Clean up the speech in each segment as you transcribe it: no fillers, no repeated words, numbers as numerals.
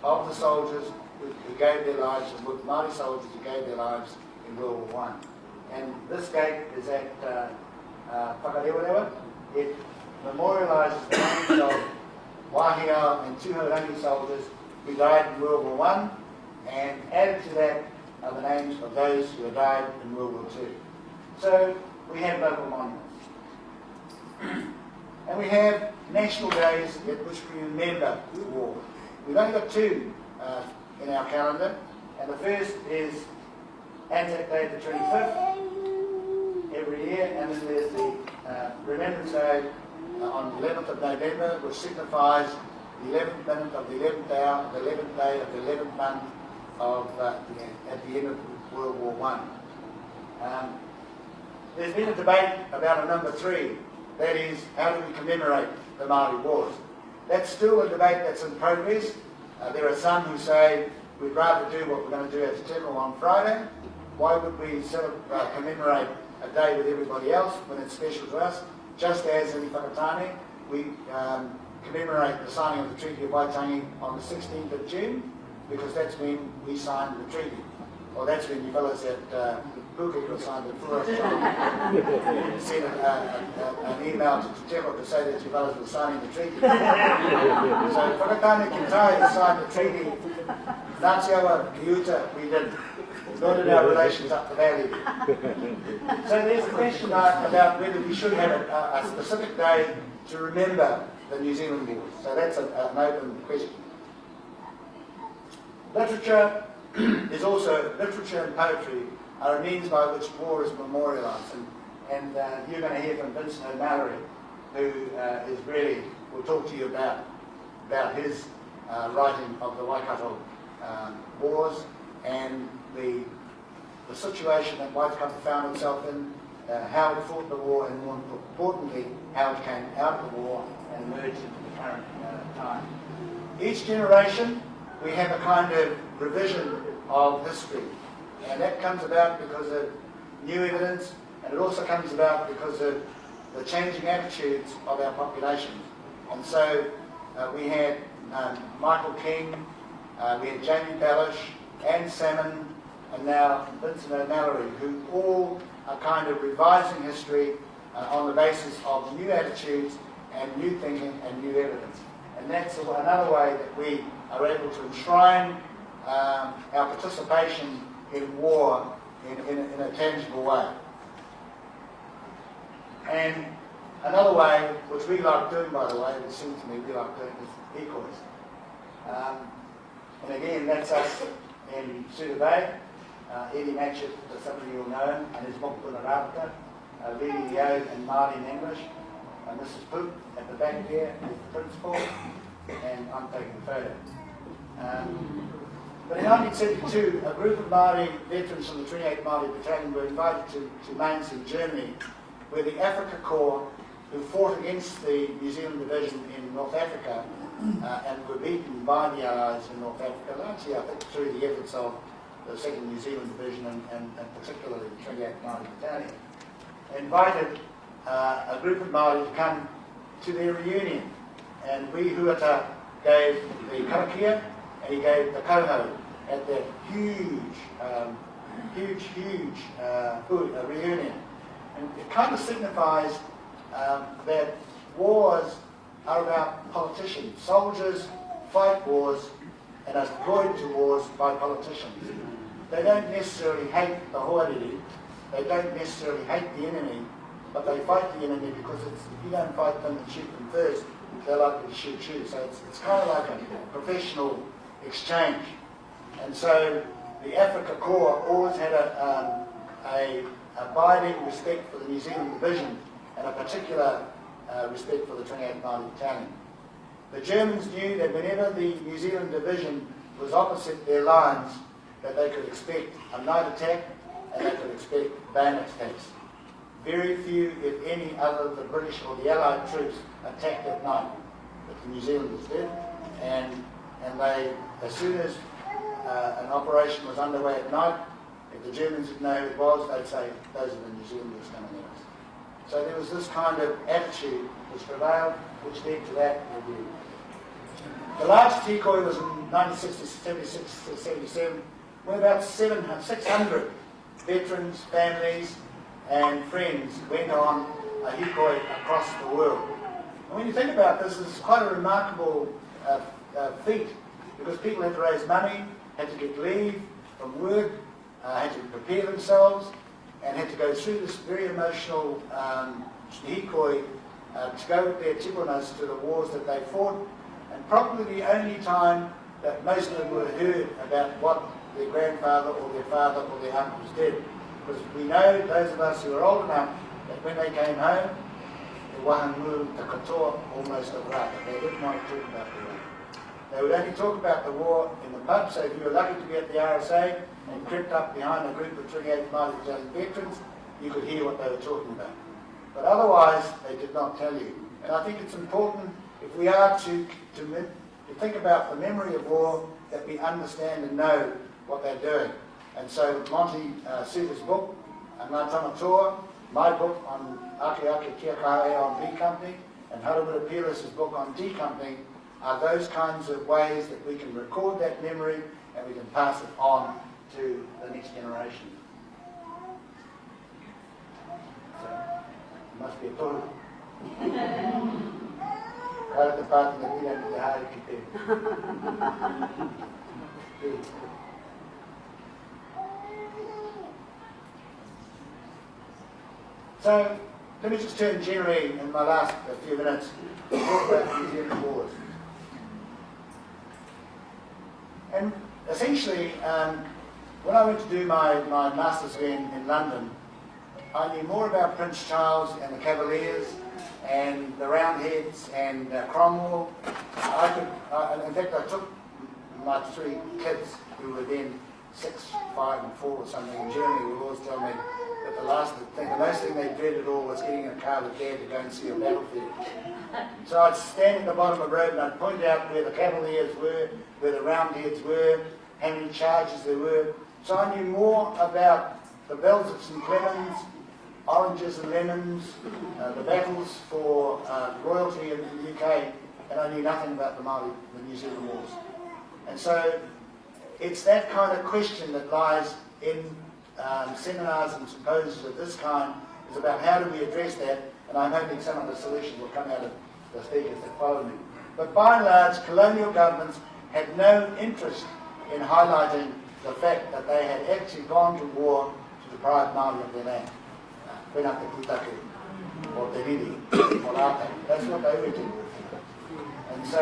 of the soldiers who, who gave their lives, and with Māori soldiers who gave their lives in World War One. And this gate is at uh, uh, Whakarewarewa. It memorialises the names of Wāhiao and Tūhourangi soldiers who died in World War One, and added to that are the names of those who had died in World War II. So we have local monuments. And we have national days at which we remember the war. We've only got two uh, in our calendar, and the first is Anzac Day, the 25th, every year, and then there's the uh, Remembrance Day uh, on the 11th of November, which signifies the 11th minute of the 11th hour of the 11th day of the 11th month of uh, at the end of World War One. Um, there's been a debate about a number three, that is, how do we commemorate the Māori Wars? That's still a debate that's in progress. Uh, there are some who say we'd rather do what we're going to do at the Temo on Friday. Why would we uh, commemorate a day with everybody else when it's special to us? Just as in Whakatane, we um, commemorate the signing of the Treaty of Waitangi on the 16th of June, because that's when we signed the treaty. Well, that's when you fellas at uh, Pukeko signed it for us, John. Sent a, a, a, an email to Te Teko to say that you fellas were signing the treaty. so Whakatane ki Tai signed the treaty. Ngāti Awa ki Uta, we didn't. Nor did our relations up the valley. So there's a question mark about whether we should have a, a specific day to remember the New Zealand Wars. So that's a, an open question. Literature is also, literature and poetry are a means by which war is memorialised. And, and uh, you're going to hear from Vincent O'Mallory, who uh, is really, will talk to you about, about his uh, writing of the Waikato um, Wars and the, the situation that Waikato found itself in, uh, how it fought the war, and more importantly, how it came out of the war and emerged into the current uh, time. Each generation, we have a kind of revision of history. And that comes about because of new evidence, and it also comes about because of the changing attitudes of our populations. And so uh, we had um, Michael King, uh, we had Jamie Belich, Anne Salmon, and now Vincent O'Mallory, who all are kind of revising history uh, on the basis of new attitudes and new thinking and new evidence. And that's another way that we are able to enshrine um, our participation in war in, in, in a tangible way. And another way, which we like doing, by the way, it seems to me we like doing, is decoys. Um, and again, that's us in Suda Bay. Uh, Eddie Matchett, as some of you will know him, and his mokopuna Rāpata, uh, leading the ode in Māori and English. Uh, Mrs. Pook at the back there is the principal, and I'm taking the photo. Um, but in 1972, a group of Māori veterans from the 28th Māori Battalion were invited to, to Mainz in Germany, where the Afrika Korps, who fought against the New Zealand Division in North Africa uh, and were beaten by the Allies in North Africa, largely, I think, through the efforts of the 2nd New Zealand Division and, and, and particularly the 28th Māori Battalion, invited uh, a group of Māori to come to their reunion. And Wi Huata gave the karakia and he gave the koho at that huge, um, huge, huge uh, uh, reunion. And it kind of signifies um, that wars are about politicians. Soldiers fight wars and are deployed to wars by politicians. They don't necessarily hate the hoariri, they don't necessarily hate the enemy, but they fight the enemy because it's, if you don't fight them and shoot them first, they're likely to shoot you. So it's, it's kind of like a professional exchange. And so the Afrika Korps always had a, um, a abiding respect for the New Zealand Division and a particular uh, respect for the 28th Māori Battalion. The Germans knew that whenever the New Zealand Division was opposite their lines, that they could expect a night attack and they could expect bayonet attacks. Very few, if any, other the British or the Allied troops attacked at night, but the New Zealanders did. And, and they, as soon as uh, an operation was underway at night, if the Germans didn't know who it was, they'd say, those are the New Zealanders coming at us. So there was this kind of attitude which prevailed, which led to that review. The largest hikoi was in 1976 to 77, where about 600 veterans, families, and friends went on a hikoi across the world. And when you think about this, it's quite a remarkable feat, because people had to raise money, had to get leave from work, had to prepare themselves, and had to go through this very emotional hikoi to go with their tipunas to the wars that they fought, and probably the only time that most of them were heard about what their grandfather or their father or their uncles did. Because we know, those of us who are old enough, that when they came home, the wahangu, the katoa, almost a rata. They didn't want to talk about the war. They would only talk about the war in the pub, so if you were lucky to be at the RSA and crept up behind a group of 28th Māori Battalion veterans, you could hear what they were talking about. But otherwise, they did not tell you. And I think it's important, if we are to think about the memory of war, that we understand and know what they're doing. And so Monty Soutar's book, Ngā Tamatoa, my book on Ake Ake Kia Kae on B Company, and Harawira Peerless's book on D Company, are those kinds of ways that we can record that memory and we can pass it on to the next generation. So, it must be a tohu. Kāre te pāti na pira ni te haere ki te. So, let me just turn generally in my last few minutes to talk about the New Zealand Wars. And essentially, when I went to do my master's in London, I knew more about Prince Charles and the Cavaliers and the Roundheads and Cromwell. In fact, I took my three kids, who were then 6, 5 and 4 or something, and Jeremy would always tell me that the most thing they dreaded all was getting in a car with Dad to go and see a battlefield. So I'd stand at the bottom of the road and I'd point out where the Cavaliers were, where the Roundheads were, how many charges there were. So I knew more about the bells of St Clemens, oranges and lemons, the battles for royalty in the UK, and I knew nothing about the Māori, the New Zealand Wars. And so it's that kind of question that lies in seminars and symposiums of this kind, is about how do we address that, and I'm hoping some of the solutions will come out of the speakers that follow me. But by and large, colonial governments had no interest in highlighting the fact that they had actually gone to war to deprive Māori of their land. That's what they were doing. And so,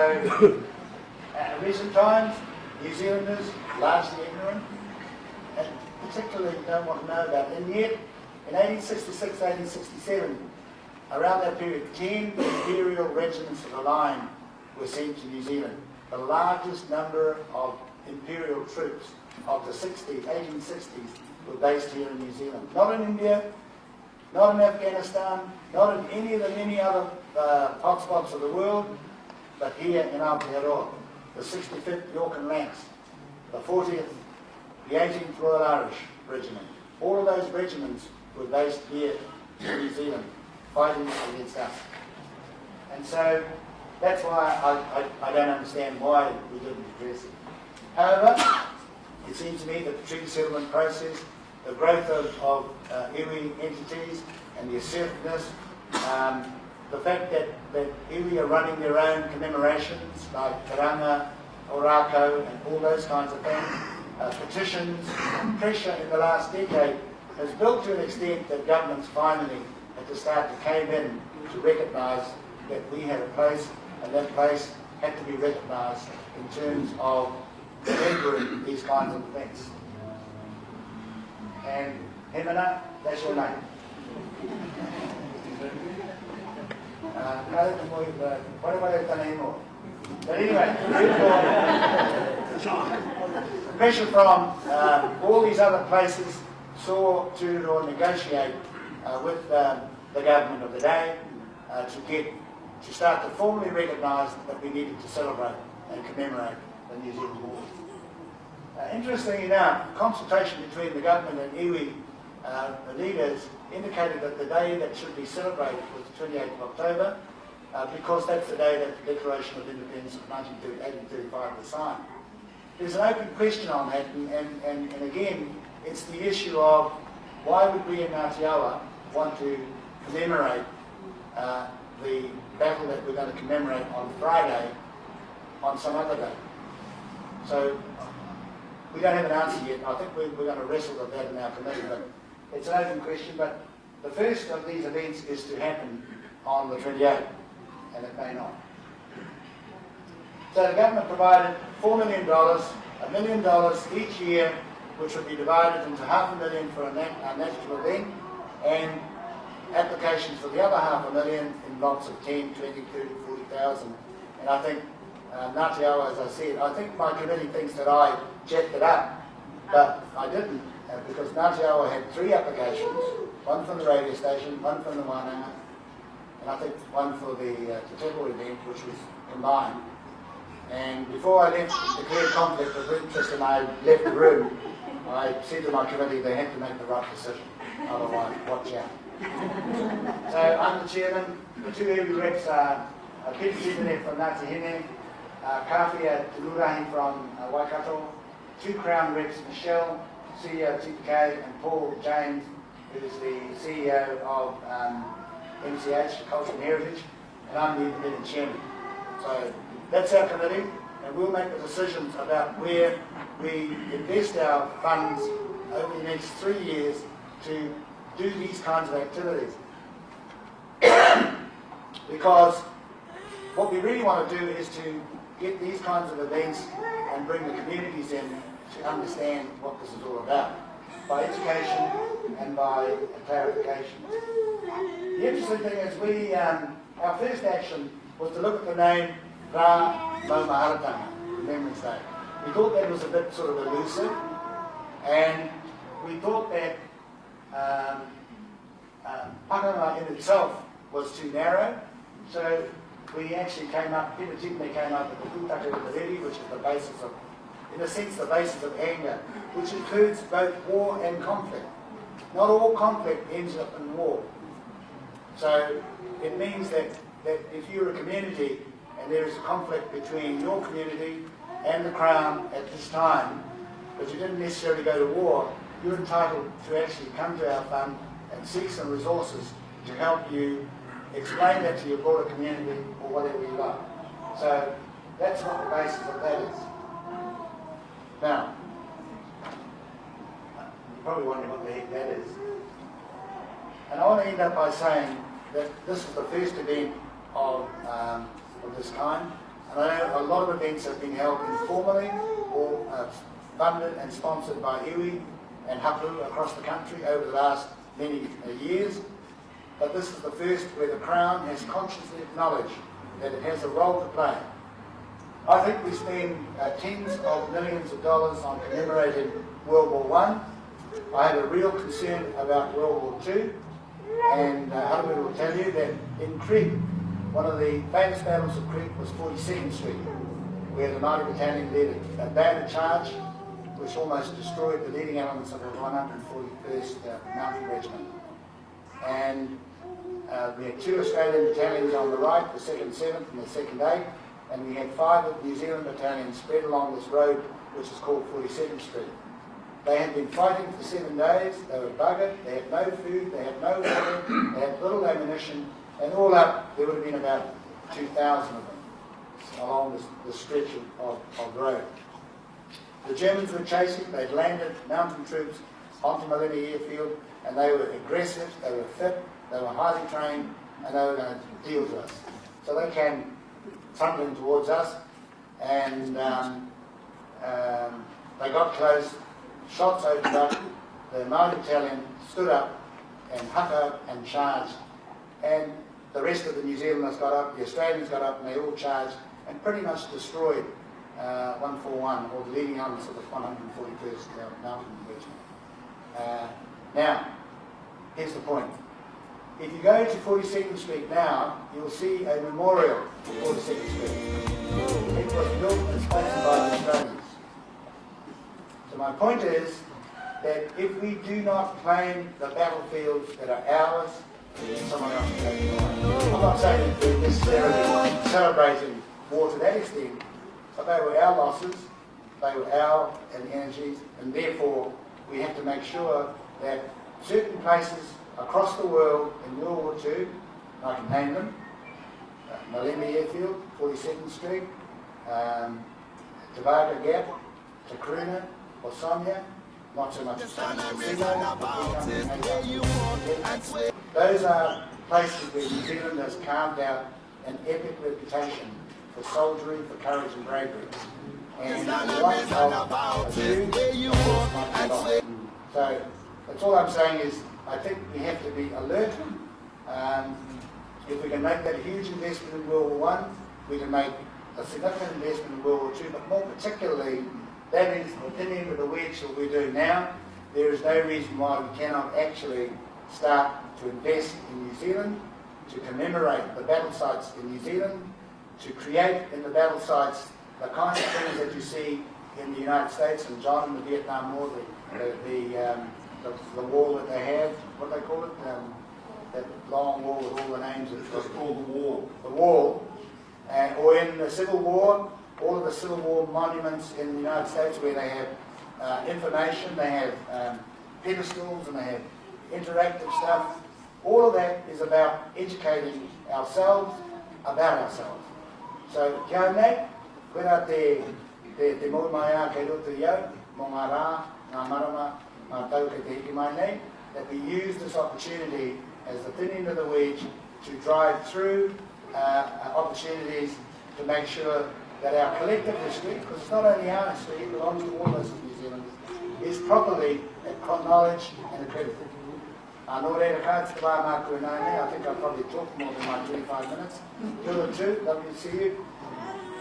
in recent times, New Zealanders, largely ignorant, and particularly don't want to know about it. And yet, in 1866, 1867, around that period, 10 imperial regiments of the line were sent to New Zealand. The largest number of imperial troops of the 1860s were based here in New Zealand. Not in India, not in Afghanistan, not in any of the many other hotspots of the world, but here in Aotearoa. The 65th York and Lancs, the 40th, the 18th Royal Irish Regiment. All of those regiments were based here in New Zealand, fighting against us. And so that's why I don't understand why we didn't address it. However, it seems to me that the treaty settlement process, the growth of iwi entities and the assertiveness, the fact that iwi are running their own commemorations like Karanga, Orako and all those kinds of things, petitions, pressure in the last decade has built to an extent that governments finally had to start to cave in to recognise that we had a place, and that place had to be recognised in terms of remembering these kinds of events. And Hemana, that's your name. But anyway, pressure from all these other places saw Tūroro negotiate with the government of the day to start to formally recognise that we needed to celebrate and commemorate the New Zealand War. Interestingly enough, consultation between the government and iwi leaders indicated that the day that should be celebrated was the 28th of October. uh, because that's the day that the Declaration of Independence of 1835 was signed. There's an open question on that, and, and, and, and again, it's the issue of why would we in Ngāti Awa want to commemorate uh, the battle that we're going to commemorate on Friday on some other day? So we don't have an answer yet. I think we're, we're going to wrestle with that in our committee, but it's an open question. But the first of these events is to happen on the 28th, and it may not. So the government provided $4 million, a million dollars each year, which would be divided into half a million for a, nat a national event and applications for the other half a million in lots of 10, 20, 30, 40,000. And I think uh, Ngāti Awa, as I said, I think my committee thinks that I jacked it up, but I didn't, uh, because Ngāti Awa had three applications, one from the radio station, one from the Wānanga, and I think one for the uh, Te Teko event, which was combined. And before I left, declared conflict of interest and I left the room, I said to my committee they had to make the right decision, otherwise watch out. So I'm the chairman, the two iwi reps are uh, Peter Tipene from Ngāti Hine, uh, Kawhia Te Murahi from uh, Waikato, two Crown reps, Michelle, CEO of TPK, and Paul James, who's the CEO of um, MCH, Culture and Heritage, and I'm the independent chairman. So that's our committee, and we'll make the decisions about where we invest our funds over the next three years to do these kinds of activities. because what we really want to do is to get these kinds of events and bring the communities in to understand what this is all about by education and by clarification. The interesting thing is we, um, our first action was to look at the name Ra Maumaharatanga, Remembrance Day. We thought that was a bit sort of elusive, and we thought that um, uh, pakanga in itself was too narrow, so we actually came up, Peter Tipene came up with the Pūtake of the Riri, which is the basis of, in a sense, the basis of anger, which includes both war and conflict. Not all conflict ends up in war. So it means that, that if you're a community and there is a conflict between your community and the Crown at this time, but you didn't necessarily go to war, you're entitled to actually come to our fund and seek some resources to help you explain that to your broader community or whatever you like. So that's what the basis of that is. Now, you're probably wondering what the heck that is. And I want to end up by saying that this is the first event of, um, of this kind. And I know a lot of events have been held informally or uh, funded and sponsored by iwi and hapu across the country over the last many uh, years. But this is the first where the Crown has consciously acknowledged that it has a role to play. I think we spend uh, tens of millions of dollars on commemorating World War One. I have a real concern about World War Two, and uh, Haruhi will tell you that in Crete, one of the famous battles of Crete was 42nd Street, where the Māori Battalion led a, a bayonet charge which almost destroyed the leading elements of the 141st uh, Mountain Regiment. And uh, we had two Australian battalions on the right, the 2nd 7th and the 2nd 8th, and we had five New Zealand battalions spread along this road, which is called 42nd Street. They had been fighting for seven days, they were buggered, they had no food, they had no water, they had little ammunition, and all up there would have been about 2,000 of them along this, this stretch of, of, of road. The Germans were chasing, they'd landed mountain troops onto Maleme Airfield, and they were aggressive, they were fit, they were highly trained, and they were going to deal with us. So they came tumbling towards us, and um, um, they got close, shots opened up, the Māori battalion stood up and haka and charged, and the rest of the New Zealanders got up, the Australians got up, and they all charged and pretty much destroyed uh, 141, or the leading elements of the 141st Mountain Regiment. Uh, now, here's the point. If you go to 42nd Street now, you'll see a memorial to 42nd Street. It was built and sponsored by the Australians. So my point is that if we do not claim the battlefields that are ours, And someone else will take it away. I'm not saying that we're necessarily celebrating war to that extent, but they were our losses, they were our energies, and therefore we have to make sure that certain places across the world in World War II, I can name them, uh, Maleme Airfield, 42nd Street, um, Tebaga Gap, Takrouna, Bossonia, not so much Those are places where New Zealand has carved out an epic reputation for soldiery, for courage and bravery. And the loss of a few might be lost. So that's all I'm saying is I think we have to be alert. Um, if we can make that huge investment in World War One, we can make a significant investment in World War II, but more particularly, that is the thin end of the wedge that we do now. There is no reason why we cannot actually start to invest in New Zealand, to commemorate the battle sites in New Zealand, to create in the battle sites the kind of things that you see in the United States and John in the Vietnam War, the, the, the, um, the, the wall that they have, what do they call it? Um, that long wall with all the names. It's called the wall. The wall. Uh, or in the Civil War, all of the Civil War monuments in the United States where they have uh, information, they have um, pedestals and they have interactive stuff. All of that is about educating ourselves about ourselves. So, kia nei, koirā te, te, te mou mai a kei roto i au, mō ngā rā, ngā marama, ngā tau kei te hiki mai nei, that we use this opportunity as the thin end of the wedge to drive through uh, uh opportunities to make sure that our collective history, because it's not only our history, it belongs to all of us as New Zealanders, is properly acknowledged and accredited. Uh, nō reira, ka iti te wā māku e nā nei. I think I've probably talked more than my 25 minutes. Kia ora tū, lovely to see you.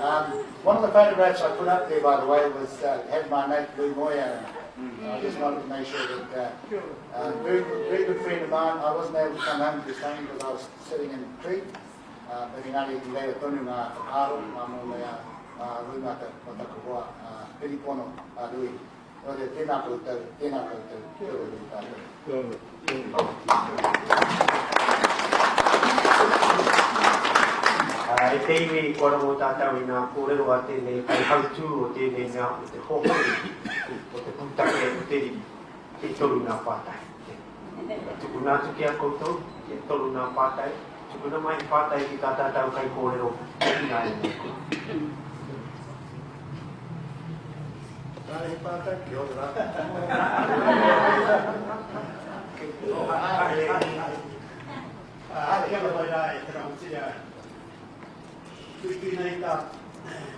Um, one of the photographs I put up there, by the way, was uh, had my mate Lou Moya in it. I just wanted to make sure that uh, uh, very, very good friend of mine, I wasn't able to come home to this thing because I was sitting in Crete. Uh, but engari i reira tonu ngā whakaaro, ngā mō mea, ngā rūmaka o taku hoa, uh, Piripono, a Rui. Nō reira, tēnā koutou, tēnā koutou, kia ora ki tātou. Kia ora. E te iwi, kua rongo tātou i ngā kōrero a tēnei kaihautū o tēnei mea o te hohonu, o te pūtake o te riri. E toru ngā pātai. Tukuna atu ki a koutou, e toru ngā pātai. Tukuna mai he pātai ki tā tātou kaikōrero ināianei. Rānei he pātai? Kia ora rā. Kia ora mai rā e te rangatira. Tuitui nei tā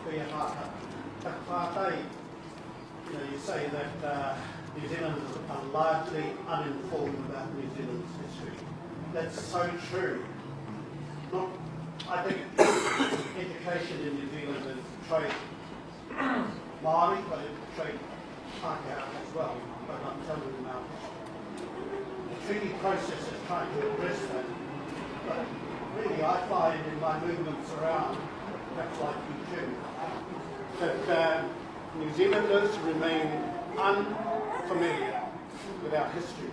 koe a Māka. Taku pātai, you know, you say that uh, New Zealanders are largely uninformed about New Zealand's history. That's so true. Not, I think education in New Zealand is trade Māori, but it's trade Pākehā as well, but I'm telling them our history. The treaty process is trying to address that, but really I find in my movements around, perhaps like you too, that uh, New Zealanders remain unfamiliar with our history.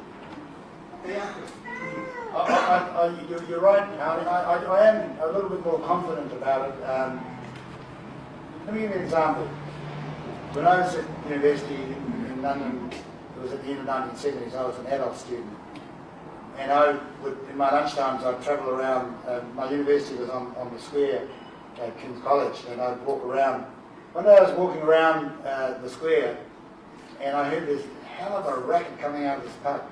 I, I, I, you're right, Harley. I, I, I am a little bit more confident about it. Um, let me give you an example. When I was at university in, in London, it was at the end of the 1970s, I was an adult student. And I would, in my lunchtimes, I'd travel around. Uh, my university was on, on the square at King's College, and I'd walk around. One day I was walking around uh, the square, and I heard this hell of a racket coming out of this pub.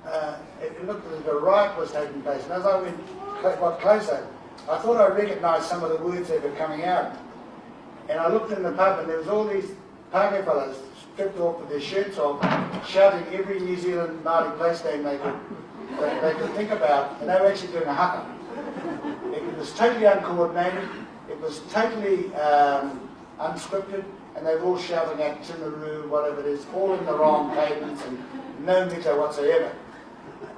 Uh, it looked as if a riot was taking place, and as I went got closer, I thought I recognised some of the words that were coming out. And I looked in the pub, and there was all these Pākehā fellas stripped off with their shirts off, shouting every New Zealand Māori place name they could, they, they could think about, and they were actually doing a haka. It was totally uncoordinated, it was totally um, unscripted, and they were all shouting at Timaru, whatever it is, all in the wrong cadence and no mita whatsoever.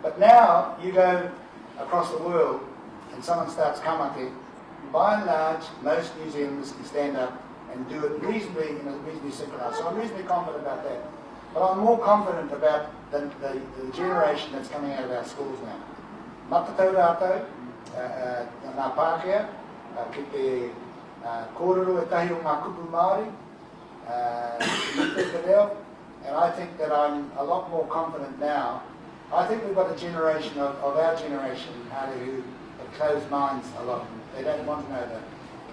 But now you go across the world and someone starts kamate, by and large, most New Zealanders can stand up and do it reasonably in a reasonably synchronized. So I'm reasonably confident about that. But I'm more confident about the, the, the generation that's coming out of our schools now. Matatau rātou, ngā Pākehā, ki te kōrero ētahi o ngā kupu Māori, ki te te reo, and I think that I'm a lot more confident now. I think we've got a generation of, of our generation, Harry, who have closed minds a lot. They don't want to know that.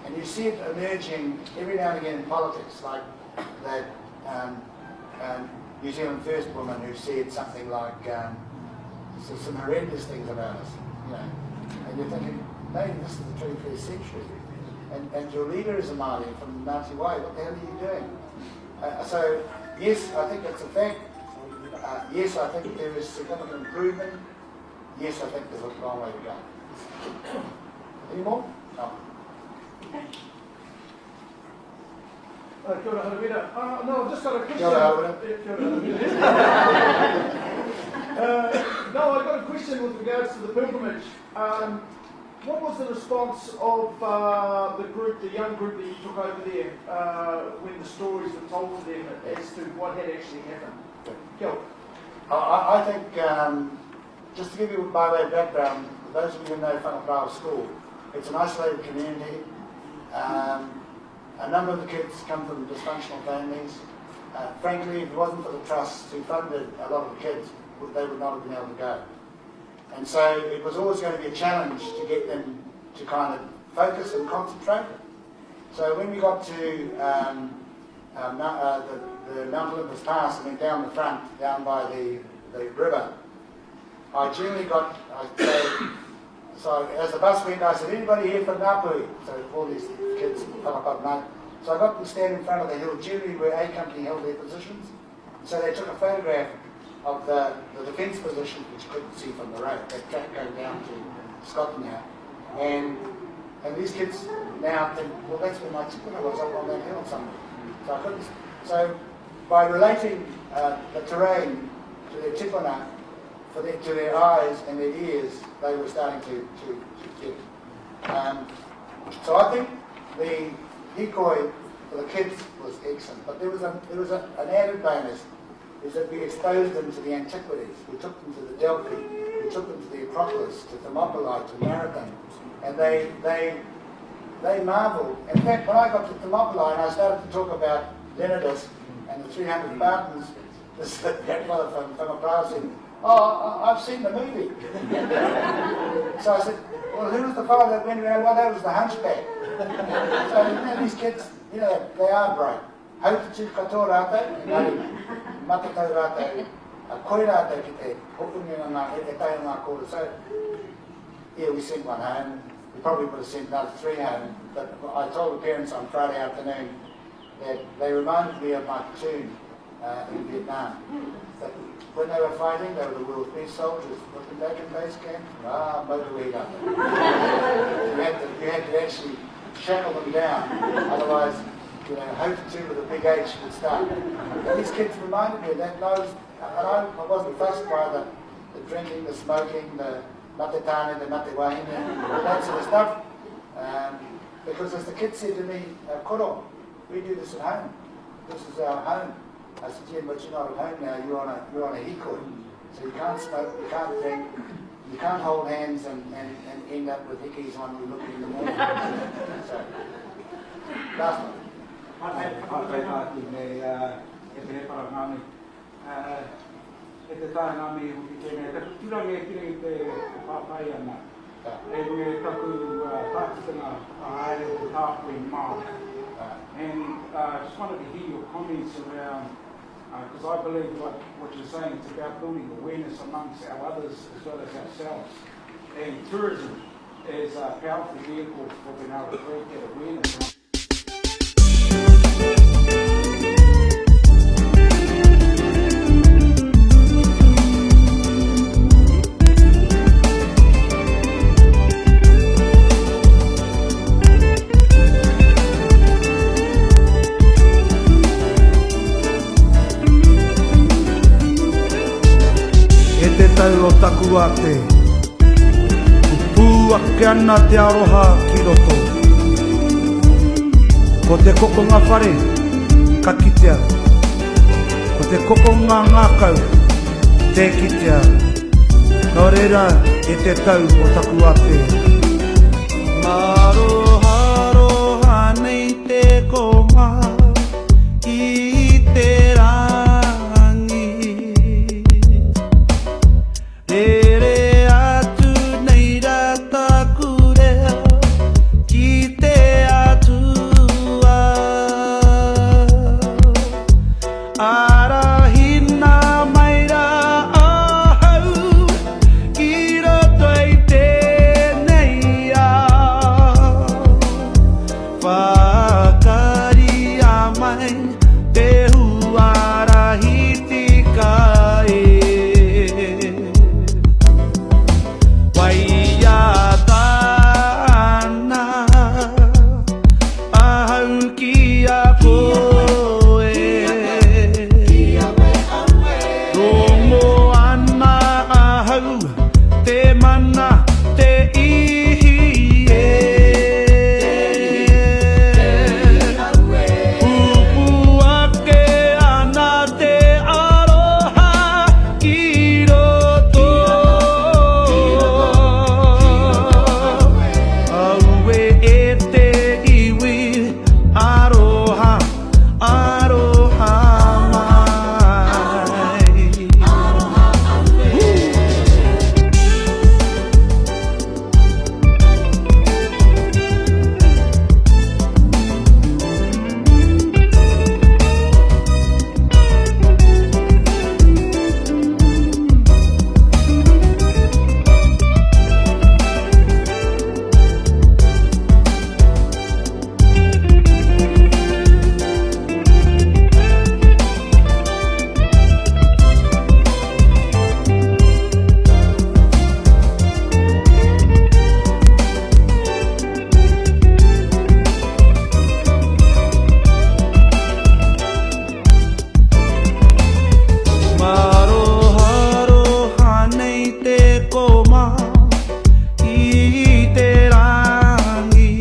And you see it emerging every now and again in politics, like that um, um, New Zealand First woman who said something like um, so some horrendous things about us, you know. And you're thinking, maybe this is the 21st century. And, and your leader is a Māori from Ngāti Wai. What the hell are you doing? Uh, so, yes, I think it's a fact. Uh, yes, I think there is significant improvement. Yes, I think there's a long way to go. Any more? No. Uh, kia ora, Harawira. Uh, no, I've just got a question. Kia ora, Harawira. Kia ora, Harawira. uh, no, I've got a question with regards to the pilgrimage. Um, what was the response of uh, the group, the young group that you took over there, uh, when the stories were told to them as to what had actually happened? Kia ora. I, I think, um, just to give you by way of background, for those of you who know Whangaparāoa School, it's an isolated community. Um, a number of the kids come from dysfunctional families. Uh, frankly, if it wasn't for the trusts who funded a lot of the kids, they would not have been able to go. And so it was always going to be a challenge to get them to kind of focus and concentrate. So when we got to um, um, uh, the, the Mount Olympus Pass and went down the front, down by the, the river, I generally got, I, so, so as the bus went, I said, anybody here from Ngāpuhi? So all these kids come up at night. So I got them to stand in front of the hill, generally where A Company held their positions. So they took a photograph of the, the defence position, which you couldn't see from the road, that track going down to Scotland now. And, and these kids now think, well, that's where my tipuna was, up on that hill somewhere. So I couldn't. So by relating uh, the terrain to their tipuna, for their, to their eyes and their ears, they were starting to, to, to get. Um, so I think the hikoi for the kids was excellent, but there was, a, there was a, an added bonus, is that we exposed them to the antiquities. We took them to the Delphi, we took them to the Acropolis, to Thermopylae, to Marathon, and they, they, they marveled. In fact, when I got to Thermopylae and I started to talk about Leonidas and the 300 Spartans, this grandfather from Whangaparāoa said, oh, I've seen the movie. so I said, well, who was the fellow that went around? Well, that was the hunchback. so, you know, these kids, you know, they are bright. Haututū katoa rātou, engari matatau rātou, koi rātou ki te hopunga ngā, e tae o ngā kōrero. So, yeah, we sent one home. We probably would have sent another three home, but I told the parents on Friday afternoon that they reminded me of my platoon uh, in Vietnam. That when they were fighting, they were the world's best soldiers. Looking back in base camp, ah, motorway up. you, had to, you had to actually shackle them down, otherwise, you know, Haututū with a big H would start. And these kids reminded me of that, and I, was, and I, I wasn't fussed by the, the drinking, the smoking, the mate tāne, the mate wahine, all that sort of stuff. Um, because as the kids said to me, uh, koro, we do this at home. This is our home. I said, yeah, but you're not at home now, you're on a, you're on a hikoi. So you can't smoke, you can't drink, you can't hold hands and, and, and end up with hickeys on you looking in the morning. so, last one. Pātai tā ki me e te hepara ngā mihi. E te tae ngā mihi hoki tēnei. Taku tūrangi e kiri te pātai ana. E runga i taku tākitanga whakahaere o te tāpui Māori. And uh, just wanted to hear your comments around, because uh, I believe what, what you're saying, it's about building awareness amongst our others as well as ourselves. And tourism is a powerful vehicle for being able to create that awareness. E te tau o taku ate, pupū ake ana te aroha ki roto. Ko te kokonga whare, ka kitea. Ko te kokonga ngākau, tē kitea. Nō reira, e te tau o taku ate. Māroharoha nei te koma i te rangi. Rere atu nei rā taku reo ki te Atua. Arahina mai rā ahau ki roto i tēnei ao. Whakaaria mai te huarahi tika e. Waiata ana ahau ki a koe. Rongo ana ahau te mana, te ihi e. Pupū ake ana te aroha ki roto. Aue e te iwi aroha, aroha mai. Māroharoha nei te koma i te rangi.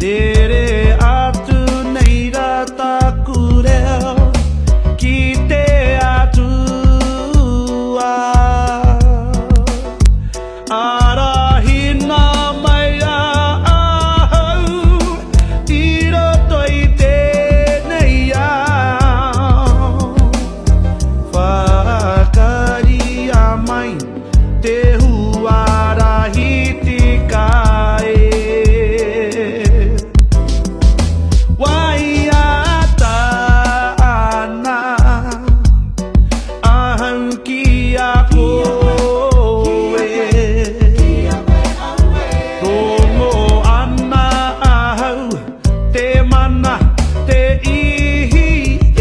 Rere atu nei rā taku reo ki te Atua. Arahina mai rā ahau i roto i tēnei ao. Whakaaria mai te huarahi tika e. Waiata ana ahau ki a koe. Rongo ana ahau te mana, te ihi e.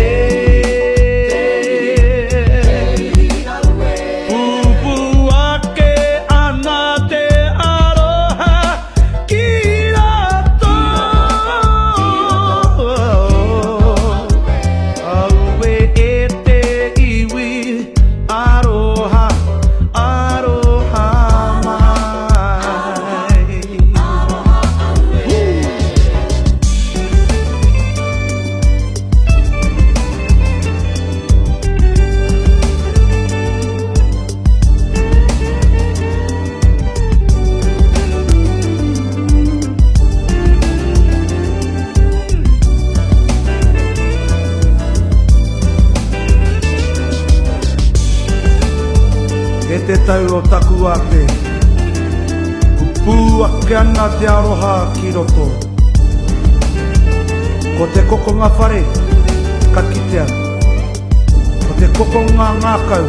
Pupū ake ana te aroha ki roto. Aue e te iwi aroha, aroha mai. E te tau o taku ate, pupū ake ana te aroha ki roto. Ko te kokonga whare ka kitea, ko te kokonga ngākau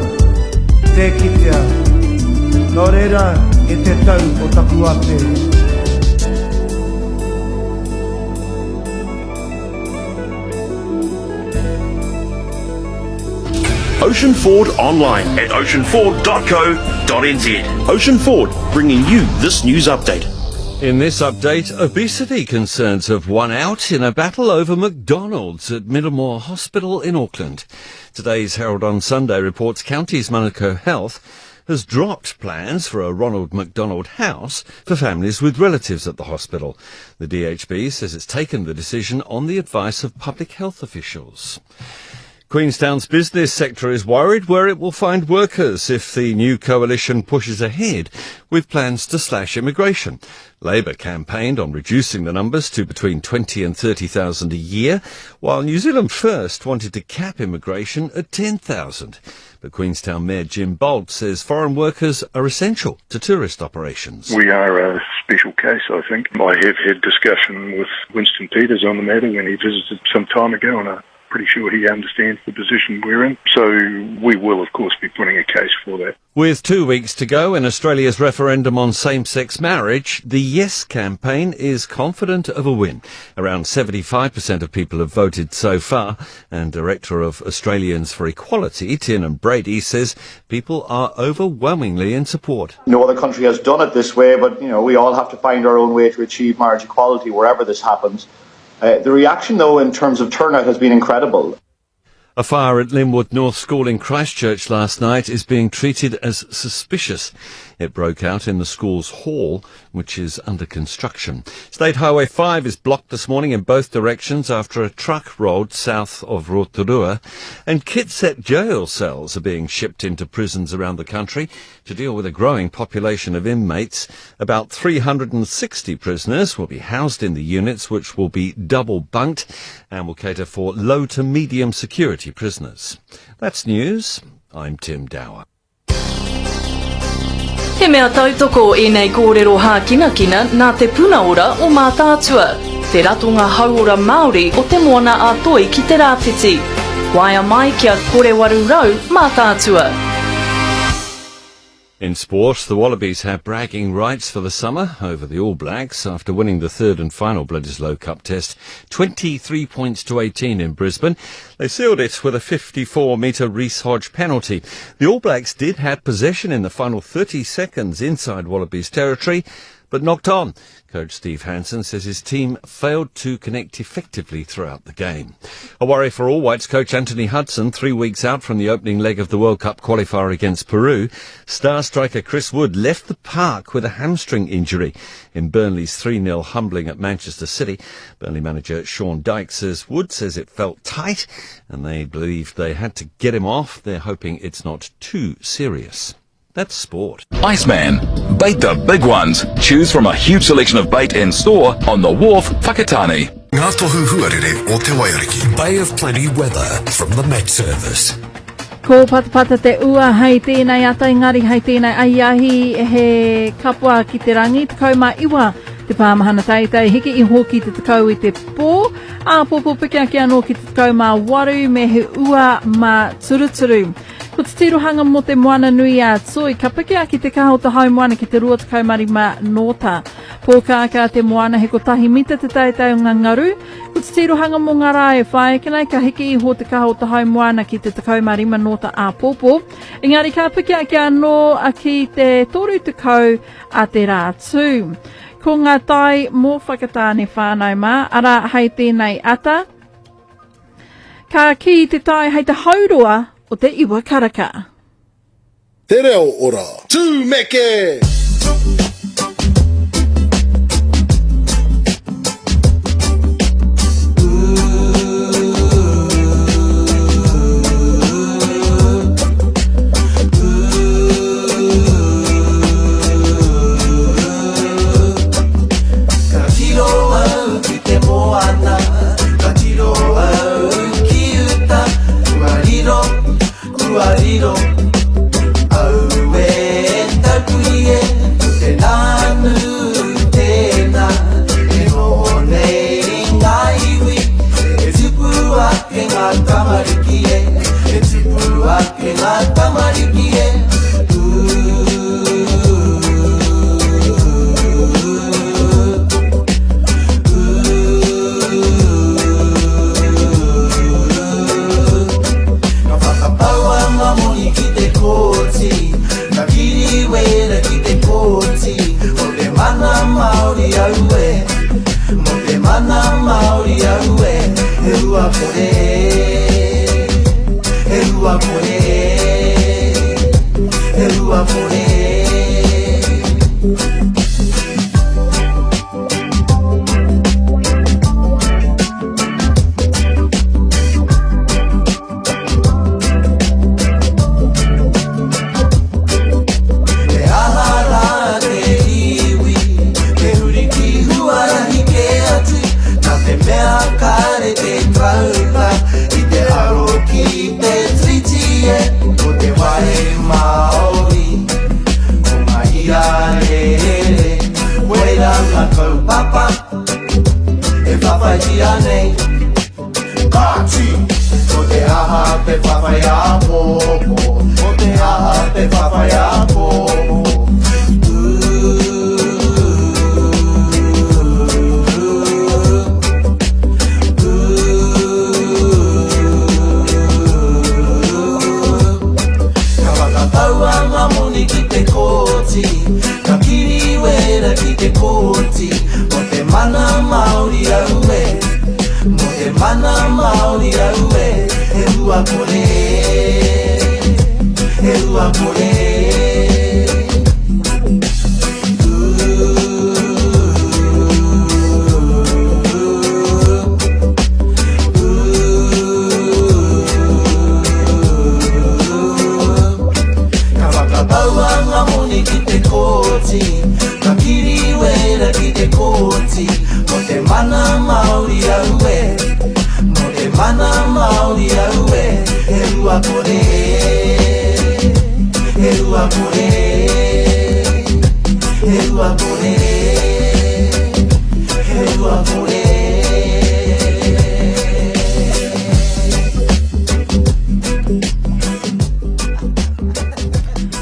tē kitea. Nō reira e te tau o taku ate. Ocean Ford online at oceanford.co.nz. Ocean Ford, bringing you this news update. In this update, obesity concerns have won out in a battle over McDonald's at Middlemore Hospital in Auckland. Today's Herald on Sunday reports Counties Manukau Health has dropped plans for a Ronald McDonald House for families with relatives at the hospital. The DHB says it's taken the decision on the advice of public health officials. Queenstown's business sector is worried where it will find workers if the new coalition pushes ahead with plans to slash immigration. Labour campaigned on reducing the numbers to between 20 and 30,000 a year, while New Zealand First wanted to cap immigration at 10,000. But Queenstown Mayor Jim Bolt says foreign workers are essential to tourist operations. We are a special case, I think. I have had discussion with Winston Peters on the matter when he visited some time ago, and I'm pretty sure he understands the position we're in. So we will, of course, be putting a case for that. With 2 weeks to go in Australia's referendum on same-sex marriage, the Yes campaign is confident of a win. Around 75% of people have voted so far, and Director of Australians for Equality, Tiernan Brady, says people are overwhelmingly in support. No other country has done it this way, but you know, we all have to find our own way to achieve marriage equality wherever this happens. The reaction, though, in terms of turnout has been incredible. A fire at Linwood North School in Christchurch last night is being treated as suspicious. It broke out in the school's hall, which is under construction. State Highway 5 is blocked this morning in both directions after a truck rolled south of Rotorua. And kitset jail cells are being shipped into prisons around the country to deal with a growing population of inmates. About 360 prisoners will be housed in the units, which will be double bunked and will cater for low to medium security prisoners. That's news. I'm Tim Dower. He mea tautoko ēnei kōrero hākinakina nā Te Puna Ora o Mātaatua, te ratonga hauora Māori o Te Moana a Toi ki te Rāwhiti. Waea mai kia 0800 Mātaatua. In sport, the Wallabies have bragging rights for the summer over the All Blacks after winning the third and final Bledisloe Cup test 23 points to 18 in Brisbane. They sealed it with a 54-metre Reece Hodge penalty. The All Blacks did have possession in the final 30 seconds inside Wallabies territory, but knocked on. Coach Steve Hansen says his team failed to connect effectively throughout the game. A worry for All Whites coach Anthony Hudson, 3 weeks out from the opening leg of the World Cup qualifier against Peru. Star striker Chris Wood left the park with a hamstring injury in Burnley's 3-0 humbling at Manchester City. Burnley manager Sean Dyche says Wood says it felt tight and they believe they had to get him off. They're hoping it's not too serious. That's sport. Iceman. Bait the big ones. Choose from a huge selection of bait in store on the wharf, Whakatane. Ngā tohu huarere o Te Waiariki. Bay of Plenty weather from the Met Service. Ko patapata te ua hei tēnei ata engari hei tēnei ahiahi he kapua ki te rangi 19 te pāmahana teitei hiki iho ki te 10 i te pō āpōpō piki ake anō ki te 18 me he ua mā turuturu. Ko te tirohanga mō te moana nui a Toi, ka piki ake te kaha o te hau moana ki te 25 nōta. Pōkākā te moana he kotahi mita te teitei o ngā ngaru. Ko te tirohanga mō ngā rā e whai ake nei, ka hiki iho te kaha o te hau moana ki te 15 nōta āpōpō. Engari ka piki ake anō ki te 30 a te rā tū. Ko ngā tai mō Whakatāne whānau mā, arā hei tēnei ata, Ka kī te tai hei te hauroa o te iwa karaka. Te reo ora. Tūmeke! Ka tiro au ki te moana, ka tiro au ki uta, kua riro, kua riro. Aue taku e, ko te nanu tēnā, e noho nei ngā iwi, e tupu ake ngā tamariki e, e tupu ake ngā tamariki e. Ka whakapaua ngā moni ki te kōti, ka kiriwera ki te kōti, o te mana Māori aue, mō te mana Māori aue, he hua kore, he hua kore. la I te aro ki te Tiriti e Ko te wai Māori Ko ngā ia rere Koirā ngā kaupapa E whawhaitia nei Kāti! Ko te aha te whawhai āpōpō Ko te aha te whawhai āpōpō Ka whakapaua ngā moni ki te kōti, ka kiriwera ki te kōti, mō te mana Māori auē, mō te mana Māori auē, he hua kore, he hua kore. Ka whakapaua ngā moni ki te kōti, ka kiriwera ki te kōti, mō te mana Māori auē, mō te mana Māori auē, he hua kore, he hua kore, he hua kore, he hua kore.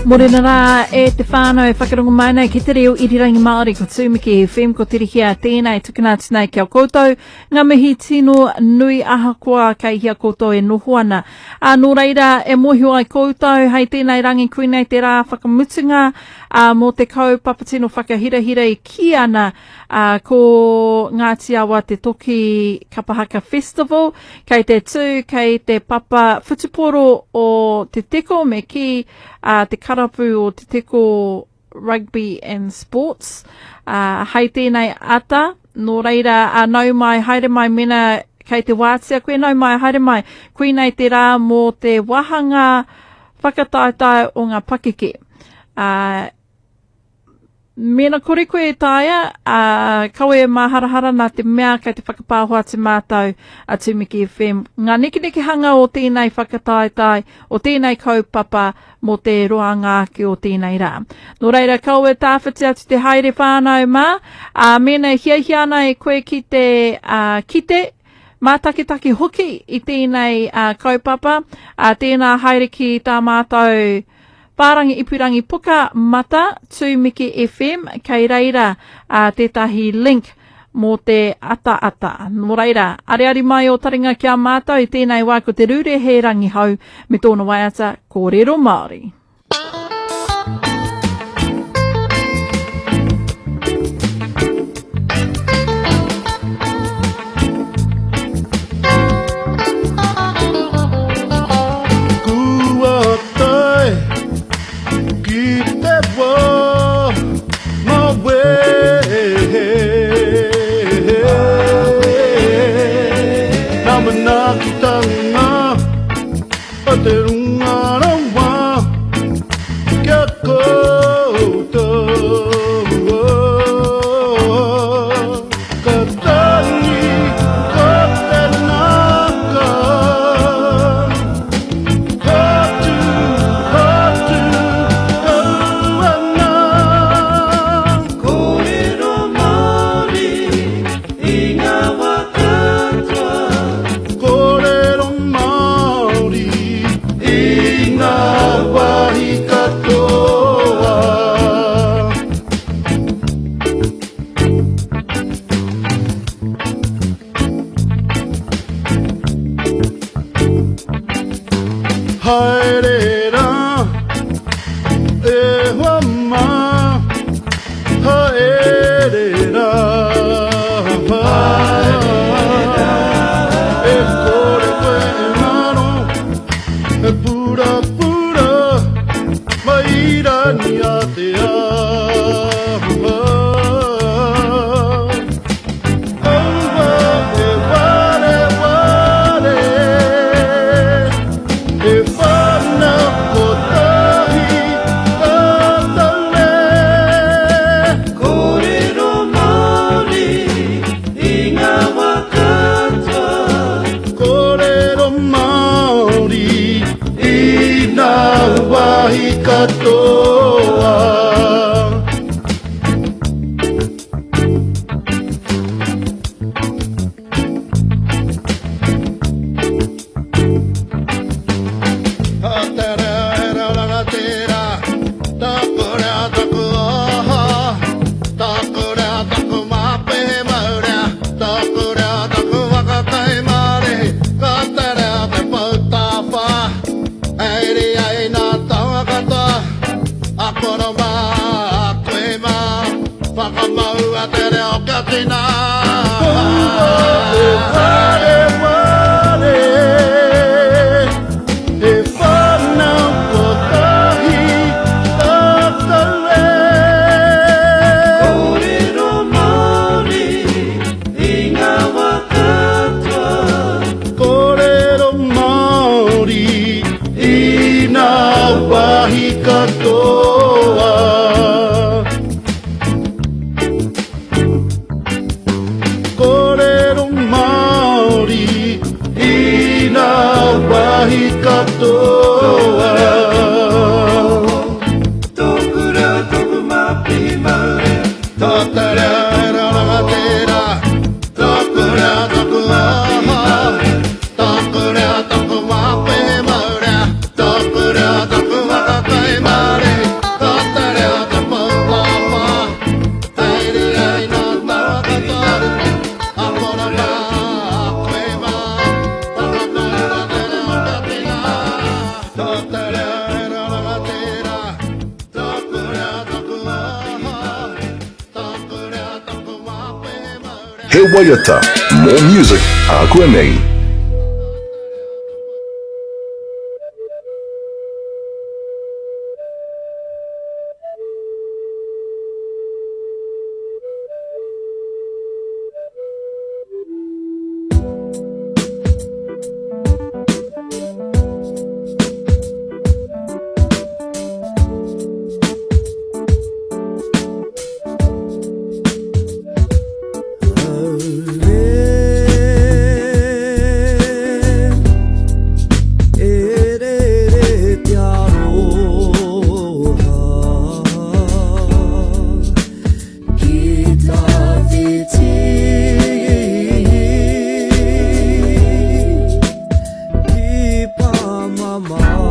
Morena rā e te whānau e whakarongo mai nei ki te reo irirangi Māori ko Tūmiki FM ko Tirihia tēnei tukuna atu nei ki a koutou ngā mihi tino nui ahakoa kei hea koutou e noho ana. Ā, nō reira e mōhio ai koutou hei tēnei rangi koinei te rā whakamutunga ā, mō te kaupapa tino whakahirahira e kī ana ā, ko Ngāti Awa Te Toki Kapa Haka Festival, kei te tū, kei te papa whutupōro o Te Teko, me kī, ā, te karapu o Te Teko Rugby and Sports, ā, hei tēnei ata, nō reira, ā, nau mai, haere mai mena kei te wātea koe, nau mai, haere mai, koinei te rā mō te wāhanga whakataetae o ngā pakeke. Ā, Mēnā kore koe e taea, ā, kaua e māharahara nā te mea kei te whakapāho atu mātou a Tumiki FM. Ngā nekenekehanga o tēnei whakataetae, o tēnei kaupapa mō te roanga ake o tēnei rā. Nō reira, kaua e tāwhiti atu te haere whānau mā, ā, mēnā e hiahia ana e koe ki te ā, kite, mātakitaki hoki i tēnei ā, kaupapa, ā, tēnā haere ki tā mātou Whārangi ipurangi puka mata Tūmiki FM kei reira ā, tētahi link mō te ataata. Nō reira, ariari mai ō taringa ki a mātou i tēnei wā ko Te Rurehe Rangihau me tōna waiata Kōrero Māori. Kua tae ki te wā mawehe Nā manaakitanga a te runga rawa kia koutou Ka tangi ko te naka Hotu, hotu, kau ana. Kōrero Māori i ngā wā katoa. Kōrero Māori i ngā wāhi katoa. Haere rā, e hoa mā, haere rā. E kore koe e ngaro, e purapura, mai rani a te awa. Aua e ware ware, e whanau Māori i ngā wāhi katoa. Whakamaua te reo kia tina. Whare, whare, he whanau kotahi tātou e. Kōrero Māori i ngā wā katoa. Kōrero Māori i ngā wāhi katoa. Kōrero Māori i ngā wāhi katoa. Tōku reo, tōku mapihi maurea. Tō te reo e rangatira, tōku reo, tōku aho. Tōku reo, tōku mapihi maurea, tōku reo, tōku waka kai Māori. Tō te reo, te poupāpā, haere ai nā taua katoa. Akora mā, koe mā, whakamaua te reo kia tina. Tō te reo e rangatira, tōku reo, tōku aho. Tōku reo, tōku mapihi maurea. He waiata, more music, ākuanei. E rere te aroha Ki tawhiti Ki pāmamao.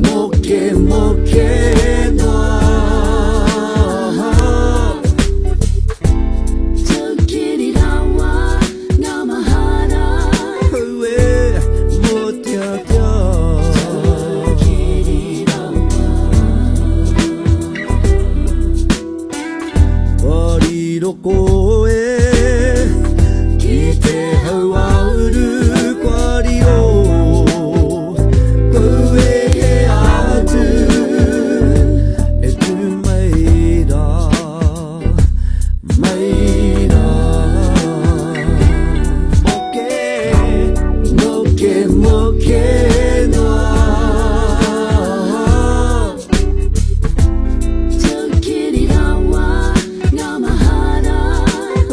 Moke moke noa. Aue, mō te atea. Kua riro koe ki te hauāuru, kua riro koe he atu e tū mai rā, mai rā. Moke, moke, moke noa.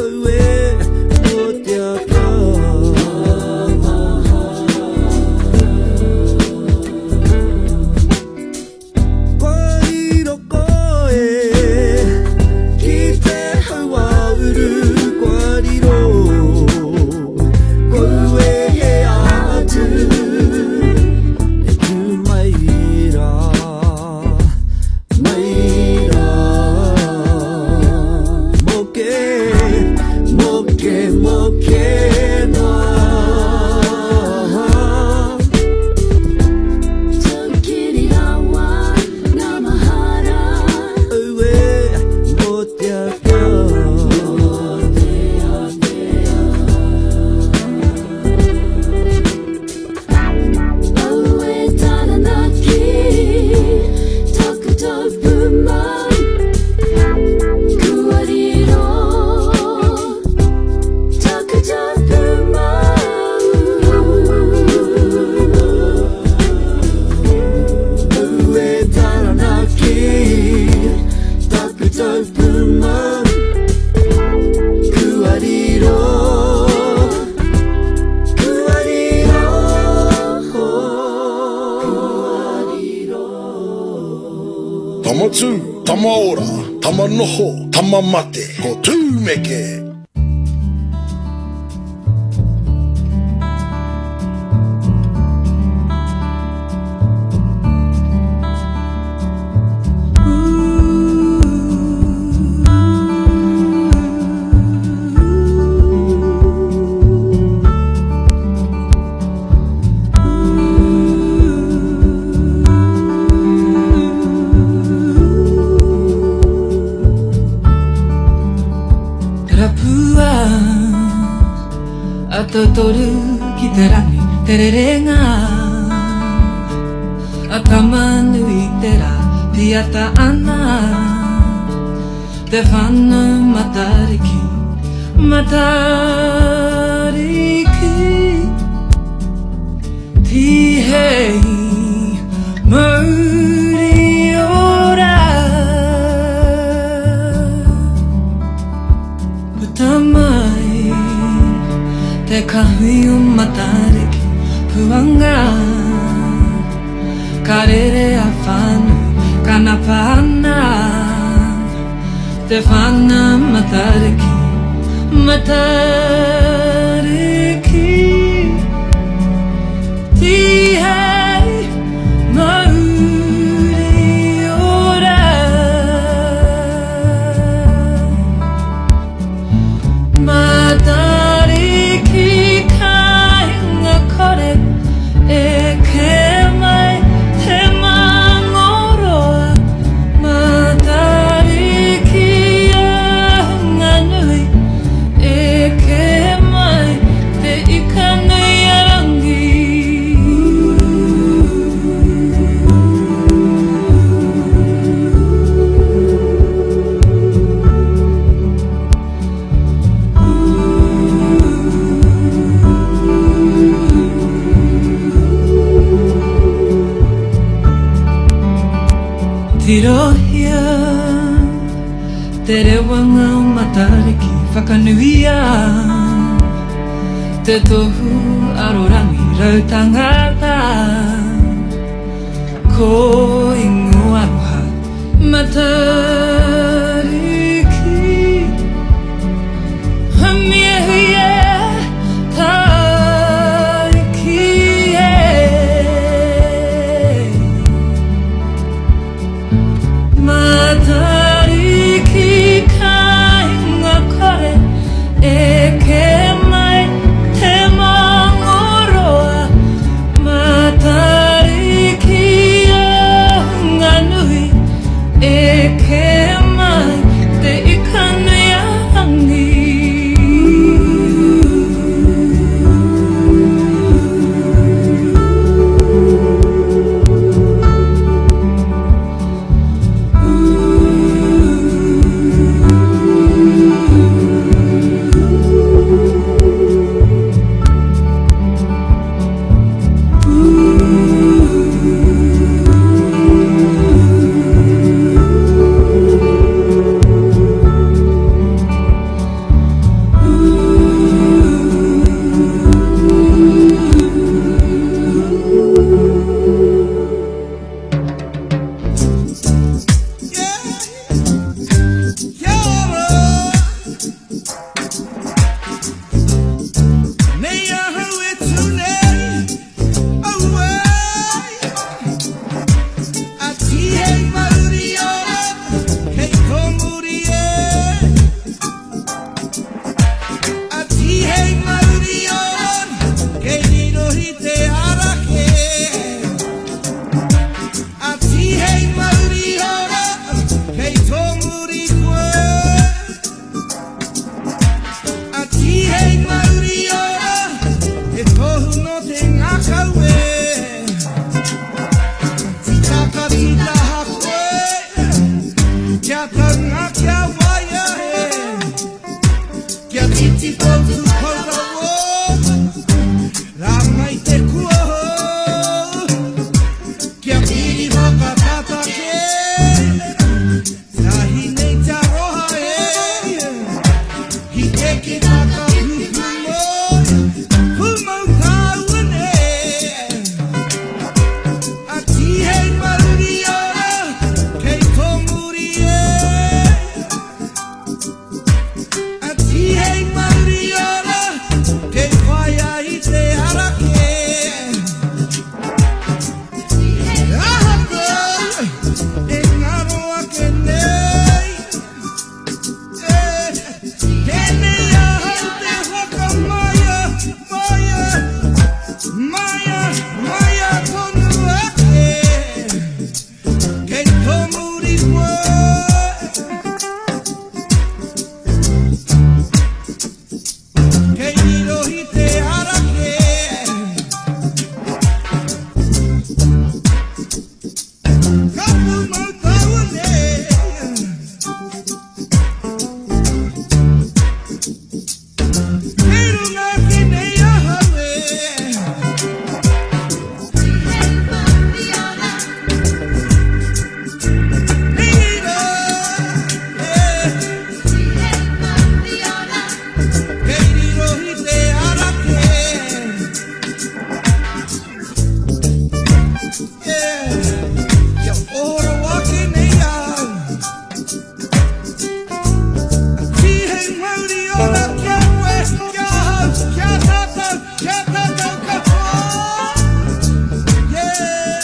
Aue, mō te atea. Kua riro koe ki te hauāuru, kua riro koe he atu e tū mai rā, mai rā. Moke, moke, moke noa. Aue, mō te atea. Kua riro. Tama noho, tama mate, ko Tūmeke! Rapua a tautoru ki te rangi te rerenga A Tamanui te rā piata ana Te whānau Matariki Matariki Tihei mauri ora Puta mai te kahui o Matariki Puanga Ka rere a whānui ka napa ana Te whānau Matariki Matariki Tihei mauri ora Matariki kāinga kore Eke mai te mangoroa Matariki ahunga nui Eke mai te ika nui a Rangi. Tirohia te rewanga o Matariki, whakanuia te tohu arorangi rau tangata. Ko ingoa aroha Matariki. Haumia huia tāiki e. Matariki kāinga kore eke mai te mangoroa Matariki ahunga nui eke mai te ika nui a Rangi. Nei ahau e tū nei, auē. A tihei mauri ora, kei tō muri e. A tihei mauri ora, kei riro i te ara kē. A tihei mauri ora, kei tō muri koe. A tihei mauri ora, he tohu nō te ngākau e. Titaka titaha koe, kia taunga kia waia e. Kia titi tōku koroua, rā mai te kuoho. Kia piri whakatata kē, tahi nei te aroha e. Hi teke whakapupumo, pūmau tāua nei. A tihei mauri ora, kei tō muri e. A tihei mauri ora, kei whaia i te ara kē. Aha kou, e ngaro ake nei. E, tēnei ahau te whakamaia, maia, maia, maia tonu ake. Kei tō muri koe. Kei riro i te ara kē. Ka pūmau taua nei. Kei runga ake nei ahau e. Kei riro i te ara kē. Yeah, kia oro ake nei au. Tihei mauri ora kia koe, kia ahau, kia tātou, kia tātou katoa. Yeah,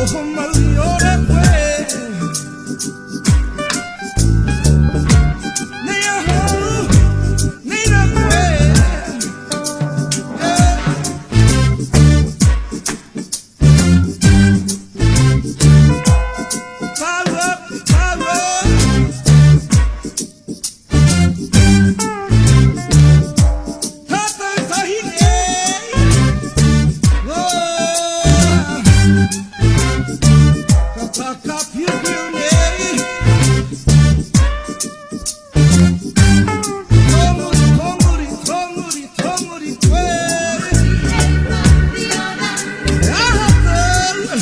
oho mauri ora koe. Nei ahau, nei rā koe. Yeah. Power, power. Tātou tahi nei. Oh. Ka whakapiupiu nei. Tōmuri, tōmuri, tōmuri, tōmuri koe. Aha tou.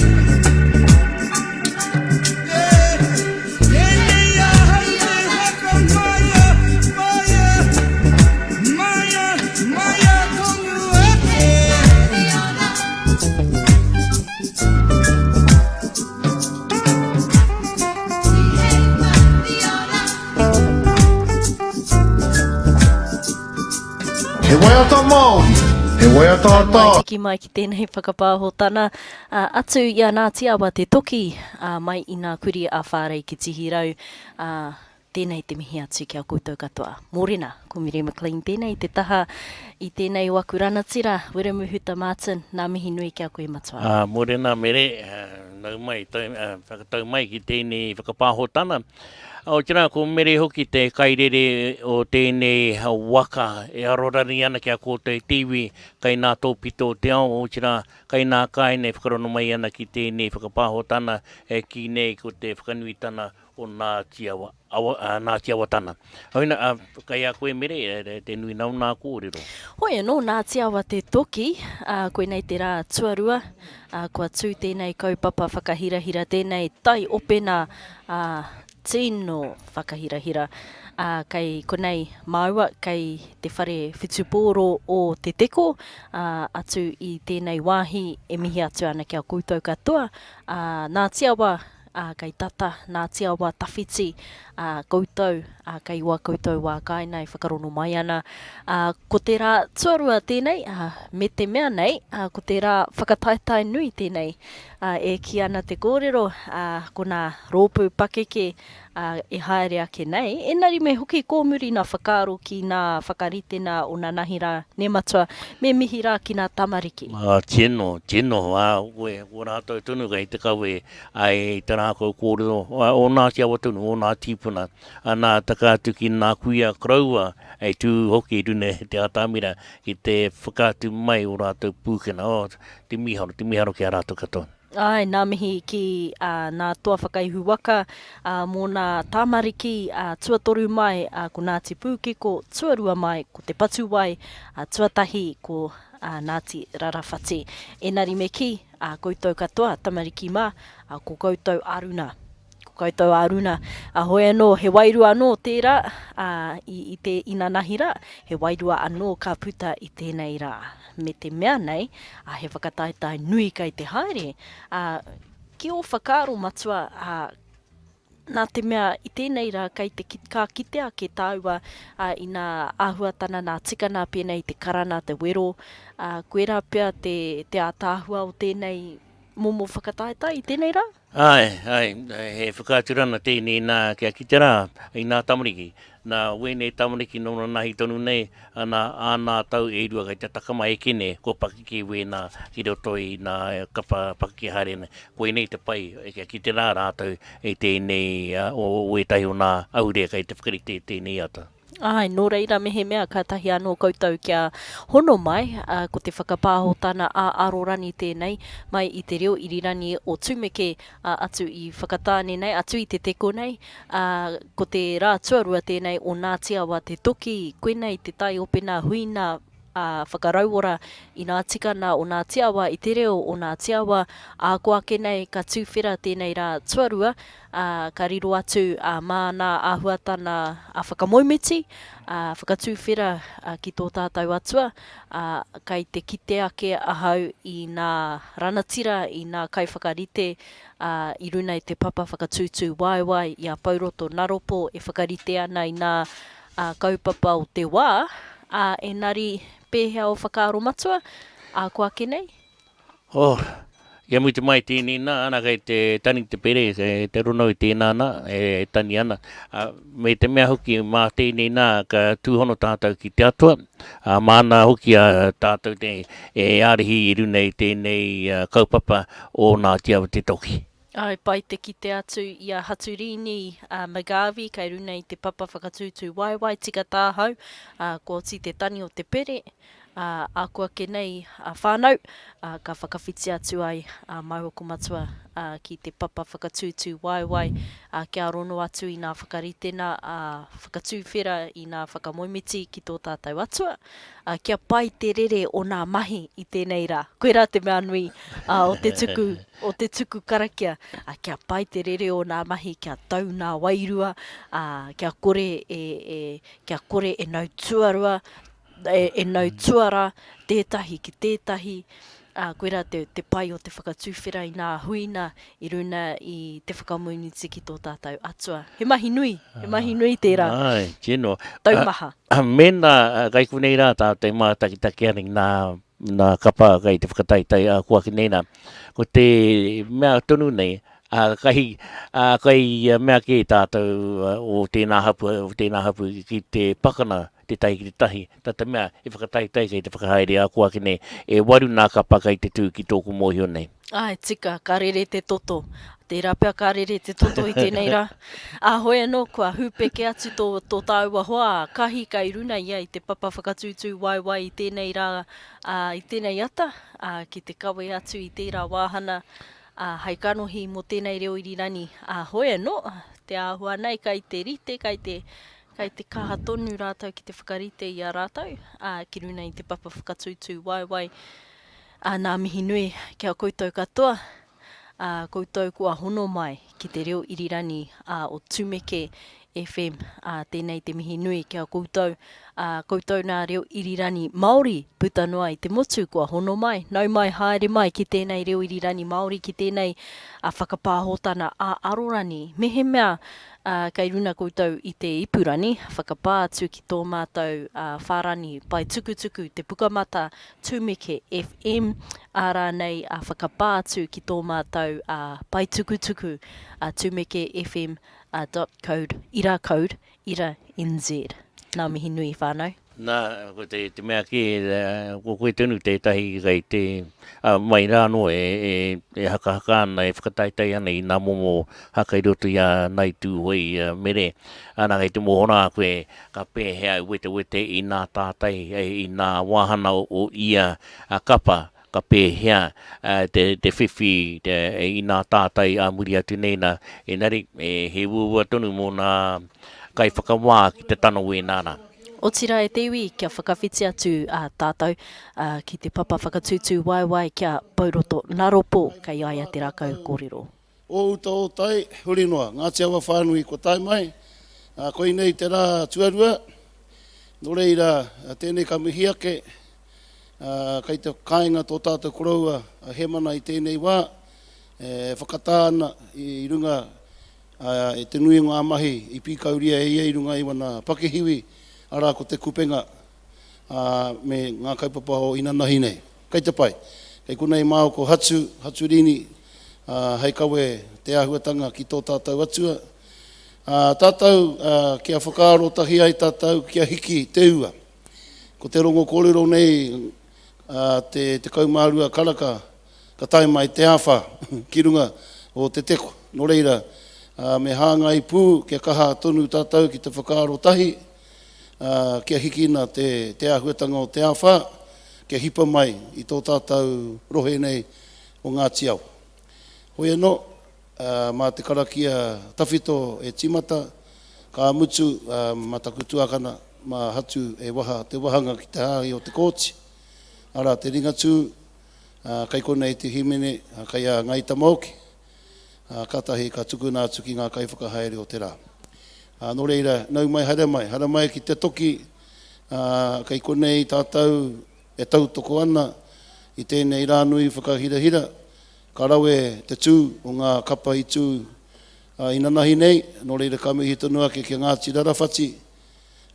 Yeah. Tēnei ahau te whakamaia, maia, maia, maia tonu ake. He waiata Māori, he waiata Mai ataata. tiki mai ki tēnei whakapāhotana, ā, atu i a Ngāti Awa te toki, ā, mai i nā kuri a Whārei ki Tihirau, ā, tēnei te mihi atu ki a koutou katoa. Mōrena, ko Mere McLean tēnei te taha i tēnei o aku ranatira, Wiremu Huta Martin, nā mihi nui ki a koe matua. Ā, mōrena Mere, nau mai, tau, whakatau mai ki tēnei whakapāhotana. Otirā, ko Mere hoki te kairere o tēnei waka e arorani ana ki a koutou te iwi kai nā tōpito o te ao, otirā, kai nā kāinga e whakarono mai ana ki tēnei whakapāhotana e kī nei ko te whakanuitana o Ngāti Awa, awa, ā, Ngāti Awatana. Hoina, ā, kai a koe Mere, te nui nau nā kōrero. Hoi anō, Ngāti Awa te toki, ā, koinei te rā tuarua, ā, kua tū tēnei kaupapa whakahirahira, tēnei tai opena, ā, tino whakahirahira, ā, kei konei māua, kei te whare whutupōro o Te Teko, ā, atu i tēnei wāhi e mihi atu ana ki a koutou katoa, ā, Ngāti Awa, ā, kei tata, Ngāti Awa tawhiti, ā, koutou, ā, kei wā koutou wā kāinga e whakarono mai ana. Ā, ko te rā tuarua tēnei, ā, me te mea nei, ā, ko te rā whakataetae nui tēnei. Ā, e kī ana te kōrero, ā, ko nā rōpū pakeke, ā, e haere ake nei, engari me hoki kōmuri nā whakaaro ki nā whakaritena o nanahi rā, nē matua, me mihi rā ki nā tamariki. Ā, tino, tino, ā, koe, ko rātou tonu kei te kawe ai i te rākau kōrero, ā, o Ngāti Awa tonu, o nā tīpuna, ā, nā taka atu ki nā kuia koroua, hei tū hoki i runa i te atamira ki te whakaatu mai o rātou pūkenga, oh, te mīharo, te mīharo ki a rātou katoa. Āe, nā mihi ki ā, nā Toa Whakaihu Waka, ā, mō nā tāmariki, ā, tuatoru mai, ā, ko Ngāti Pūkeko, tuarua mai, ko Te Patuwai, ā, tuatahi, ko, ā, Ngāti Rarawhati. Engari me kī, ā, koutou katoa, tamariki mā, ā, ko koutou Aruna. Ko koutou Aruna. Ā, hoi anō, he wairua anō tērā, ā, i, i te inanahi rā, he wairua anō ka puta i tēnei rā. Me te mea nei, ā, he whakataetae nui kei te haere, ā, ki ō whakaaro matua, ā, Nā te mea i tēnei rā kei te ka kite ake tāua i nā āhuatana, nā tikana pēnei i te karana, te wero, ā, koirā pea te, te ātaahua o tēnei momo whakataetae i tēnei rā? Āe, āe, he whakaaturana tēnei nā kia kite rā i nā tamariki. Nā wēnei tamariki nō nanahi tonu nei, ana, āna tau e rua kei te taka mai e kene, kua pakeke wēnā ki roto i nā kapa pakeke haere nei. Koinei te pai kia kite rā rātou i tēnei, o ētahi o nā ahurea kei te whakarite i tēnei ata. Āe, nō reira mehemea kātahi anō koutou kia hono mai, ko te whakapāhotana ā-arorani tēnei, mai i te reo irirangi o Tumeke, ā, atu i Whakatāne nei, atu i Te Teko nei, ā, ko te rā tuarua tēnei o Ngāti Awa Te Toki, koinei te taiopena huina, ā, whakarauora i nā tikana o Ngāti Awa, i te reo o Ngāti Awa, ā, ko ake nei ka tūwhera tēnei rā tuarua, ā, ka riro atu, ā, mā nā āhuatana ā whakamoemiti, ā, whakatūwhera, ā, ki tō tātou Atua, ā, kai te kite ake ahau i nā ranatira, i nā kaiwhakarite, ā, i runa i te papa whakatūtū waewae i a Pouroto Naropo e whakarite ana i nā, ā, kaupapa o te wā, ā, enari pēhea ō whakaaro matua, ā, ko ake nei? Oh, kia mutu mai tēnei nā, ana kei te tani te pere, kei te rono i tēnā nā, e tani ana. Ā, me te mea hoki mā tēnei nā ka tūhono tātou ki te Atua, ā, māna hoki a tātou te e ārahi i runa i tēnei kaupapa o Ngāti Awa Te Toki. Āe, pai te kite atu i a Haturīni McGarvey kei runa i te papa whakatūtū waewae tika tāhau, ā, kua oti te tani o te pere, ā, ākuake nei a whānau, ā, ka whakawhiti atu ai a māua ko Matua, ā, ki te papa whakatūtū waewae, ā, kia rono atu i nā whakaritena, ā, whakatūwhera i nā whakamoemiti ki tō tātou Atua, ā, kia pai te rere o nā mahi i tēnei rā. Koirā te mea nui, ā, o te tuku, o te tuku karakia, ā, kia pai te rere o nā mahi, kia tau nā wairua, ā, kia kore e, e, kia kore e nau tuarua, e, e nau tuara tētahi ki tētahi, ā, koirā te, te pai o te whakatuwhera i nā huina i runa i te whakamoemiti ki tō tātou Atua. He mahi nui, he mahi nui tērā. Āe, tino. Taumaha. Mēnā kai konei rā tātou e mātakitaki ana i nā, nā kapa kai te whakataetae ā kua ake nei nā, ko te mea tonu nei, ā, kai, ā, kai mea kē tātou o tēnā hapū, o tēnā hapū ki te pakana tētahi ki te tahi, tā te mea e whakataetae kei te whakahaere ā kua ake nei, e waru nā kapa kei te tū ki tōku mōhio nei. Āe, tika, ka rere te toto. Tērā pea ka rere te toto i tēnei rā. Ā, hoi anō, kua hūpeke atu tō, tō tāua hoa a Kahi kei runa ia i te papa whakatūtū waewae i tēnei rā, ā, i tēnei ata, ā, ki te kawe atu i tērā wāhana, ā, hei kanohi mō tēnei reo irirangi. Ā, hoi anō, te āhua nei kei te rite, kei te, Kei te kaha tonu rātou ki te whakarite i a rātou, ā, ki runa i te papa whakatūtū waewae, ā, nā mihi nui ki a koutou katoa, ā, koutou kua hono mai ki te reo irirangi, ā, o Tumeke FM, ā, tēnei te mihi nui ki a koutou, ā, koutou nā reo irirangi Māori puta noa i te motu kua hono mai, nau mai haere mai ki tēnei reo irirangi Māori, ki tēnei, ā, whakapāhotana ā-arorangi, mehemea, Ā, kei runa koutou i te ipurani, whakapā atu ki tō mātou whārani pae tukutuku te Pukamata Tumeke FM, ā rānei whakapā atu ki tō mātou pae tukutuku Tumeke FM dot code ira code ira NZ. Nā mihi nui whānau. Nā, ko te, te mea kē, ko koe tonu tētahi kei te, ā, mai rā anō e, e, e hakahaka ana, e whakataetae ana i nā momo haka i roto i a Ngāi Tūhoe, i a Mere. Ana, kei te mōhio rā koe ka pēhea e wetewete i nā tātai, i nā wāhana o, o ia kapa, ka pēhea te, te whiwhi te, i nā tātai ā muri atu nei nā. Engari, he uaua tonu mō nā kaiwhakawā ki te tano wēnā rā. Otirā e te iwi, kia whakawhiti atu a tātou ki te papa whakatūtū waewae kia Pouroto Naropo kei a ia te rākau kōrero. O uta o tai, huri noa, Ngāti Awa whānui kua tae mai, ā, koinei te rā tuarua, nō reira, tēnei ka mihi ake, ā, kei te kāinga tō tātou koroua a Hemana i tēnei wā, e whakatā ana i runga. E te nui o ngā mahi i pīkauria e ia i runga i wana pakihiwi, arā ko Te Kupenga, ā, me ngā kaupapa o inanahi nei. Kei te pai. Kei konei māu ko Hatu, Hatu Rini, ā, hei kawe te āhuatanga ki tō tātou Atua. Ā, tātou, ā, kia whakaaro tahi ai tātou kia hiki te ua. Ko te rongo kōrero nei, ā, te 12 karaka, ka tae mai te āwhā ki runga o te teko. Nō reira, me hāngai pū kia kaha tonu tātou ki te whakaaro tahi, kia hikina te, te āhuatanga o te āwhā, kia hipa mai i tō tātou rohe nei o Ngāti Awa. Hoi anō, mā te karakia tawhito e tīmata, ka mutu mā taku tuakana, mā Hatu e waha te wahanga ki te hāhi o Te Kooti, arā, te Ringatū, Ā, kei konei te hīmene, ā, kei a Ngāi Tamaoki, ā, kātahi ka tukuna atu ki ngā kaiwhakahaere o te rā. Ā, nō reira, nau mai, haere mai, haere mai ki te toki, ā, kei konei tātou e tautoko ana i tēnei rā nui whakahirahira, ka rawe te tū o ngā kapa i tū inanahi nei, nō reira ka mihi tonu ake ki a Ngāti Rarawhati,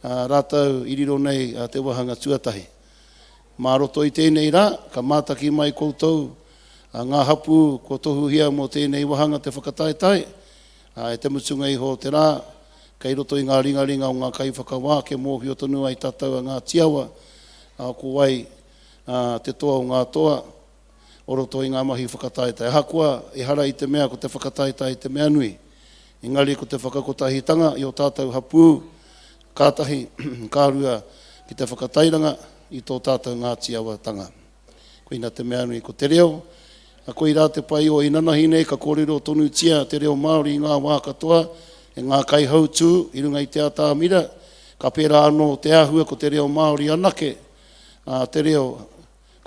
ā, rātou i riro nei te wāhanga tuatahi. Mā roto i tēnei rā, ka mātaki mai koutou, a ngā hapū kua tohuhia mō tēnei wāhanga te whakataetae, ā, i te mutunga iho o te rā, kei roto i ngā ringaringa o ngā kaiwhakawā kia mōhio tonu ai tātou a Ngāti Awa, ā, ko wai, ā, te toa o ngā toa o roto i ngā mahi whakataetae. Ahakoa ehara i te mea ko te whakataetae te mea nui, engari ko te whakakotahitanga i ō tātou hapū, Kātahi, ka rua ki te whakatairanga i tō tātou Ngāti Awatanga. Koina te mea nui ko te reo, a koirā te pai o inanahi nei ka kōrero tonutia te reo Māori i ngā wā katoa e ngā kaihautū i runga i te atamira, ka pērā anō te āhua ko te reo Māori anake te reo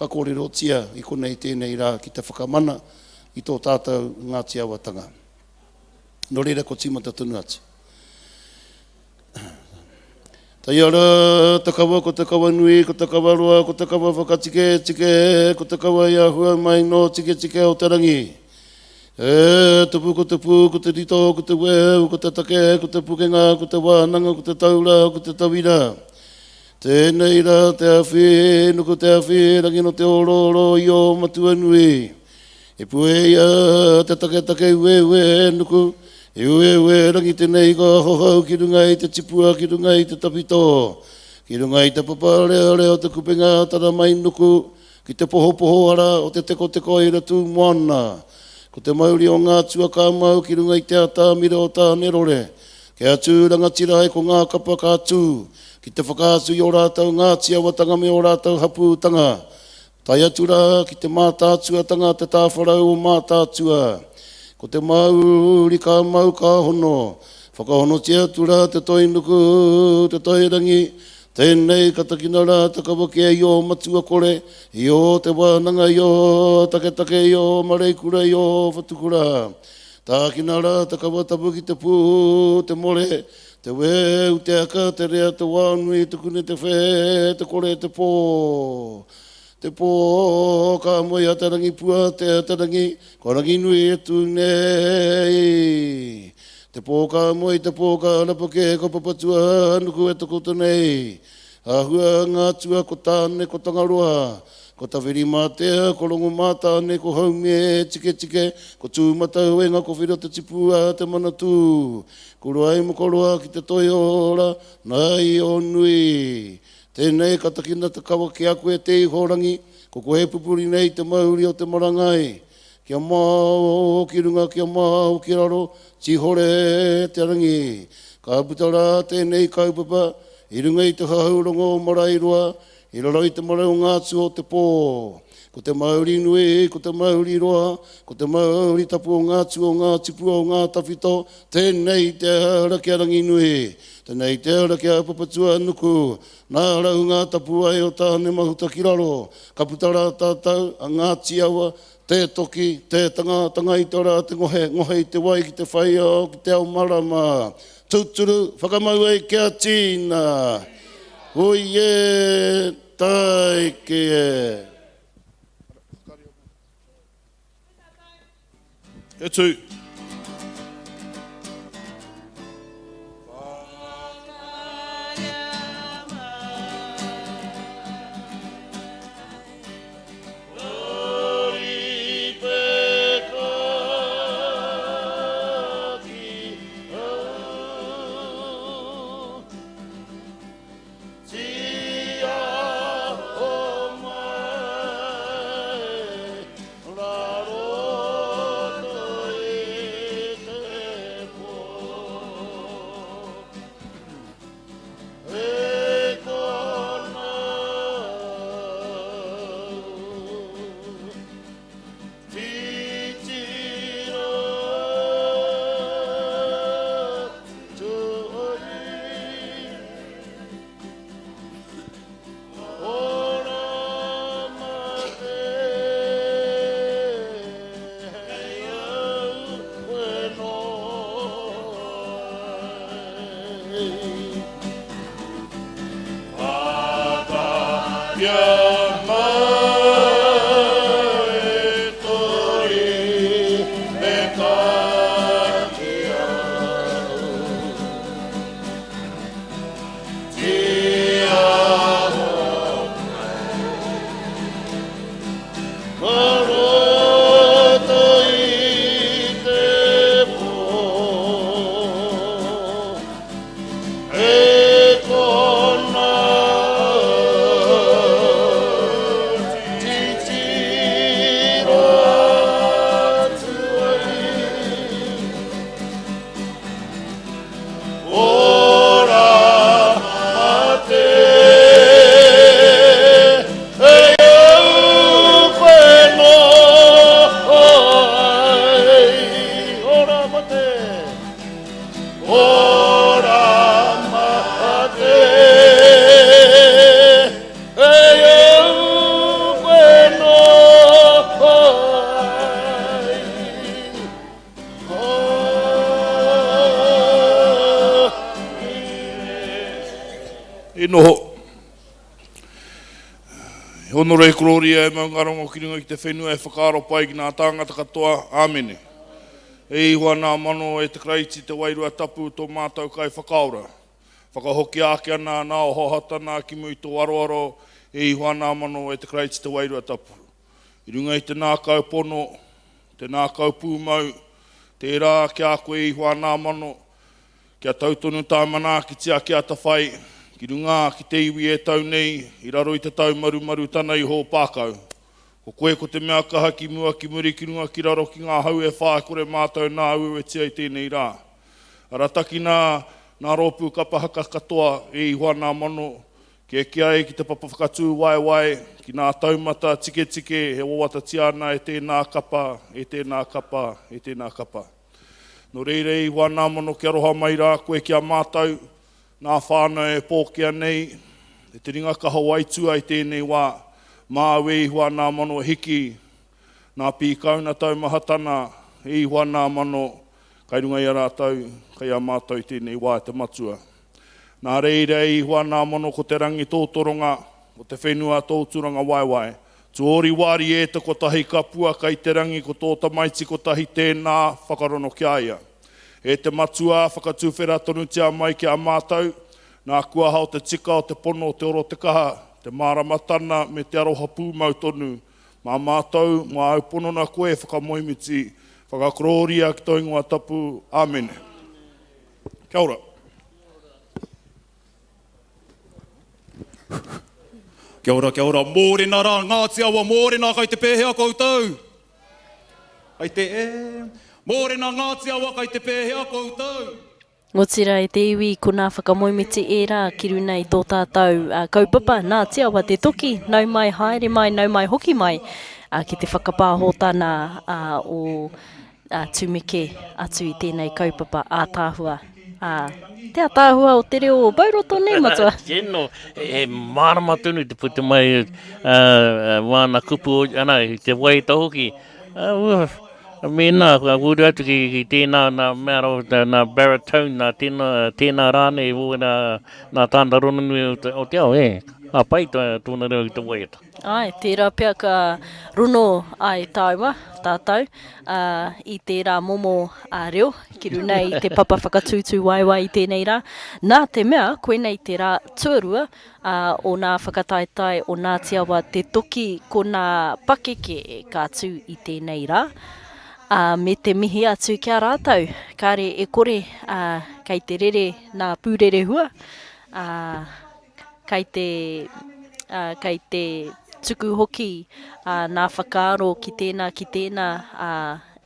ka kōrerotia i konei tēnei rā ki te whakamana i tō tātou Ngāti Awatanga. Nō reira ko tīmata tonu atu. Taiara, te kawa, ko te kawa nui, ko te kawa roa, ko te kawa whakatiketike, ko te kawa i ahua mai nō tiketike o te rangi. E tupu ko te pū, ko te rito, ko te weu, ko te take, ko te pukenga, ko te wānanga, ko te taura, ko te tauira. Tēnei rā te awhi, nuku te awhi, rangi no te orooro i ō matua nui. E pueia te taketake ueue nuku, e ueue rangi tenei ka hohou ki runga i te tipua ki runga i te tawhito, ki runga i te paparearea o te kupenga tara mai nuku, ki te pohopoho ara o te tekoteko i Ratū moana. Ko te mauri o ngā atua ka mau ki runga i te atamira o Tānerore, kia tū rangatira ai ko ngā kapa ka tū, ki te whakaatu i ō rātou Ngāti Awatanga me ō rātou hapūtanga. Tae atu rā ki te mātātuatanga te tāwharau o Mātaatua. Ko te mauri ka mau ka hono. Whakahonotia atu rā te toi nuku, te toi rangi, tēnei ka takina rā te kawakea i ō matua kore, i ō te wānanga, i ō taketake, i ō mareikura, i ō whatukura. Tākina rā te kawa tapu ki te pū, te more, te weu, te aka, te rea, te wānui, te kune, te whē, te kore, te pō. Te pō, ka moe a Te Rangipua, te a Te Rangi, ko Ranginui e tū nei. Te pō ka moe, te pō ka arapake, ko Papatūānuku e takoto nei. Āhua ngā atua, ko Tāne, ko Tangaroa, ko Tawhirimātea, ko Rongomātāne, ko Haumie, Tiketike, ko Tūmatauenga, ko Whiro te Tipua, te Manatū, ko Ruaimokoroa ki te toiora, nā Io-nui. Tēnei ka takina te kawa ki a koe te ihorangi, ko koe e pupuri nei te mauri o te marangai. Kia mao ki runga, kia mao ki raro, tīhore te rangi. Ka puta rā tēnei kaupapa i runga i te hahau rongo o Maraeroa, i raro i te marae o ngā atua o te pō. Ko te mauri nui, ko te mauri roa, ko te mauri tapu o ngā atua o ngā tipua o ngā tawhito, tēnei te ara ki a Ranginui, tēnei te ara ki a Papatūānuku, nā rau ngā tapuwae o Tāne Mahuta ki raro, ka puta rā tātou a Ngāti Awa, tē toki, tē tanga, tanga i te rā, te ngohe, ngohe i te wai ki te whai ao, ki te ao marama. Tūturu, whakamau ai kia tīna! Hui e, taiki e! Kia tū. Kia mau e toi me ka ki au. Te aho mai. Ka roto i te pō. E kona titiro atu ai. Ora mate e au koe noho ai. Ora mate. Ora mate e au koe noho ai. E noho. He honore, he kororia e maungarongo ki runga ki te whenua e whakaaro pai ki ngā tāngata katoa. Āmene. E Ihowa nā mano e te Karaiti te Wairua Tapu tō mātou Kaiwhakaora. Whakahokia ake ana nā ohaohatana ki muri tō aroaro e Ihowa nā mano e te Karaiti te Wairua Tapu. I runga i te nākau pono, te nākau pūmau, tērā ki a koe Ihowa nā mano, kia tau tonu tā manaakitia ki atawhai, ki runga ki te iwi e tau nei i raro i te taumarumaru tana iho o Pākau. Ko koe ko te mea kaha ki mua, ki muri, ki runga, ki raro, ki ngā hau e whā e kore mātou nā aueuetia i tēnei rā. Aratakina nā rōpū kapa haka katoa e Ihowa nā mano, kia eke ai ki te papa whakatū waewae, ki nā taumata tiketike e wawatatia ana e tēnā kapa, e tēnā kapa, e tēnā kapa. Nō reira e Ihowa nā mano kia aroha mai rā koe ki a mātou, nā whānau e pōkea nei e te ringa kaha o Aitua i tēnei wā, māu e Ihowa nā mano e hiki, nā pīkauna taumahatana e Ihowa nā mano, kai runga i a rātou, kai a mātou i tēnei wā e te Matua. Nā reira e Ihowa nā mano ko te rangi tō toronga, ko te whenua tō turanga waewae. Tuori wāri e te kotahi kapua kai te rangi ko tō tamaiti kotahi tēnā whakarono ki a ia. E te Matua, whakatuwhera tonutia mai ki a mātou, nā kuaha o te tika, o te pono, o te ora o te kaha, te māramatana me te aroha pūmau tonu, mā mātou, mā āu ponona koe e whakamoemiti, whakakorōria ki tō ingoa tapu. Āmene. Kia ora. Kia ora, kia ora, mōrena rā, Ngāti Awa, mōrena, kai te pēhea koutou? Kai te, e, mōrena Ngāti Awa, kai te pēhea koutou? Otira e te iwi, ko nā whakamoemiti ērā ki runa i tō tātou kaupapa, nā Te Awa te Toki, nau mai haere mai, nau mai hoki mai ki te whakapāhotana o tumeke atu i tēnei kaupapa ātaahua. Te ataahua o te reo o Bauroto, nē, Matua? Tino, he mārama tonu te puta mai wāna kupu, ana, te waiata hoki. Mēnā, ka uru atu ki, ki tēnā nā mea rawa, nā baritone, nā tēnā, tēnā rānei, o nā, nā tāna rongonui o te, o te ao, e. Ka pai tōna reo ki te waiata. Āe, tērā pea ka rono ai tāua, tātou, ā, i tērā momo reo ki runga i te papa whakatūtū waewae i tēnei rā. Nā te mea, koinei te rā tuarua, ā, o nā whakataetae o Ngāti Awa te toki ko nā pakeke ka tū i tēnei rā, ā, me te mihi atu ki a rātou, kāre e kore, ā, kei te rere nā pūrerehua, ā, kei te, ā, kei te tuku hoki, ā, nā whakaaro ki tēnā, ki tēnā, ā,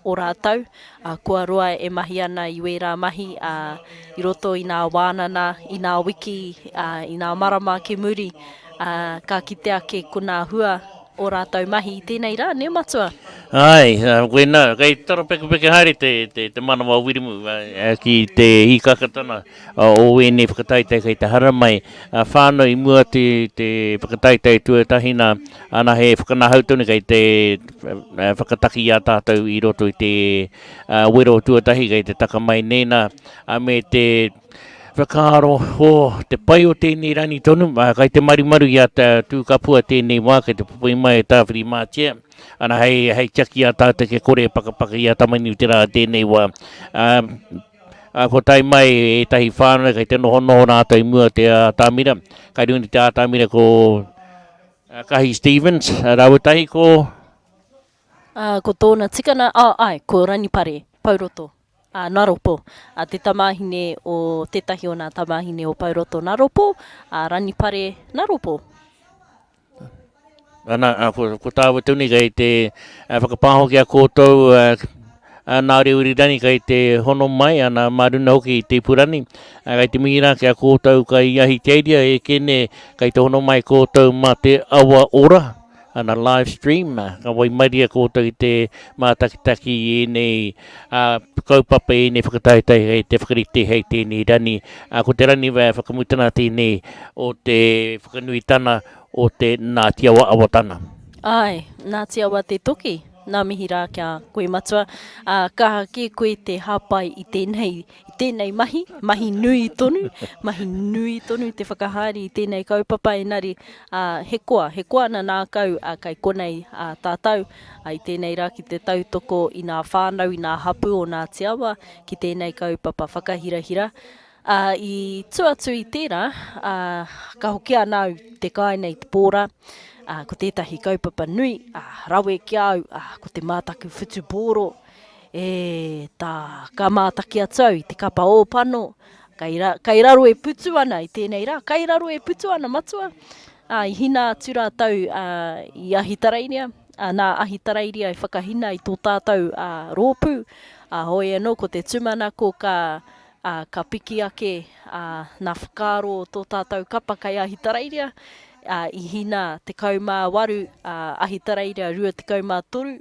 o rātou, ā, kua roa e mahi ana i wērā mahi, ā, i roto i nā wānana, i nā wiki, ā, i nā marama ki muri, ā, ka kite ake ko nā hua o rātou mahi i tēnei rā, nē Matua? Āe, koinā, kei taropekepeke haere te, te, te manawa o Wiremu ki te hīkakatana o ēnei whakataetae kei te haramai. Whānau i mua atu i te whakataetae tuatahi nā, ana he whakanahau tonu kei te whakataki i a tātou i roto i te wero tuatahi kei te taka mai nei nā, me te whakaaro o te pai o tēnei rani tonu, kai te marumaru i a Tūkapua tēnei wā, kei te popoi mai e Tāwhirimātea, ana hei, hei tiaki i a tātou kia kore e pakapaka i a Tamanuiterā tēnei wā. Ā, kua tae mai ētahi whānau kei te nohonoho rātou i mua o te ātamira. Kai runga i te ātamira ko Kahi Stevens, rāua tahi ko... Ā, ko tōna tikana, ā, āe, ko Ranipare, Pouroto, ā, Naropo, ā, te tamāhine o, tētahi o nā tamāhine o Pouroto Naropo, ā, Ranipare Naropo. Ana, ā, ko, ko tāua tonu kei te whakapāho ki a koutou, ā, nā reo irirangi kei te hono mai, ana, mā runa hoki i te ipurangi, ā, kei te mihi rā ki a koutou kai Ahitereiria e kene kei te hono mai koutou mā te awa ora, ana live stream, ka waimaria koutou ki te mātakitaki i ēnei ā, kaupapa, ēnei whakataetae hei te whakarite hei tēnei rani. Ā, ko te rani whakamutana tēnei o te whakanuitana o te Ngāti Awa Awatana. Āe, Ngāti Awa te toki, nā mihi rā ki a koe matua, ā, kaha kē koe te hāpai i tēnei, i tēnei mahi, mahi nui tonu, mahi nui tonu te whakahaere i tēnei kaupapa engari, ā, he koa, he koa ana nākau, ā, kai konei, ā, tātou, ā, i tēnei rā ki te tautoko i nā whānau, i nā hapū o Ngāti Awa ki tēnei kaupapa whakahirahira. Ā, i tua atu i tērā, ā, ka hoki ana au te kāinga i te pō rā, ā, ko tētahi kaupapa nui, ā, rawe ki a au, ā, ko te mātaku whutupōro, e, tā, ka mātaki atu au i te kapa ōpano, kei ra, kei raro e putu ana i tēnei rā, kei raro e putu ana matua, ā, i hina atu rātou, ā, i Ahitereiria, ā, nā Ahitereiria i whakahina i tō tātou, ā, rōpū, ā, hoi anō ko te tūmanako ka, ā, ka piki ake, ā, nā whakaaro o tō tātou kapa kei Ahitereiria, ā, i hina 18, ā, Ahitereiria 23,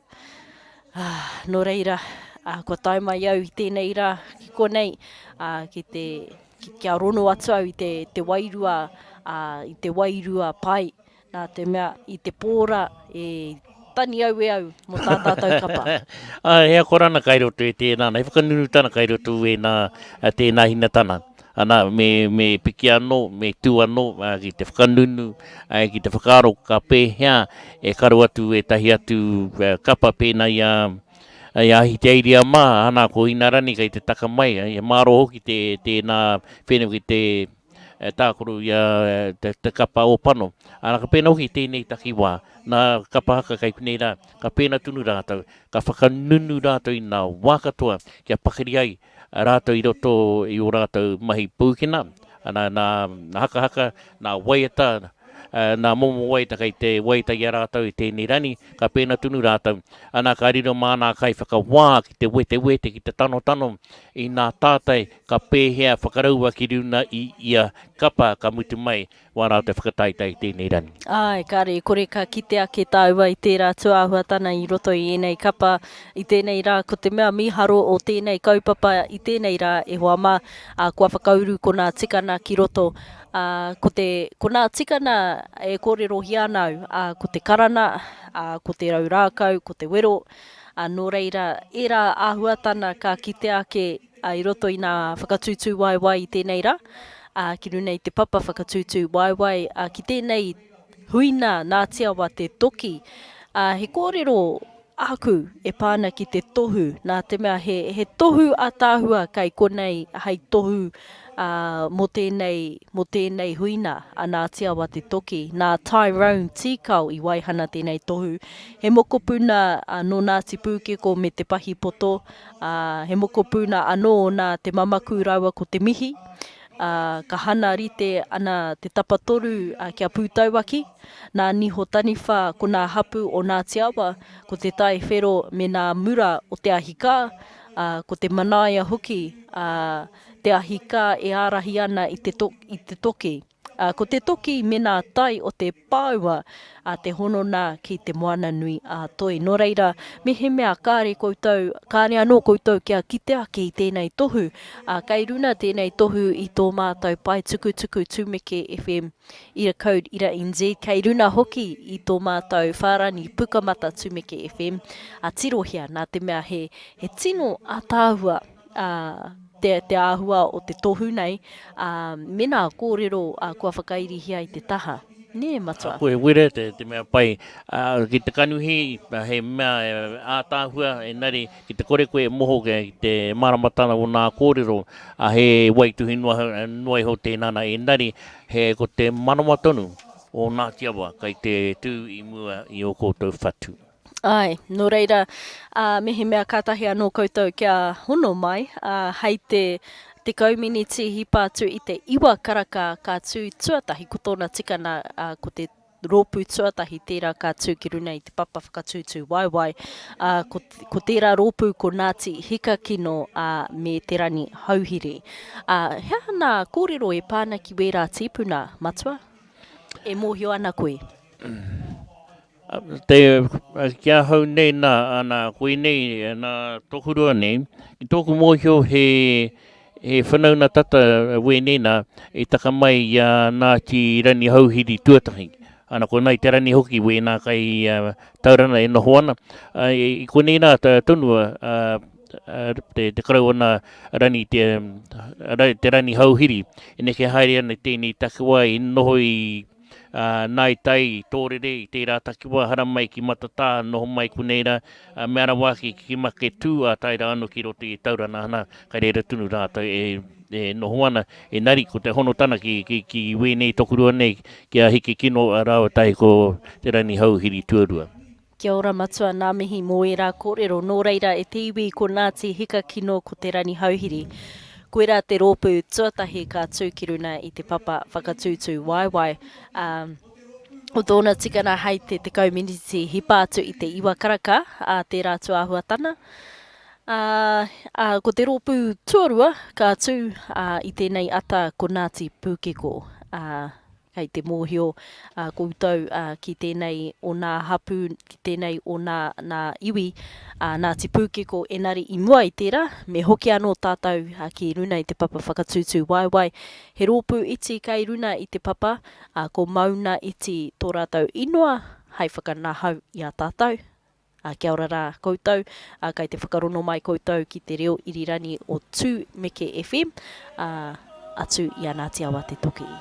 ā, nō reira, ā, kua tae mai au i tēnei rā ki konei, ā, ki te, ki, kia rono atu au i te, te wairua, ā, i te wairua pai, Nā te mea, i te pō rā, e tani au e au mō tā tātou kapa. Ā, he akorana kai roto i tēnā, he whakanunutana kai roto i ēnā, tēnā hinatana. Ana, me, me piki anō, me tū anō ki te whakanunu, ki te whakaaro ka pēhea e karo atu ētahi atu kapa pēnā i a, i a Ahitereiria mā, ana, ko Inarani kei te taka mai, he mārō hoki te, tēnā whenua ki te, e tākaro i a te, te kapa Ōpano. Ana, ka pēnā hoki tēnei takiwā, nā kapa haka kei konei rā, ka pēnā tonu rātou, ka whakanunu rātou i nā wā katoa kia pakari ai rātou i roto i ō rātou mahi pūkena, ana, nā, nā hakahaka, nā waiata, nā momo waiata kei te waiata i a rātou i tēnei rani, ka pēnā tonu rātou. Ana, ka riro mā nā kaiwhakawā ki te wetewete, ki te tanotano i nā tātai Ka pēhea whakaraua ki runa i ia kapa ka mutu mai wā rātou whakataetae i tēnei rangi? Āe, kāre e kore ka kite ake tāua i tērā tūāhuatana i roto i ēnei kapa i tēnei rā. Ko te mea mīharo o tēnei kaupapa i tēnei rā, e hoa mā, ā, kua whakauru ko nā tikana ki roto. Ā, ko te, ko nā tikana e kōrerohia ana au, ā, ko te karana, ā, ko te rau rākau, ko te wero, ā, nō reira, ērā āhuatana ka kitea ake ā, i roto i nā whakatūtū waewae i tēnei rā, ā, ki runa i te papa whakatūtū waewae, ā, ki tēnei huina nā Tiawa te toki, ā, he kōrero āku e pā ana ki te tohu, nā te mea he, he tohu ātaahua kei konei hei tohu, ā, mō tēnei, mō tēnei huina a Nā Tiawa te toki. Nā Tyrone Tīkao i waihana tēnei tohu. He mokopuna nō Ngāti Pūkeko me Te Pahipoto, ā, he mokopuna anō nā Te Mamaku rāua ko Te Mihi, ā, ka hana rite ana te tapatoru kia Pūtauaki, nā Niho Taniwha ko nā hapū o Ngāti Awa, ko Te Tai Whero me nā mura o te ahikā, ā, ko Te Manaia hoki, ā, te ahikā e ārahi ana i te, i te toki. Ā, ko te toki me nā tai o te pāua a te honona ki te moana nui a Toi. Nō reira, mehemea kāre koutou, kāre anō koutou kia kite ake i tēnei tohu, ā, kei runa tēnei tohu i tō mātou pae tukutuku Tumeke FM, ira code ira NZ, kei runa hoki i tō mātou whārani Pukamata Tumeke FM, ā, tirohia, nā te mea he, he tino ātaahua, ā. te, te āhua o te tohu nei, ā, me nā kōrero kua whakairihia i te taha. Nē, matua? Koe wera te, te mea pai, ā, ki te kanuhi, he mea ātaahua, engari ki te kore koe e moho ki te māramatanga o nā kōrero, ā, he waituhi noa, noa iho tēnā nā, engari he ko te manawa tonu o Ngāti Awa kei te tū i mua i ō koutou whatu. Āe, nō reira, ā, mehemea kātahi anō koutou kia hono mai, ā, hei te 10 miniti hipa atu i te iwa karaka ka tū tuatahi, ko tōna tikana, ā, ko te rōpū tuatahi tērā ka tū ki runa i te papa whakatūtū waewae, ā, ko, ko tērā rōpū ko Ngāti Hikakino, ā, me Te Rani Hauhiri. Ā, he aha nā kōrero e pā ana ki wērā tīpuna, Matua? E mōhio ana koe? Te, ki ahau nei nā, ana, koinei, nā tokorua nei, ki tōku mōhio he, he whanauna tata wēnei nā, i taka mai i a Ngāti Ranihauhiri tuatahi. Ana, ko Ngāi Te Rani hoki wēnā kai Taurana e noho ana. I konei nā tonu te, te Karauna Rani, te, te Ranihauhiri, e neke haere ana tēnei takiwā i noho i ā, Ngāi Tai, i Tōrere, i tērā takiwā, haramai ki Matatā, noho mai konei rā, ā, mea rawa ake ki Maketū, ā, tae rā anō ki roto i Tauranga, ana, kai reira tonu rātou e, e noho ana. Engari, ko te honotana ki, ki, ki wēnei tokorua nei, ki a Hikikino rāua tahi ko Te Ranihouhiri tuarua. Kia ora matua, nā mihi mō ērā kōrero. Nō reira e te iwi ko Ngāti Hikakino ko Te Ranihauhiri. Koirā te rōpū tuatahi ka tū ki runa i te papa whakatūtū waewae, ā, ko tōna tikana hei te 10 miniti hipa atu i te iwa karaka, ā, tērā tūāhuatana. Ā, ā, ko te rōpū tuarua ka tū, ā, i tēnei ata ko Ngāti Pūkeko, ā, Kei te mōhio koutou ki tēnei o nā hapū, ki tēnei o nā, nā iwi, Ngāti Pūkeko, enari i mua i tērā, me hoki anō tātou ki runa i te papa whakatūtū waewae. He rōpū iti kei runa i te papa, ko Mauna Iti tō rātou inoa hai whakanahau i a tātou. Ā, kia ora rā koutou, ā, kai te whakarono mai koutou ki te reo irirani o Tūmeke FM, ā, atu i a Ngāti Awa Te Toki.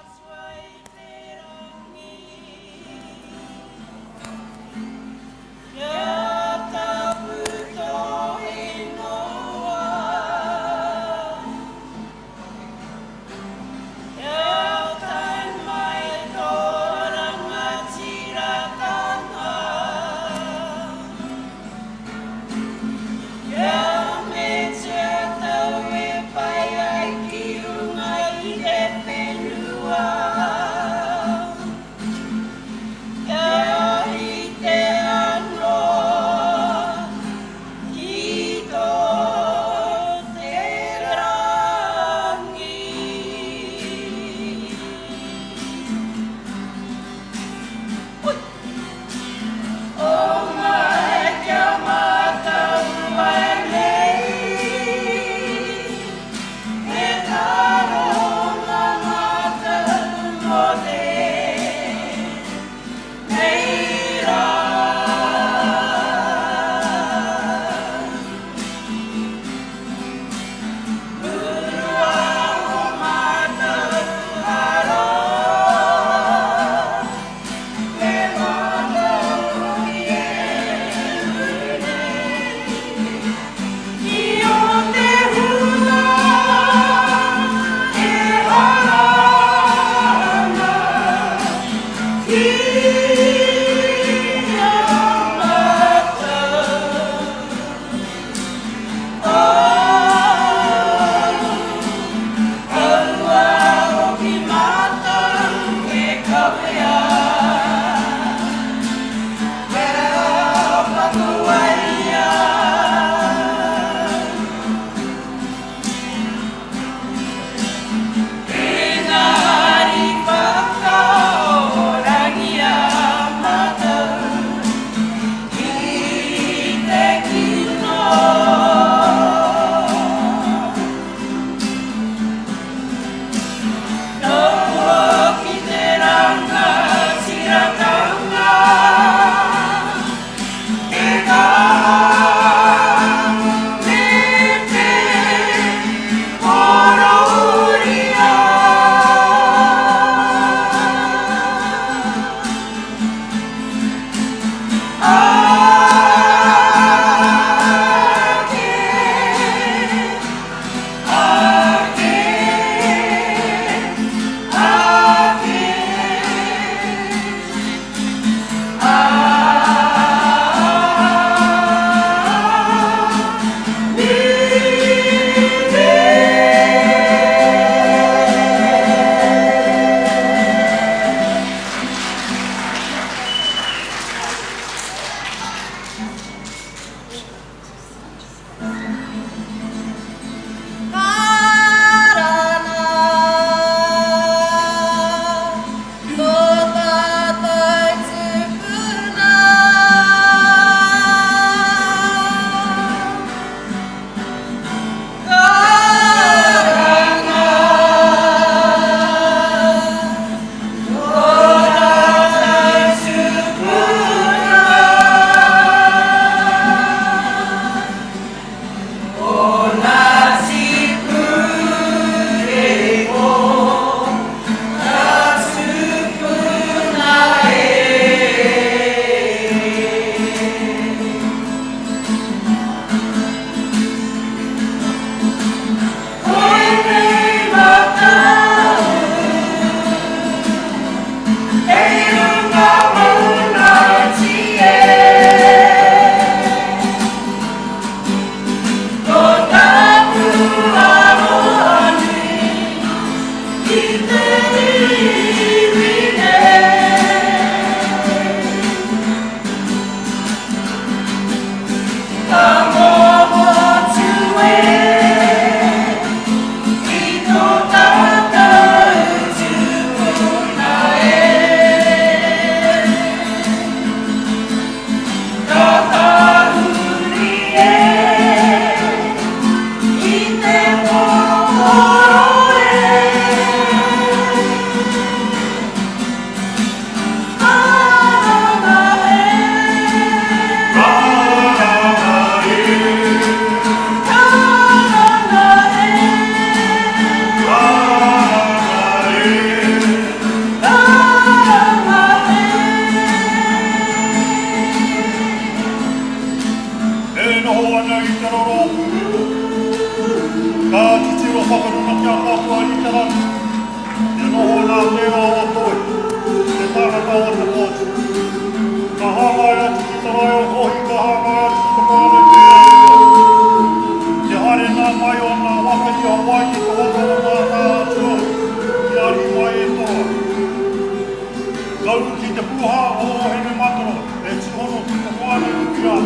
Ka uru ki te pūhā o Ōhinematoro e tūhono ki te moana nui a Kiwa.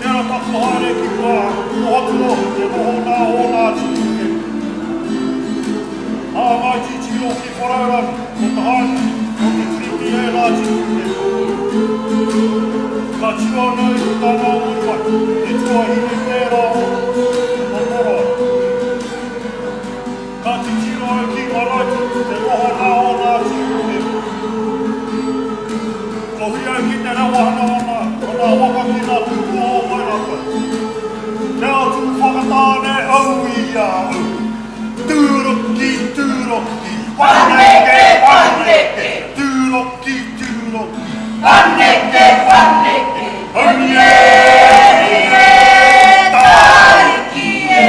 Tērā taku haere ki kua Pōhaturohu te noho nā ōna atu pūkenga. Hāngai titiro ki Wharaurangi, ko Tahaenui, ko Te Tiriti ērā atu pūkenga. Ka tū anō i te tama o Muriwai, te tuahine tērā o Toroa. Ka titiro au ki Maraiti, te noho nā ōna atu pūkenga. Ko hui au ki te rewahanawana, ko nā waka ki nā tupua o Wairaka. Te ao tū whakatāne au i a au. Tūroki, tūroki, paneke, paneke, tūroki, tūroki, paneke, paneke, haumi e, e, tāiki e.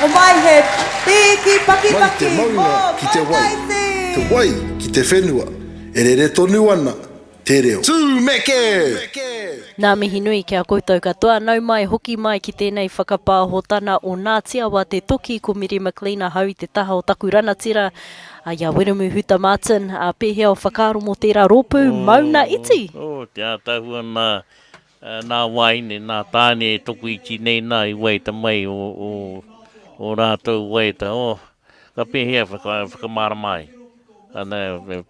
Homai he pīki Mai te pakipaki mō maunga ki te wai, Mataiti! te wai ki te whenua, e rere tonu ana te reo. Tūmeke! Nā mihi nui ki a koutou katoa, nau mai hoki mai ki tēnei whakapāhotana o Ngāti Awa te toki ko Miri McLean ahau i te taha o taku ranatira i a Wiremu Huta Martin, ā, pēhea o whakaaro mō tērā rōpū mauna iti? Oh, te ātaahua nā, nā wāhine, nā tāne e toku iti nei nā i waita mai o, o, o rātou waita, oh, ka pēhea whaka, whakamārama ai? Ana,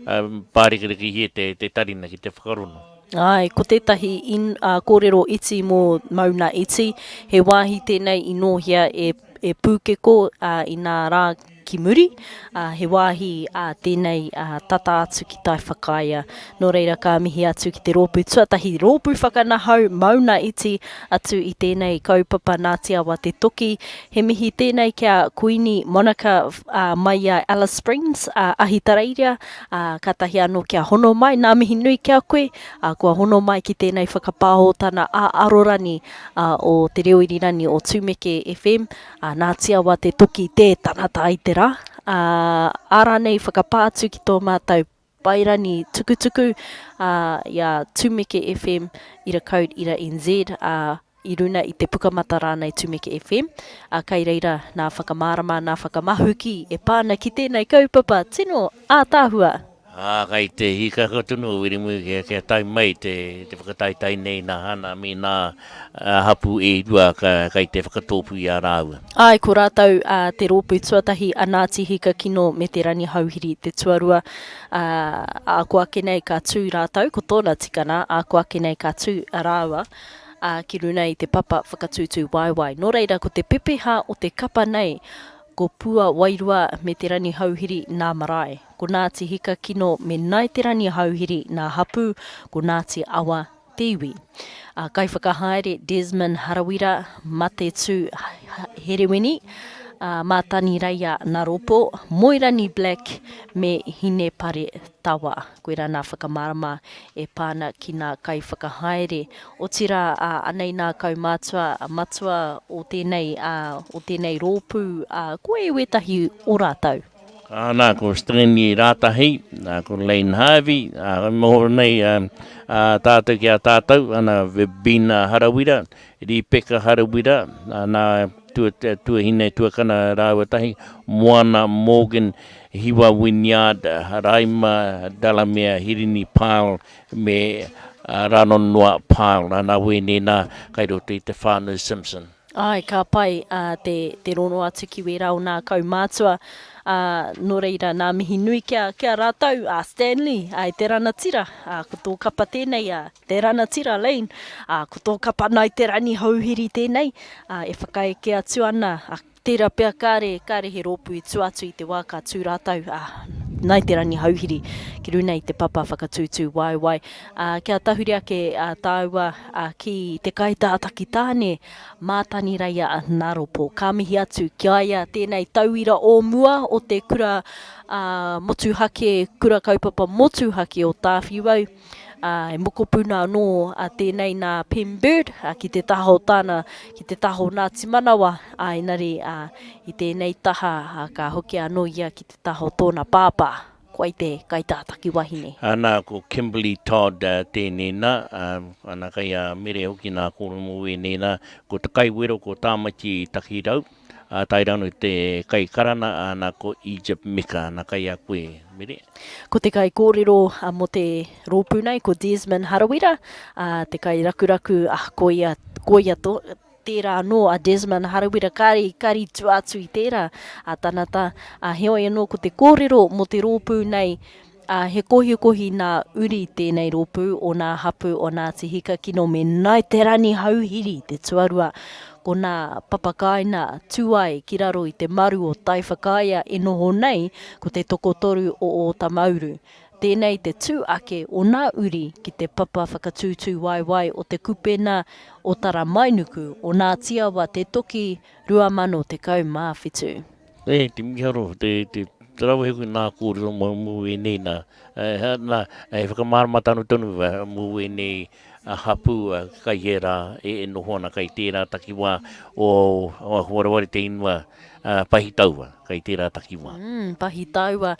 Pārekerekehia te tarina ki te whakarono. Āe, ko tētahi in, ā, kōrero iti mō Mauna Iti, he wāhi tēnei i nōhia e, e Pūkeko, ā, inā rā ki muri, ā, he wāhi, ā, tēnei, ā, tata atu ki Taiwhakaea. Nō reira ka mihi atu ki te rōpū tuatahi, Rōpū Whakanahau Mauna Iti, atu i tēnei kaupapa Nā Te Awa Te Toki. He mihi tēnei ki a Kuini Monica mai i a Alice Springs, a Ahitereiria, ā, kātahi anō kia hono mai. Nā mihi nui ki a koe, ā, kua hono mai ki tēnei whakapāhotana ā-arorani o Te Reo Irirangi o Tumeke FM, ā, Nā Te Awa Te Toki tē tangata i te rā, ā, ā rānei whakapā atu ki tō mātou Paerani tukutuku, ā, i a Tumeke FM, ira code ira NZ, ā, i runa i te pukamata rānei Tumeke FM, ā, kai reira nā whakamārama, nā whakamahuki e pā ana ki tēnei kaupapa tino ātaahua. Ā, kai te hīkaka tonu o Wiremu kia, kia tae mai te, te whakataetae nei nā Hana me nā hapū e rua ka, kai te whakatōpū i a rāua. Āe, ko rātou te rōpū tuatahi a Ngāti Hikakino me Te Rangihouhiri te tuarua, ā, ā ko ake nei ka tū rātou, ko tōna tikana, ā ko ake nei ka tū rāua, ā, ki runa i te papa whakatūtū waewae. Nō reira, ko te pepeha o te kapa nei, ko Pua Wairua me Te Rangihouhiri nā marae, ko Ngāti Hikakino me Ngāi Te Rangihouhiri nā hapū, ko Ngāti Awa te iwi. A Kaiwhakahaere Desmond Harawira, Matetu Herewini, a Mātani Reia Naropo, Moerani Black me Hinepare Tawa. Koirā nā whakamārama e pā ana ki nā kaiwhakahaere. Otirā, a, anei nā kaumātua matua o tēnei, a, o tēnei rōpū, a, koe wētahi o rātou. Ā, nā, ko Stanley Rātahi, nā, ko Layne Harvey, ā, noho nei ā, tātou ki a tātou, ana, Verbena Harawira, Rīpeka Harawira, ā, nā, tua, tuahine, tuakana rāua tahi, Moana Morgan, Hiwa Wynyard, Raima Delamere, Hirini Pyle, me Ranonoa Pyle, ā, nā wēnei nā, kai roto i te whānau Simpson. Āe, ka pai te, te rono atu ki wērā o nā kaumātua, ā, nō reira, nā mihi nui ki a, ki a rātou, a Stanley, ā, e te ranatira, ā, ko tō kapa tēnei, ā, te ranatira Lane, ā, ko tō kapa Nai Te Rani Houhiri tēnei, ā, e whakaeke atu ana, ā, tērā pea kāre, kāre he rōpū i tua atu i te wā ka tū rātou, ā, Nai Te Rani Houhiri ki runa i te papa whakatūtū waewae. Ā, kia tahuri ake a tāua ki te kaitātaki tāne, Mātani Reia Naropo. Ka mihi atu ki a ia tēnei tauira o mua o te kura motuhake, kura kaupapa motuhake o Tāwhiuau. Ā, he mokopuna anō a tēnei nā Pem Bird, ā, ki te taha o tāna, ki te taha o Ngāti Manawa, ā, engari, ā, i tēnei taha, ā, ka hoki anō ia ki te taha o tōna pāpā. Koai te kaitātaki wahine. Ana, ko Kimberley Todd tēnei nā, ana kei a Mere hoki nā kōrero mō wēnei nā, ko te kaiwero ko Tāmati Takirau, ā, tae rānō te kaikarana, ana ko Egypt Meka, ana kei a koe, Mere. Ko te kaikōrero mō te rōpū nei ko Desmond Harawira, ā, te kairakuraku, ā, koia, koia tō, Tērā anō a Desmond Harawira kāre i kari tua atu i tērā a Tanata, ā, heoi anō ko te kōrero mō te rōpū nei, ā, he kohikohi nā uri tēnei rōpū o nā hapū o Ngāti Hikakino me Ngāi Te Ranihauhiri te tuarua. Ko nā papakāina tū ai ki raro i te maru o Taiwhakaea e noho nei ko te tokotoru o Ōtamauru. Tēnei te tū ake o nā uri ki te papa whakatūtū waewae o te kupena o Taramainuku o Ngāti Awa Te Toki 2017. E te miharo, te, te, te rawe hoki nā kōrero mō, mō ēnei nā, nā, he whakamārama tanu tonu mō ēnei hapū kai ērā e noho ana kai tērā takiwā o Wareware te ingoa Pahitaua, kai tērā takiwā. Pahitaua,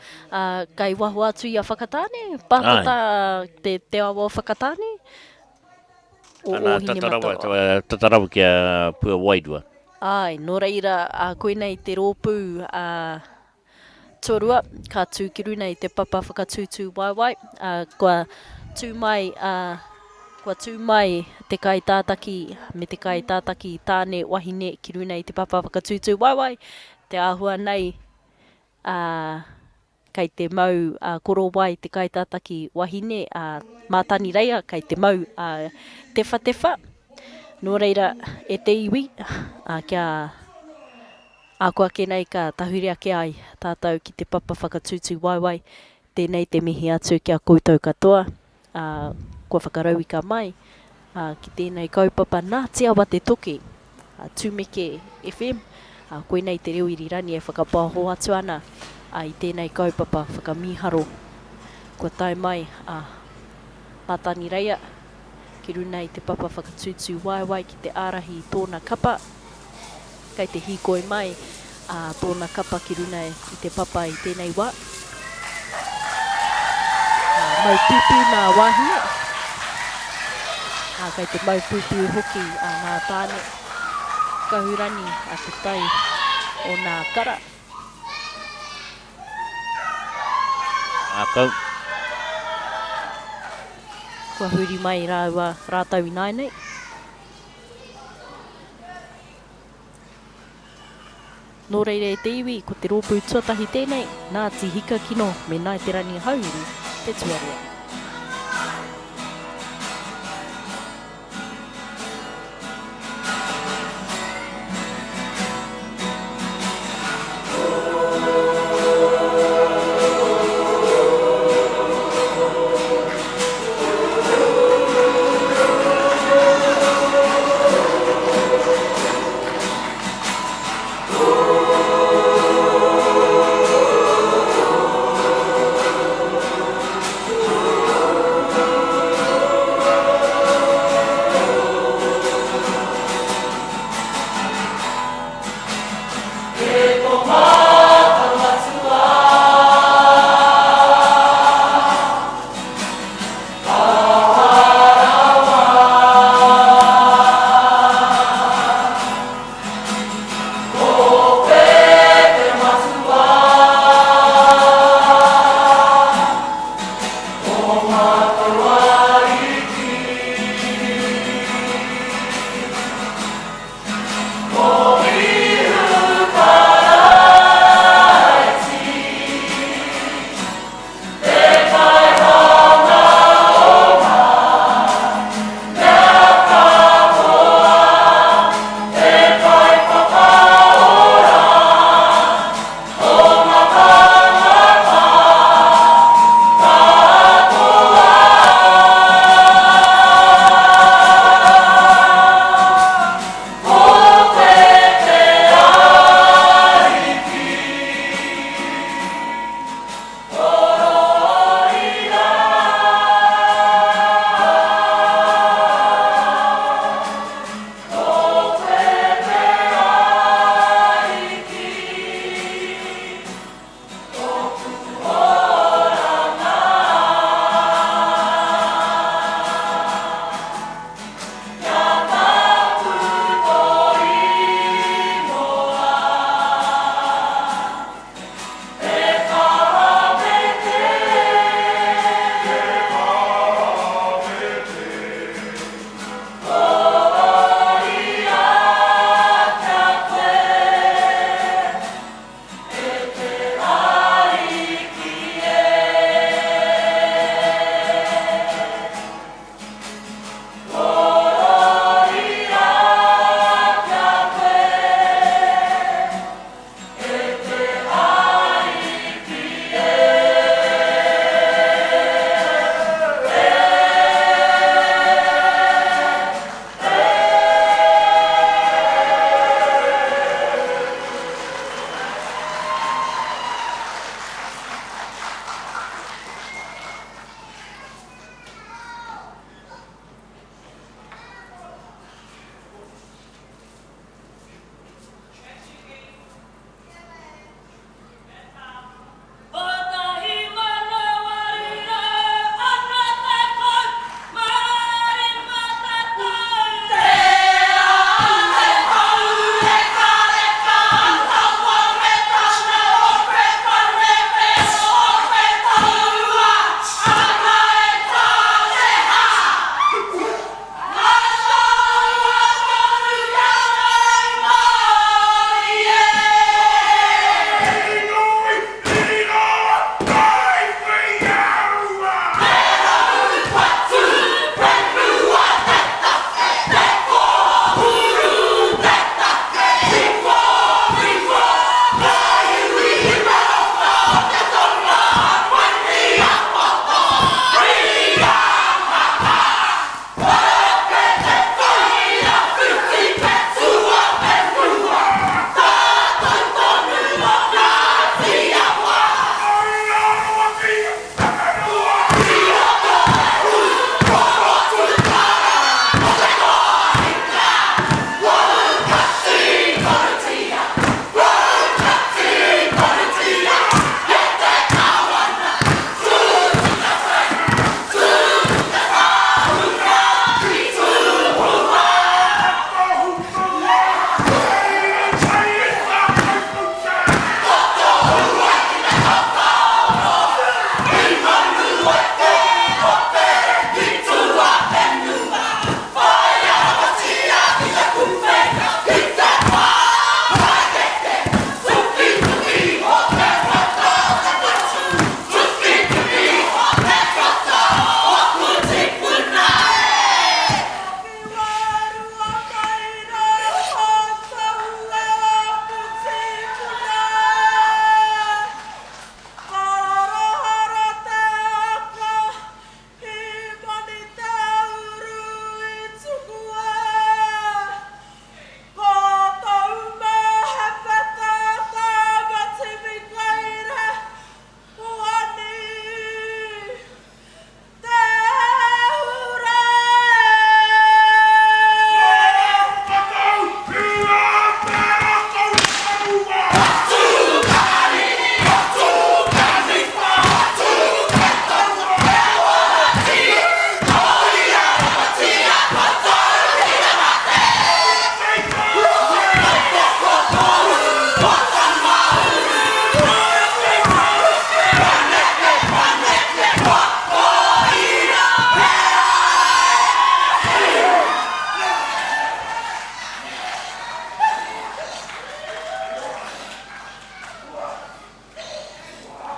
kai waho atu i a Whakatāne, pātata te awa o Whakatāne, o Ana, tata rawa, tata rawa ki a Puawairua. Āe, nō reira, koinei te rōpū Tuarua, ka tū ki runa i te papa whakatūtū waewae, ā, kua tū mai, ā, kua tū mai te kaitātaki me te kaitātaki tāne, wahine ki runa i te papa whakatūtū waewae, te āhua nei, ā, kei te mau ā korowai te kaitātaki wahine, ā, Mātani Reia kei te mau ā tewhatewha. Nō reira, e te iwi, ā, kia. Ako ake nei ka tahuri ake ai tātou ki te papa whakatūtū waewae, tēnei te mihi atu ki a koutou katoa, ā, kua whakarauika mai, ā, ki tēnei kaupapa nā Te Awa Te Toki, ā, Tumeke FM, ā, koinei te reo irirani e whakapaoho atu ana, ā, i tēnei kaupapa whakamīharo. Kua tae mai a Mātani Reia ki runa i te papa whakatūtū waewae ki te ārahi i tōna kapa. Kei te hīkoi mai ā tōna kapa ki runa i te papa i tēnei wā. Ā, mau pūpū nā wāhine. Ā, kei te mau pūpū hoki ā nā tāne. Kahurani a te tai o nā kara. Ākau. Kua huri mai rāua rātou ināianei. Nō reira e te iwi, ko te rōpū tuatahi tēnei, Ngāti Hikakino me Ngāi Te Rangi Hauuru te tuarua.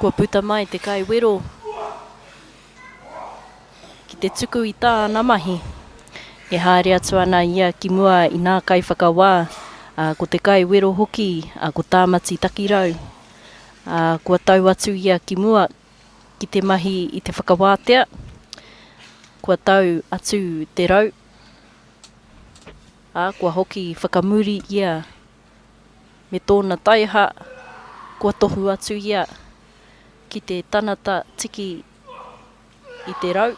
Kua puta mai te kaiwero ki te tuku i tāna mahi. E haere atu ana ia ki mua i nā kaiwhakawā, ā, ko te kaiwero hoki, ā, ko Tāmati Takirau. Ā, kua tau atu ia ki mua ki te mahi i te whakawātea. Kua tau atu te rau, ā, kua hoki whakamuri ia me tōna taiaha, kua tohu atu ia ki te tanata tiki i te rau,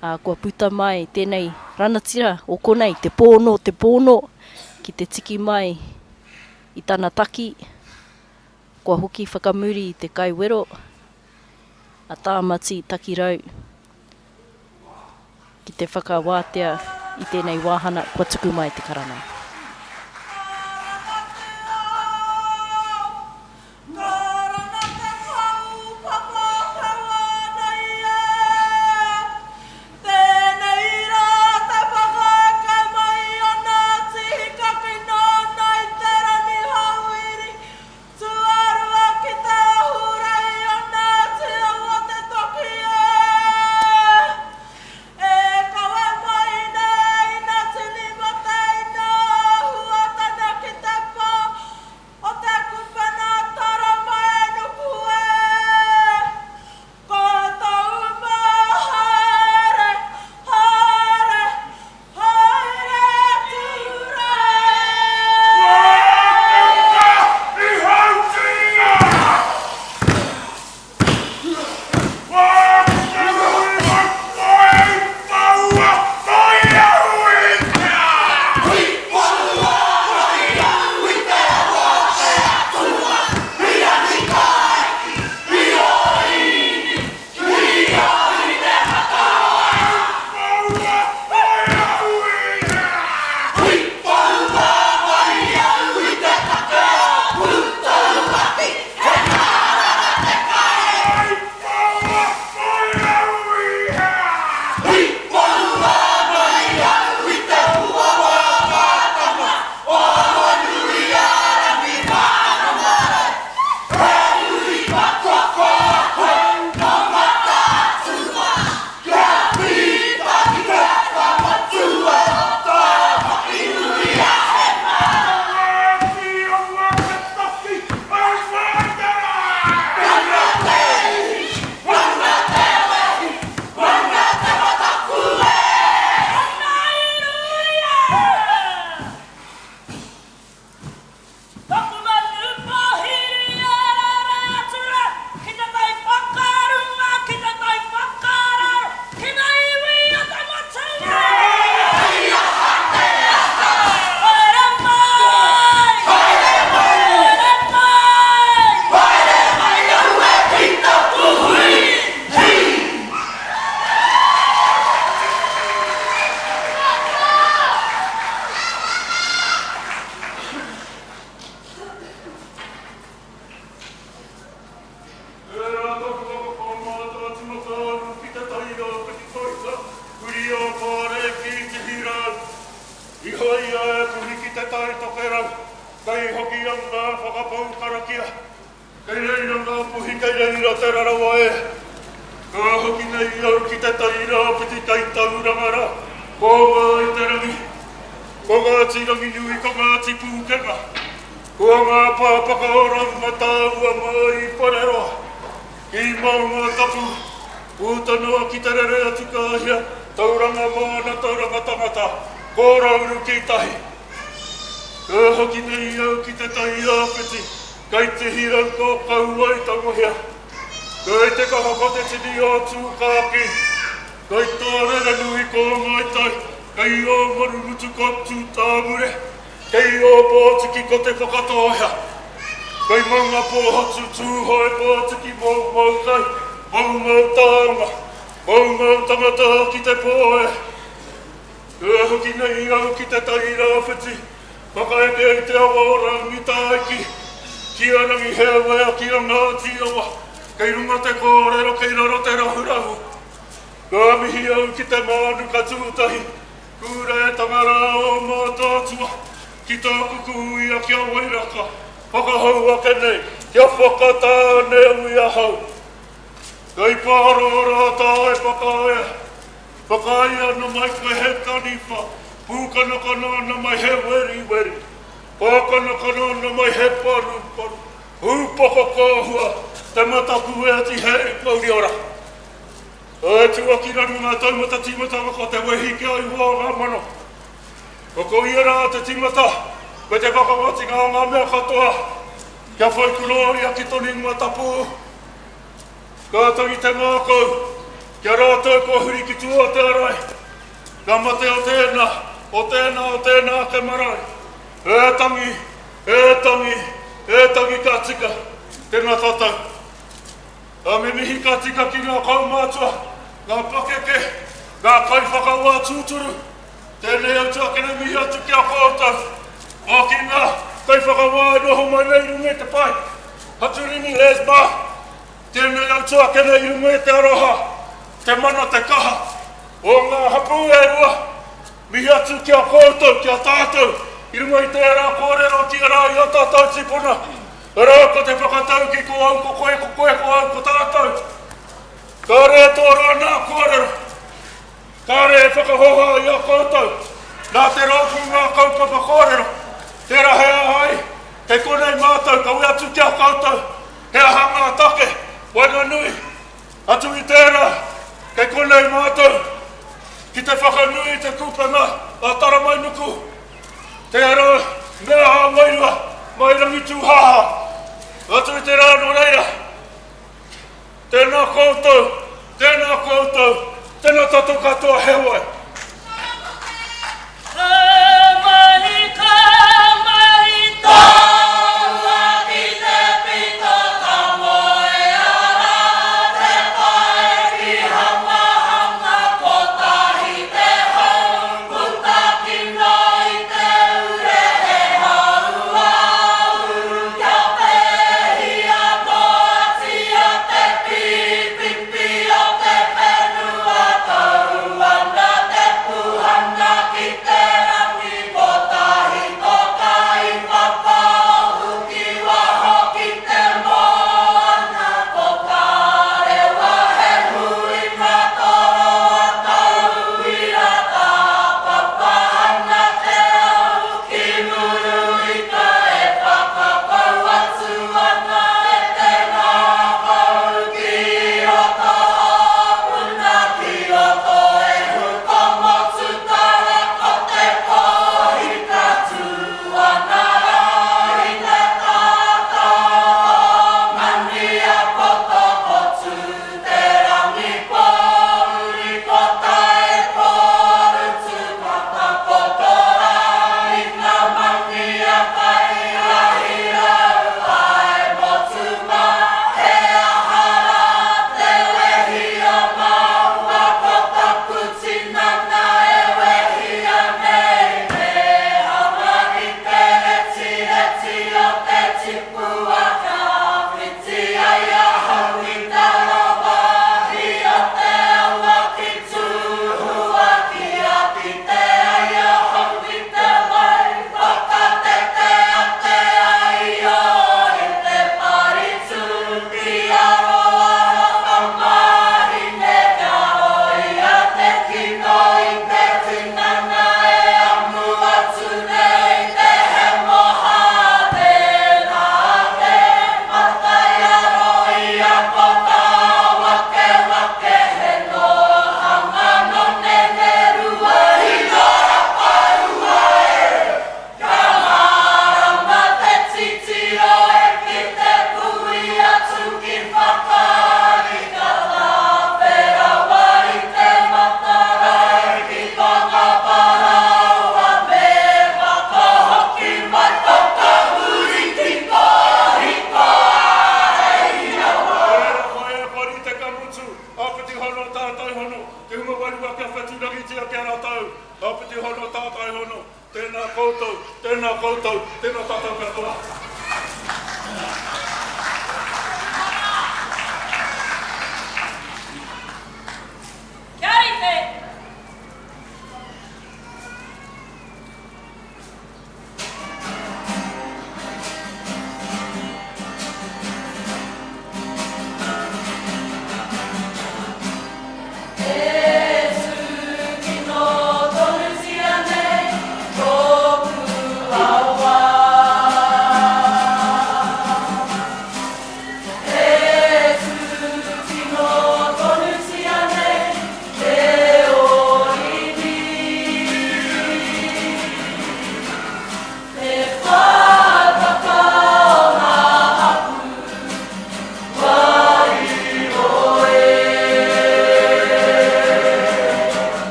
ā, kua puta mai tēnei ranatira o konei, te pōno, te pōno, ki te tiki mai i tana taki, kua hoki whakamuri te kaiwero a Tāmati Takirau ki te whakawātea i tēnei wāhana kua tuku mai te karanga. Tuarua ki te ahurei o Ngāti Awa te toki e, E kawe mai nei na tini mate i na huatana ki te pa o te kupena tarama e nuku e, Ko tou ma haere, haere, Haere atu rā! Taku manu pōhiri e rere atu rā ki te tai whakarunga, ki te tai whakararo, ki ngā iwi o te motu nei. Haere mai! Haere mai! Haere mai aue ki taku hui! Hi! Tērā taku waka whakamātā tīmata anu ki te taira o te kikoita, huri o Pāre ki Tihirau. I haia e Puhi ki te Tai Tokerau, kei Hokianga whakapau karakia. Kei reira ngā puhi, kei reira Te Rarawa e. Ka hoki nei au ki te tai rāwhiti kei Tauranga rā, ko Ngāi Te Rangi, ko Ngāti Ranginui, ko Ngāti Pūkenga, ko ngā pāpaka o Raumataua mā i Whareroa, ki Maungatapu, puta noa ki te rere atu ka hia, Tauranga moana, Tauranga tangata, ko Rauru ki tahi. Ka hoki nei au ki te tai rāwhiti, kei Tihirau ko Kauae tangohia. Kei te kaha ko te tini o Tūkākī, kei Tōrerenui ko Ngāi Tai, kei Ōmarumutu ko Tūtāmure, kei Ōpōtiki ko Te Whakatōhea, kei Maungapōhatu Tūhoe Pōtiki Moumou Kai, Moumou Taonga, Moumou Tangata ki te pō e. Kua hoki nei au ki te tai rāwhiti, whakaeke i te awa o Rangitāiki, ki a Rangiheuea, ki a Ngāti Awa, kei runga te kōrero, kei raro te rahurahu. Ka mihi au ki te mānuka tūtahi, kūrētanga rā o Mātaatua, ki tāku kūia ki a Wairaka, whakahou ake nei. Kia whakatāne au i ahau. Kei pārorā tā e whakaea. Whakaae ana mai koe he taniwha, pūkanakana ana mai he weriweri, pākanakana ana mai he paruparu, ūpoko kōhua, te mataku e tihei mauri ora. E tuaki raru ngā taumata tīmatanga ko te wehi ki a Ihowa ngā mano. Ko ko ia rā te tīmata me te whakawatinga o ngā mea katoa, kia whai korōria ki tonu ingoa tapu. Ka tangi te ngākau ki a rātou kua huri ki tua o te arai, ka mate o tēnā, o tēnā, o tēnā ake marae. E tangi, e tangi, e tangi ka tika, tēnā tātou. Ka me mihi ka tika ki ngā kaumātua, ngā pakeke, ngā kaiwhakawā tūturu. Tēnei au tuakene mihi atu ki a koutou. Ā, ki ngā kaiwhakawā e noho mai nei i runga i te pae. Haturini Les mā, tēnei au tuakene i runga i te aroha, te mana, te kaha o ngā hapū e rua. Mihi atu ki a koutou, ki a tātou, i runga i tērā kōrero ki arā i ō tātou tīpuna. Arā, ko te whakatauki ko au, ko koe, ko koe, ko au, ko tātou. Kāre e tōra nā kōrero. Kāre e whakahoha i a koutou, nā te rōpū ngā kaupapa kōrero, tērā he aha ai, kei konei mātou kawe atu ki a koutou, he aha ngā take, waenganui, atu i tērā, kei konei mātou ki te whakanui i te kupenga a Taramainuku, tērā mea ā-wairua mai Rangitūhāhā, atu i tērā nō reira. Tēnā koutou, tēnā koutou, tēnā tātou katoa, heoi. Ka mahi, ka mahi tāua ki te pito ka moea rā te pae ki Hamahama kotahi te hau puta kino i te ure he hauāuru kia pēhia noatia te pīpipi o te whenua tau ana te puhana ki te rangi kotahi toka i whakaohu ki waho ki te moana ko Kārewa he huinga toroa tauira tāpapa ana te au ki Muruika e whakapau atu ana e te ngākau ki roto o Puna ki roto e Huka motu tara ko te kohika tū ana rā i te tātā o Maniapoto ko Tūterangi pōuri ko Taekorutu ka takoto rā i ngā mania kai ahi rau ai motu mā he aha rā te wehi o māua ko taku tinana e wehia nei me hanga i te retireti o te tipua ka whiti ai ahau i taua wāhi o te awa ki Tūhua kia kite ai ahau i te wai whakatete a te aio i te paritū ki aroaro tamāhine kia roia te kino i te tinana e amu atu nei te hemo hāte nā te mataiaro ia ko tāwakewake he nohanga nō Nenerua i Taraparua e. Kia mārama te titiro e ki te kui atu ki Whakaari ka tāwhe rawa i te matarae ki Whangaparaoa me whakahoki mai whakamuri ki Kohiko ārei awa. Koera koe e kua rite ka mutu, āpiti hono tātai hono, te hunga wairua kia whetūrangitia ki a rātou, āpiti hono tātai hono, Tēnā koutou, tēnā koutou, tēnā tātou katoa. Kia rite!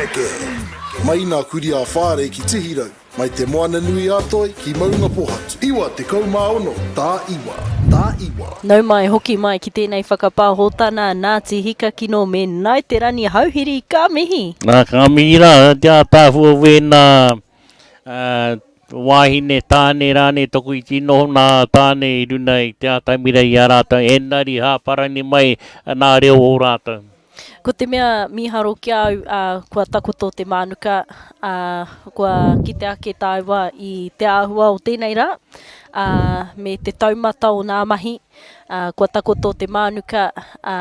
Tumeke! Mai nā Kurī-ā-Whārei ki Tihirau, mai Te Moana-nui-a-Toi ki Maungapōhatu. 96 tā iwa, tā iwa. Nau mai, hoki mai ki tēnei whakapāhotana Ngāti Hikakino me Ngāi Te Rangi Hauhiri, ka mihi! Nā, ka mihi rā, te ātaahua wēnā wāhine, tāne rānei toku iti noho nā tāne i runa i te ātamira i a rātou, engari hāparani mai nā reo o rātou. Ko te mea mīharo ki a au, ā, kua takoto te mānuka, ā, kua kite ake tāua i te āhua o tēnei rā, ā, me te taumata o nā mahi, ā, kua takoto te mānuka, ā,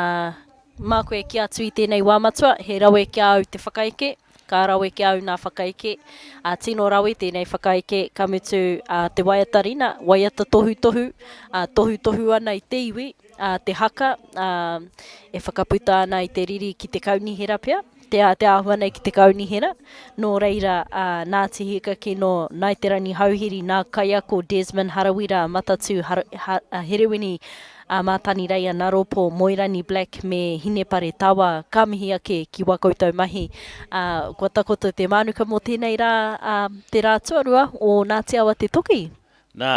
māku e kī atu i tēnei wā matua, he rawe ki a au te whakaeke, ka rawe ki a au nā whakaeke, ā, tino rawe tēnei whakaeke, ka mutu, ā, te waiata rina, waiata tohutohu, ā, tohutohu ana i te iwi, ā, te haka, ā, e whakaputa ana i te riri ki te kaunihera pea, te, te āhua nei ki te kaunihera. Nō reira, ā, nā Tihikakino, Nāi Te Rangi Hauhiri, nā Kaiako Desmond Harawira, Matatū Har, ha, Herewini, ā, Mātani Reia Naropo, Moerani Black me Hinepare Tawa, ka mihi ake ki wā koutou mahi. Ā, kua takoto te mānuka mō tēnei rā, ā, te rā tuarua o Ngāti Awa Te Toki. Nā,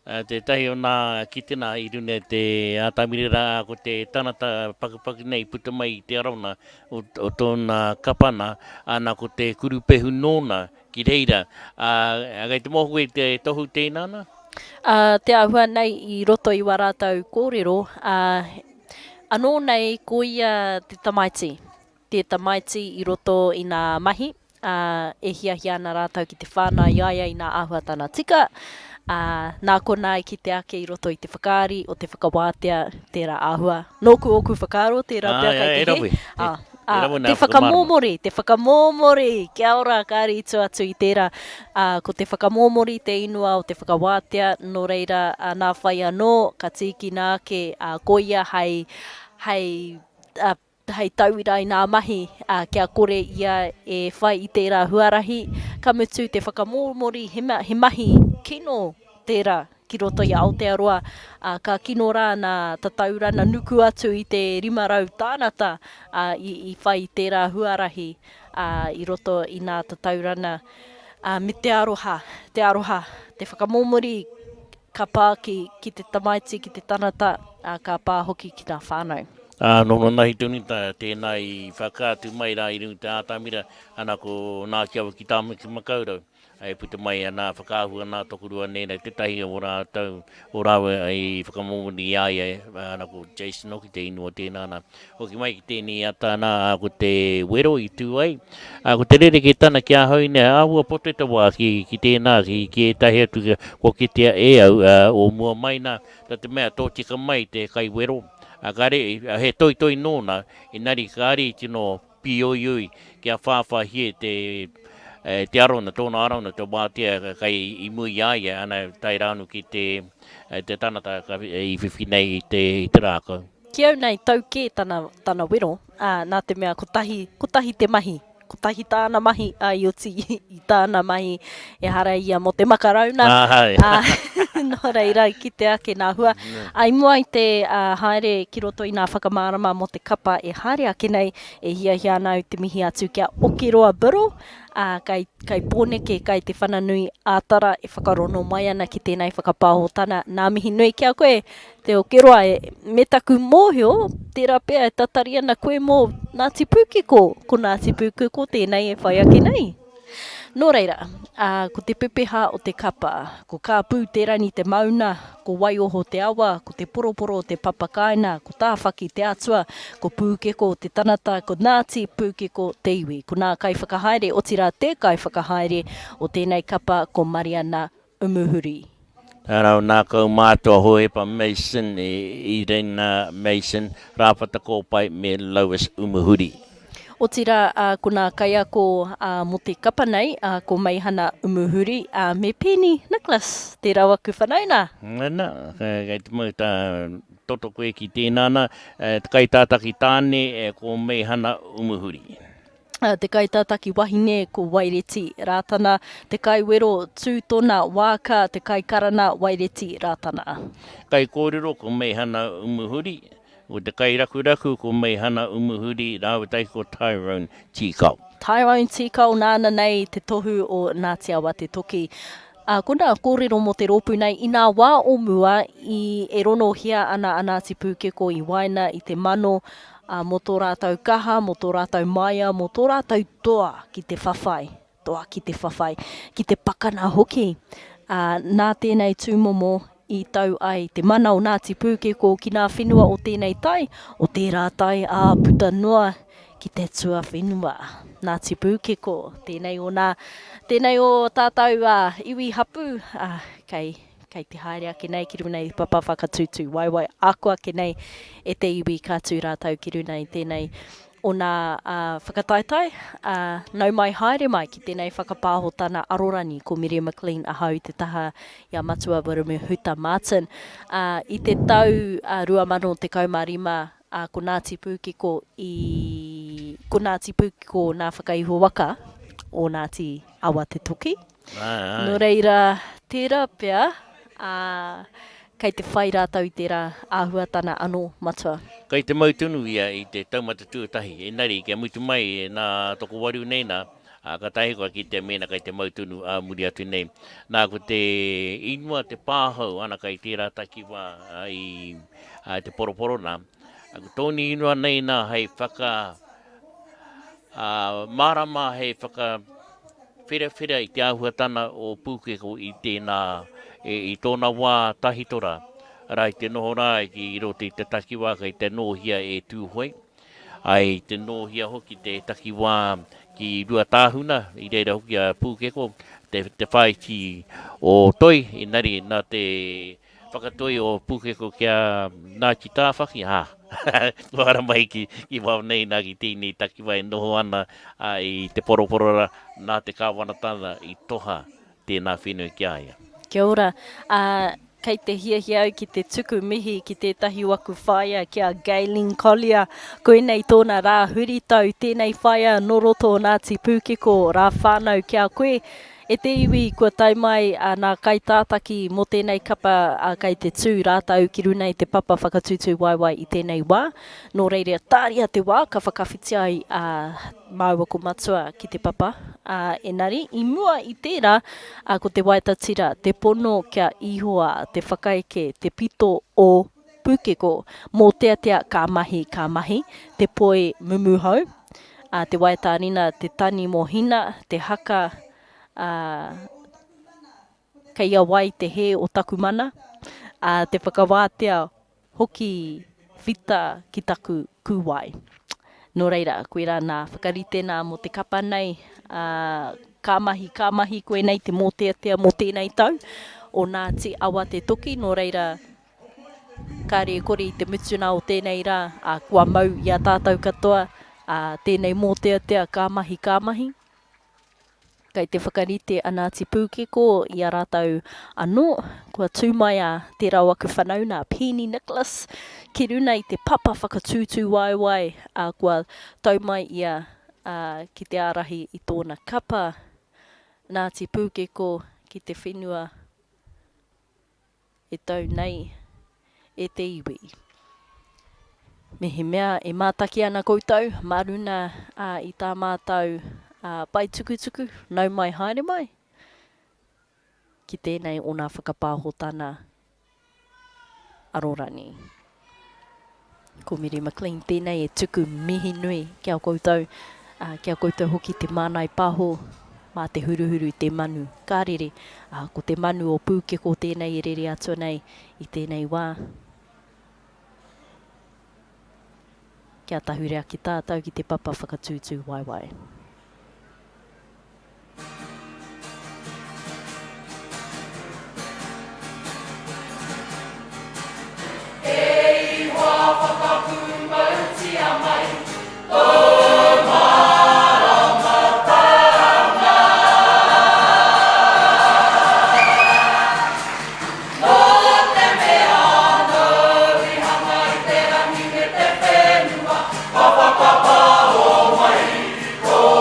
Tētahi o nā kitenga i runga i te atamira rā, ko te tangata pakupaku nei i puta mai i te arona o tōna kapana, ana ko te kurupehu nōna ki reira. Ā, kei te mōhio koe i te tohu tēnā nā? Ā, te āhua nei i roto i wā rātou kōrero, ā, anō nei ko ia te tamaiti, te tamaiti i roto i nā mahi, ā, e hiahia ana rātou ki te whānau i a ia i nā āhuatana tika, ā, nā konā i kite ake i roto i te whakaari o te whakawātea tērā āhua. Nōku ōku whakaaro, tērā pea kei te hē, ā, ā, te whakamōmori, te whakamōmori, kia ora, kāre i tua atu i tērā, ā, ko te whakamōmori te ingoa o te whakawātea, nō reira, ā, nā whai anō, ka tīkina ake, ā, ko ia hei, hei, ā, hei tauira i nā mahi, ā, kia kore ia e whai i tērā huarahi, ka mutu te whakamōmori he, he mahi kino tērā ki roto i a Aotearoa, ā, ka kino rā nā tataurana nuku atu i te 500 tānata, ā, i, i whai i tērā huarahi, ā, i roto i nā tataurana, ā, me te aroha, te aroha, te whakamōmori Ka pā ki, ki te tamaiti, ki te tanata, ā, ka pā hoki ki ngā whānau. Ā, nō nanahi tonu tā, tēnā i whakaatu mai rā i runga i te ātamira, ana ko Ngāti Awa ki Tāmaki Makaurau, e puta mai ana whakaahua nā Tokorua nei, tētahi o rātou, o rāua i whakamōmoni i a ia, ana ko Jason hoki te ingoa tēnā, nā, Hoki mai ki tēnei ata nā, ko te wero i tū ai. Ā, ko te rerekētana ki ahau nei, āhua poto te wā ki, ki tēnā, ki, ki ētahi atu kua kitea e au, ā, o mua mai nā, tā te mea tōtika mai te kaiwero, ā, kāre, he toitoi nōna, engari kāre i tino pīoioi kia whāwhāhia te, te arona, tōna arona, te wātea kai i mua i a ia, ana, tae rānō ki te, te tangata i whiwhi nei i te, i te rākau. Ki au nei, tau kē tana, tana wero, ā, nā te mea kotahi, kotahi te mahi, kotahi tāna mahi, ā, i oti i tāna mahi, ehara ia mō te makarauna, ā, nō reira, i kite ake nā hua. Ā, i mua i te haere ki roto i nā whakamārama mō te kapa e haere ake nei, e hiahia ana au te mihi atu ki a Okeroa Burrell, ā, kai, kai Pōneke, kai Te Whananui ā-Tara e whakarono mai ana ki tēnei whakapāhotana. Nā mihi nui ki a koe, Te Okeroa, e, me taku mōhio, tērā pea e tatari ana koe mō Ngāti Pūkeko, ko Ngāti Pūkeko tēnei e whai ake nei. Nō reira, ā, ko te pepeha o te kapa, ko Kāpūterangi te mauna, ko Waioho te awa, ko Te Poroporo te papa kāinga, ko Tāwhaki te atua, ko Pūkeko te tanata, ko Ngāti Pūkeko te iwi. Ko nā kaiwhakahaere, otirā te kaiwhakahaere o tēnei kapa ko Mariana Umuhuri. Rau nā kaumātua Hohepa Mason, Irena Mason, Rāwhata Kōpae me Lois Umuhuri. Otirā, ko nā kaiako mō te kapa nei, ko Meihana Umuhuri me Penny Nicholas, tērā o aku whanaunga. Nā, kei te mau tā toto koe ki tēnā nā, te kaitātaki tāne ko Meihana Umuhuri. Te kaitātaki wahine ko Waireti Rātana, te kaiwero Tūtona Waaka, te kaikarana Waireti Rātana. Kaikōrero ko Meihana Umuhuri, ko te kairakuraku ko Meihana Umuhuri rāua tahi ko Tyrone Tīkao. Tyrone Tīkao nāna nei te tohu o Ngāti Awa Te Toki. Ā, ko nā kōrero mō te rōpū nei, i nā wā o mua i e ronohia ana a Ngāti Pūkeko i waena i te mano, ā, mō tō rātou kaha, mō tō rātou maia, mō tō rātou toa ki te whawhai, toa ki te whawhai, ki te pakana hoki. Ā, nā tēnei tūmomo i tau ai te mana o Ngāti Pūkeko ki nā whenua o tēnei tai, o tērā tai, ā, puta noa ki te tuawhenua. Ngāti Pūkeko, tēnei o nā, tēnei o tātou ā, iwi hapū, ā, kei, kei te haere ake nei ki runga i te papa whakatūtū waewae ako ake nei e te iwi ka tū rātou ki runga i tēnei o nā whakataetae, ā, nau mai haere mai ki tēnei whakapāhotana arorangi ko Mere McLean ahau i te taha i a Matua Wiremu Huta Martin. Ā, i te tau 2015, ā, ko Ngāti Pūkeko i, ko Ngāti Pūkeko nā Whakaihu Waka o Ngāti Awa Te Toki. Nō reira, tērā pea, ā, kei te whai rātou i tērā āhuatana anō, Matua. Kei te mau tonu ia i te taumata tuatahi, engari kia mutu mai nā tokowaru nei nā, ā, kātahi koa kitea mēnā kei te mau tonu ā muri atu nei. Nā, ko te ingoa te pāhou ana kei tērā takiwā i te poroporo nā, ko tōna ingoa nei nā hei whaka, ā, mārama hei whaka. Wherawhera i te āhuatana o Pūkeko i tēnā, i tōna wā tahito rā, arā, i te noho rā i roto i te takiwā kei te nōhia e Tūhoe, ā, i te nōhia hoki te takiwā ki Ruatāhuna, i reira hoki a Pūkeko, te, te whāiti o Toi, engari nā te Whakatoi o Pukeko ki a Ngāti Tāwhaki, ā, kua haramai ki, ki wao nei nā ki tēnei takiwā e noho ana ā, i te poroporo rā, nā te kāwanatanga i toha tēnā whenua ki a ia. Kia ora. Ā, kei te hiahia au ki te tuku mihi ki tētahi o aku whaea, ki a Gaylene Collier. Koinei tōna rā huritau, tēnei whaea nō roto o Ngāti Pūkeko, rā whānau ki a koe. E te iwi kua tae mai a nā kaitātaki mō tēnei kapa a kei te tū rātou ki runa i te papa whakatūtū waewae i tēnei wā. Nō reira tāria te wā ka whakawhiti ai a māua ko Matua ki te papa, ā, engari i mua i tērā a ko te waeta tira, te pono kia Ihoa, te whakaeke, te pito o Pūkeko, mōteatea ka mahi, ka mahi, te poi mumuhou, ā, te waetānina, te tani mō Hina, te haka, ā, kei a wai te hē o taku mana, ā, te whakawātea hoki whita ki taku kūwae. Nō reira, koirā nā whakarite nā mō te kapa nei, ā, ka mahi, ka mahi koinei te mōteatea mō tēnei tau o Ngāti Awa Te Toki, nō reira, Kāre e kore i te mutuna o tēnei rā, ā, kua mau i a tātou katoa, ā, tēnei mōteatea ka mahi, ka mahi. Kei te whakarite a Ngāti Pūkeko i a rātou anō, kua tū mai a tērā o aku whanauna, a Peeni Nicholas, ki runa i te papa whakatūtū waewae, ā, kua tau mai ia, ā, ki te ārahi i tōna kapa, Ngāti Pūkeko ki te whenua e tau nei e te iwi. Mehemea e mātaki ana koutou mā runa i tā mātou pae tukutuku, nau mai haere mai ki tēnei o nā whakapāhotana arorangi. Ko Mere McLean tēnei e tuku mihi nui ki a koutou, ā, ki a koutou hoki te Mānai Pāho mā te huruhuru te manu ka rere, ā, ko te manu o Pūkeko tēnei e rere atu nei i tēnei wā. Kia tahuri ake tātou ki te papa whakatūtū waewae. E Ihoa whakapūmautia mai tōu māramatanga. Nō te mea nōu i hanga i te rangi me te whenua, ka whakapāho mai tō.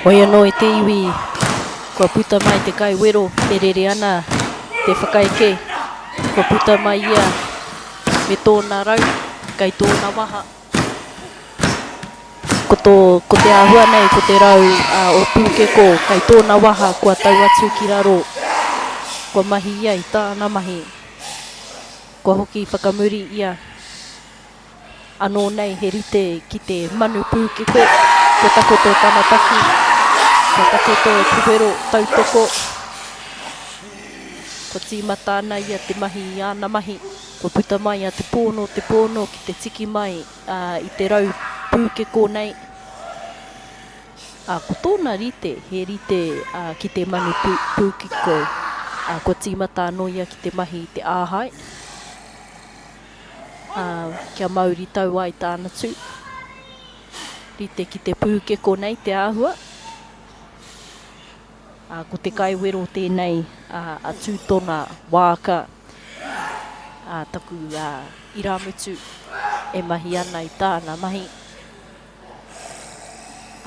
Hoi anō i te iwi kua puta mai te kaiwero e rere ana te whakaeke, kua puta mai ia me tōna rau kei tōna waha. Ko tō, ko te āhua nei ko te rau o Pūkeko kei tōna waha kua tau atu ki raro, kua mahi ia i tāna mahi, kua hoki whakamuri ia. Anō nei he rite ki te manu pūkeko, kua takoto tana taki, kua takoto te wero tautoko, kua tīmata ana ia te mahi i āna mahi, kua puta mai a Te Pōno, Te Pōno ki te tiki mai i te rau pūkeko nei, ā, ko tōna rite, he rite ki te manu pūkeko, ā, kua tīmata anō ia ki te mahi i te āhai. Ā, kia mauritau ai tāna tū. Rite ki te pūkeko nei te āhua. Ā, ko te kaiwero tēnei a Tūtona Waaka, ā, taku irāmutu e mahi ana i tāna mahi.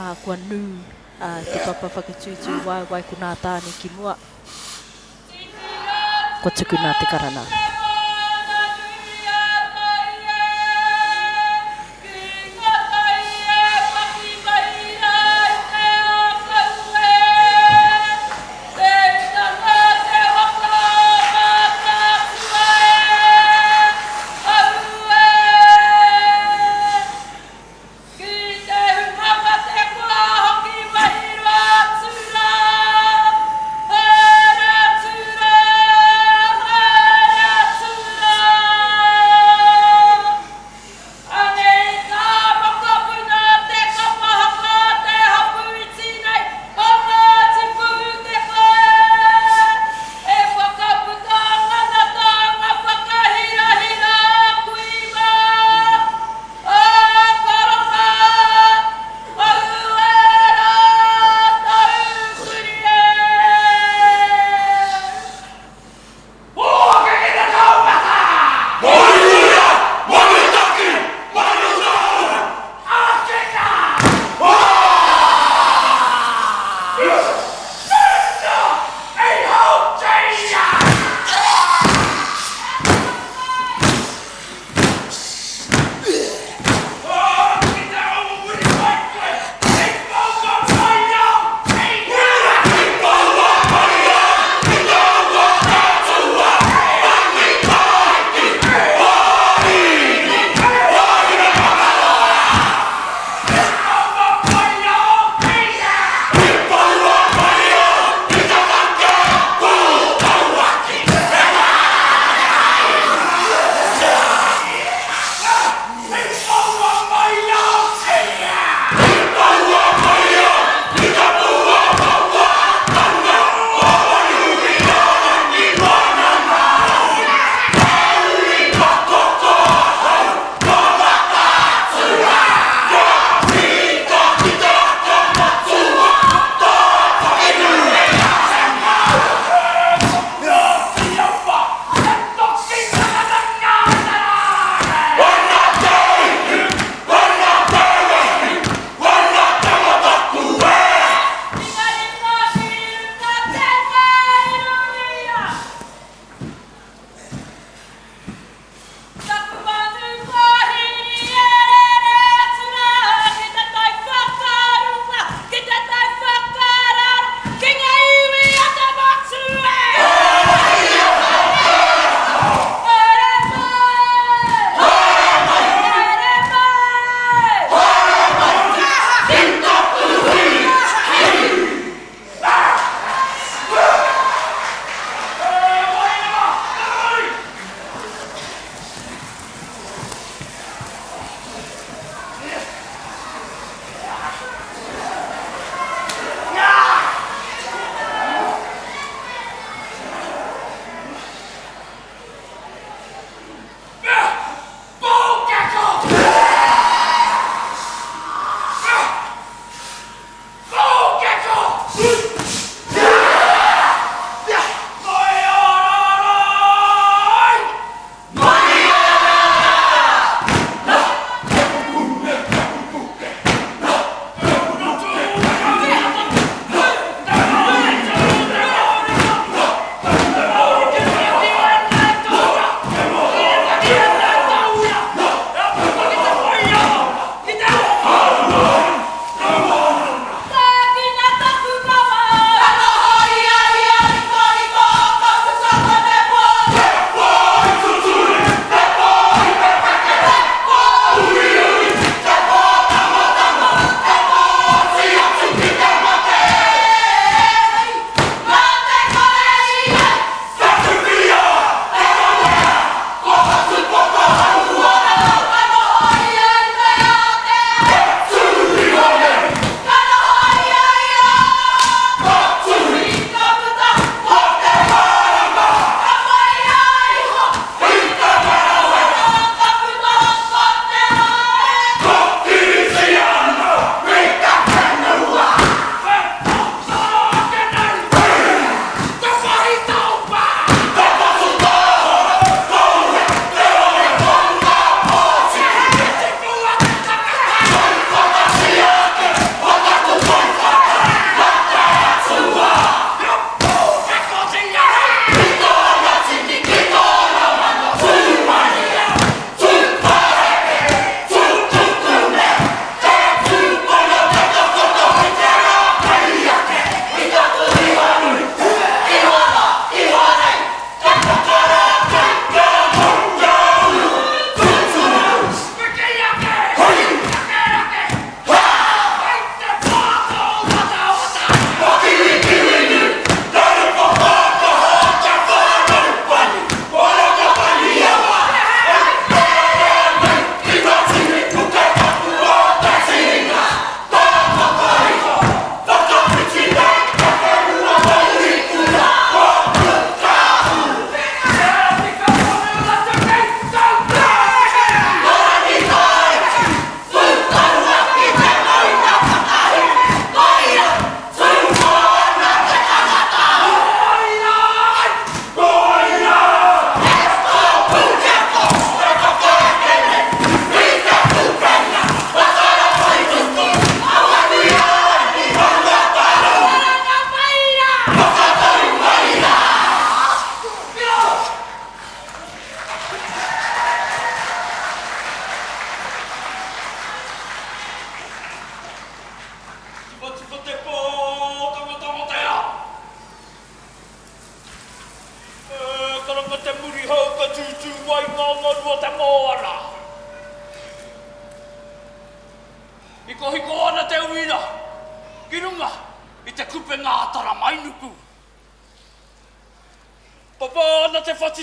Ā, kua nū te papa whakatūtū waewae ko nā Tāne ki mua. Kua tukuna te karana. Ki te hunga mate kua hoki wairua atu rā, haere atu rā, haere atu rā.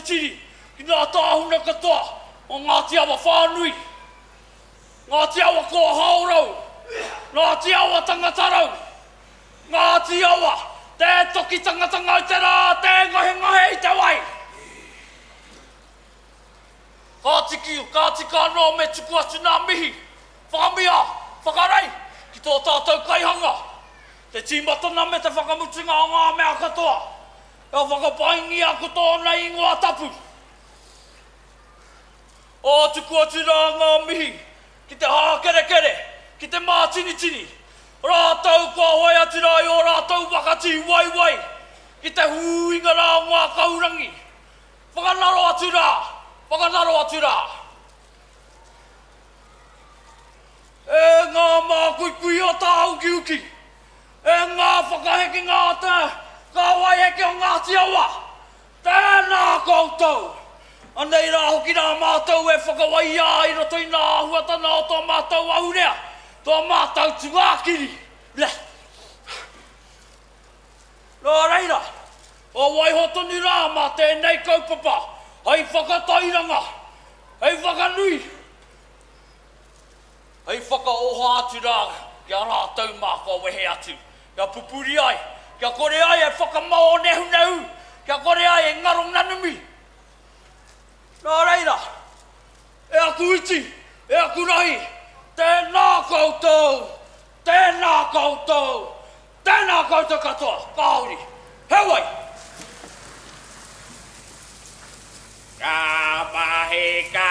titiri ki ngā tāhuna katoa o Ngāti Awa whānui, Ngāti Awa kōhaorau, Ngāti Awa tangatarau, Ngāti Awa, tē toki tangatanga i te rā, tē ngahengahe i te wai. Ka tiki, ka tika anō me tuku atu nā mihi, whakamia, whakarei ki tō tātou kaihanga, te tīmatana me te whakamutunga o ngā mea katoa, kia whakapaingia ko tōna ingoa tapu. Ā, tuku atu rā ngā mihi ki te hākerekere, ki te mātinitini, rātou kua hoe atu rā i ō rātou waka tīwaiwai ki te hūinga rā o ngā kahurangi. Whakanaro atu rā! Whakanaro atu rā! E ngā mākuikui o tāukiuki, e ngā whakahekenga o te kāwai heke o Ngāti Awa, tēnā koutou! Anei rā hoki rā mātou e whakawaia ai i roto i ngā āhuatanga o tō mātou ahurea, tō mātou tūākiri. Bleh. Nō reira, kua waiho tonu rā mā tēnei kaupapa hei whakatairanga, hei whakanui, hei whakaoha atu rā ki a rātou mā kua wehe atu, kia pupuri ai, kia kore ai e whakamāonehunehu, kia kore ai e ngaro nanumi. Nō reira, e aku iti, e aku rahi, tēnā koutou, tēnā koutou, Tēnā koutou katoa, kāore. Heoi! Ka mahi, ka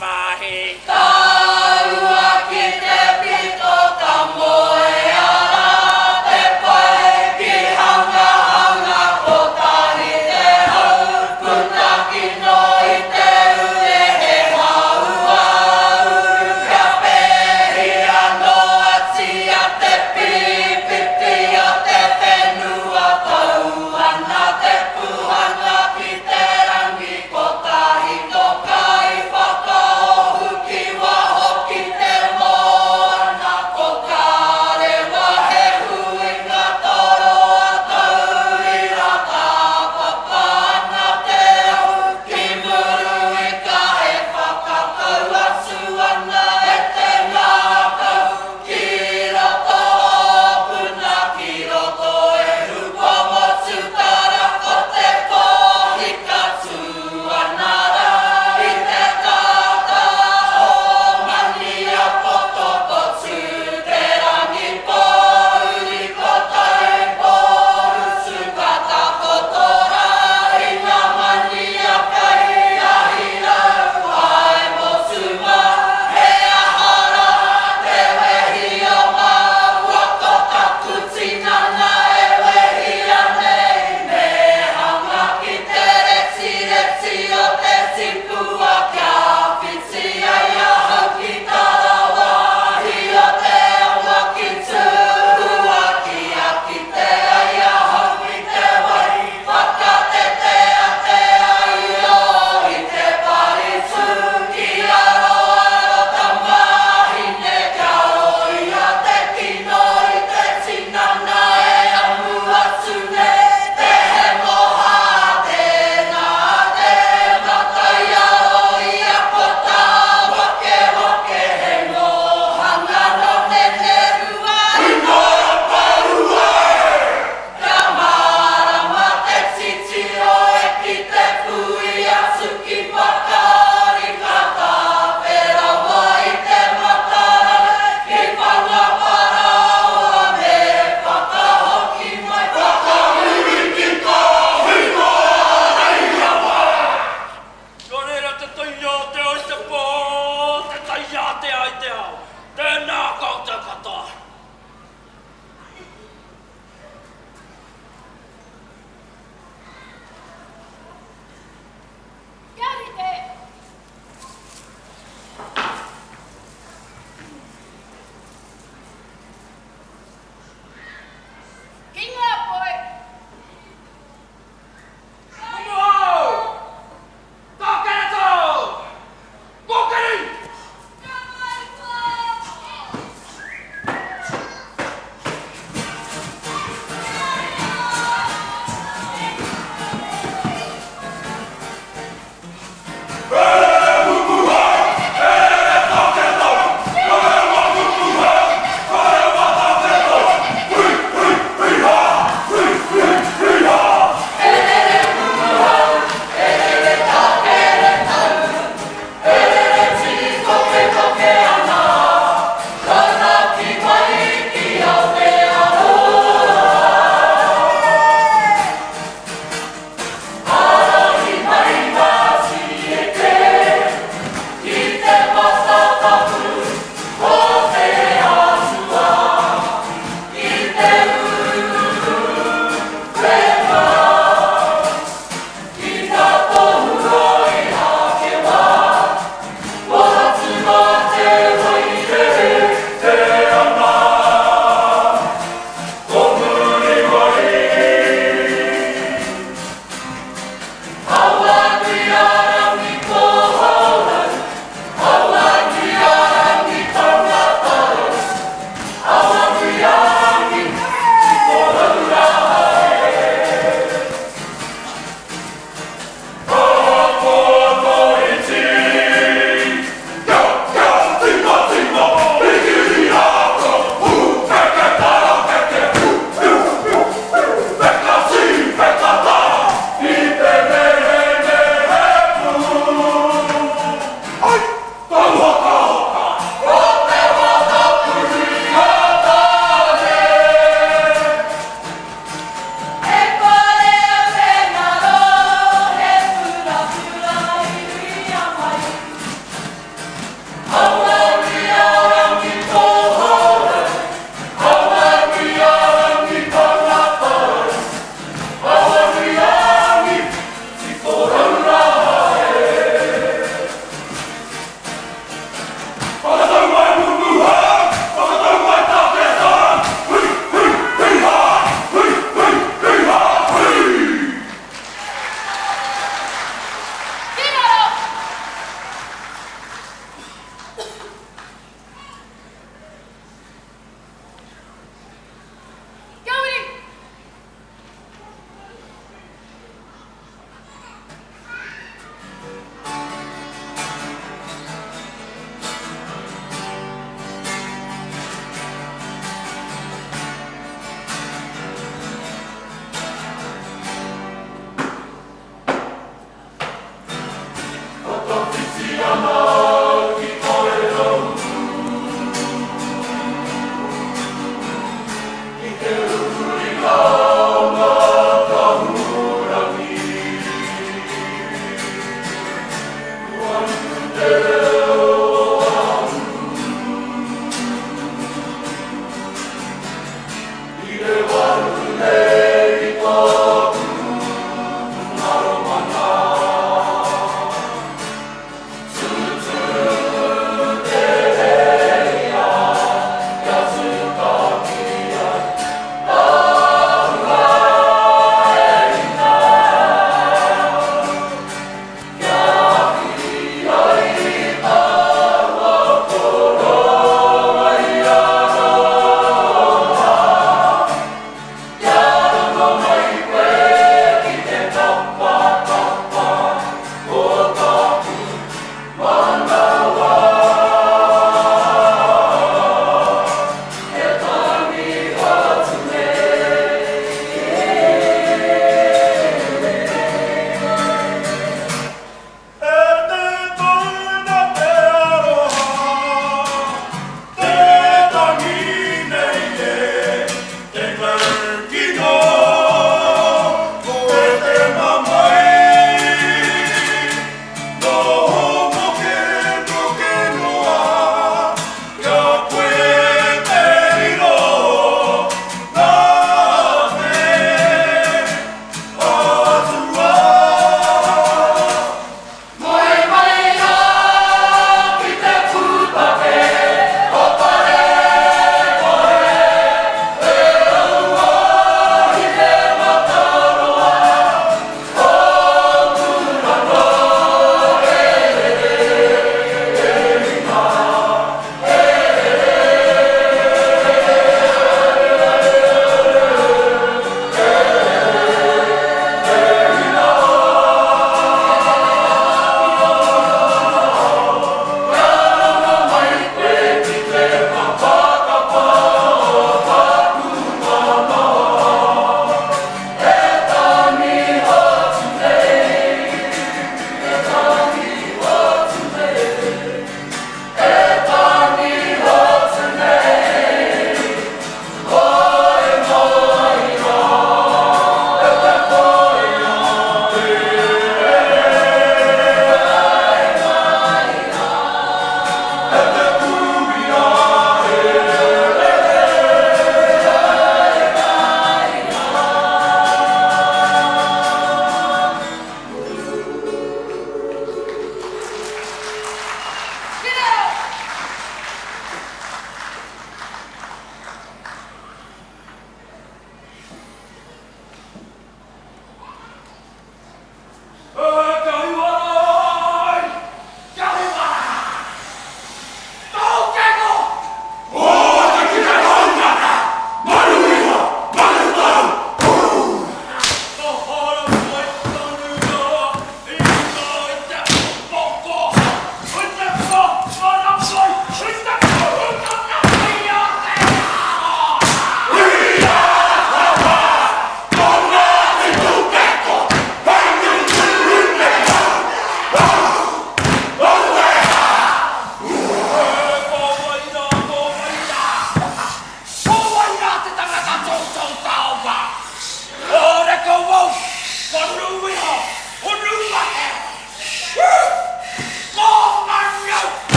mahi. Tāua ki te pito ka moea rā te pae ki hangahanga kotahi te hau puta kino i te ure he hauāuru kia pēhi anō atia te pīpipi o te whenua tau ana te puhanga ki te rangi kotahi tō kaiwhakaora.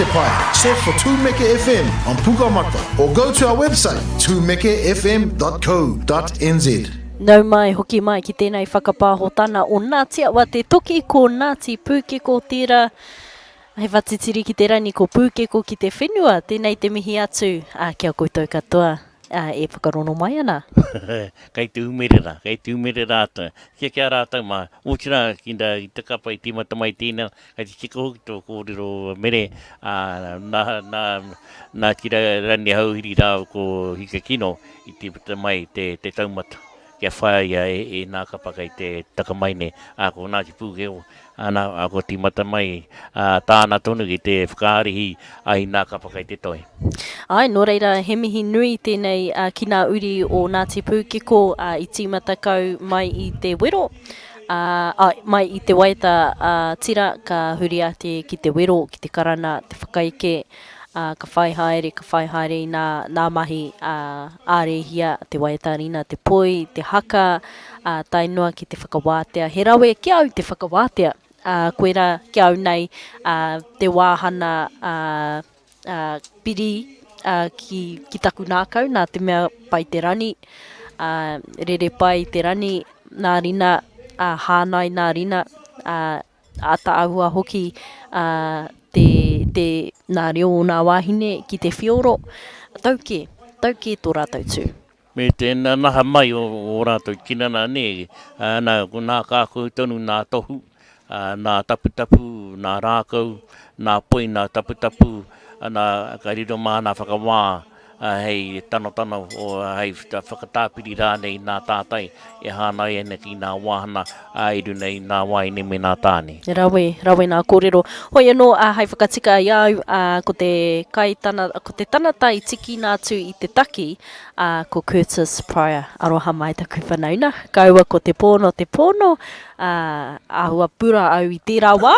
te pae, search for Tumeke FM on Pukamata or go to our website tumekefm.co.nz. Nau mai, hoki mai ki tēnei whakapāhotana o Ngāti Awa te toki, ko Ngāti Pūkeko tērā. He whatitiri ki te rani, ko Pūkeko ki te whenua. Tēnei te mihi atu ki a koutou katoa e whakarono mai ana. Kei te umere rā, kei te umere rātou. Kia ki a rātou mā, otirā ki te kapa i tīmata mai tēnā, kei te tika hoki tō kōrero Mere, ā, nā, nā, nā Tira Ranihauhiri rāua ko Hikakino i tīmata mai te, te taumata kia whāia e, e nā kapa kei te taka mai nei, ā, ko Ngāti Pūkeko, Ana, ā, kua tīmata mai, ā, tāna tonu ki te whakaarihi ai nā kapa kei te toi. Āe, nō reira, he mihi nui tēnei ki nā uri o Ngāti Pūkeko i tīmata kau mai i te wero, ā, āe, mai i te waiata a Tira ka huri ake ki te wero, ki te karana, te whakaeke, ā, ka whai haere, ka whai haere i nā, nā mahi ā, ā-rēhia, te waiata rina, te poi, te haka, ā, tae noa ki te whakawātea. He rawe ki a au te whakawātea, ā, koirā ki a au nei, ā, te wāhana, ā, ā, piri, ā, ki, ki taku nākau, nā te mea pai te rani, ā, rere pai te rani, nā rina, ā, hānai nā rina, ā, Ātaahua hoki te, te, nā reo o nā wāhine ki te whioro. Tau kē, tau kē tō rātou tū. Me te naha mai o ō rātou tinana nē, nā, ko nā kākau tonu nā tohu, nā taputapu, nā rākau, nā poi, nā taputapu, nā, ka riro mā nā whakawā hei tanotano, hei whakatāpiri rānei i nā tātai e hāngai ana ki nā wāhana i runa i nā wāhine me nā tāne. Rawe, rawe nā kōrero. Hoi anō, hei whakatika i a au, ko te kai tana, ko te tanata i tikina atu i te taki, ko Curtis Pryor. Aroha mai taku whanauna. Kaua ko te pōno te pōno, ā, āhua pura au i tērā wā,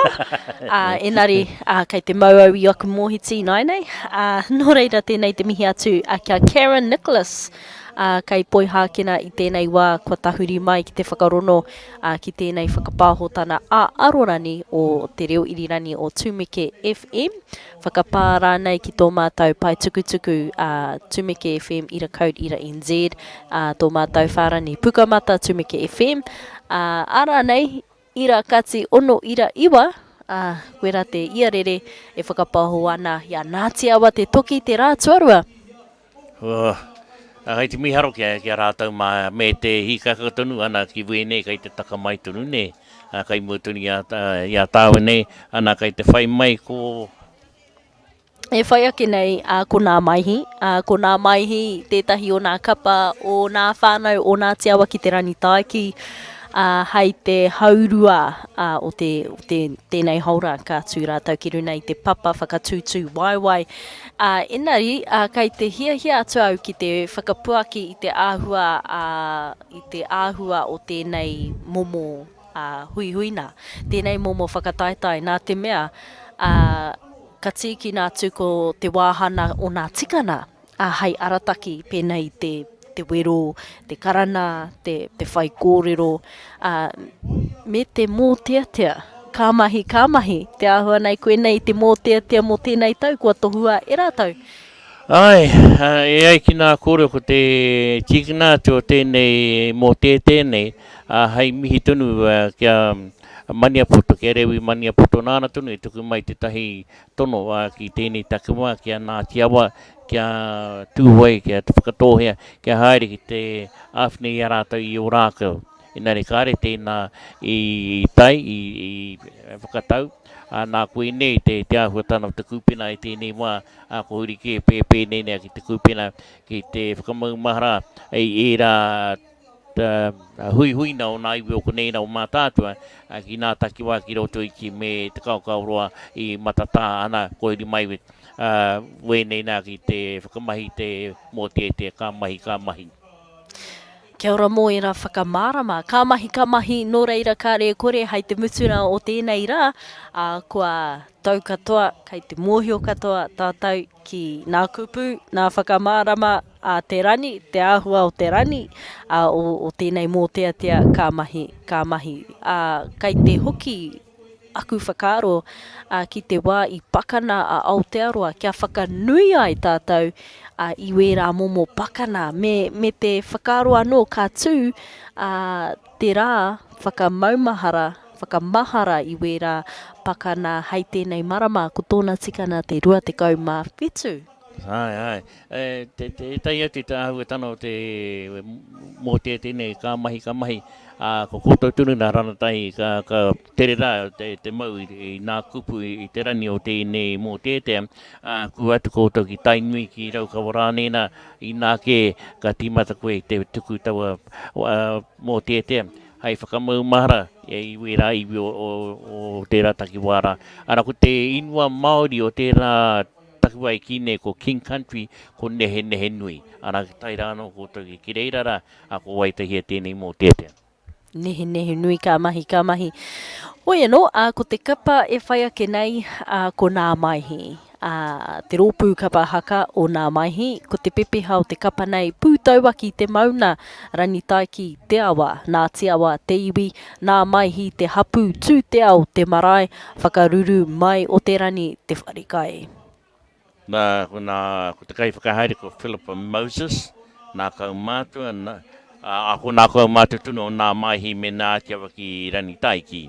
ā, engari, ā, kei te mau au i aku mōhiti ināianei, ā, nō reira tēnei te mihi atu ki a Karen Nicholas, ā, kei Poihākena i tēnei wā kua tahuri mai ki te whakarono, ā, ki tēnei whakapāhotana ā-arorani o te reo irirangi o Tumeke FM, whakapā rānei ki tō mātou pae tukutuku, ā, Tumeke FM ira code ira NZ, ā, tō mātou whārani Pukamata Tumeke FM, ā, arā nei, ira kati ono ira iwa, ā, koirā te iarere e whakapaoho ana i a Ngāti Awa te toki te rā tuarua. Ā, kei te mīharo ki a, ki a rātou mā, me te hīkaka tonu ana ki wēnei kei te taka mai tonu nē, ā, kei mua tonu i a, i a tāua nei, ana kei te whai mai ko. E whai ake nei, ā, ko Nā Maihi, ā, ko Nā Maihi tētahi o nā kapa o nā whānau o Ngāti Awa ki te Rangitāiki, ā, hei te haurua, ā, o te, o te, tēnei haora ka tū rātou ki runa i te papa whakatūtū waewae, Ā, engari, ā, kei te hiahia atu au ki te whakapuaki i te āhua, ā, i te āhua o tēnei momo, ā, huihuina, tēnei momo whakataetae, nā te mea, ā, ka tīkina atu ko te wāhana o nā tikana, ā, hei arataki pēnei i te, te wero, te karana, te, te whaikōrero, ā, me te mōteatea. Ka mahi, ka mahi, te āhua nei koinei te mōteatea mō tēnei tau kua tohua e rātou. Āe, e ai ki nā kōrero ko te tīkina atu o tēnei mōteatea nei, ā, hei mihi tonu ki a Maniapoto, ki a Rewi Maniapoto, nāna tonu i tuku mai tētahi tono ki tēnei takiwā, ki a Ngāti Awa, ki a Tūhoe, ki a Te Whakatōhea, kia haere ki te āwhina i a rātou i Ōrākau. Engari kāre tēnā i tae, i whakatau, ā, nā koinei te āhuatanga o te kūpena i tēnei wā, ā, kua huri kē pēnei nei ki te kūpena ki te whakamaumahara i ērā huihuina o nā iwi o konei rā o Mātaatua ki nā takiwā ki Rotoiti me Te Kaokaoroa i matatā ana kua huri mai wēnei nā ki te whakamahi te mōteatea ka mahi, ka mahi. Kia ora mō ērā whakamārama. Ka mahi, ka mahi, nō reira kāre e kore hei te mutunga o tēnei rā, ā, kua tau katoa, kei te mōhio katoa tātou ki nā kupu, nā whakamārama a te rani, te āhua o te rani, ā, o, o tēnei mōteatea ka mahi, ka mahi. Ā, kei te hoki. aku whakaaro ki te wā i pakana a Aotearoa kia whakanui ai tātou i wērā momo pakana me, me te whakaaro anō ka tū te rā whakamaumahara, whakamahara i wērā pakana hei tēnei marama, ko tōna tikana te 27. Āe, āe. E, te, te, ētahi atu te āhuatanga o te mōteatea nei, ka mahi, ka mahi, ā, ko koutou tonu nā rangatahi ka, ka tere rā te, te mau i, i nā kupu i, i te rani o tēnei mōteatea, ā, kua atu koutou ki Tainui, ki Raukawa rānei nā, inā kē ka tīmata koe i te tuku taua ā, mōteatea hei whakamaumahara i wērā iwi o, o, o tērā takiwā rā. Arā, ko te ingoa Māori o tērā Takiwā e kī nei ko King Country, ko Nehenehenui. Arā, tae rā anō koutou ki reira rā, ā, ko Waitahia tēnei mōteatea. Nehenehenui ka mahi, ka mahi. Hoi anō, ā, ko te kapa e whai ake nei, ā, ko Nā Maihi. Ā, te rōpū kapa haka o Nā Maihi, ko te pepeha o te kapa nei, Pūtauaki te mauna, Rangitaiki te awa, Nāti Awa te iwi, Nā Maihi te hapū, Tū te ao te marae, Whakaruru mai o te rani te wharekai. Nā, ko nā, ko te kaiwhakahaere ko Philip Moses, nā kaumātua, nā, ā, ko nā kaumātua tonu o Nā Maihi me Nā Atiawa ki Rangitaiki,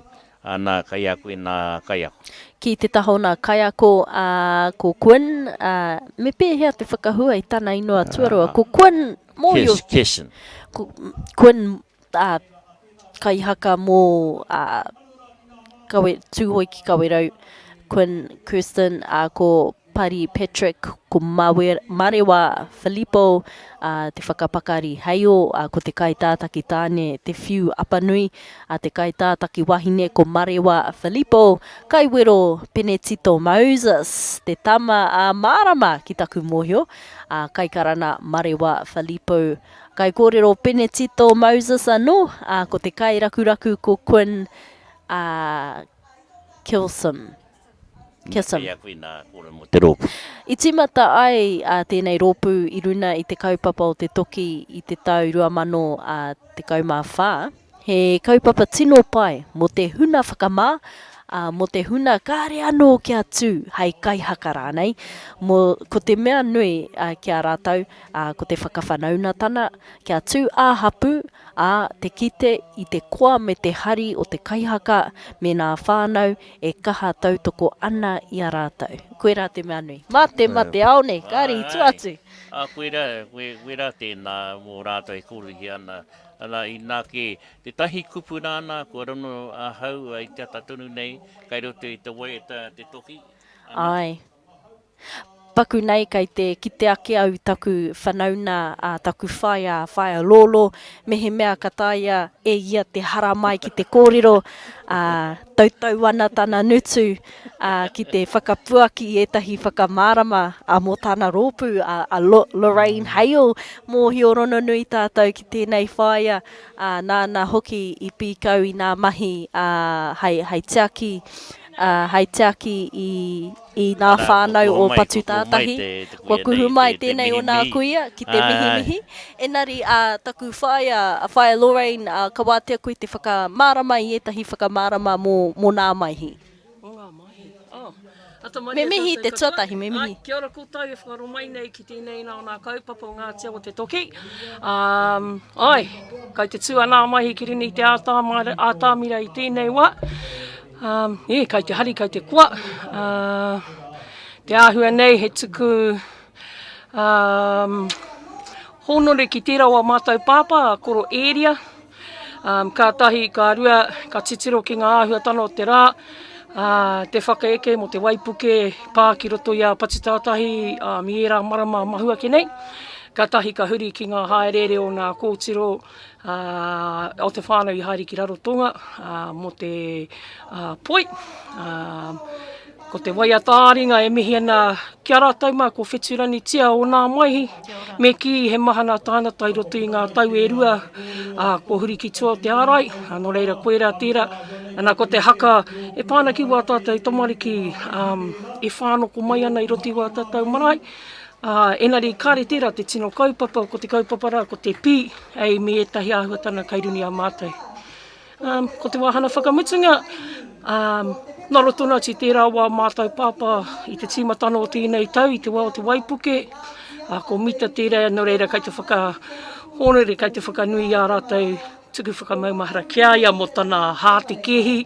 ā, nā, kei a koe nā kaiako. Ki te taha o nā kaiako, ā, ko Quinn, ā, me pēhea te whakahua i tana inoa tuarua? Ko Quinn, mōhio. Kirsten. Ko Quinn, ā, kaihaka mō, ā, Kawe, Tūhoe ki Kawerau, Quinn Kirsten, ā, ko Pari Patrick, ko Mawe, Marewa Filipo, ā, te whakapakari heio, ā, ko te kaitātaki tāne Te Whiu Apanui, ā, te kaitātaki wahine ko Marewa Filipo, kaiwero Penetito Moses, te tama a Mārama ki taku mōhio, ā, kaikarana Marewa Filipo Kaikōrero Penetito Moses anō, ā, ko te kairakuraku ko Quinn ā, Kilsom. Kilsom. Kei a koe nā kōrero mō te rōpū. I tīmata ai ā, tēnei rōpū i runa i te kaupapa o te toki i te tau 2014. He kaupapa tino pai mō te huna whakamā, ā, mō te huna kāre anō kia tū hei kaihaka rānei, mō, ko te mea nui ki a rātou, ā, ko te whakawhanaunatana, kia tū ā-hapū, ā, te kite i te koa me te hari o te kaihaka me nā whānau e kaha tautoko ana i a rātou. Koirā te mea nui. Mā te mate ao nei, kāre i tua atu. Ā, koirā, koirā tēnā mō rātou e kōruhia ana Ana, inā kē, tētahi kupu nāna kua rono ahau i te ata tonu nei, kai roto i te waiata te toki. Ana. Āe. Paku nei kei te kite ake au i taku whanauna, a taku whaea, a Whaea Lolo, mehemea ka taea e ia te haramai ki te kōrero, ā, tautau ana tana ngutu, ā, ki te whakapuaki i ētahi whakamārama, ā, mō tana rōpū, a, a Lorraine Hale, mōhio rononui tātou ki tēnei whaea, ā, nāna hoki i pīkau i nā mahi, ā, hei, hei tiaki, ā, hei tiaki i, i nā whānau o Patutaatahi. Kua kuhu mai tēnei o nā kuia ki te mihimihi. Engari, ā, taku whaea, a Whaea Lorraine, ā, ka wātea koe te whakamārama i ētahi whakamārama mō, mō nā maihi. Mō ngā maihi. Oh. Me mihi te tuatahi, me mihi. Ai, kia ora koutou e whakaaro mai nei ki tēnei nā nā kaupapa o Ngāti Awa Te Toki. Um, ai, kai te tū a nā maihi ki runga i te ātamira i tēnei wā. Um, yeah, kai te hari, kai te koa. Uh, te āhua nei he tuku um, hōnore ki tērā o a mātou pāpā, a Koro Ēria. Um, ka tahi, ka rua, ka titiro ki ngā āhuatanga o te rā, uh, te whakaeke mō te waipuke pā ki roto i a Patutautahi um, i ērā marama mahu ake nei. Ka tahi ka huri ki ngā hāereere o ngā kōtiro, ā, o te whānau i haere ki Rarotonga, ā, mō te ā, poi. Ā, ko te waiata ā-ringa e mihi ana ki a rātou mā, ko Wheturanitia o Nā Maihi, me kī he maha nā tāngata i roto i ngā tau e rua, ā, kua huri ki tua o te ārai, ā, nō reira koirā tērā. Ana ko te haka e pā ana ki wā tātou tamariki, ā, e whānoko mai ana i roto i wā tātou marae, Ā, engari kāre tērā te tino kaupapa, ko te kaupapa rā ko te pī, hei me ētahi āhuatanga kai runi a mātou. Ā, ko te wāhanga whakamutunga, ā, Nā roto nā ti tērā wā mātou pāpā i te tīmatana o tēnei tau, i te wā o te waipuke, ā, ko Mita tērā, nō reira kai te whakahōnore, kai te whakanui i ā rātou tuku whakamaumahara ki a ia mō tana hāte kēhi,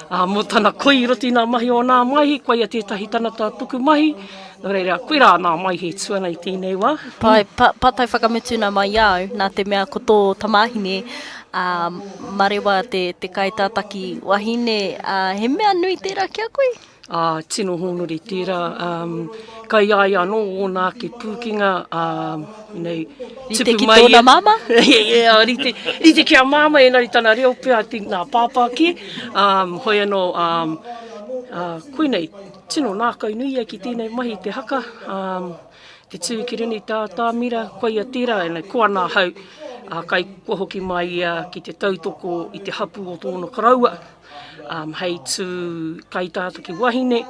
ā, mō tana koi i roto i nā mahi o nā maihi, koia tētahi tangata tuku mahi, nō reira, koirā nā maihi e tū ana i tēnei wā. Pai, pa, pātai whakamutuna mai i a au, nā te mea ko tō tamāhine, ā, Marewa te, te kaitātaki wahine, ā, he mea nui tērā ki a koe? Ā, tino hōnore tērā, ā, kai a ia anō ōna ake pūkenga, ā, nei, Rite tupu ki mai tōna ia. māmā? Yeah, yeah, rite, rite ki a māmā, engari tana reo pea, I think nā pāpā kē, ā, hoi anō, ā, ā, koinei, tino nākau nui ia ki tēnei mahi te haka, ā, Te tū ki runga i tā tāmira, koia tērā, ēnei, ko ana ahau, ā, kai kua hoki mai ia ki te tautoko i te hapū o tōna koroua, um, hei tū kaitātaki wahine,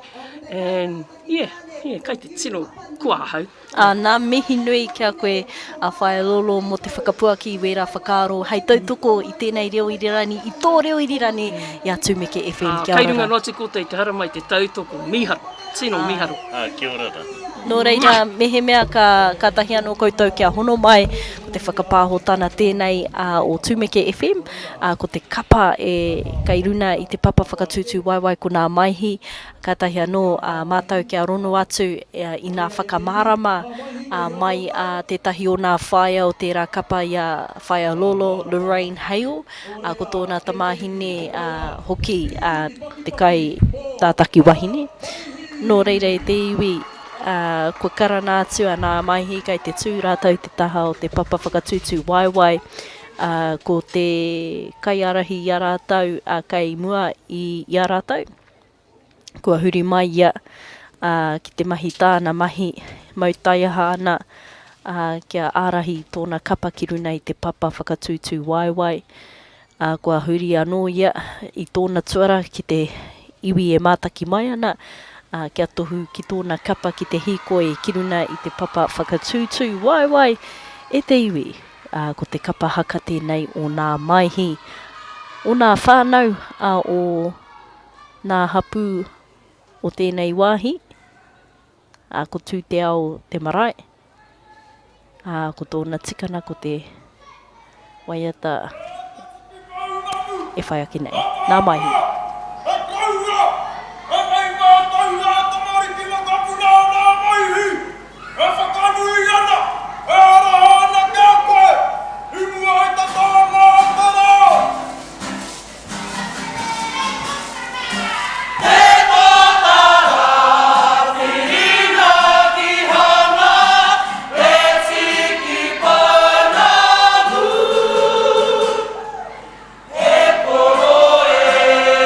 and yeah, yeah, kai te tino koa ahau. Ā, nā mihi nui ki a koe, a Whaea Lolo, mō te whakapuaki i wērā whakaaro hei tautoko i tēnei reo irirangi, i tō reo irirangi, i a Tumeke FM. Ā, Kia kai ora runga rā. noa atu koutou i te haramai te tautoko, mīharo, tino mīharo. Ā, kia ora rā. Nō reira, mehemea ka kātahi anō koutou kia hono mai, ko te whakapāhotana tēnei o Tumeke FM, ā, ko te kapa e kei runa i te papa whakatūtū waewae ko Nā Maihi, kātahi anō mātou kia rono atu i nā whakamārama mai a tētahi o nā whaea o tērā kapa i a Whaea Lolo Lorraine Hale, ā, ko tōna tamāhine hoki te kai tātaki wahine. Nō reira e te iwi, ā, kua karanga atu a Nā Maihi kei te tū rātou i te taha o te papa whakatūtū waewae, ā, ko te kaiārahi i a rātou, ā, kei mua i, i a rātou. Kua huri mai ia, ā, ki te mahi tāna mahi, mau taiaha ana, ā, kia ārahi tōna kapa ki runa i te papa whakatūtū waewae. Ā, kua huri anō ia i tōna tuara ki te iwi e mātaki mai ana, ā, kia tohu ki tōna kapa ki te hīkoi ki runa i te papa whakatūtū waewae e te iwi. Ā, ko te kapa haka tēnei o nā Maihi, o nā whānau, ā, o nā hapū o tēnei wāhi, ā, ko Tūteao te marae. Ā, ko tōna tikana ko te waiata e whai ake nei. Nā Maihi. He taura, he mei ngā taura a tamariki mokopuna o Nā Maihi, e whakanui ana, e aroha ana ki a koe, i mua i te tānga o te rā. Te tōtara whirinakihanga e tiki pounamu, he poro e.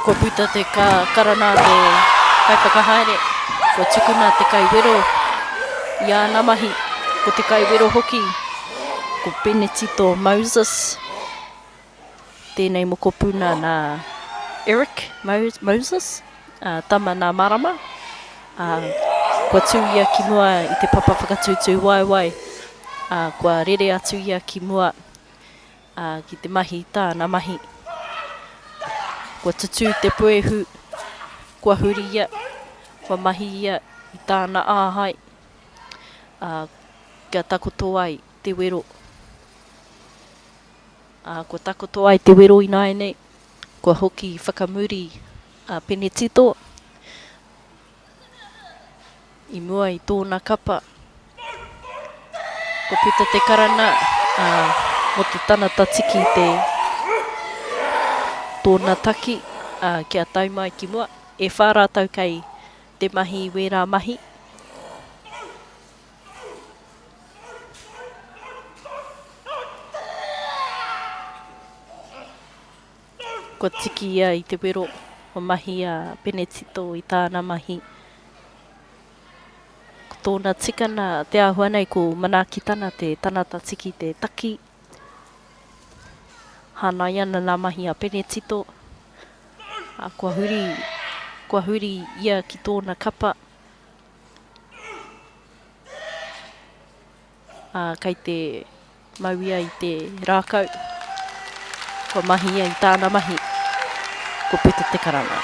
Kua puta te karanga a te kaiwhakahaere, kua tukuna te kaiwero i āna mahi. Ko te kaiwero hoki, ko Penetito Moses, tēnei mokopuna nā Eric Moses, tama nā Marama. Kua tū ia ki mua i te papa whakatūtū waewae, kua rere atu ia ki mua. ā, ki te mahi i tāna mahi. Kua tutū te puehu, kua huri ia, kua mahi ia i tāna āhai, ā, kia takoto ai te wero. Ā, kua takoto ai te wero ināianei, kua hoki whakamuri a Penetito, I mua i tōna kapa, kua puta te karanga, ā, mō te tangata tiki te tōna taki, ā, kia tae mai ki mua. E whā rātou kei te mahi i wērā mahi. Kua tiki ia i te wero, kua mahi a Penetito i tāna mahi. Ko tōna tikana, te āhua nei ko Manaakitana te tanata tiki te taki. Hānai ana nā mahi a Penetito, ā, kua huri, kua huri ia ki tōna kapa. Ā, kei te mau ia i te rākau, kua mahi ia i tāna mahi, kua puta te karanga.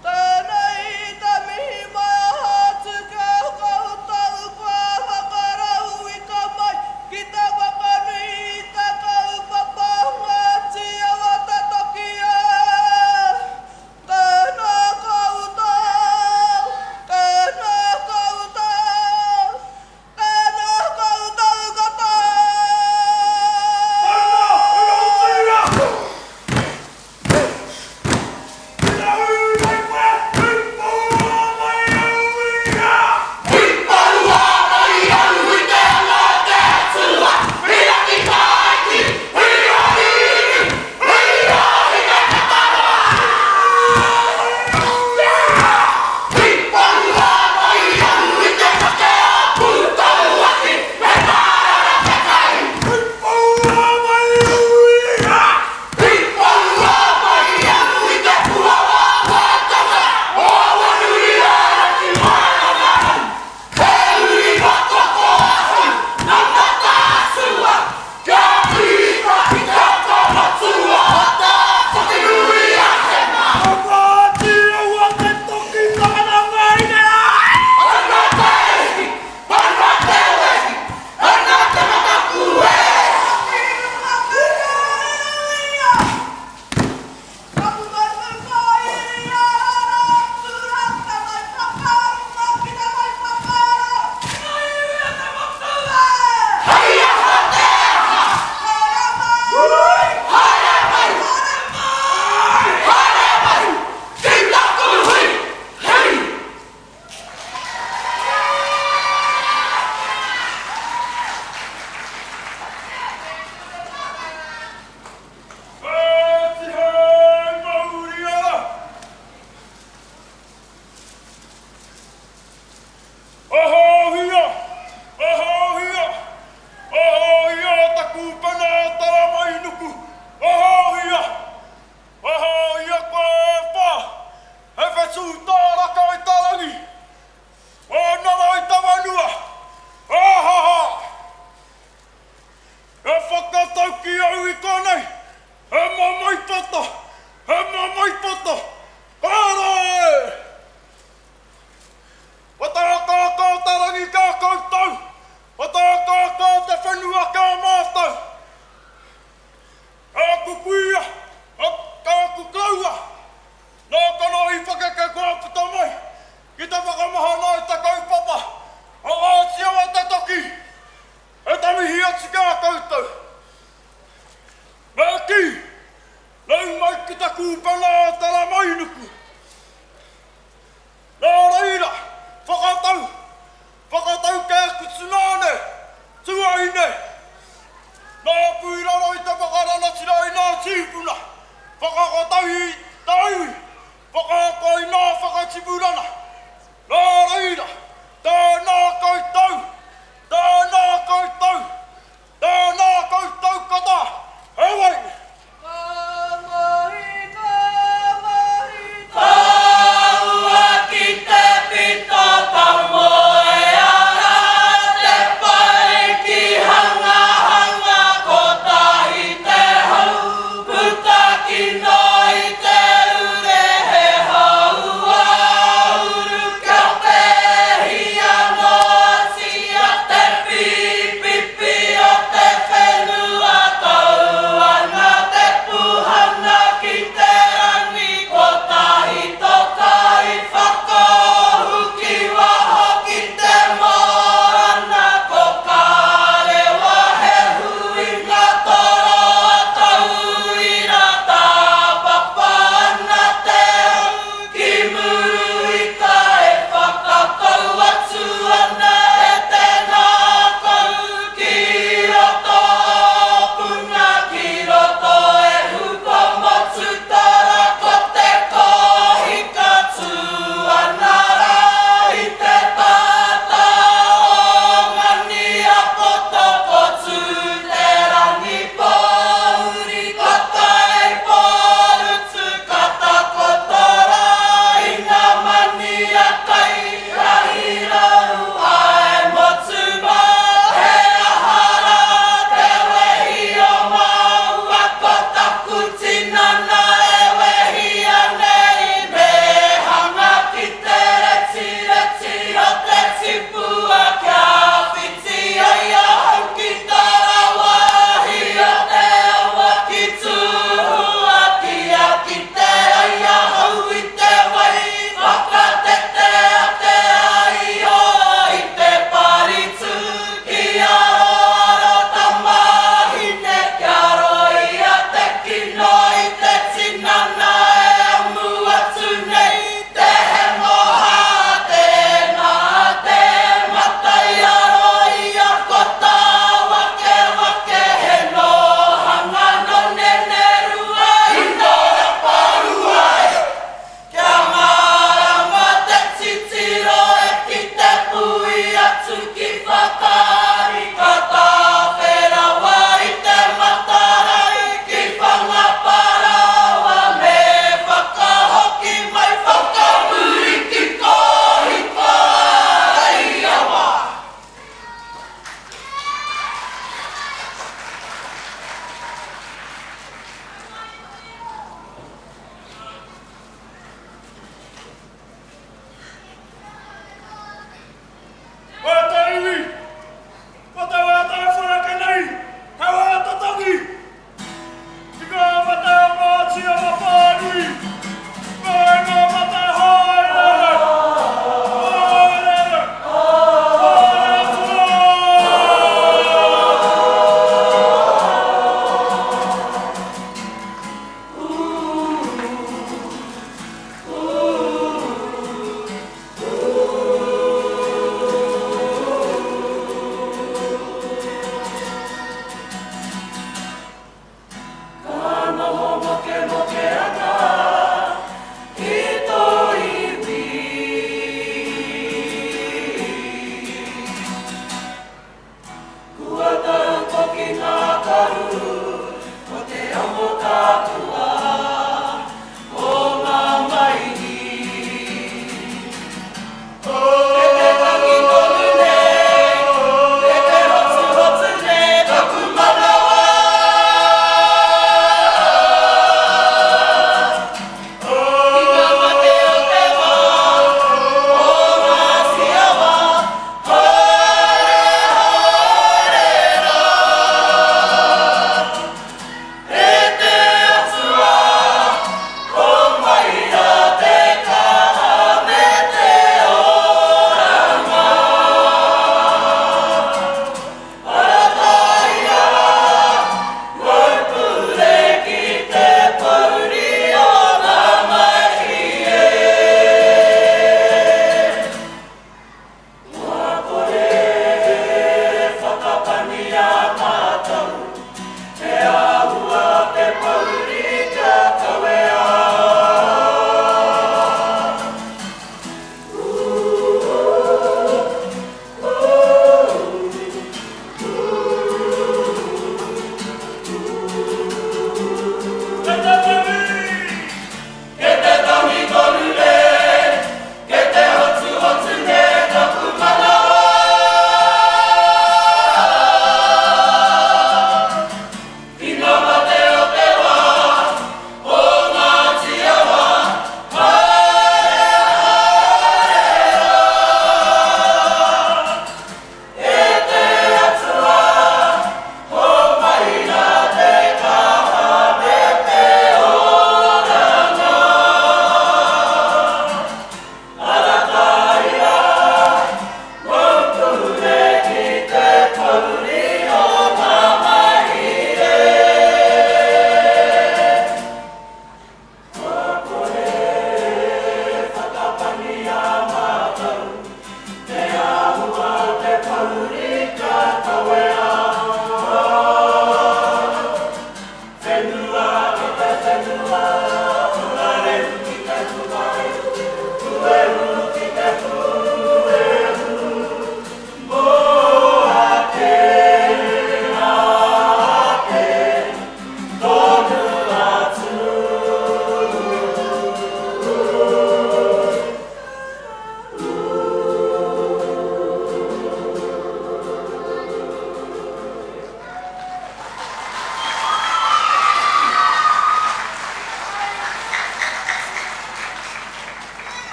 Tēnei te mihi mai aha atu ki a whakahuta uku a whakarauika mai ki te whakanui i te kaupapa Ngāti Awa Te Toki e!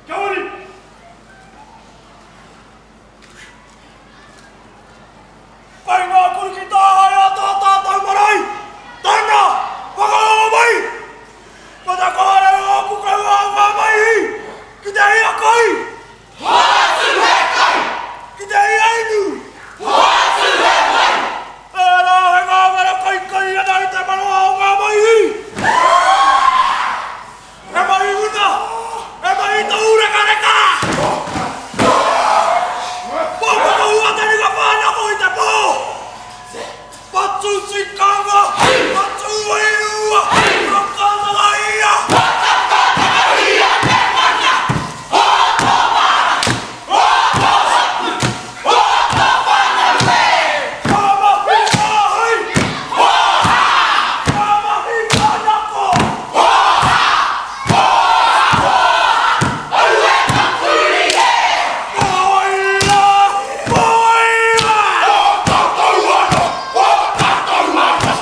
Kia ora! Pai ngā kuru ki tāhae a tā tātou marae! Tana! Whakarongo mai! Ko te kōrero o Kukaua o ngā maihi ki te hia kai! Hoatu he kai! Ki te hia inu! Hoatu he wai! Ērā he ngā wera kaikai ana i te manawa o ngā maihi! He mahi huna! He mahi taurekareka! Pōpokohua te ringa whānako i te pō! Patu tikanga! Patu wairua! Whakatangaia! Whakatangaia te mana! O tō māra! O tō hapu! O tō whānau e! Ka mahi wāhi! Hōhā! Ka mahi whānako! Hōhā! Hōhā! Hōhā! Aue ka puri e! Koia! Koia! O tātou ana! O tātou ana!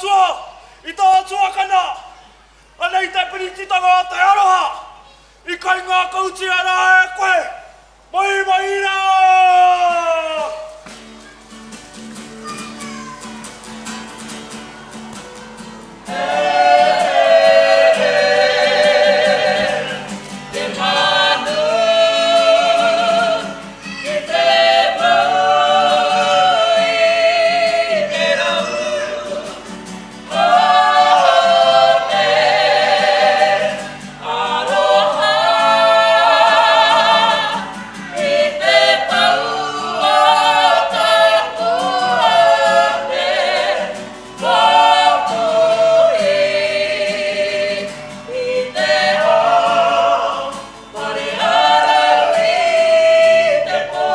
matua, i tā tuakana, anei te pirititanga o te aroha i kaingākautia rā e koe, mai mai rā! Te manu ki te mau i te rau o te aroha i te tau o taku aute Pōpui i te ao, whare arau i te pō.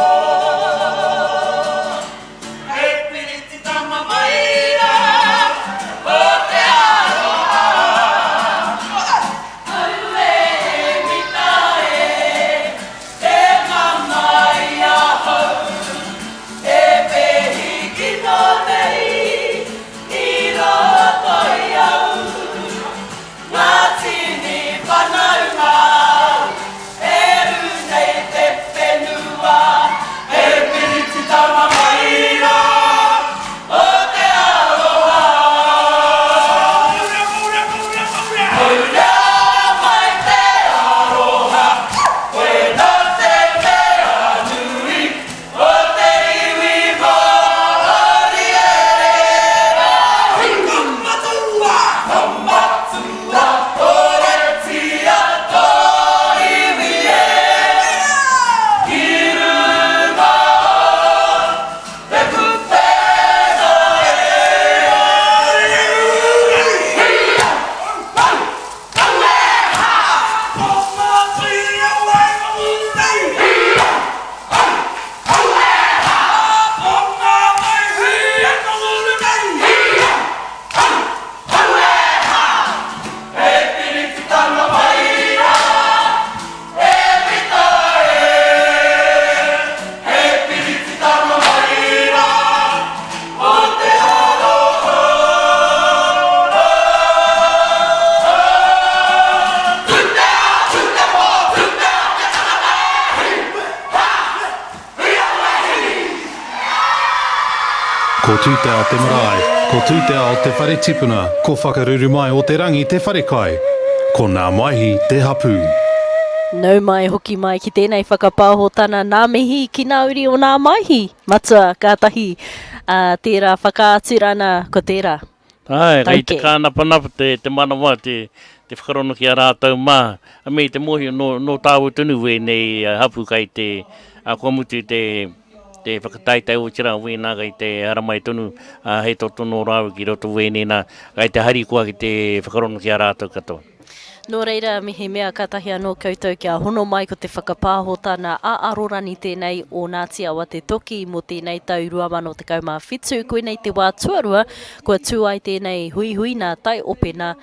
Hei pirititanga mai rā o te aroha. Aue e mita e, te mamae i ahau. E pēhi kino nei i roto i au Ngā tini whanaunga e ū nei te whenua He pirititanga mai rā o te aroha Mauria mai te aroha Koinā te mea nui O te iwi Māori e rahi. Ka matua! Ka matua koretia tō iwi e. Ki runga o te kupenga e. Ko Tūteao te marae, ko Tūteao te whare tipuna, ko Whakarurumai o te Rangi te wharekai, ko Nā Maihi te hapū. Nau mai hoki mai ki tēnei whakapāhotana nā mihi ki nā uri o Nā Maihi. Matua, kātahi tērā whakaaturana ko tērā. Āe, kei te kānapanapa te, te manawa, te, te whakarono ki a rātou mā. A me te mōhio, nō, nō tāua tonu wēnei hapū kai te, a kua mutu te, te whakataetae otirā wēnā kai te haramai tonu, ā, hei toto nō rāua ki roto wēnei nā, kai te harikoa ki te whakarono ki a rātou katoa. Nō reira, mehemea kātahi anō koutou kia hono mai ko te whakapāhotana a Arorani tēnei o Ngāti Awa Te Toki mō tēnei tau 2017, koinei te wā tuarua kua tū ai tēnei huihuina taiopena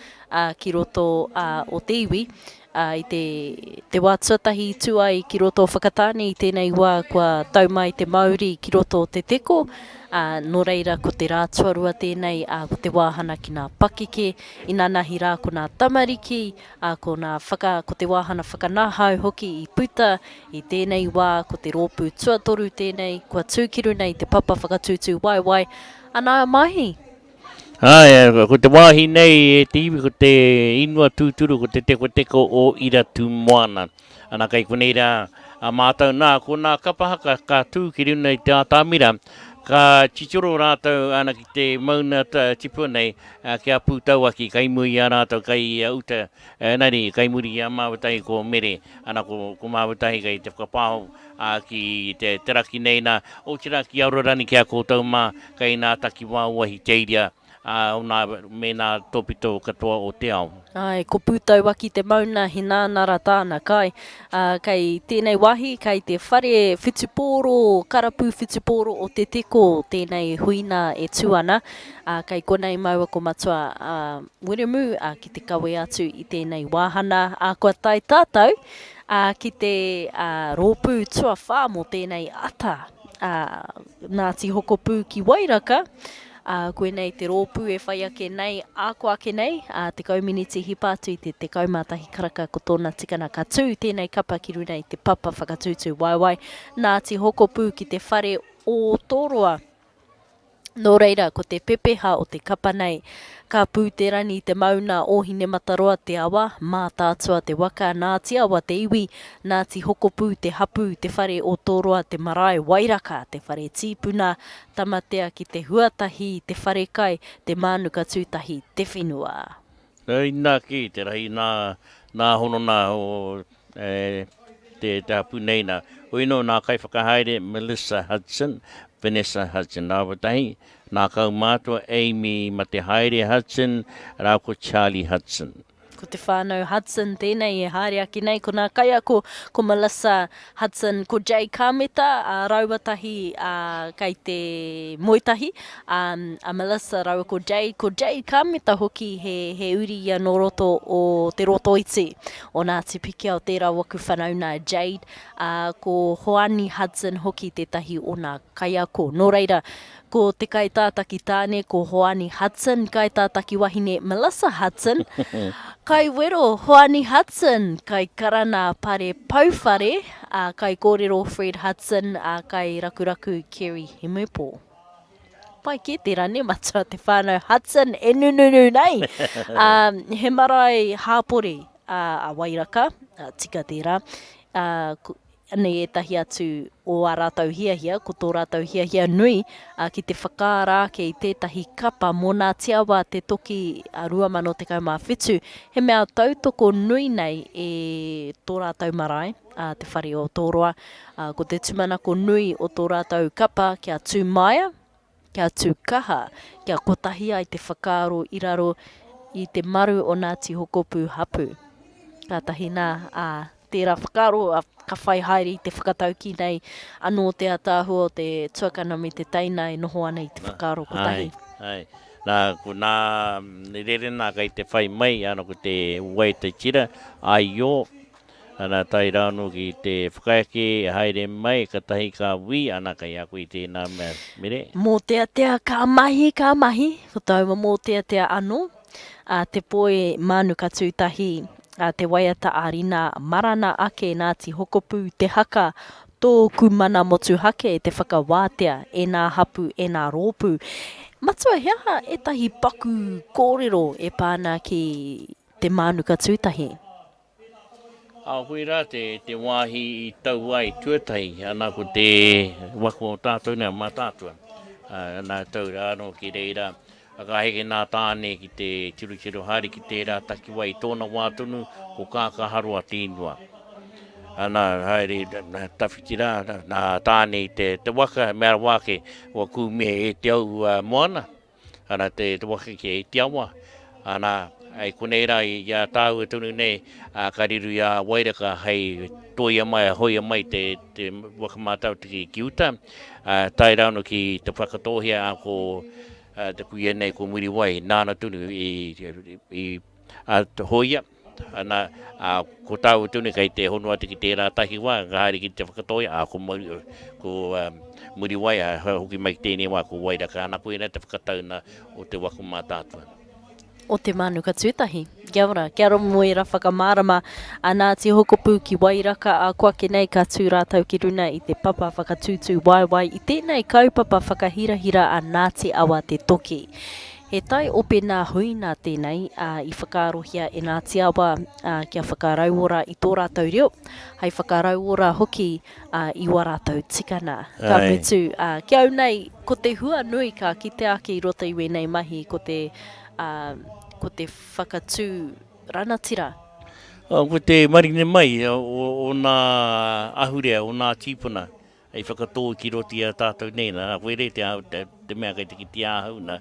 ki roto o te iwi. I te te wā tuatahi i tū ai ki roto o Whakatāne i tēnei wā kua tau mai te mauri ki roto o Te Teko, ā, nō reira ko te rā tuarua tēnei, ā, ko te wāhana ki ngā pakeke, Inanahi rā ko nā tamariki, ā, ko nā whaka, ko te wāhana whakanahau hoki i puta i tēnei wā, ko te rōpū tuatoru tēnei, kua tū ki runa i te papa whakatūtū waewae, ana a Maihi. Āe, ko te wāhi nei e te iwi, ko te ingoa tūturu ko te tekoteko o Iratūmoana. Ana kei konei rā a mātou nā, ko nā kapa haka ka tū ki runa i te atamira, ka titiro rātou ana ki te mauna tipua nei, ki a Pūtauaki, kei mua i a rātou, kei uta, engari kei muri i a Māutahi ko Mere, ana ko, ko Māutahi kei te whakapāho ki te, te raki nei nā, otirā ki Aororani ki a koutou mā, kei nā takiwā o Ahitereiria. ā, ōna, me nā tōpito katoa o te ao. Āe, ko Pūtauaki te mauna, he nānara tāna kai. Ā, kei tēnei wāhi, kei te whare whutupōro, karapu whutupōro o Te Teko tēnei huina e tū ana. Ā, kei konei māua ko Matua, ā, Wiremu, ā, ki te kawe atu i tēnei wāhana. Ā, kua tae tātou, ā, ki te, ā, rōpū tuawhā mō tēnei ata, ā, Ngāti Hokopū ki Wairaka. Ā, koinei te rōpū e whai ake nei, ā ko ake nei, ā, 10 miniti hipa atu i te 11 karaka ko tōna tikana ka tū tēnei kapa ki runa i te papa whakatūtū waewae, Ngāti Hokopū ki te whare o Tōroa. Nō reira, ko te pepeha o te kapa nei, Ka pū te rani te mauna o Hinemataroa te awa, Mātaatua te waka, Ngāti Awa te iwi, Ngāti Hokopū te hapū, Te Whare o Tōroa te marae, Wairaka te whare tīpuna, Tamatea ki te huatahi, te wharekai, te mānuka tūtahi, te whenua. Inā kī te rahi nā, nā honona o te, te hapū nei nā. Hoi nō nā kaiwhakahaere Melissa Hudson, Vanessa Hudson rāua tahi, nā kaumātua Amy Matehaere Hudson rāua ko Charlie Hudson. Ko te whānau Hudson tēnei e haere ake nei, ko nā kaiako, ko Melissa Hudson, ko Jay Kameta, ā, rāua tahi, ā, kei te moe tahi, ā, a Melissa rāua ko Jay, ko Jay Kameta hoki he, he uri ia nō roto o Te Rotoiti, o Ngāti Pikiao, tērā o aku whanauna a Jade, ā, ko Hoani Hudson hoki tētahi o nā kaiako. Nō reira, Ko te kaitātaki tāne ko Hoani Hudson, kaitātaki wahine Melissa Hudson, kaiwero Hoani Hudson, kaikarana Pare Pouwhare, ā, kaikōrero Fred Hudson, ā, kairakuraku Kerry Hemepo. Pai kē tērā, nē, matua te whānau Hudson e nununu nei! Ā, he marae hāpori a Wairaka, tika tērā, ā, Anei ētahi atu o ā rātou hiahia, ko tō rātou hiahia nui ki te whakaara ake i tētahi kapa mō Nā Tiawa te toki 2017, he mea tautoko nui nei e tō rātou marae, a Te Whare o Tōroa. Ko te tūmanako nui o tō rātou kapa kia tū maia, Kia tū kaha, kia kotahi ai te whakaaro i raro i te maru o Ngāti Hokopū hapū. Kātahi nā, ā, tērā whakaaro, ā, ka whai haere i te whakataukī nei anō te ātaahua o te tuakana me te teina e noho ana i te whakaaro kotahi. Āe, āe. Nā, ko nā rere nā kei te whai mai, ana ko te waiata tira, aio, Ana, tae rā anō ki te whakaeke, haere mai, katahi ka wī, ana, kei a koe tēnā mea, Mere. Mōteatea, ka mahi, ka mahi, ko taua mōteatea anō, a te poi mānuka tūtahi, a te waiata a Rina Marana ake Ngāti Hokopū te haka, tōku mana motuhake te whakawātea e nā hapu e nā rōpū. Matua, he aha ētahi paku kōrero e pā ana ki te mānuka tūtahi? Ā, koirā te, te wāhi i tau ai tuatahi, ana ko te waka o tātou nei, a Mātaatua. Ā, ana tau rā anō ki reira, ka heke nā tāne ki te tirotiro haere ki tērā takiwā i tōna wā tonu, ko Kākaharoa te ingoa. Ana, haere tawhiti rā, nā tāne i te, te waka, mea rawa ake, kua kūmea e te au moana. Ana te waka ki te awa, ana, i konei rā i a tāua tonu nei, ā, ka riro i a Wairaka hei toia mai, hoia mai te, te waka mātāwhiti ki uta, ā, tae rā anō ki Te Whakatōhea, ā, ko te kuia nei, ko Muriwai, nāna tonu i, i, ā, hoia. Ana, ā, ko tāua tonu kei te hono atu ki tērā takiwā, ka haere ki Te Whakatōhea, ā, ko, ko Muriwai, ā, hoki mai ki tēnei wā, ko Wairaka. Ana, koirā te whakatauna o te waka mātātua. O Te Mānuka Tūtahi. Kia ora, kia ora mō ērā whakamārama a Ngāti Hokopū ki Wairaka, ā, ko ake nei ka tū rātou ki runa i te papa whakatūtū waewae i tēnei kaupapa whakahirahira a Ngāti Awa Te Toki. He tai ope nā Huina tēnei, ā, i whakaarohia e Ngāti Awa, ā, kia whakarauora i tō rātou reo, hei whakarauora hoki, ā, i wā rātou tikana. Ka mutu, ā, ki au nei, ko te hua nui ka kitea ake i roto i wēnei mahi, ko te, ā, ko te whakatū ranatira. Ko te marine mai o nā ahurea, o nā tīpuna, Hei whakatō ki roto i a tātou nei, nā, koirei te, te, te mea kei te kitea ahau, nā,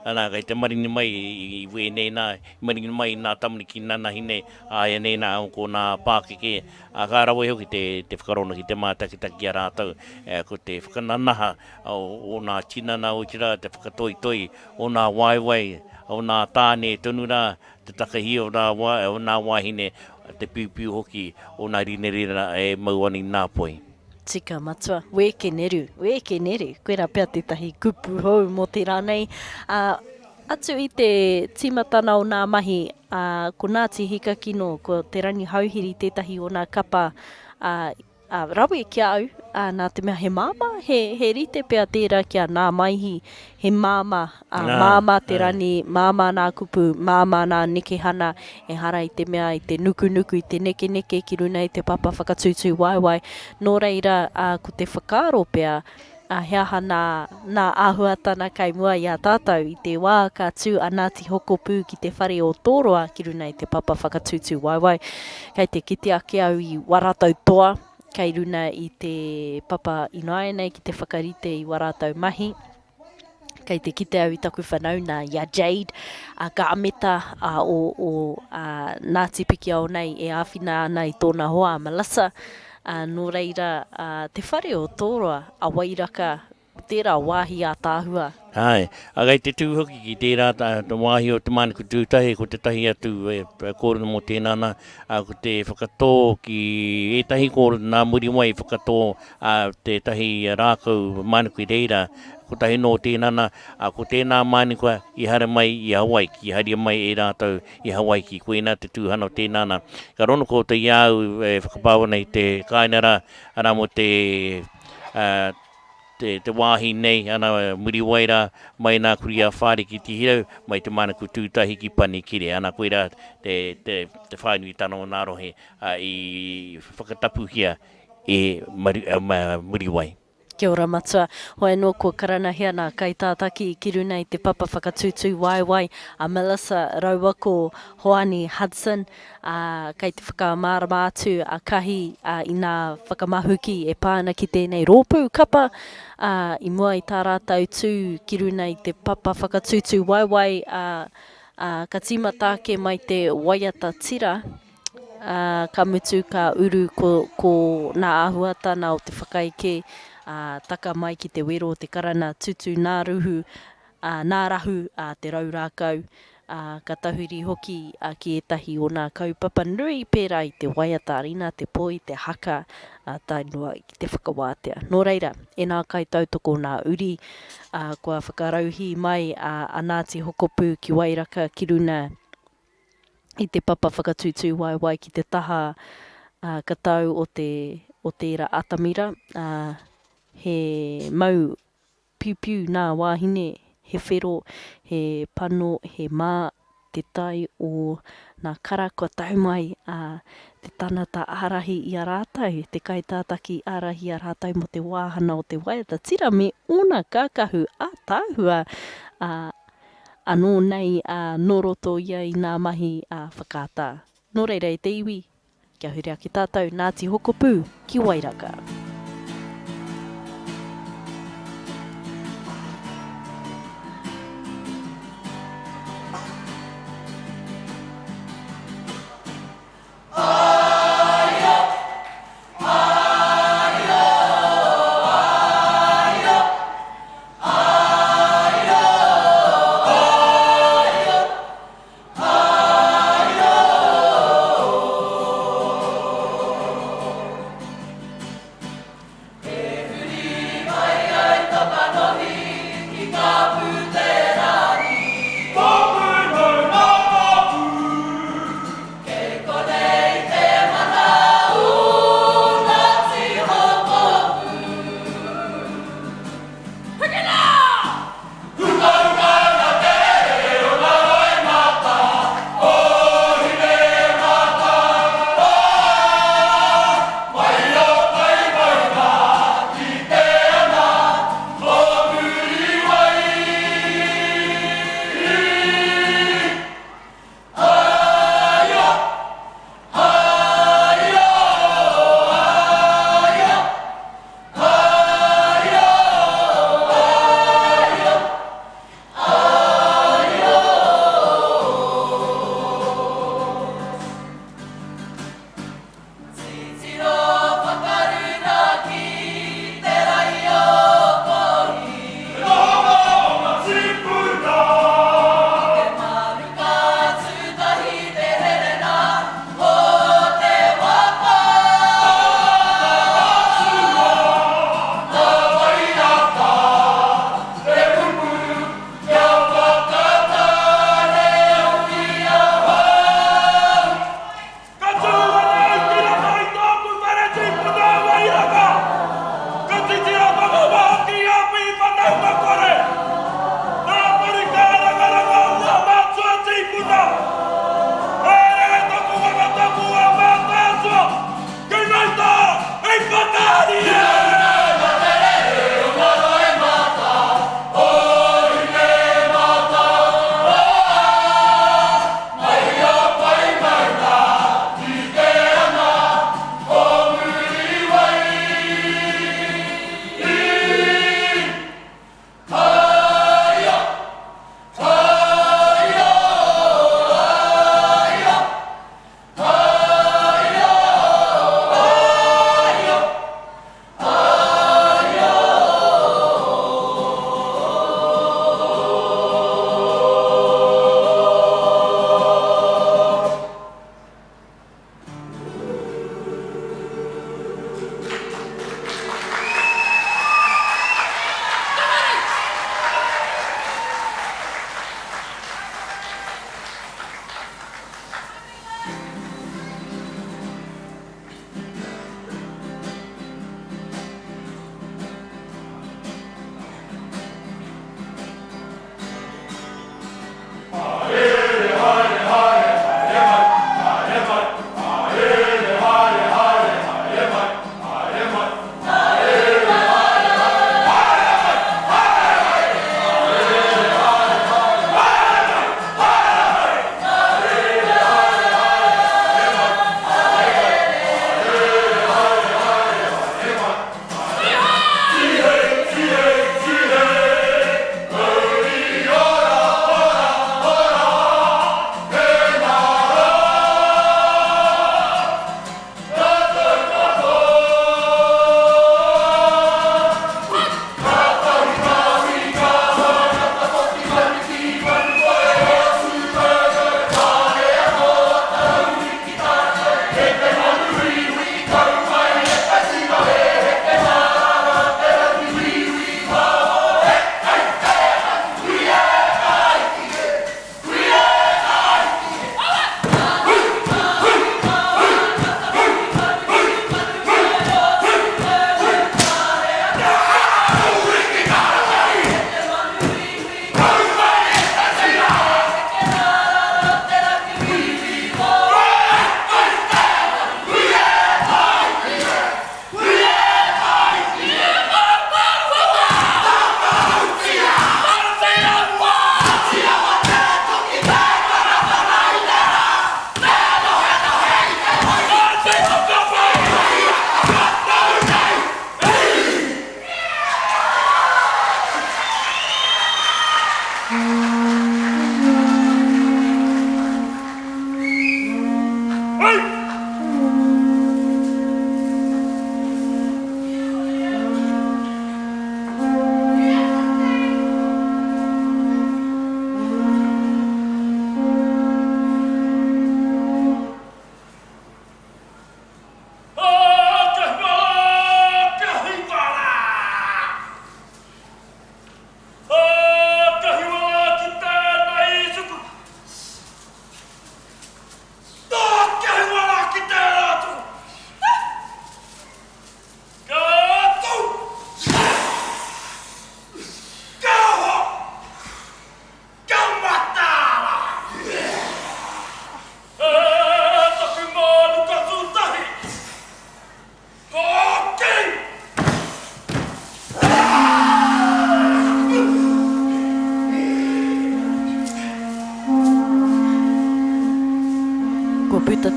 ana, kei te maringi mai i, i wēnei nā, i maringi mai i nā tamariki nanahi nei, āianei nā, ko nā pākeke, ā, ka rawe hoki te, te whakarono ki te mātakitaki i a rātou, e, ko te whakananaha o, o nā tinana, otirā, te whakatoitoi o nā waewae, o nā tāne tonu rā, te takahi o nā, wā, o nā wāhine, te piupiu hoki o nā rinerina e mau ana i nā poi. Tika matua, wēke neru, wēke neru, koirā pea tētahi kupu hou mō tērā nei. Ā, atu i te tīmatana o nā mahi, ā, ko Ngāti Hikakino, ko Te Rangihouhiri tētahi o nā kapa, ā, ā, rawe ki a au, ā, nā te mea he māmā, he, he rite pea tērā ki a Nā Maihi, he māmā, ā, Nā, māmā te āe. rani, māmā nā kupu, māmā nā nekehana, ehara i te mea i te nukunuku, i te nekeneke ki runa i te papa whakatūtū waewae. Nō reira, ā, ko te whakaaro pea, ā, he aha nā, nā āhuatana kei mua i a tātou i te wā ka tū a Ngāti Hokopū ki te whare o Tōroa ki runa i te papa whakatūtū waewae. Kei te kite ake au i wā rātou toa kei runa i te papa ināianei ki te whakarite i wā rātou mahi. Kei te kite au i taku whanauna i a Jade, a Kaameta a, o, o a, Ngāti Pikiao nei e āwhina ana i tōna hoa a Melissa. Ā, nō reira, ā, te whare o Tōroa, a Wairaka, tērā wāhi ātaahua. Āe, ā, kei te tū hoki ki tērā wāhi o Te Mānuku-tū-tahi, ko tētahi atu kōrero mō tēnā nā, ā, ko te whakatō ki ētahi kōrero nā muri mai i whakatō ā, tētahi rākau mānuku i reira, kotahi nō tēnā nā, ā, ko tēnā mānuka i haere mai i Hawaiki, i haria mai e rātou i Hawaiki, koinā te tūhana o tēnā nā. Ka rono koutou i a au e whakapāho nei te kāinga rā, arā mō te, ā, te, te wāhi nei, ana, Muriwai rā, mai nā Kurī-ā-Whāri ki Tihirau, mai Te Mānuku Tūtahi ki Panikire, ana, koirā te, te, te whānuitanga o nā rohe, ā, i whakatapuhia e Maru, ā, Muriwai. Kia ora matua. Hoi anō kua karanahia nā kaitātaki ki runa i te papa whakatūtū waewae a Melissa raua ko Hoani Hudson, ā, kei te whakamārama atu a Kahi i nā whakamahuki e pā ana ki tēnei rōpū kapa, ā, i mua i tā rātou tū ki runa i te papa whakatūtū waewae, ā, ā, ka tīmata ake mai te waiata tira. ā, ka mutu ka uru ko, ko nā āhuatana o te whakaeke, ā, taka mai ki te wero o te karana tutu nā ruhu, ā, nā rahu, ā, te rau rākau, ā, ka tahuri hoki, ā, ki ētahi o nā kaupapa nui pērā i te waiata rina, te poi, te haka, ā, tae noa ki te whakawātea. Nō reira, e nā kaitautoko nā uri, ā, kua whakarauhī mai a, a Ngāti Hokopū ki Wairaka ki runa i te papa whakatūtū waewae ki te taha katau o te, o tērā atamira, ā, he mau piupiu nā wāhine, he whero, he pano, he mā te tae o nā kara kua tau mai, ā, te tanata ārahi i a rātou, te kaitātaki ārahi i a rātou mō te wāhana o te waiata tira me ōna kākahu ātaahua, ā, Anō nei, ā, nō roto ia i nā mahi ā whakaata. Nō reira e te iwi, kia huri ake tātou Ngāti Hokopū ki Wairaka.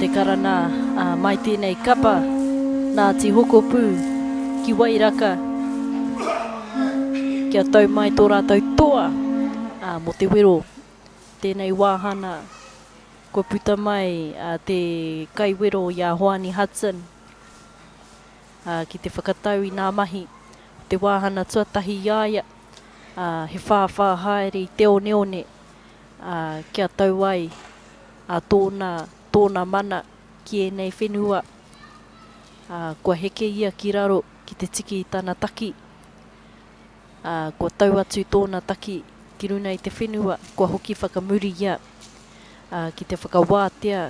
te karana mai tēnei kapa nā Tīhokopū ki Wairaka kia tau mai tō rātou toa mō te wero. Tēnei wāhana kua puta mai te kaiwero i a Hoani Hudson ki te whakatau i nā mahi o te wāhana tuatahi i a ia, he whāwhā haere i te oneone kia tau ai a tōna, tōna mana ki ēnei whenua, ā, kua heke ia ki raro ki te tiki i tana taki, ā, kua tau atu tōna taki ki runa i te whenua, kua hoki whakamuri ia, ā, ki te whakawātea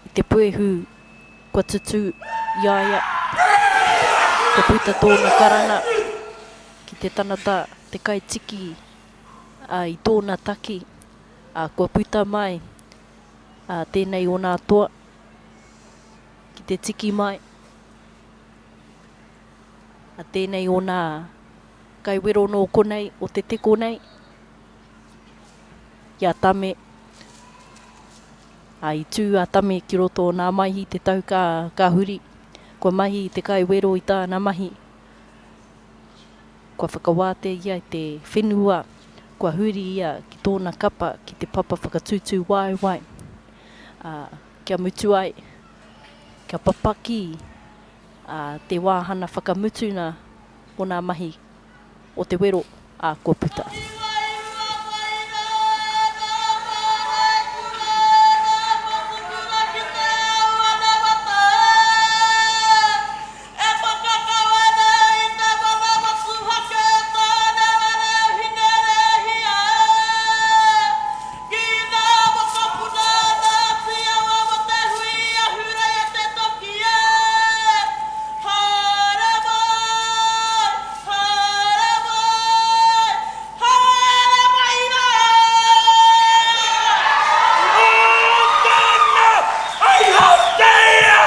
i te puehu kua tutū i a ia, kua puta tōna karanga ki te tangata, te kaitiki, ā, i tōna taki, ā, kua puta mai, ā, tēnei o nā toa ki te tiki mai, ā, tēnei o nā kaiwero nō konei o te teko nei, i a Tame, ā, i tū a Tame ki roto o nā maihi te tau ka, ka huri, kua mahi te kaiwero i tāna mahi. Kua whakawātea ia i te whenua, kua huri ia ki tōna kapa ki te papa whakatūtū waewae, ā, kia mutu ai, kia papaki te wāhana whakamutuna o nā mahi o te wero, ā, kua puta. E whakakau ana i te mana motuhake o Tāne Rere Hinerēhia ki ngā mokopuna o Ngāti Awa mō te hui ahurei a Te Toki e. Haere mai, haere mai, haere mai rā! Ōtana hei hauteia!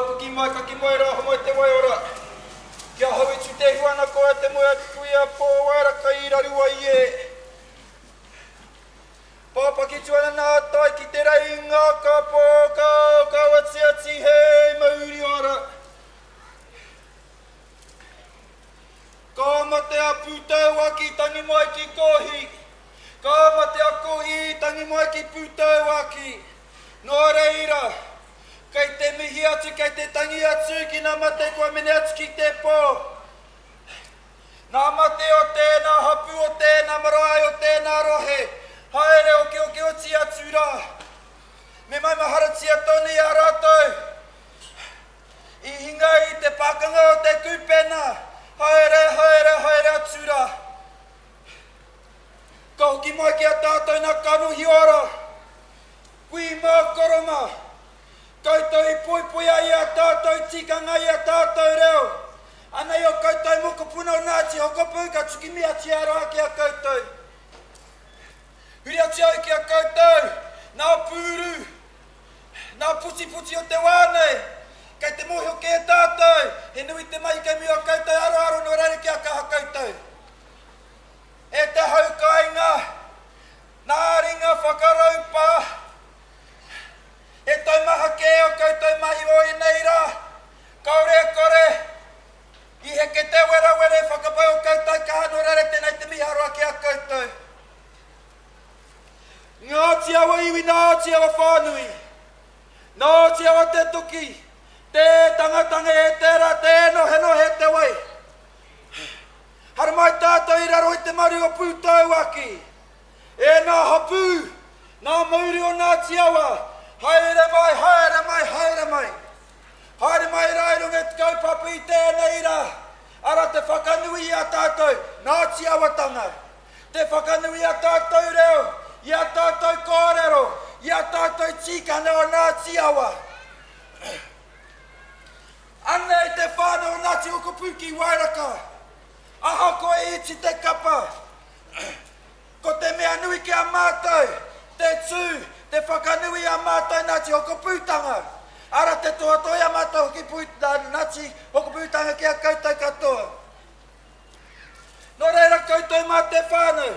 Piki mai, kaki mai rā, homai te waiora. Ki ahau e tūtehu ana koe te moe a te kuia pōwaera kai i raru ai e. Pāpaki tu ana nā tai ki te reinga ka pōkaukawatia tihei mauri ora. Ka mate a Pūtauaki tangi mai ki Kohi. Ka mate a Kohi tangi mai ki Pūtauaki. Nō reira, kei te mihi atu, kei te tangi atu ki nā mate kua mene atu ki te pō. Nā mate o tēnā hapū o tēnā marae o tēnā rohe, haere okeokeotia atu rā. Me maumaharatia tonu i a rātou. I hinga i te pakanga o te kupena, haere, haere, haere atu rā. Ka hoki mai ki a tātou nā kanohi ora, kui mā, koro mā. Koutou i poipoi ai i a tātou tikanga, i a tātou reo. Anei o koutou mokopuna o Ngāti Hokopū ka tukimi atu i aroha ki a koutou. Huri atu au ki a koutou, nā pūru, nā putiputi o te wā nei. Kei te mōhio kē tātou, he nui te mahi kei mua o koutou aroaro nō reira kia kaha koutou. E te hau kāinga, nā ringa whakaraupā, He taumaha kē ō koutou mahi o ēnei rā. Kāore e kore, i heke te werawera e whakapai ō koutou kaha nō reira tēnei te mīharo ake a koutou. Ngāti Awa iwi, Ngāti Awa whānui, Ngāti Awa te toki, tē tangatange e tērā, tē nohenohe te wai. Haramai tātou i raro i te maru o Pūtauaki. E ngā hapū, ngā mauri o Ngāti Awa, haere mai, haere mai, haere mai. Haere mai rā i runga i te kaupapa i tēnei rā, ara te whakanui i a tātou Ngāti Awatanga, te whakanui i a tātou reo, i a tātou kōrero, i a tātou tikanga o Ngāti Awa. Anei te whānau o Ngāti Hokopū ki Wairaka, ahakoa i iti te kapa, Ko te mea nui ki a mātou, te tū, te whakanui i a mātou nā te hokopūtanga, ara te tohatohe a mātou hoki pū, nā te hokopūtanga ki a koutou katoa. Nō reira koutou mā te whānau,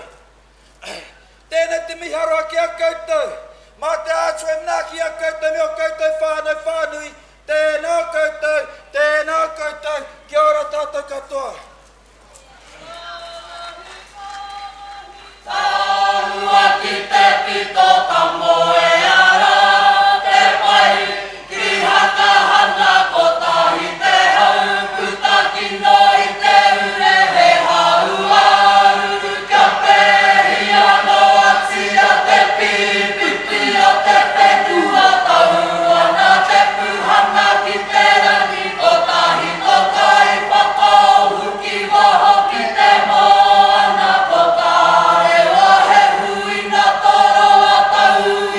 tēnei te miharo ki a koutou, mā te Atua e manaaki i a koutou me ō koutou whānau whānui, tēnā koutou, tēnā koutou, kia ora tātou katoa. Tāua ki te pito tamoea rā te pai ki Hakahana kotahi te hau puta kino i te ure he hauāruru kia pēhi anō atia te pīpipi o te whenua tau ana te puhana ki te rangi kotahi to kai whakaohu Ki waho ki te moana ko Kārewa he huinga toroa tau.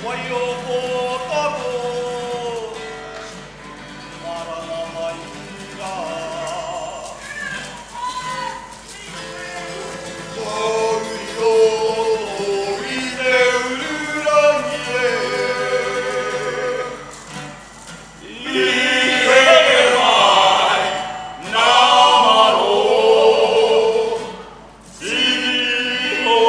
Waiokotaro, maranga mai rā. Tauri roto i te ururangi e. I heke mai nā maro, tino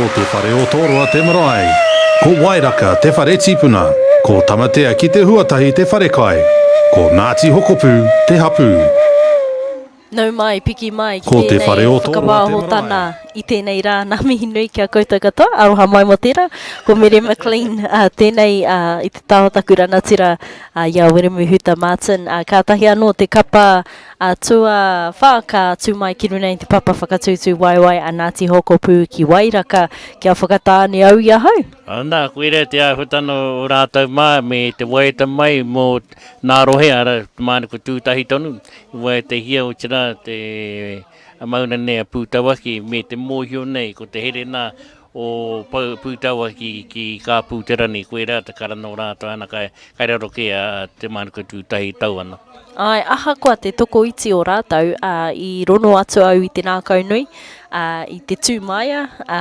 Ko Te Whare o Tōroa te marae. Ko Wairaka te whare tipuna. Ko Tamatea ki te Huatahi te wharekai. Ko Ngāti Hokopū te hapū. Nau mai, piki mai ki Ko Te tēnei Whare o Tōroa te whakapāhotana marae. i tēnei rā. Nā mihi nui ki a koutou katoa. Aroha mai mō tērā. Ko Mere McLean tēnei i te taha o taku ranatira i a Wiremu Huta Martin. Kātahi anō te kapa tuawhā ka tū mai ki runa i te papa whakatūtū waewae a Ngāti Hokopū ki Wairaka kia whakatāne au i ahau. Ana, koirā te āhuatanga o rātou mā me te waiata mai mō Nā rohe, arā, te mānuku tūtahi tonu, i waetahia otirā te mauna nei a Pūtauaki me te mōhio nei ko te here nā o Pūtauaki ki kā Pūterani, koirā te karanga o rātou ana kai, kai raro kē a te mānuku tūtahi tau ana. Āe, ahakoa te tokoiti o rātou, ā, i rono atu au i te ngākau nui, ā, i te tū māia, ā,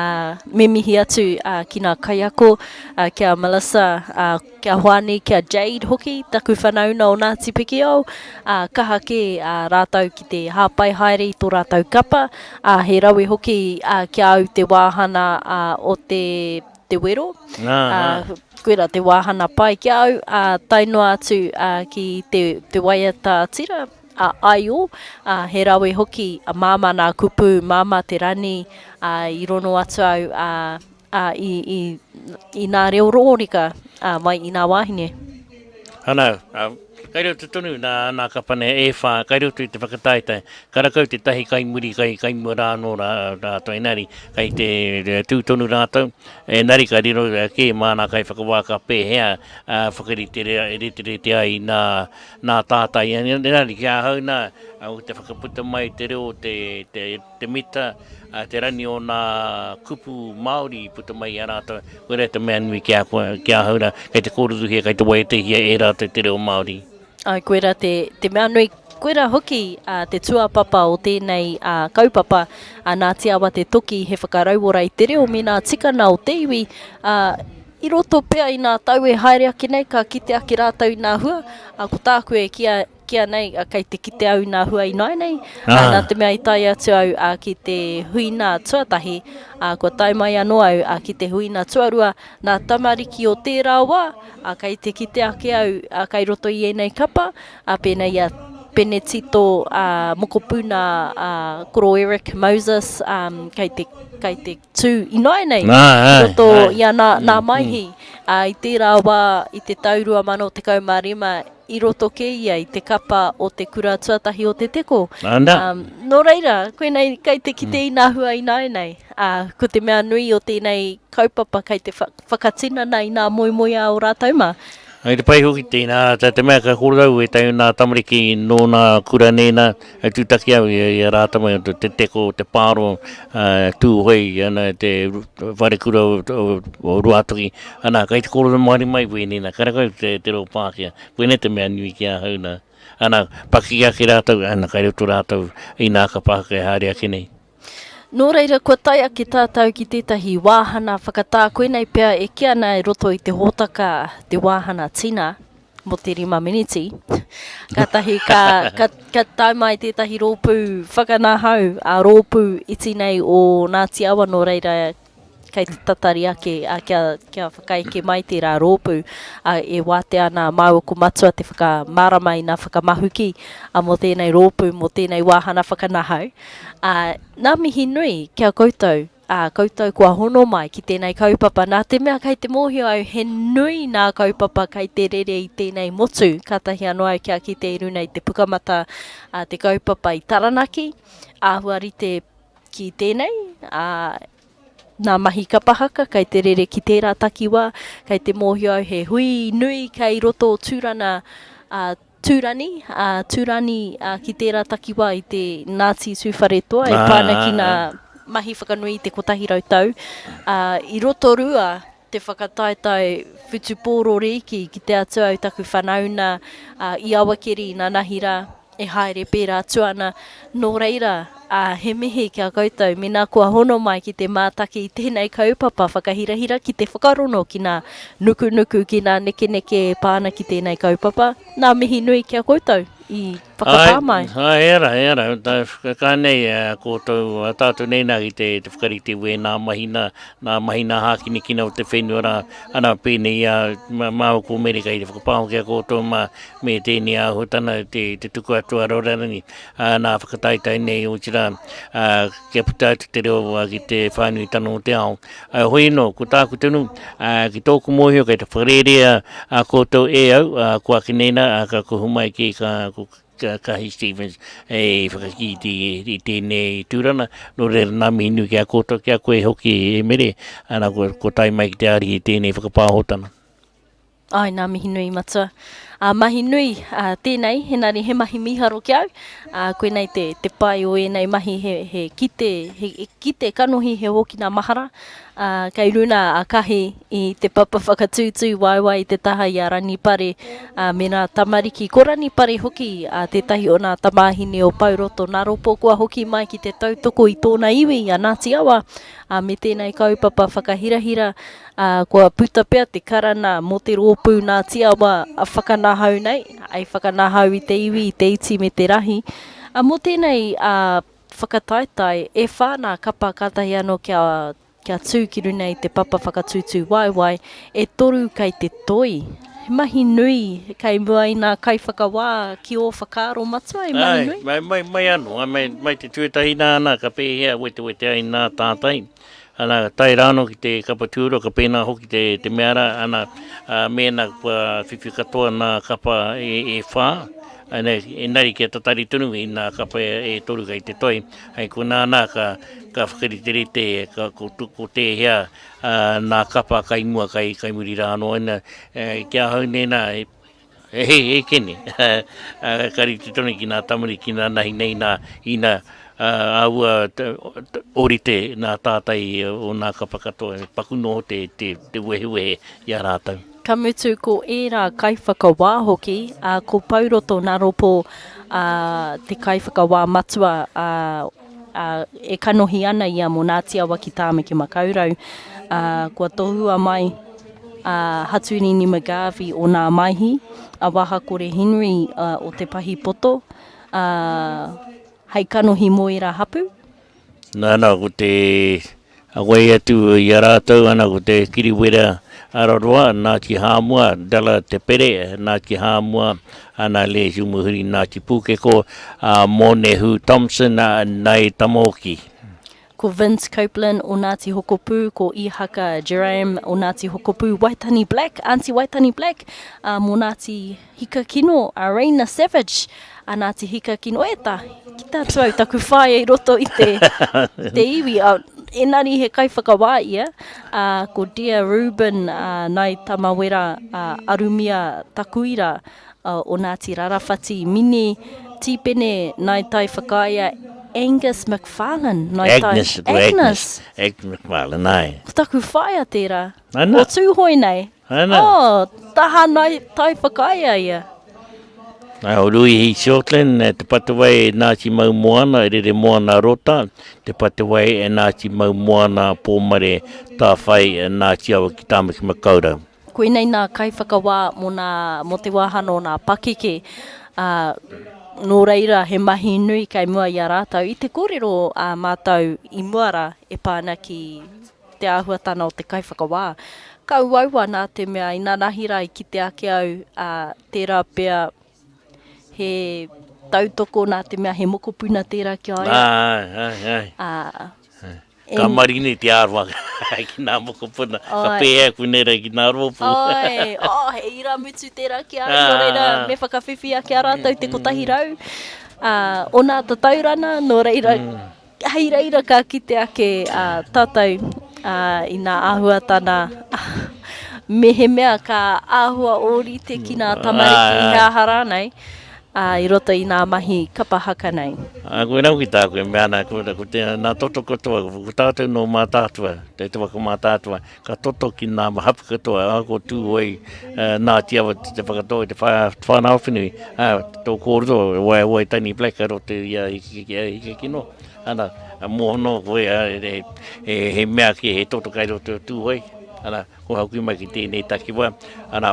me mihi atu, ā, ki ngā kaiako, ā, ki a Melissa, ā, Ki a Hoani, ki a Jade hoki, taku whanauna o Ngāti Pikiao, ā, kaha kē ā rātou ki te hāpai haere i tō rātou kapa, ā, he rawe hoki ā, ki a au te wāhana ā, o te, te wero, ā, koirā te wāhana pai ki a au, ā, tae noa atu ā, ki te, te waiata tira, a Aio, ā, he rawe hoki, ā, māmā nā kupu, māmā te rani, ā, i rono atu au, ā, ā, i, i, i nā reo rōrika, ā, mai i nā wāhine. Ana, ā, kai roto tonu nā, nā kapane e whā, kai roto i te whakataetae, karakau tētahi kai muri, kai, kai mua rā anō rā, rātou, engari, kai te tū tonu rātou, engari ka riro kē mā nā kaiwhakawā ka pēhea, ā, whakarite, riterite ai nā, nā tātai, engari ki ahau nā, o te whakaputa mai te reo, te, te, te mita, te rani o nā kupu Māori i puta mai i a rātou, koirā te mea nui ki a koe, ki ahau rā, kei te kōrerohia, kei te waiatahia e rātou te reo Māori. Āe, koirā te, te mea nui, koirā hoki te tūāpapa o tēnei kaupapa, nā Te Awa Te Toki he whakarauora i te reo me nā tikana o te iwi, ā, i roto pea i nā tau e haere ake nei ka kite ake rātou i nā hua, ā, ko tāku e kīa, Kīa nei, kei te kite au i nā hua ināianei, nā te mea i tae atu au ki te huina tuatahi, kua tae mai anō au ki te huina tuarua, nā tamariki o tērā wā, kei te kite ake au kei roto i ēnei kapa, pēnei i a Penetito, mokopuna Koro Eric Moses, kei te, kei te tū ināianei i roto i a Nā Maihi. I tērā wā, i te tau 2015, I roto kē ia i te kapa o te kura tuatahi o Te Teko. Ana. Um, nō reira, koinei kei te kite i nā hua ināianei. Ā, ko te mea nui o tēnei kaupapa kei te whakatinana i nā moemoeā o rātou mā. Hei te pai hoki tēnā, tā te mea ka kōrero au e tae nā tamariki nō nā kura nei nā, e tūtaki au i a rātou mai o Te Teko, Te Pāro, Tūhoe, ana te wharekura o Ruātoki, Ana, kei te kōrero Māori mai wēnei nā, karekau te, te reo Pākehā. Koinei te mea nui ki ahau nā. Ana, pakeke ake rātou, ana, kei roto rātou inā ka pākeke haere ake nei. Nō reira, kua tae ake tātou ki tētahi wāhana whakatā, koinei pea e kī ana i roto i te hōtaka te wāhana tina mō te rima miniti. Kātahi ka, ka, ka tae mai tētahi rōpū whakanahau, ā rōpū iti nei o Ngāti Awa, nō reira kei te tatari ake ā, kia, kia whakaeke mai tērā rōpū, ā, e wātea ana a māua ko Matua te whakamārama i ngā whakamahuki ā, mō tēnei rōpū, mō tēnei wāhana whakanahau. Ā, nā mihi nui ki a koutou, ā, koutou kua hono mai ki tēnei kaupapa, nā te mea kei te mōhio au he nui nā kaupapa kei te rere i tēnei motu, kātahi anō au kia kite i runa i te pukamata ā, te kaupapa i Taranaki, āhua rite ki tēnei, ā, nā mahi kapa haka kei te rere ki tērā takiwā, kei te mōhio au he hui nui kei roto o Tūrana, ā, Tūrani, ā, Tūrani, ā, ki tērā takiwā i te Ngāti Tūwharetoa e pā ana ki ngā mahi whakanui i te 100 tau, ā, i Rotorua te whakataetae whutupōro rīki ki te atu au taku whanauna, ā, i Awakeri nanahi rā. e haere pērā atu ana. Nō reira, ā, he mihi ki a koutou mēnā kua hono mai ki te mātaki i tēnei kaupapa whakahirahira ki te whakarono ki nā nukunuku, ki nā nekeneke e pā ana ki tēnei kaupapa. Nā mihi nui ki a koutou i Whakapā mai. Ai, e ara, e ara, ta, ka nei koutou, a tātou nei nā ki te, te whakarite wēnā mahina, nā mahina hākinakina o te whenua rā, ana pēnei a māua ko Mere kei te whakapāho ki a koutou mā, me tēnei āhuatana te, te tuku atu a Rorarangi, ā, nā whakataetae nei, otirā, ā, kia puta atu te reo ki te whānuitanga o te ao. Ā, hoi anō, ko tāku tonu, ā, ki tōku mōhio kei te whakarērea a koutou e au, ā, ko ake nei nā, ā, ka kuhu mai ki ka, ko Kahi Stevens e whakakī i, i tēnei tūrana, nō reira nā mihi nui ki a koutou, ki a koe hoki e Mere, ana, ko, ko tae mai ki te ārihi i tēnei whakapāhotana. Āe, nā mihi nui matua. Ā, mahi nui ā, tēnei, engari he mahi mīharo ki au. Ā, koinei te, te pai o ēnei mahi he, he kite, he kite kanohi, he hōkina mahara. Ā, kei runa a Kahi i te papa whakatūtū waewae i te taha i a Ranipare, ā, me nā tamariki. Ko Ranipare hoki ā, tētahi o nā tamāhine o Pouroto Naropo kua hoki mai ki te tautoko i tōna iwi, a Ngāti Awa, ā, me tēnei kaupapa whakahirahira. Ā, kua puta pea te karana mō te rōpū nā Tiawa a whakanahau nei, hei whakanahau i te iwi, i te iti me te rahi. Ā, mō tēnei ā, whakataetae, e whā nā kapa kātahi anō kia, kia tū ki runa i te papa whakatūtū waewae, e toru kei te toi. He mahi nui kei mua i nā kaiwhakawā ki ō whakaaro matua, he mahi nui? Āe, mai, mai, mai anō, mai, mai te tuatahi nā, nā, ka pēhea wetewete ai nā tātai. Ana, tae rā anō ki te kapa tūrua, ka pēnā hoki te, te mea rā, ana, ā, mēnā kua whiwhi katoa nā kapa e, e whā, ana, engari kia tatari tonu i nā kapa e, e toru kei te toi, hei konā nā ka, ka whakariterite, ka, ko, ko tēhea, ā, nā kapa kai mua, kai, kai muri rā anō, ana, e, ki ahau nei nā, e, He kene, ka rite tonu ki nā tamariki nā nahi nei nā ina āua ōrite nā tātai o nā kapa katoa, he paku noho te wehewehe i a rātou. Ka mutu ko ērā kaiwhakawā hoki, ā, ko Pouroto Naropo te kaiwhakawā matua, ā, e kanohi ana ia mō Ngāti Awa ki Tāmaki Makaurau, ā, kua tohua mai a Haturini McGarvey o Nā Maihi, a Wahakore Henry o Te Pahi Poto, ā, hei kanohi mō ērā hapū. Nana, ko te wai atu i a rātou, ana ko te Kiriwera Araroa, Ngāti Hāmua, Della Te Pere, Ngāti Hāmua, ana Les Umuhuri, Ngāti Pūkeko, a Mōnehu Thompson, Ngāi Tamaoki. Ko Vince Copeland o Ngāti Hokopū, ko Ihaka Jerome o Ngāti Hokopū, Waitani Black, Aunty Waitani Black, ā, mō Ngāti Hikakino, a Raina Savage, a Ngāti Hikakino. E ta, kita atu au taku whaea i roto i te, te iwi, ā, engari he kaiwhakawā ia, ā, ko Dear Reuben, ā, Nai Tamawera, ā, Arumia Takuira, o Ngāti Rarawhati, Mini Tīpene, Ngāi Tai Whakaea, Angus McFarlane, Ngāi Tai, Agnes, ko Agnes. Agnes McFarlane, āe. Ko taku whaea tērā. Ana. O Tūhoe nei. Ana. Oh, taha Ngāi Tai Whakaea ia. Nā, o Ruihi Shortland, Te Patawai e Ngāti Maumoana, e Reremoana Rota, Te Patawai e Ngāti Maumoana, Pōmare, Tāwhai, Ngāti Awa ki Tāmaki Makaurau. Koinei nā kaiwhakawā mō nā, mō te wāhanga o nā pakeke, ā, nō reira he mahi nui kei mua i a rātou. I te kōrero a mātou i mua rā e pā ana ki te āhuatana o te kaiwhakawā, ka uaua nā te mea inanahi rā i kite ake au, ā, tērā pea he tautoko nā te mea he mokopuna tērā ki a ia. Āe, āe, āe. Ā, Ka marini te aroha ki nā mokopuna, ka pēhea koe nei rā ki nā rōpū. Āe, oh, he irāmutu tērā ki a au, nō reira, me whakawhiwhia ki a rātou te 100 o nā tataurana, nō reira, hei reira ka kite ake tātou i nā āhuatana, mehemea ka āhua ōrite ki nā tamariki, he aha rānei. ā, i roto i nā mahi kapa haka nei. Ā, koe rā hoki tāku e mea ana, ko, ko te, nā toto katoa, ko tātou nō Mātaatua, te te waka Mātaatua, ka toto ki nā hapu katoa, ā, ko Tūhoe, Ngāti Awa te whakatō i te whā, Whānau-a-Whenui, ā, tō kōrero, wai, wai Tiny Black a roto i a Hikakino, ana, mō anō koe, ā, he, he mea ki, he toto kai roto o Tūhoe. Ana, kua hoki mai ki tēnei takiwā, ana,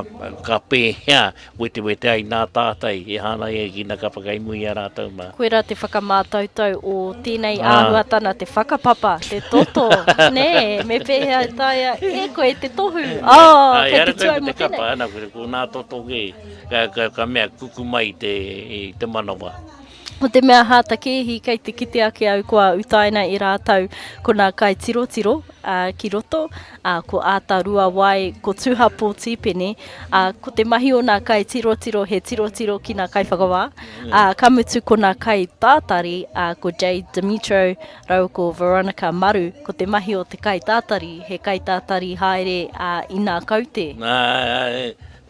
ka pēhea wetewete ai nā tātai e hāngai ai ki nā kapa kei mua i a rātou mā. Koirā te whakamātautau o tēnei āhuatana, te whakapapa, te toto, nē, me pēhea e taea e koe te tohu, oh, kei te tuai mō tēnei. Ai, ara koe ko te kapa, ana, ko nā toto kē, ka mea kuku mai i te manawa. Ko te mea hātakēhi kei te kite ake au kua utaina e rātou ko nā kaitirotiro ki roto, ko Āta Ruawai, ko Tuha Pōtīpene, ko te mahi o nā kaitirotiro he tirotiro ki nā kaiwhakawā, ka mutu ko nā kaitātari, ko Jade Demetro rāua ko Veronica Maru, ko te mahi o te kaitātari he kaitātari haere i nā kaute.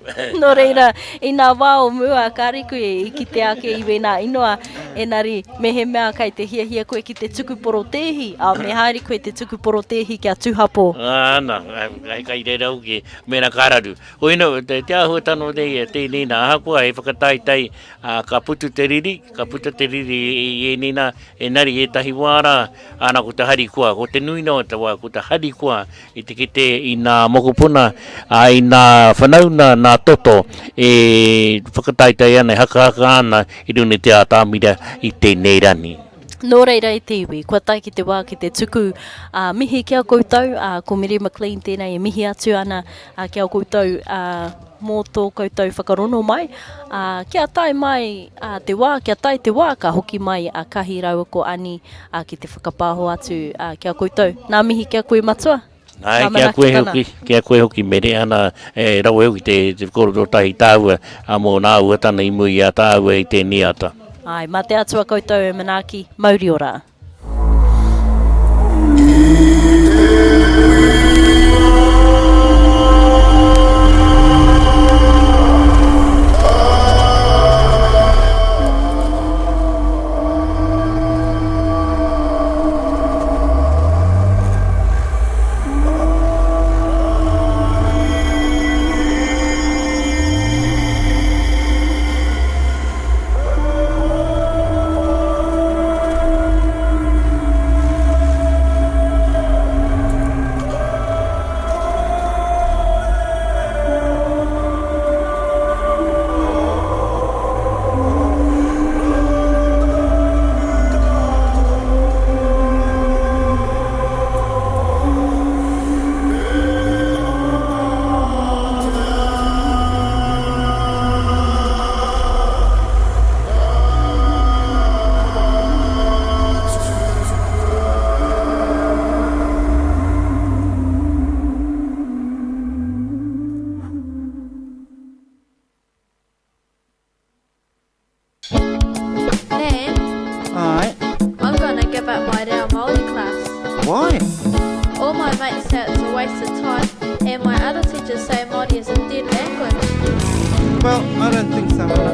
Nō reira, i nā wā o mua, kāre koe i kite ake i wēnā inoa, engari, mehemea kei te hiahia koe ki te tuku porotēhi, ā, me haere koe te tuku porotēhi kia tuhapo. Āna, kai reira hoki, mēnā ka raru. Hoi nō, te āhuatanga o nei, tēnei nā, ahakoa he whakataetae, ā, ka putu te riri, ka puta te riri i ēnei nā, engari ētahi wā rā, āna ko te harikoa, ko te nuinga o te wā, ko te harikoa I te kite i nā mokopuna, ā, i nā whanauna, nā toto e whakataetae ana, e hakahaka ana i runga i te ātamira i tēnei rani. Nō reira e te iwi, kua tae ki te wā ki te tuku mihi ki a koutou, ā, ko Mere McLean tēnei e mihi atu ana ki a koutou mō tō koutou whakarono mai, ā, kia tae mai te wā, kia tae te wā ka hoki mai a Kahi rāua ko Ani ā, ki te whakapāho atu, ā, ki a koutou. Nā mihi ki a koe matua. Āe, ki a koe hoki, ki a koe hoki Mere, ana, e rawe hoki te, te kōrero tahi tāua, ā, mō nā uatana i mua i a tāua i tēnei ata. Āe, mā te Atua koutou e manaaki, mauri ora. Nan? Aye. I'm gonna give up my Reo Māori class. Why? All my mates say it's a waste of time, and my other teachers say Māori is a dead language. Well, I don't think so, Anna.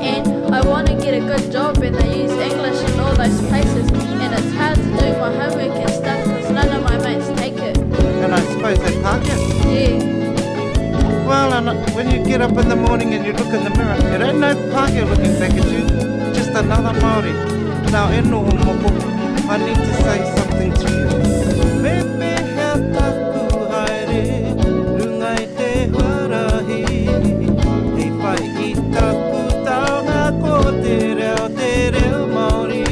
And I want to get a good job, and they use English in all those places, and it's hard to do my homework and stuff because none of my mates take it. And I suppose they park it? Yeah. Well, Anna, when you get up in the morning and you look in the mirror, it ain't no Pākehā looking back at you, just another Māori. Now, e noho moko, I need to say something to you. Me pēhea taku haere runga i te huarahi Hei whai i taku taonga ko te reo, te reo Māori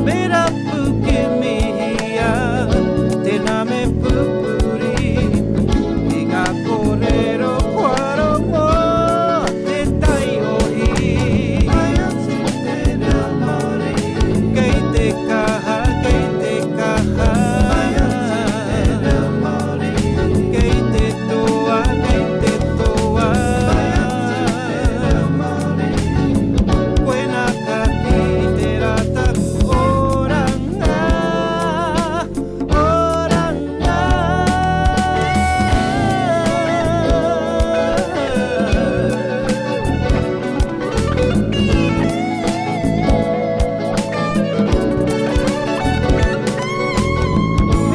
Me rapu kimihia, tēnā me pupuri I ngā kōrero kua rongo te taiohi Pai atu te reo Māori Kei te kaha, kei te kaha Pai atu te reo Māori Kei te toa, kei te toa Pai atu te reo Māori Koina ka kite rā taku oranga Oranga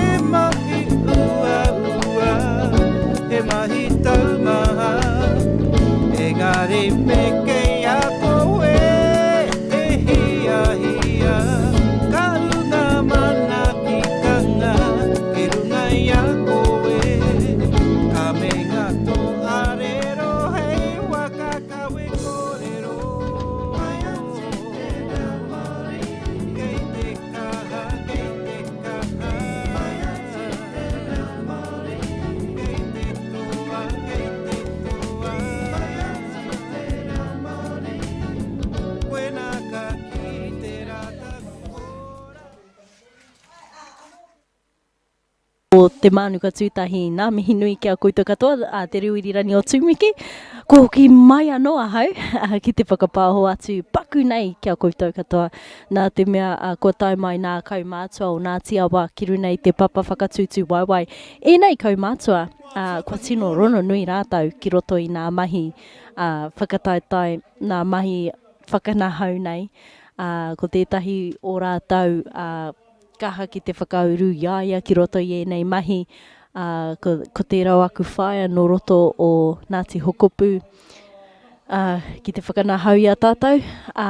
He mahi uaua, he mahi taumaha, engari me kei a koe te hiahia. Ka ū ngā manaakitanga ki runga i a koe. kawe kōrero. Pai atu te reo Māori. Kei te kaha, kei te kaha. Pai atu te reo Māori. Kei te toa, kei te toa. Pai atu te reo Māori. Koinā ka kite rātou. O Te Mānuka Tūtahi, nā mihi nui ki a koutou katoa, a Te Reo Irirangi o Tūmiki. Kua hoki mai anō ahau ki te whakapāho atu paku nei ki a koutou katoa, nā te mea kua tae mai nā kaumātua o Ngāti Awa ki runa i te papa whakatūtū waewae. Ēnei kaumātua, kua tino rononui rātou ki roto i nā mahi whakataetae, nā mahi whakanahau nei, ko tētahi o rātou, kaha ki te whakauru i a ia ki roto i ēnei mahi, ā, ko, ko tērā o aku whaea nō roto o Ngāti Hokopu, ā, ki te whakanahau i a tātou, ā,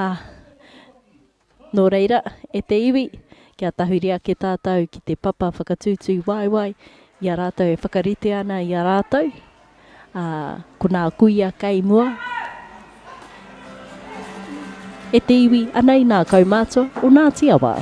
nō reira, e te iwi, kia tahuri ake tātou ki te papa whakatūtū waewae i a rātou e whakarite ana i a rātou. Ā, ko nā kuia kei mua. E te iwi, anei nā kaumātua o Ngāti Awa.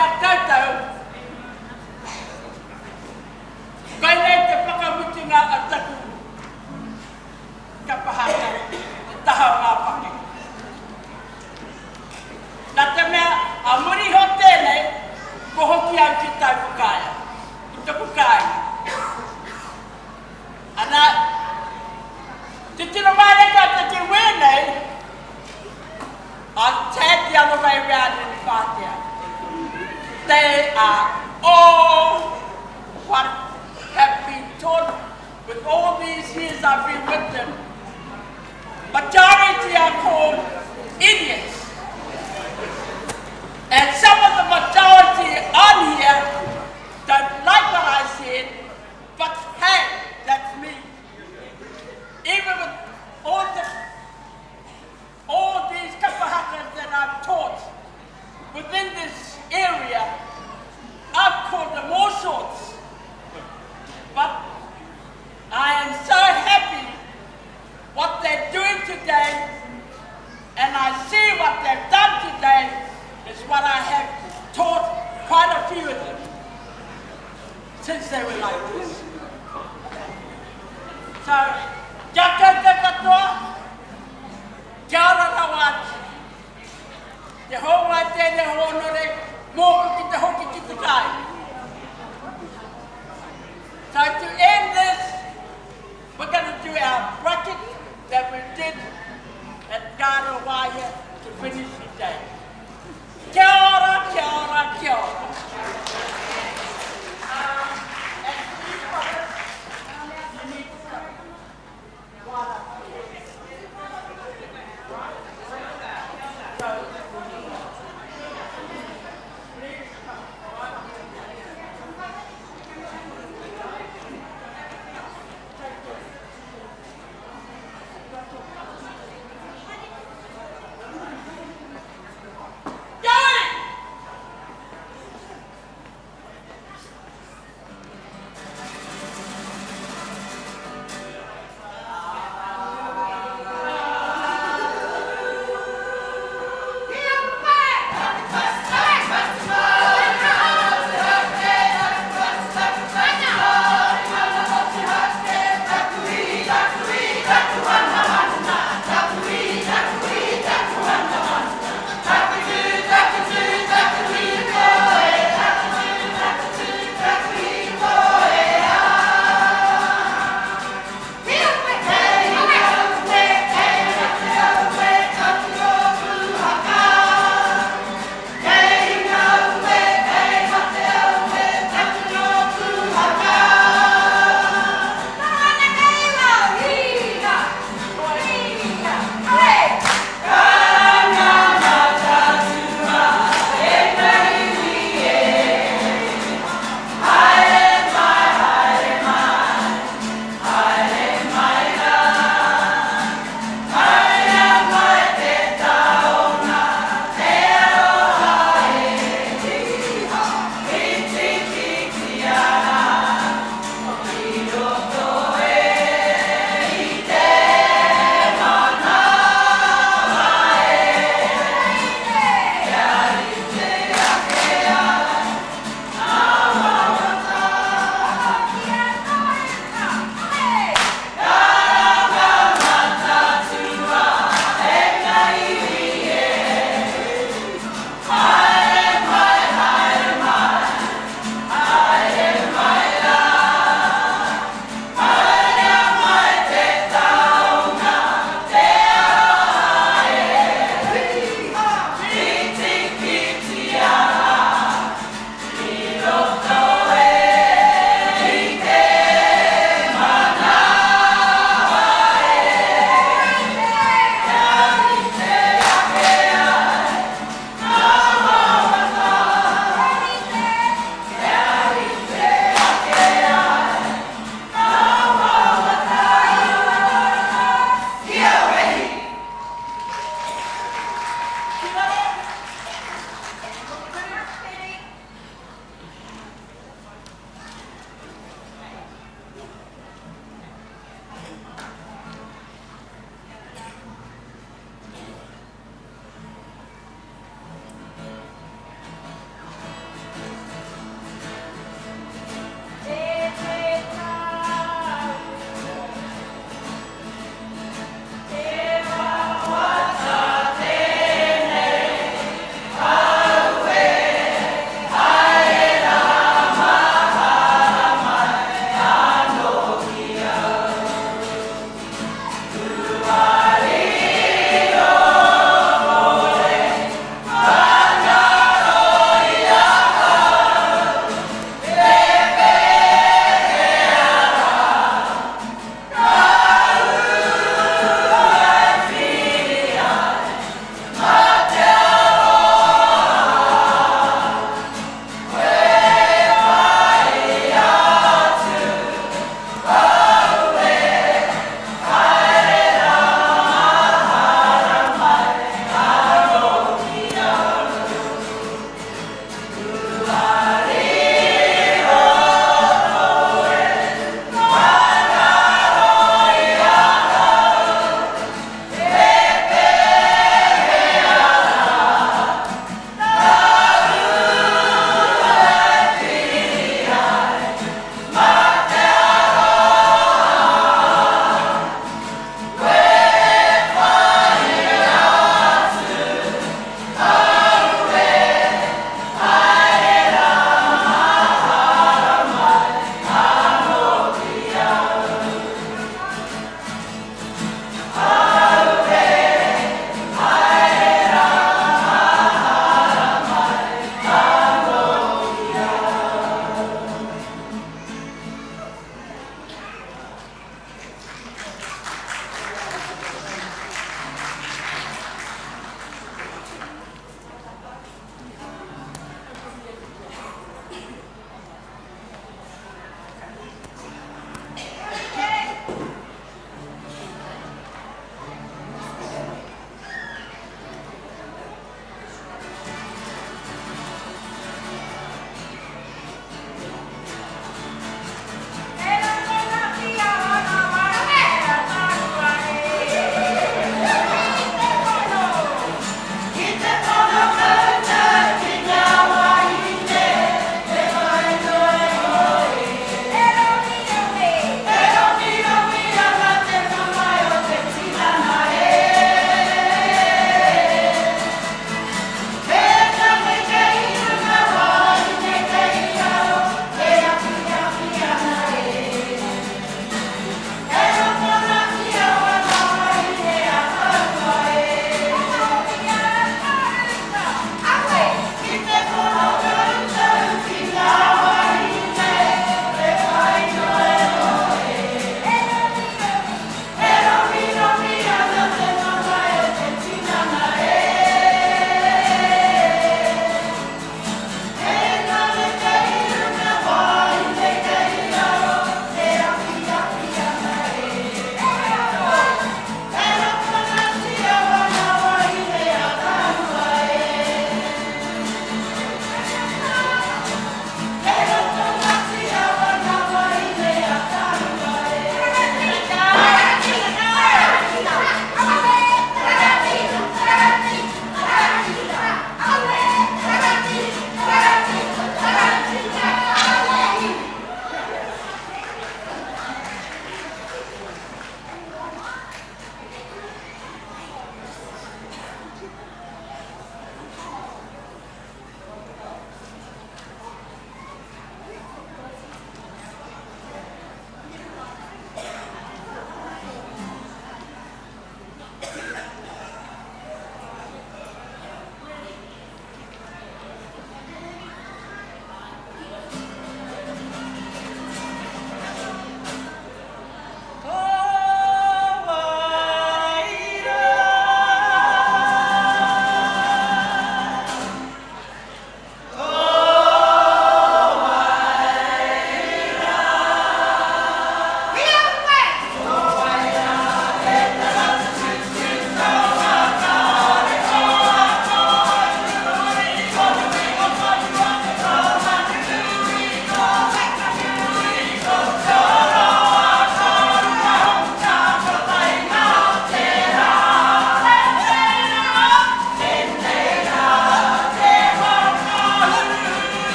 kia koutou, koinei te whakamutunga o taku kapa haka i te taha o ngā pakeke. Nā te mea, a muri iho tēnei, kua hoki au ki Tauwhakaea, ki taku kāinga. Ana, titiro mai reka te ki wēnei, I've tagged the other way round in Pākehā. They are all what have been taught with all these years I've been with them. Majority are called idiots. And some of the majority on here don't like what I said, but hey, that's me. Even with all the all these kapahakas that I've taught within this area, I've called them all sorts. But I am so happy what they're doing today, and I see what they've done today is what I have taught quite a few of them since they were like this. So, kia koutou katoa, kia ora rawa atu. Te hōngai tēnei hōnore mōku ki te hoki ki te kāinga. So to end this, we're going to do our bracket that we did at Ngāruawāhia to finish the day. Kia ora, kia ora, kia ora. Um, and please, brothers, you need to come right up here. So, please come right up here.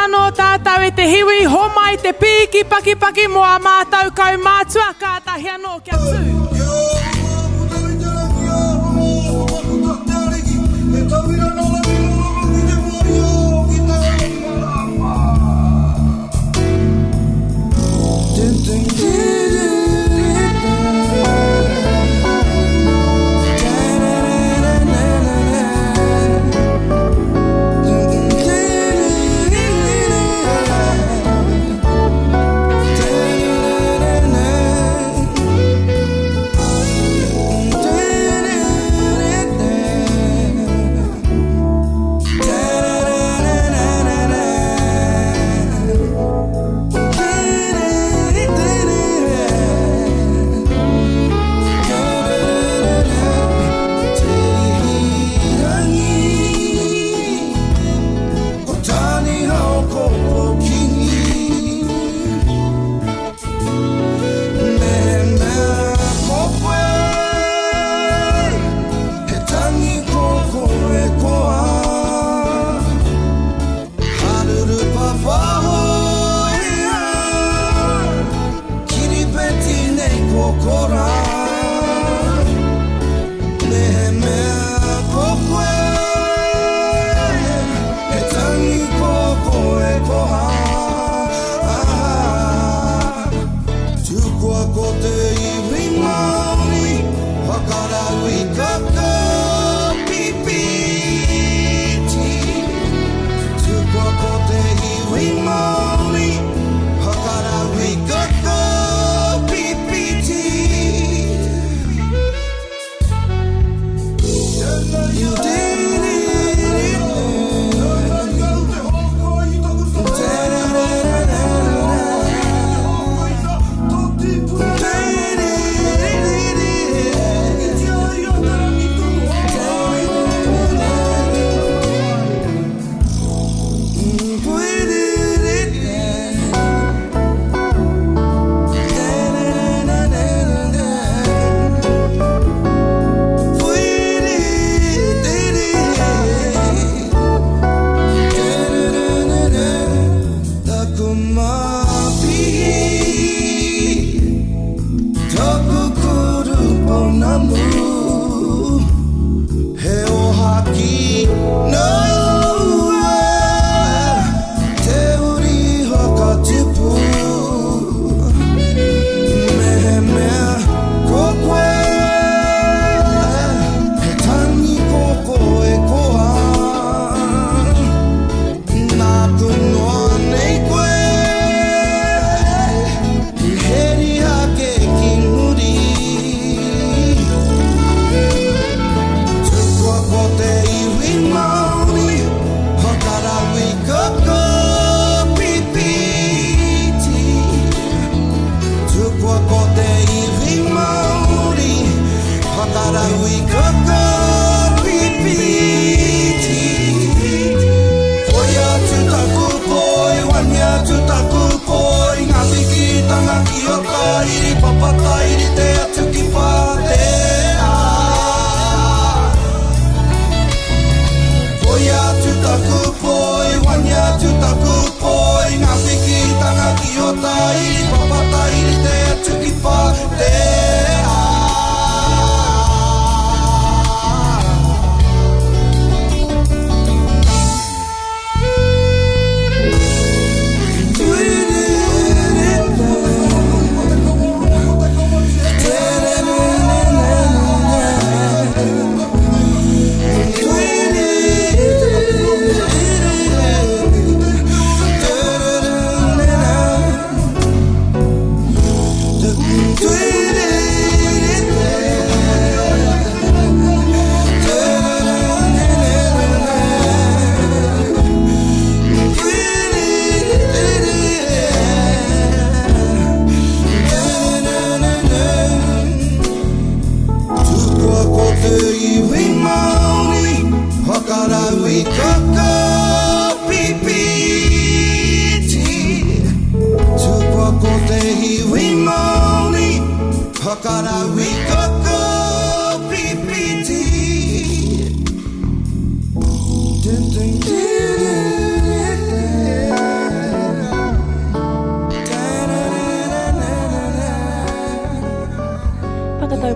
anō tātou e te hiwi, homai te pīki pakipaki mō ā mātou kaumātua, kātahi anō kia tū.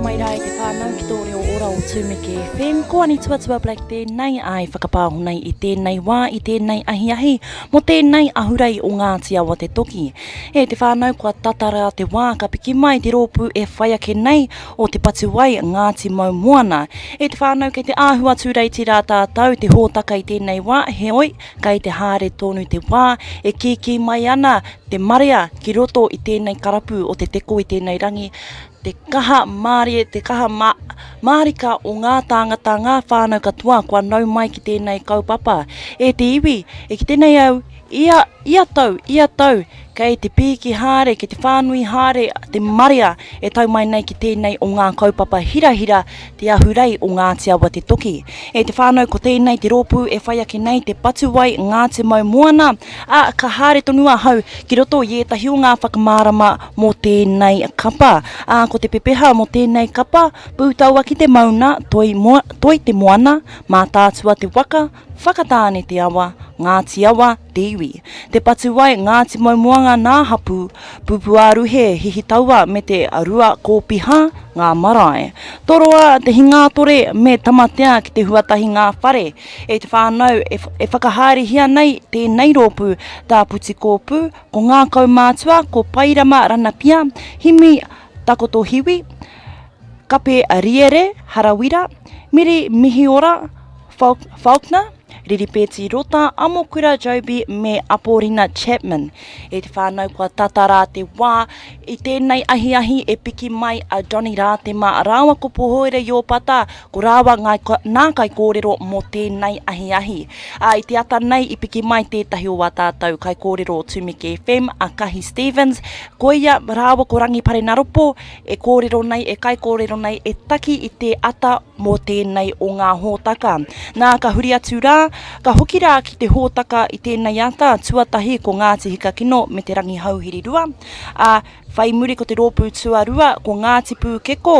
mai rā e te whānau ki tō reo ora o Tūmeke FM. Ko Anituatua Black tēnei, ā, e whakapāho nei i tēnei wā, i tēnei ahiahi, mō tēnei ahurei o Ngāti Awa Te Toki. E te whānau, kua tata rā te wā ka piki mai te rōpū e whai ake nei o Te Patuwai, Ngāti Maumoana. E te whānau, kei te āhua tūreiti rā tātou te hōtaka i tēnei wā, heoi, kei te haere tonu te wā e kīkī mai ana te marea ki roto i tēnei karapu o Te Teko i tēnei rangi, te kaha mārie, te kaha mā, mārika o ngā tāngata, ngā whānau katoa kua nau mai ki tēnei kaupapa. E te iwi, e kite nei au, ia, ia tau, ia tau, kei te pīki haere, kei te whānui haere te marea e tau mai nei ki tēnei o ngā kaupapa hirahira, te ahurei o Ngāti Awa Te Toki. E te whānau, ko tēnei te rōpū e whai ake nei te Patuwai Ngāti Maumoana, ā, ka haere tonu ahau ki roto i ētahi o ngā whakamārama mō tēnei kapa. Ā, ko te pepeha mō tēnei kapa, Pūtaua ki te mauna, toi, moa, toi te moana, Mātaatua te waka, Whakatāne te awa, Ngāti Awa te iwi. Te Patuwai, Ngāti Maumoanga nā hapū, Pūpūāruhe, Hihitaua me te Ruakōpiha ngā marae. Toroa, Te Hingātore me Tamatea ki te huatahi ngā whare. E te whānau e, e whakahaerehia nei tēnei rōpū Tā Putikōpū, ko ngā kaumātua ko Pairama Ranapia, Himi Takotohiwi, Kape Riere Harawira, Miri Mihiora Faulkner, Riripeti Rota, Amokura Joby me Aporina Chapman. E te whānau kua tata rā te wā i tēnei ahiahi e piki mai a Johnny Rātema rāua ko Pohoere Iopata, ko rāua ngā, nā kaikōrero mō tēnei ahiahi. Ā, i te ata nei i piki mai tētahi o ā tātou kaikōrero o Tumeke FM, a Kahi Stevens, ko ia rāua ko Rangi Parenaropo e kōrero nei, e kaikōrero nei, e taki i te ata mō tēnei o ngā hōtaka. Nā, ka huri atu rā, ka hoki rā ki te hōtaka i tēnei ata, tuatahi ko Ngāti Hikakino me Te Rangihouhiri-rua, ā, whai muri ko te rōpū tuarua ko Ngāti Pūkeko,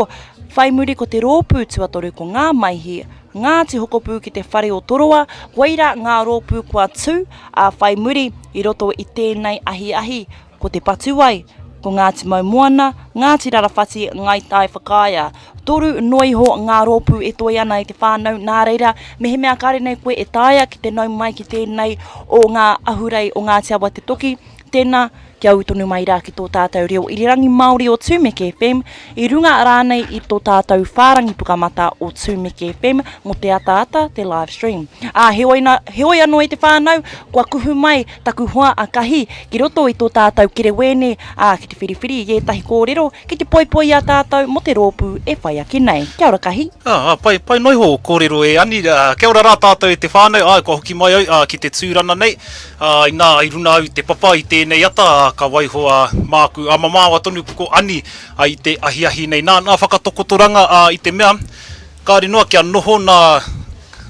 whai muri ko te rōpū tuatoru ko Ngā Maihi, Ngāti Hokopū ki te whare o Toroa, koirā ngā rōpū kua tū, ā, whai muri i roto i tēnei ahiahi ko Te Patuwai, ko Ngāti Maumoana, Ngāti Rarawhati, Ngāi Tai Whakaea. Toru noa iho ngā rōpū e toe ana i te whānau, nā reira, mehemea kāre nei koe e taea ki te nau mai ki tēnei o ngā ahurei o Ngāti Awa Te Toki, tēnā, kia ū tonu mai rā ki tō tātou reo irirangi Māori o Tūmeke FM, i runga rānei i tō tātou whārangi pukamata o Tūmeke FM mō te ataata, te live stream. Ā, heoi, na, heoi anō e te whānau, kua kuhu mai taku hoa a Kahi ki roto i tō tātou kerewēne, ā, ki te whiriwhiri i ētahi kōrero, ki te poipoi i a tātou mō te rōpū e whai ake nei. Kia ora Kahi. Ā, ā, pai, pai noa iho ō kōrero e Ani. Ā, kia ora rā tātou e te whānau, āe, kua hoki mai au, ā, ki te tūrana nei. Ā, inā, i runa au i te papa i tēnei ata, ā, ka waiho, ā, māku, ā, mamāwa tonu ko Ani, ā, i te ahiahi nei. Nā, nā whakatakotoranga, ā, i te mea, kāore noa kia noho nā,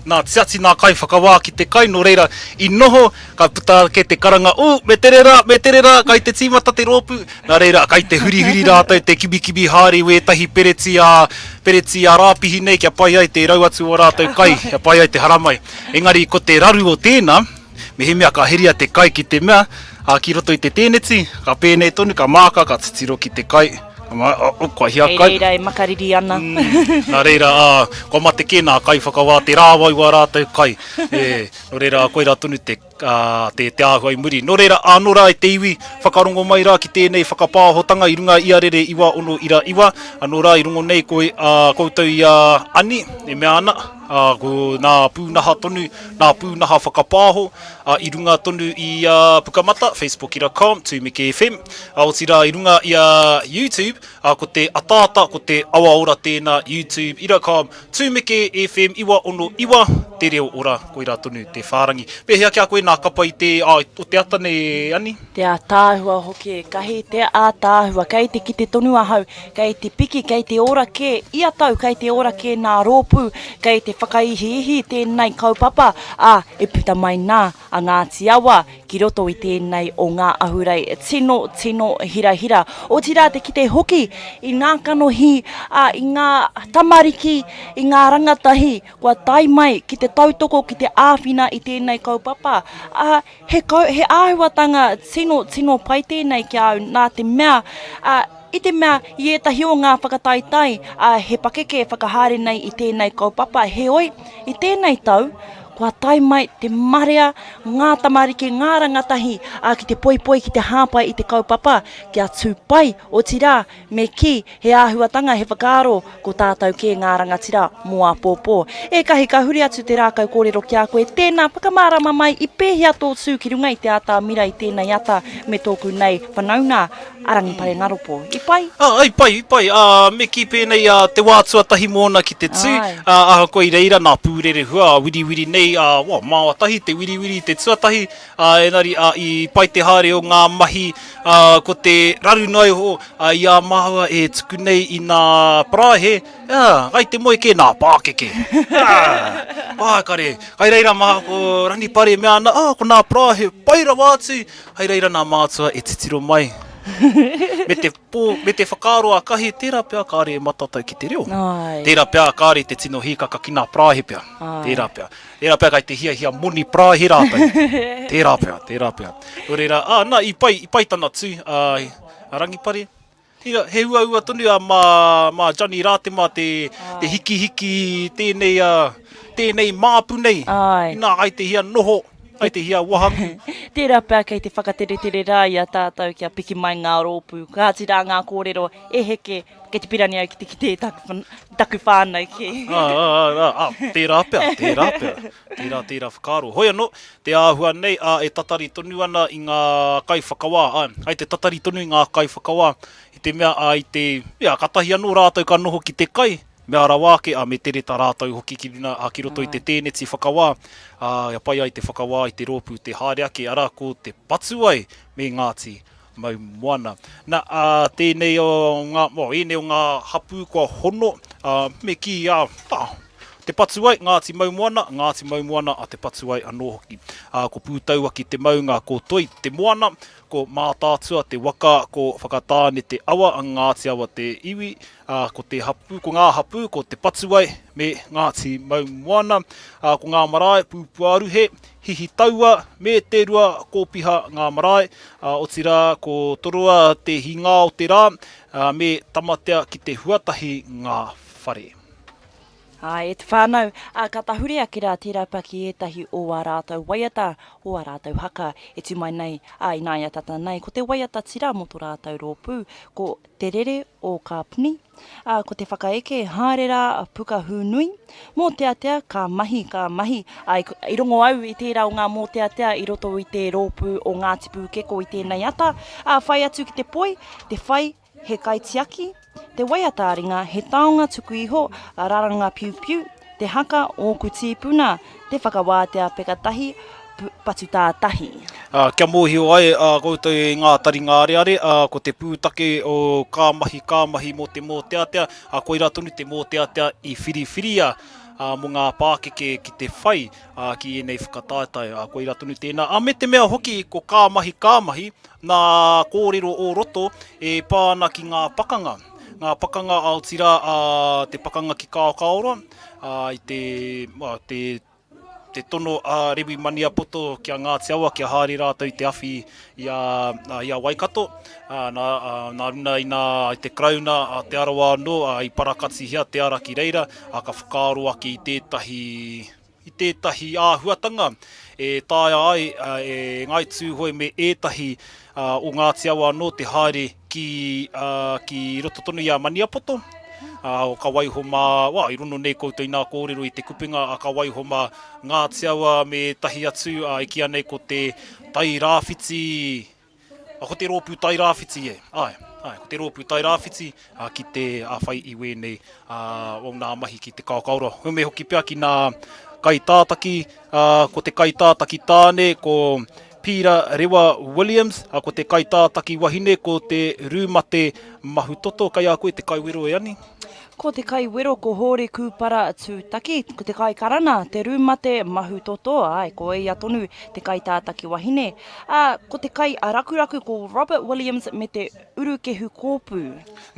nā tiati nā kaiwhakawā ki te kai, nō reira, i noho, ka puta ake te karanga, Ū, me tere rā, me tere rā, kai te tīmata te rōpū. Nā reira, kai te hurihuri rātou, te kimikimi haere i wētahi pereti ā, pereti ā rāpihi nei kia pai ai te rau atu o rātou kai, kia pai ai te haramai. Engari, ko te raru o tēnā, mehemea ka heria te kai ki te mea, ā, ki roto i te tēneti, ka pēnei tonu, ka māka, ka titiro ki te kai, ka mā, oh, kua hia Kei kai. reira e makariri ana. Nā reira, ā, kua mate kē nā kaiwhakawā te rāwai wā rātou kai. E, nō reira, koirā tonu te, ā, te, te āhua i muri. Nō reira, ānō rā e te iwi, whakarongo mai rā ki tēnei whakapāhotanga i runga i a Rere 969, anō rā i rongo nei koe, ā, koutou i a Ani, e mea ana, ā, ko nā pūnaha tonu, nā pūnaha whakapāho, ā, i runga tonu i a Pukamata, facebook.com, Tūmeke FM, ā, otirā i runga i a YouTube, ā, ko te ataata, ko te awaora tēnā, youtube.com, Tūmeke FM 969, Te Reo Ora, koirā tonu te whārangi. Pēhea ki a koe nā kapa i te, ā, o te ata nei, Ani? Te ātaahua hoki e Kahi, te ātaahua. Kei te kite tonu ahau, kei te piki, kei te ora kē, ia tau kei te ora kē nā rōpū, kei te whakaihiihi tēnei kaupapa, ā, e puta mai nā a Ngāti Awa ki roto i tēnei o ngā ahurei tino, tino hirahira. Otirā te kite hoki i ngā kanohi, ā, i ngā tamariki, i ngā rangatahi kua tae mai ki te. tautoko, ki te āwhina i tēnei kaupapa. Ā, he kau, he āhuatanga tino, tino pai tēnei ki a au, nā te mea, ā, i te mea i ētahi o ngā whakataetae, ā, he pakeke e whakahaere nei i tēnei kaupapa, heoi, i tēnei tau, kua tae mai te marea, ngā tamariki, ngā rangatahi, ā, ki te poipoi, ki te hāpai i te kaupapa, kia tū pai, otirā, me kī, He āhuatanga, he whakaaro, ko tātou kē ngā rangatira mō āpōpō. E Kahi, ka huri atu te rākau kōrero ki a koe, tēnā, whakamārama mai i pēhea tō tū ki runga i te atamira i tēnei ata me tōku nei whanaunga a Rangi Parengaropo. I pai? Ā, i pai, i pai. Ā, me kī pēnei, ā, te wā tuatahi mōna ki te tū, ā, ahakoa i reira nā Pūrerehua, ā, wiriwiri nei, ā, wā, māua tahi te wiriwiri i te tuatahi, ā, engari, ā, i pai te haere o ngā mahi, ā, ko te raru noa iho, ā, i a māua e tuku nei i nā parāhe, ā, kai te moe kē nā pākeke. Ā, ā, kare, kai reira mā, ko Ranipare mea ana, ā, ko nā parāhe, pai rawa atu, hai reira nā mātua e titiro mai. Me te pō, me te whakaaro a Kahi, tērā pea kāre e matatau ki te reo. Ai. Tērā pea kāre te tino hīkaka ki nā parāhe pea. Ai. Tērā pea. Tērā pea kai te hiahia moni parāhe rātou. Tērā pea, tērā pea. Nō reira, ā, nā, i pai, i pai tana tū, ā, a Rangipare. Tērā, he uaua tonu a mā, mā Johnny Rātema te, te hikihiki tēnei, ā, tēnei māpu nei. Ai. Inā, kai te hia noho, kai te hia wahangū. Tērā pea kei te whakateretere rā i a tātou kia piki mai ngā rōpū. Kāti rā ngā kōrero e heke Kei te pirani au ki te kite i taku, taku whānau ki. Ā, ā, ā, ā, tērā pea, tērā pea. Tērā, tērā whakaaro. Hoi anō, te āhua nei, ā, e tatari tonu ana i ngā kaiwhakawā, ā, hai te tatari tonu i ngā kaiwhakawā, i te mea, ā, i te, ia, katahi anō rātou ka noho ki te kai, mea rawa ake, ā, me tere tā rātou hoki ki runa, ā, ki roto i te tēneti whakawā, ā, kia pai ai te whakawā i te rōpū te haere ake, arā, ko Te Patuwai me Ngāti Mau moana. Na, ā, tēnei o ngā, o, ēnei o ngā hapū kua hono, ā, me kī, ā, ā, Te Patuwai, Ngāti Maumoana, Ngāti Maumoana a Te Patuwai anō hoki. Ā, ko Pūtauaki te maunga, ko Toi te moana, ko Mātaatua te waka, ko Whakatāne te awa, Ngāti Awa te iwi, ā, ko te hapū, ko ngā hapū, ko Te Patuwai me Ngāti Maumoana, ā, ko ngā marae, Pūpuaruhe, Hihitaua me Te Rua Kōpiha ngā marae, ā, otirā ko Toroa te hingā o te rā, ā, me Tamatea ki te huatahi ngā whare. Āe, e te whānau, ā, ka tahuri ake rā tērā pea ki ētahi o ā rātou waiata, o ā rātou haka e tū mai nei, ā, ināia tata nei, ko te waiata tira mō tō rātou rōpū, ko Te Rere o Kāpuni, ā, ko te whakaeke, haere rā a Pukahūnui, mōteatea, ka mahi, ka mahi, ā, i rongo au i tērā o ngā mōteatea i roto i te rōpū o Ngāti Pūkeko i tēnei ata, ā, whai atu ki te poi, te whai, he kaitiaki, te waiata-ā-ringa, he taonga tuku iho, raranga piupiu, Te haka ōku tīpuna, te whakawātea peka tahi, patu tātahi. Ā, kia mōhio ai ā koutou e ngā taringa areare, ā, ko te pūtake o kā mahi, kā mahi mō te mōteatea, ā, koirā tonu te mōteatea i whiriwhiria, ā, mō ngā pākeke ki te whai, ā, ki ēnei whakataetae, ā, koirā tonu tēnā. Ā, me te mea hoki, ko kā mahi, kā mahi, nā kōrero o roto e pā ana ki ngā pakanga. Ngā pakanga a otirā a te pakanga ki Kaokaoroa, ā, i te, ā, te, te tono a Rewi Maniapoto ki a Ngāti Awa kia haere rātou i te awhi i a, i a Waikato. Ā, nā, ā, nā runa i nā, i te Karauna a Te Arawa anō, ā, i parakatihia te ara ki reira, ā, ka whakaaro ake i tētahi, i tētahi āhuatanga e taea ai e Ngāi Tūhoe me ētahi o Ngāti Awa anō te haere ki, ki roto tonu i a Maniapoto. Ka waiho mā, wā, i rono nei koutou i nā kōrero i te kupenga, ka waiho mā Ngāti Awa me ētahi atu e kīia nei ko te Tai Rāwhiti, A ko te rōpū Tairāwhiti e, āe, āe, ko te rōpū Tairāwhiti a, ki te a, whai i wēnei a, o nā mahi ki te kaokaoroa. Hoi me hoki pea ki nā kaitātaki, a, ko te kaitātaki tāne ko Pīra Rewa Williams, a, ko te kaitātaki wahine ko te Rūmate Mahutoto. Kei a koe te kaiwero e Ani? Ko te kaiwero ko Hōri Kūpara Tūtaki, ko te kaikarana te Rūmate Mahutoto, āe, ko ia tonu te kaitātaki wahine, ā, ko te kairakuraku ko Robert Williams me te Urukehu Kōpū.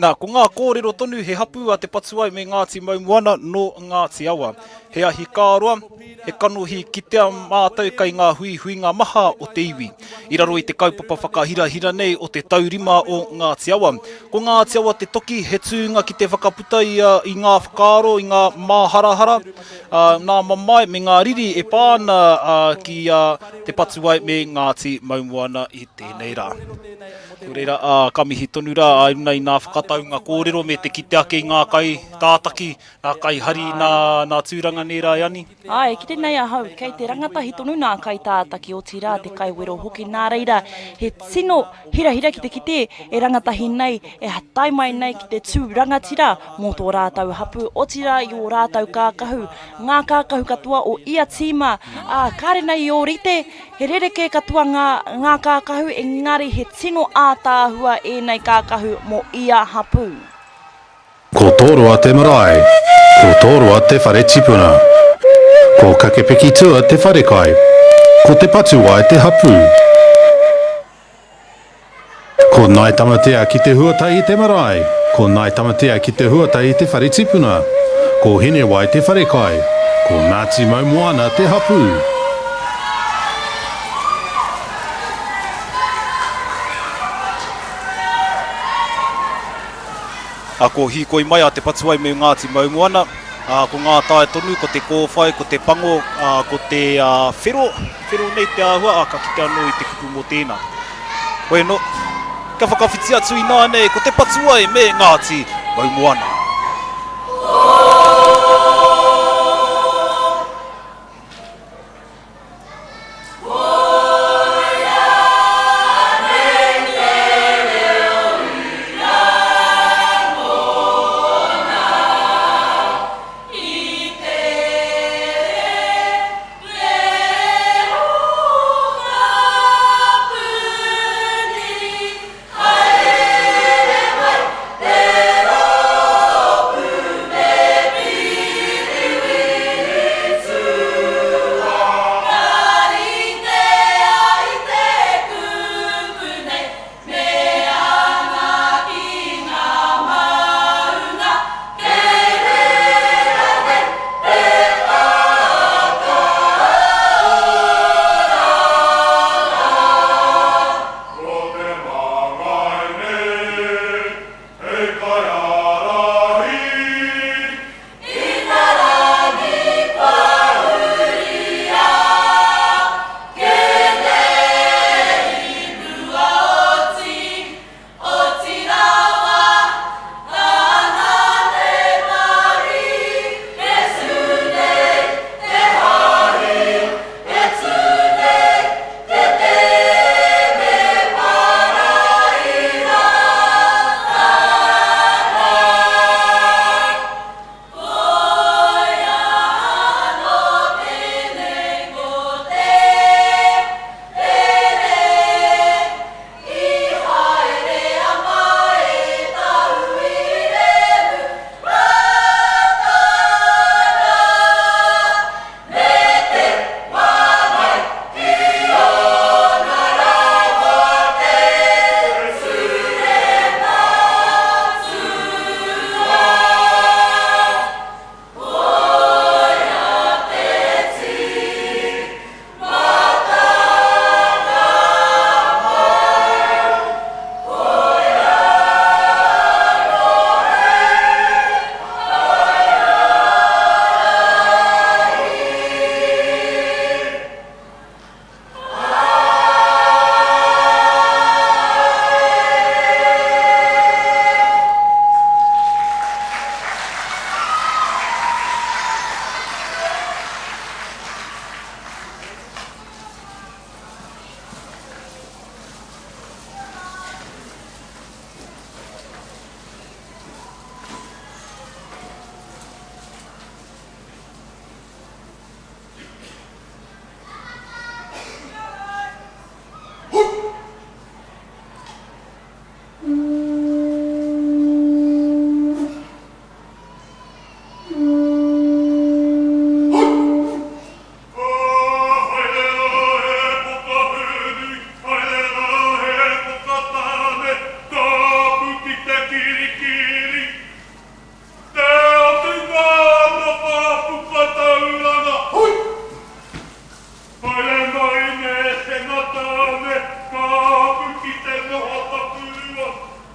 Nā, ko ngā kōrero tonu he hapū a Te Patuwai me Ngāti Maumoana nō Ngāti Awa. He ahi kāroa, he kanohi kitea mātou kai ngā huihuinga maha o te iwi. I raro i te kaupapa whakahirahira nei o te taurima o Ngāti Awa. Ko Ngāti Awa te toki, he tūnga ki te whakaputa i i ngā whakaaro, i ngā māharahara, ngā mamae me ngā riri e pā ana ki a Te Patuwai me Ngāti Maumoana i tēnei rā. Nō reira, ka mihi tonu rā a runa i ngā whakataunga kōrero me te kite ake i ngā kai tātaki, ngā kai hari, nā, nā tūranga nei rā e Ani. Āe, e kite nei ahau, kei te rangatahi tonu nā kaitātaki, otirā te kaiwero hoki, nā reira, he tino hirahira ki te kite e rangatahi nei, e tae mai nei ki te tū rangatira mō tō rātou hapū, otirā i ō rātou kākahu, ngā kākahu katoa o ia tīma, ā, kāre nei i ōrite, He rerekē katoa ngā ngā kākahu engari he tino ātaahua ēnei kākahu mō ia hapū. Ko Tōroa te marae. Ko Tōroa te whare tipuna. Ko Kakepekitua te wharekai. Ko Te Patuwai te hapū. Ko Ngāi Tamatea ki te huatahi te marae. Ko Ngāi Tamatea ki te huatahi te whare tipuna. Ko Hinewai te wharekai. Ko Ngāti Maumoana te hapū. Ā, ko hīkoi mai a Te Patuwai me Ngāti Maumoana, ā, ko ngā tae tonu, ko te kōwhai, ko te pango, ā, ko te whero, whero nei te āhua, ā, ka kite anō i te kupu mō tēnā. Hoi anō, kia whakawhiti atu ināianei ko Te Patuwai me Ngāti Maumoana.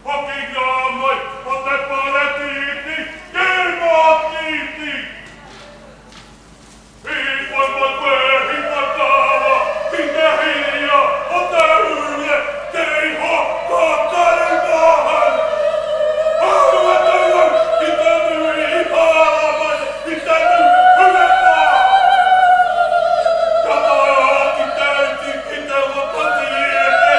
Hokinga mai o te paretītī ki Mātītī. Hīkoi mai koe, hīkoi kāwa, ki te hīria o te ure, te iho kākari māhau. Hau e tau au ki te nui i hara mai i te nū hune pā. Kia taea ki te iti ki te waka tīeke,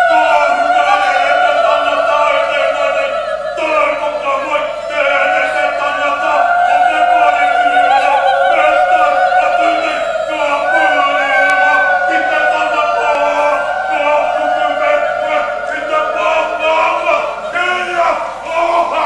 ka hukarere te tangata i tēnei nei, tautoka mai tēnei te tangata o te whare kura me tau atu nei ka pūrewa ki te tangata ka kukume koe ki te pāpānga kia oha!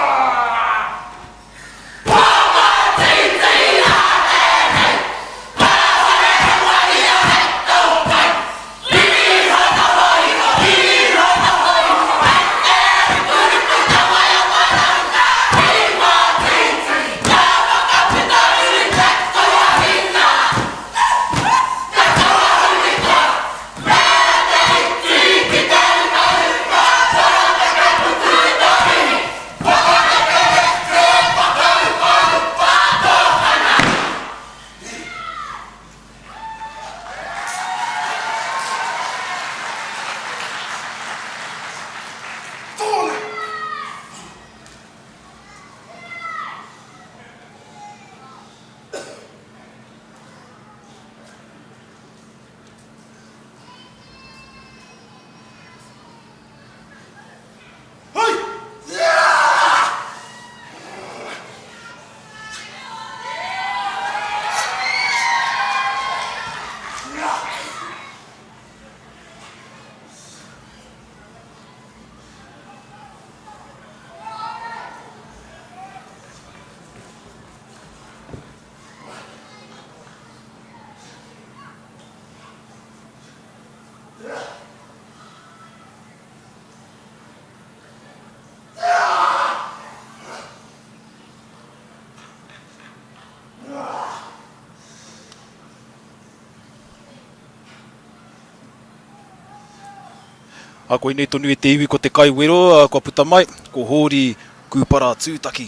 Ā, koinei tonu e te iwi ko te kaiwero kua puta mai, ko Hōri Kūpara Tūtaki.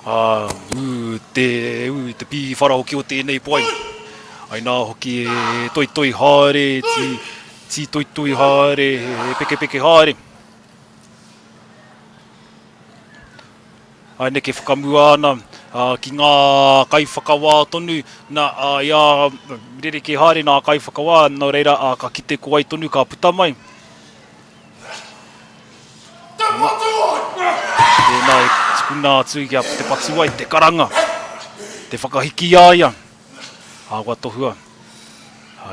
Ā, ū, te, ū, te pīwhara hoki o tēnei poai. Ainā hoki e toitoi haere, tī, tītoitoi haere, e pekepeke haere. Ā, neke whakamua ana ki ngā kaiwhakawā tonu, nā, i a rerekē haere ngā kaiwhakawā, nō reira, ka kite ko wai tonu ka puta mai. Te Patuwai! Tēnā e tukuna atu ki a Te Patuwai te karanga, te whakahiki i a ia. Ā, kua tohua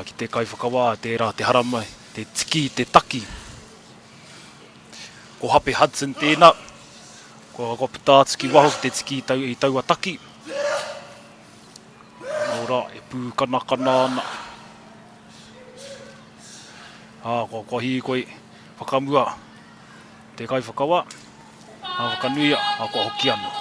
ki te kaiwhakawā tērā te haramai, te tiki, te taki. Ko Hape Hudson tēnā, kua, kua puta atu ki waho ki te tiki i, tau, i taua taki. Nō rā, e pūkanakana ana. Ā, kua, kua hīkoi whakamua te kaiwhakawa, ā, whakanuia, ā, kua hoki anō.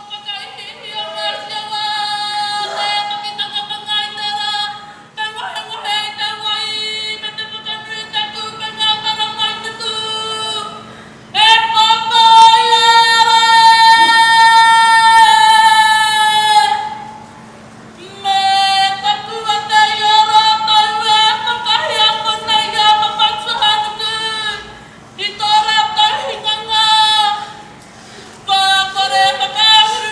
I tō rātou hinganga, kua kore whakaahuru.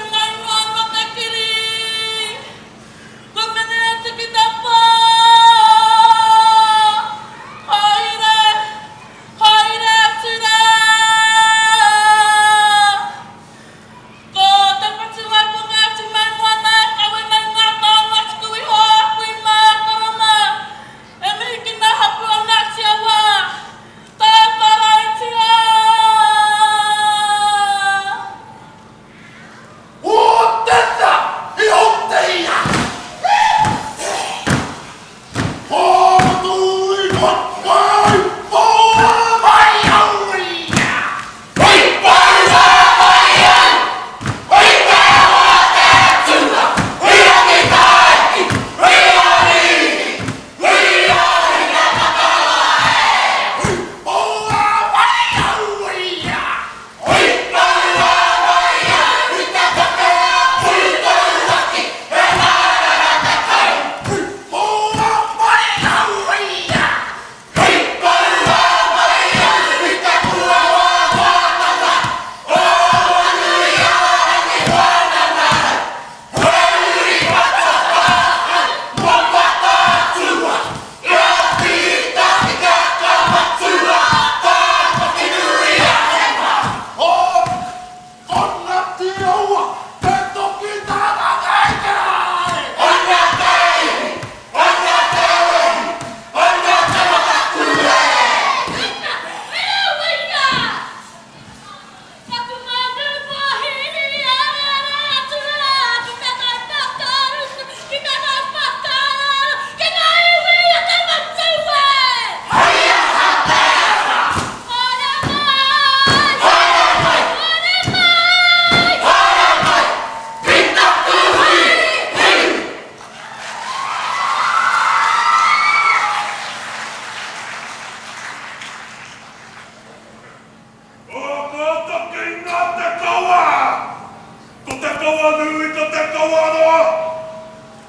kawa nui, ko te kawa roa!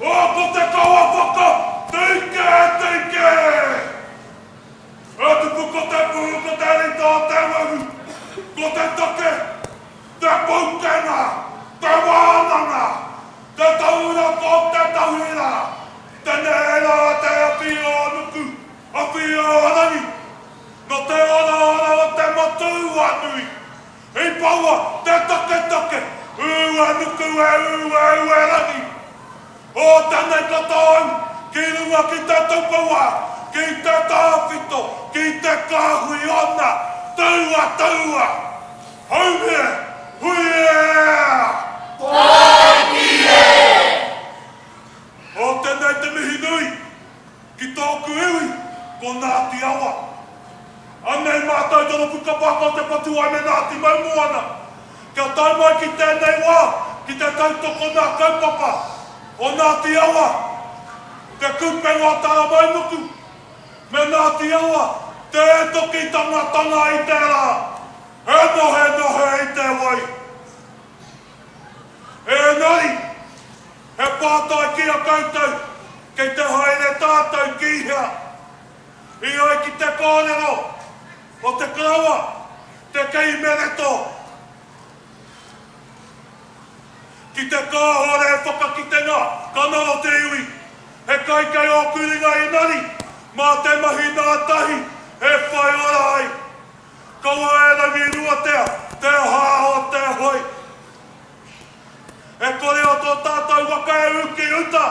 O, ko te kawa whaka, teike, teike! E tupu ko te pū, ko te rita o te wehu, ko te take, te poukenga, te wānanga, te taura ko te tauira, te nēra te awhi o nuku, awhi o rangi, no te oraora o te matū-a-nui, i paua te taketake, ū e nuku e ū e ū e rangi. O tenei ka tāu ki runga ki te tupua, ki te tāwhito, ki te kāhui ona, taua, taua! Haumie, hui e! Tāiki e! O tenei te mihi nui ki tōku iwi, ko Ngāti Awa. Anei mātou te ropu kapa o Te Patuwai me Ngāti Maumoana. Kia tae mai ki tēnei wā ki te tautoko nā kaupapa o Ngāti Awa, Te Kupenga o Taramainuku me Ngāti Awa te toki tangatanga i te rā, he nohenohe i te wai. Engari, he pātai ki a koutou, kei te haere tātou ki hea? I ai ki te kōrero o te karawa, te kei mereto, ki te kāhore he whakakitenga ka ngaro te iwi, he kai kei ōku ringa inari, mā te mahi ngātahi e whai ora ai. Kaua e rangiruatea te hā o te hoi. E kore o tō tātou waka e ū ki uta,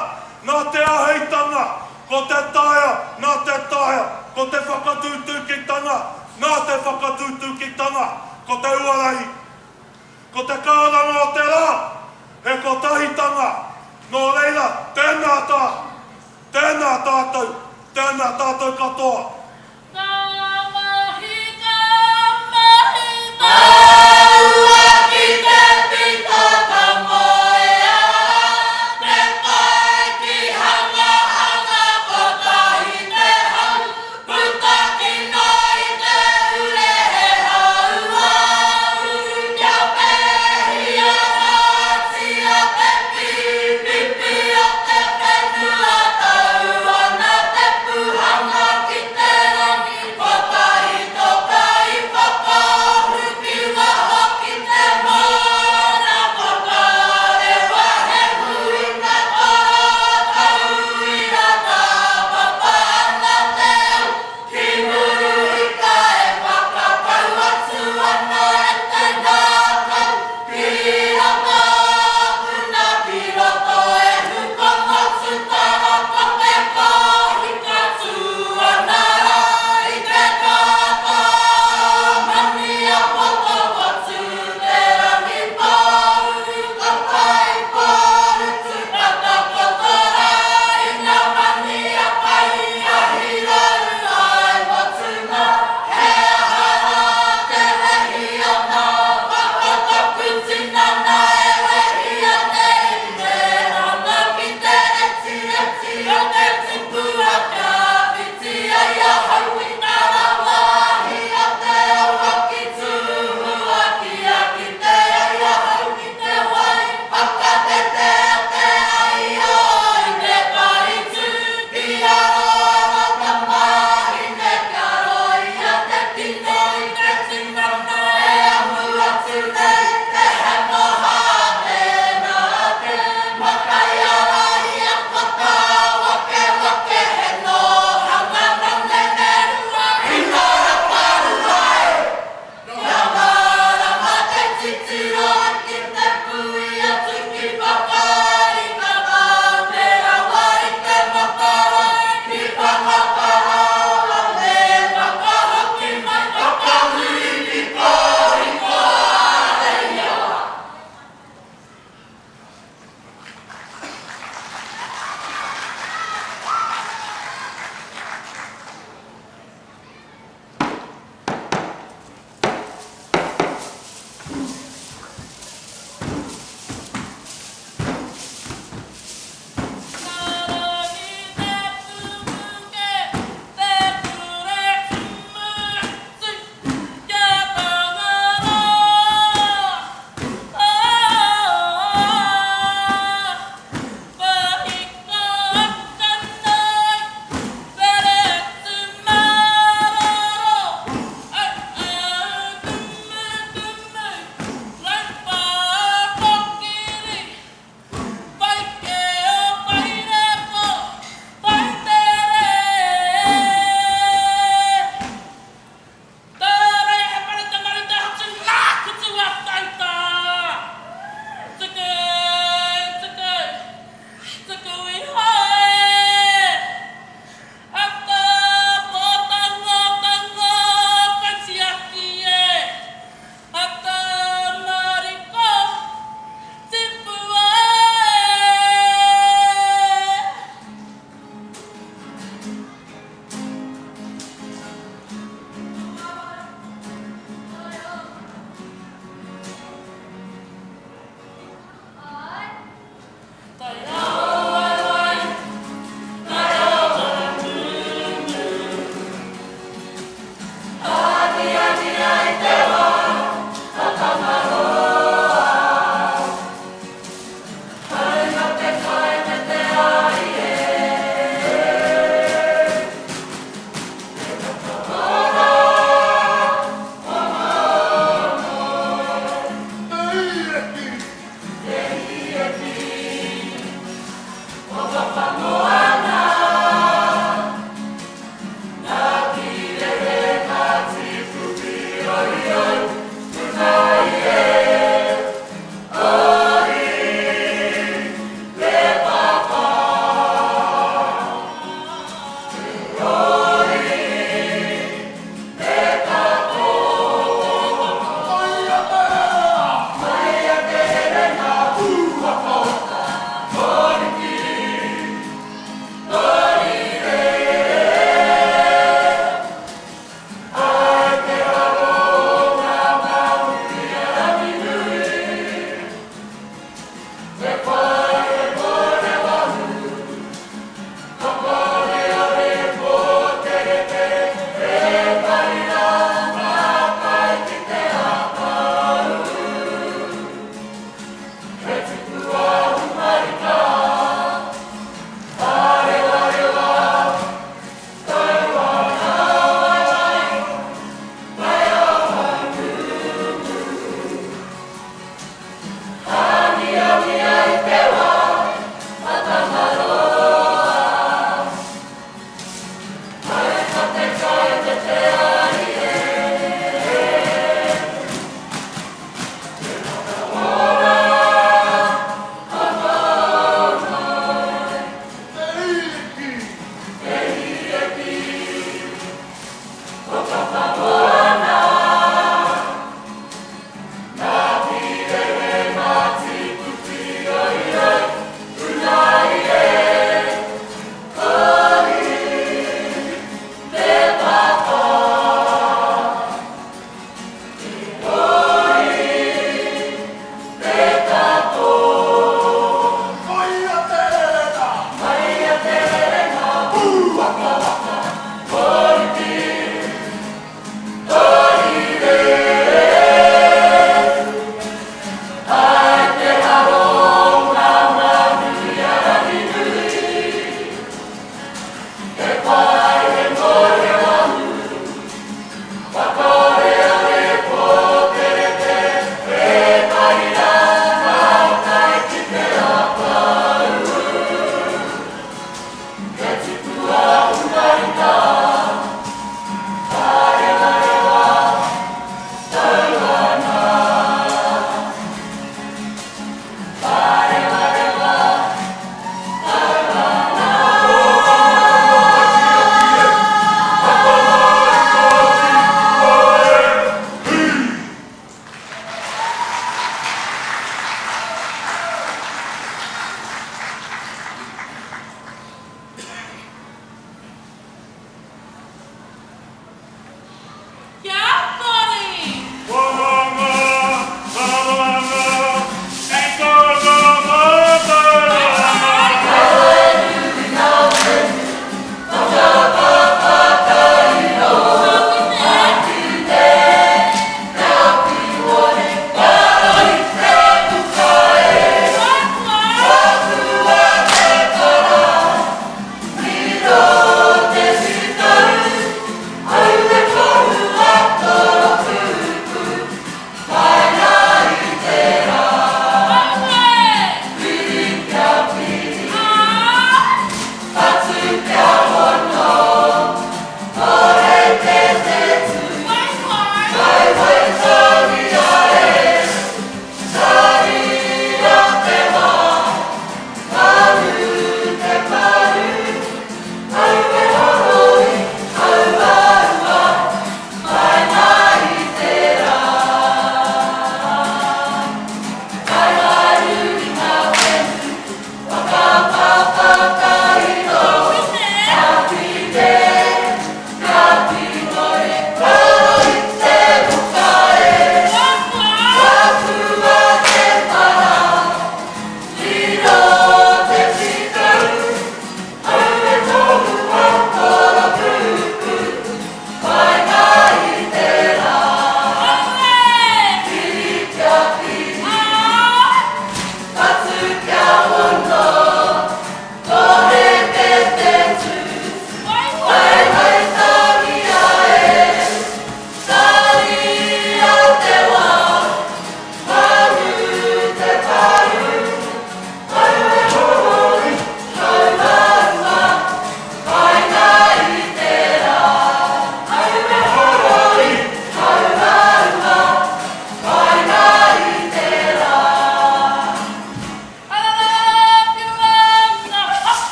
nā te āheitanga, ko te taea, nā te taea, ko te whakatūtūkitanga, nā te whakatūtūkitanga, ko te uarahi, ko te kāranga o te rā, he kotahitanga, nō reira, tēnā tā, tēnā tātou, tēnā tātou katoa. Ka mahi, ka mahi tāua ki te pito ka moea te pae ki hangahanga kotahi te hau puta kino i te ure he hauāuru kia pēhia rātia te pīpipi o te whenua tau ana te puhanga ki te.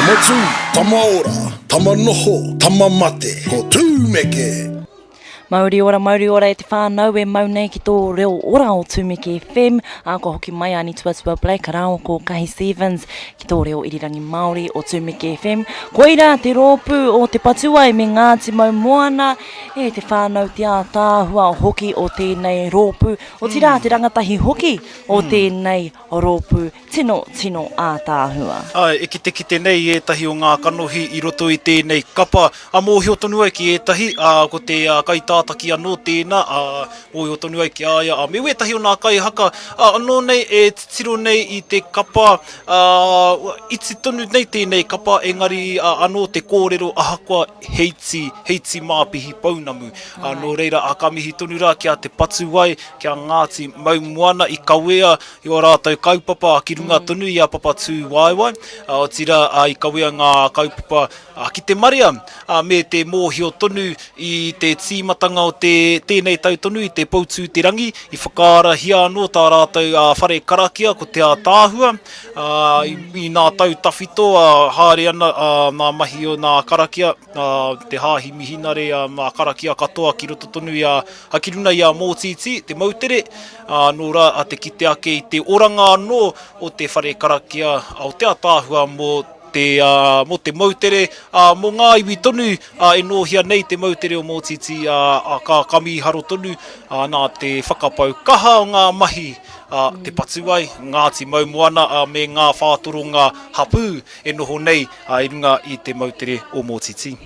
Tama tū, tama ora, tama noho, tama mate, ko Tūmeke! Mauri ora, mauri ora e te whānau e mau nei ki tō reo ora o Tūmeke FM. Ā, kua hoki mai a Anituatua Black rāua ko Kahi Stevens ki tō reo irirangi Māori o Tūmeke FM. Koirā te rōpū o Te Patuwai me Ngāti Maumoana e te whānau te ātaahua hoki o tēnei rōpū, otirā te rangatahi hoki o tēnei rōpū. Tino, tino ātaahua. Āe, e kitekite nei i ētahi o ngā kanohi i roto i tēnei kapa, a mōhio tonu ai ki ētahi, ā, ko te kaitātaki anō tēnā, ā, mōhio tonu ai ki a ia, ā, me wētahi o nā kaihaka, ā, anō nei e titiro nei i te kapa, ā, iti tonu nei tēnei kapa, engari, ā, anō te kōrero ahakoa he iti, he iti māpihi pounamu. Ā, nō reira, ā, ka mihi tonu rā ki a Te Patuwai, ki a Ngāti Maumoana i kawea i ō rātou kaupapa ki runga tonu i a Papatūwaewae, otirā i kawea ngā kaupapa ki te marea, me te mōhio tonu i te tīmatanga o te tēnei tau tonu i te Poutū-te-rangi, i whakaarahia anō tā rātou whare karakia ko Te Ātaahua, i nā tau tawhito haere ana ngā mahi o ngā karakia, te hāhi mihinare, ngā karakia katoa ki roto tonu i a, ki runa i a Mōtītī, te moutere, Ā, nō rā a te kite ake i te oranga anō o te whare karakia o Te Ataahua mō te, ā, mō te moutere, ā, mō ngā iwi tonu, ā, e nōhia nei te moutere o Mōtītī, ā, ā, ka, ka mīharo tonu, ā, nā te whakapau kaha o ngā mahi a Te Patuwai, Ngāti Maumoana, ā, me ngā whātoronga hapū e noho nei, ā, i runga i te moutere o Mōtītī.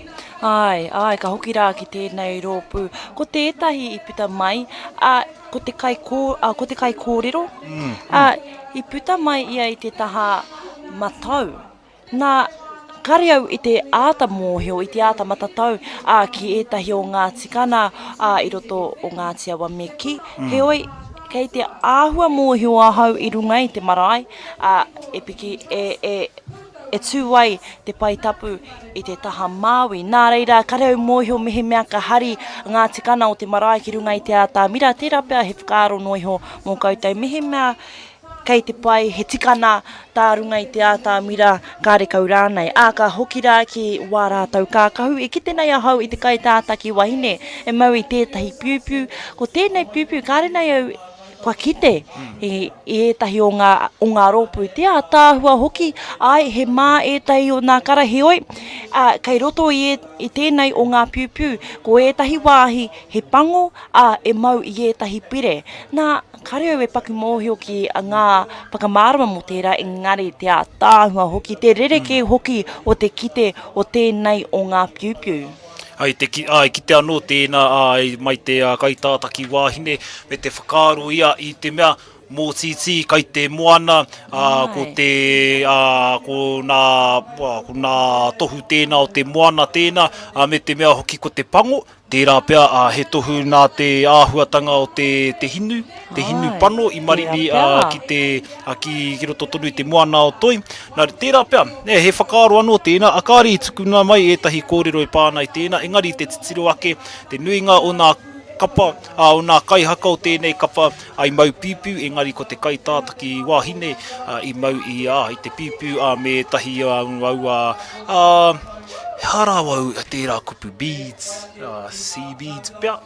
Āe, āe, ka hoki rā ki tēnei rōpū. Ko tētahi i puta mai, ā, ko te kai kō, ā, ko te kaikōrero, ā, i puta mai ia i te taha matau. Nā, kare au i te āta mōhio, i te āta matatau, ā, ki ētahi o ngā tikana, ā, i roto o Ngāti Awa me kī. Heoi, kei te āhua mōhio ahau i runga i te marae, ā, e piki, e, e, e tū ai te pae tapu i te taha Māui. Nā reira, kare au mōhio mehemea ka hari ngā tikana o te marae ki runga i te ātamira, tērā pea he whakaaro noa iho mō koutou. Mehemea kei te pai he tikana tā runga i te ātamira, kārekau rānei. Ā, ka hoki rā ki wā rātou kākahu, i kite nei ahau i te kaitātaki wahine e mau i tētahi piupiu. Ko tēnei piupiu, kāre nei au Kua kite i ētahi o ngā, o ngā rōpū, te ātaahua hoki, āe, he mā ētahi o nā kara, heoi, ā, kei roto i, ē, i tēnei o ngā piupiu, ko ētahi wāhi he pango, ā, e mau i ētahi pire. Nā, kāre au e paku mōhio ki ngā whakamārama mō tērā, engari te ātaahua hoki, te rerekē hoki o te kite o tēnei o ngā piupiu. I te ki, ā, i kite anō tēnā, ā, mai te kaitātaki wāhine, me te whakaaro ia i te mea, mōtītī kai te moana, ā, ko te, ā, ko nā, ko nā tohu tēnā o te moana tēnā, ā, me te mea hoki ko te pango, tērā pea, ā, he tohu nā te āhuatanga o te, te hinu, te hinu pano i marini, ā, ki te, ā, ki, ki roto tonu i te moana o Toi. Nā, tērā pea, nē, he whakaaro anō tēnā, a kāre i tukuna mai ētahi kōrero e pā ana i tēnā, engari i te titiro ake, te nuinga o nā kapa, ā, o nā kaihaka o tēnei kapa, ā, i mau piupiu, engari ko te kaitātaki wāhine, ā, i mau i, ā, i te piupiu, ā, me ētahi, ā, aua, ā, he aha rā au tērā kupu beads, ā, sea beads pea?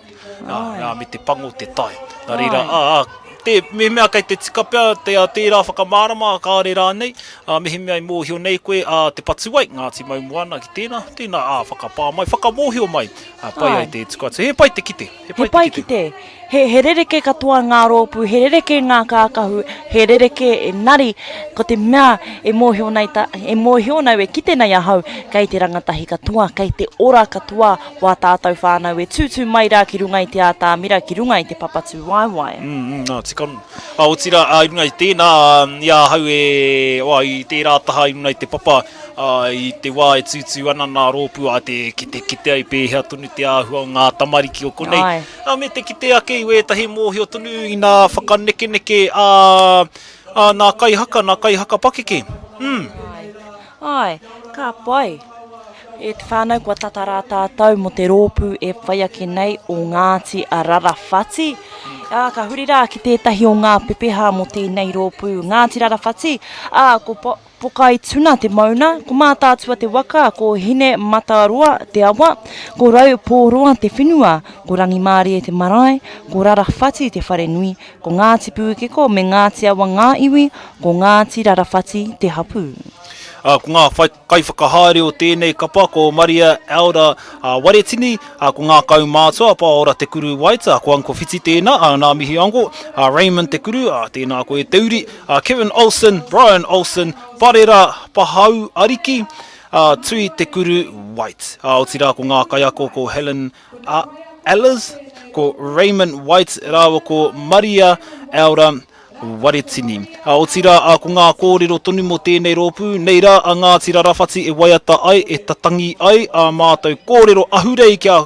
Ā, ā, me te pango te tae. Nā reira, ā, ā, te, mehemea kei te tika pea te, ā, tērā whakamārama, kāore rānei, ā, mehemea i mōhio nei koe, ā, te Patuwai, Ngāti Maumoana ki tēnā, tēnā, ā, whakapā mai, whakamōhio mai, ā, pai ai te tuku atu. He pai te kite, he pai te kite. He, he rerekē katoa ngā rōpū, he rerekē ngā kākahu, he rerekē engari, ko te mea e mōhio nei ta, e mōhio nau, e kite nei ahau, kei te rangatahi katoa, kei te ora katoa wā tātou whānau e tūtū mai rā ki runga i te ātamira, ki runga i te papa tūwaewae. Mm, mm, nā, tika anō. Ā, otirā, ā, i runga i tēnā, i ahau e, oa, i tērā taha i runga i te papa, ā, i te wā e tūtū ana nā rōpū, ā, te kite, kite ai pēhea tonu te āhua o ngā tamariki o konei. Āe. Ā, me te kite ake i wētahi mōhio tonu i nā whakanekeneke a, a nā kaihaka, nā kaihaka pakeke. Mm. Āe, ka pai. E te whānau, kua tata rā tātou mō te rōpū e whai ake nei o Ngāti Rarawhati. Ā, ka huri rā ki tētahi o ngā pepeha mō tēnei rōpū, Ngāti Rarawhati, ā, ko Pokaituna te mauna, ko Mātaatua te waka, ko Hine Mataroa te awa, ko Raupōroa te whenua, ko Rangimārie te marae, ko Rarawhati te wharenui, ko Ngāti Pūkeko me Ngāti Awa ngā iwi, ko Ngāti Rarawhati te hapū. Ā, ko ngā Kaiwhakahaere o tēnei kapa ko Maria Elder Waretini, ko ngā kaumātua, Paora Te Kuru White, ko Uncle Whiti tēnā, nā mihi Uncle, Raymond Te Kuru, tēnā koe Te Uri, Kevin Olsen, Brian Olsen, Parera Pahau Ariki, Tui Te Kuru White. Otirā ko ngā kaiako ko Helen Allers, ko Raymond White rāua ko Maria Elder Waretini. Ā, otirā, ā, ko ngā kōrero tonu mō tēnei rōpū, nei rā a Ngāti Rarawhati e waiata ai, e tatangi ai ā mātou kōrero ahurei kia,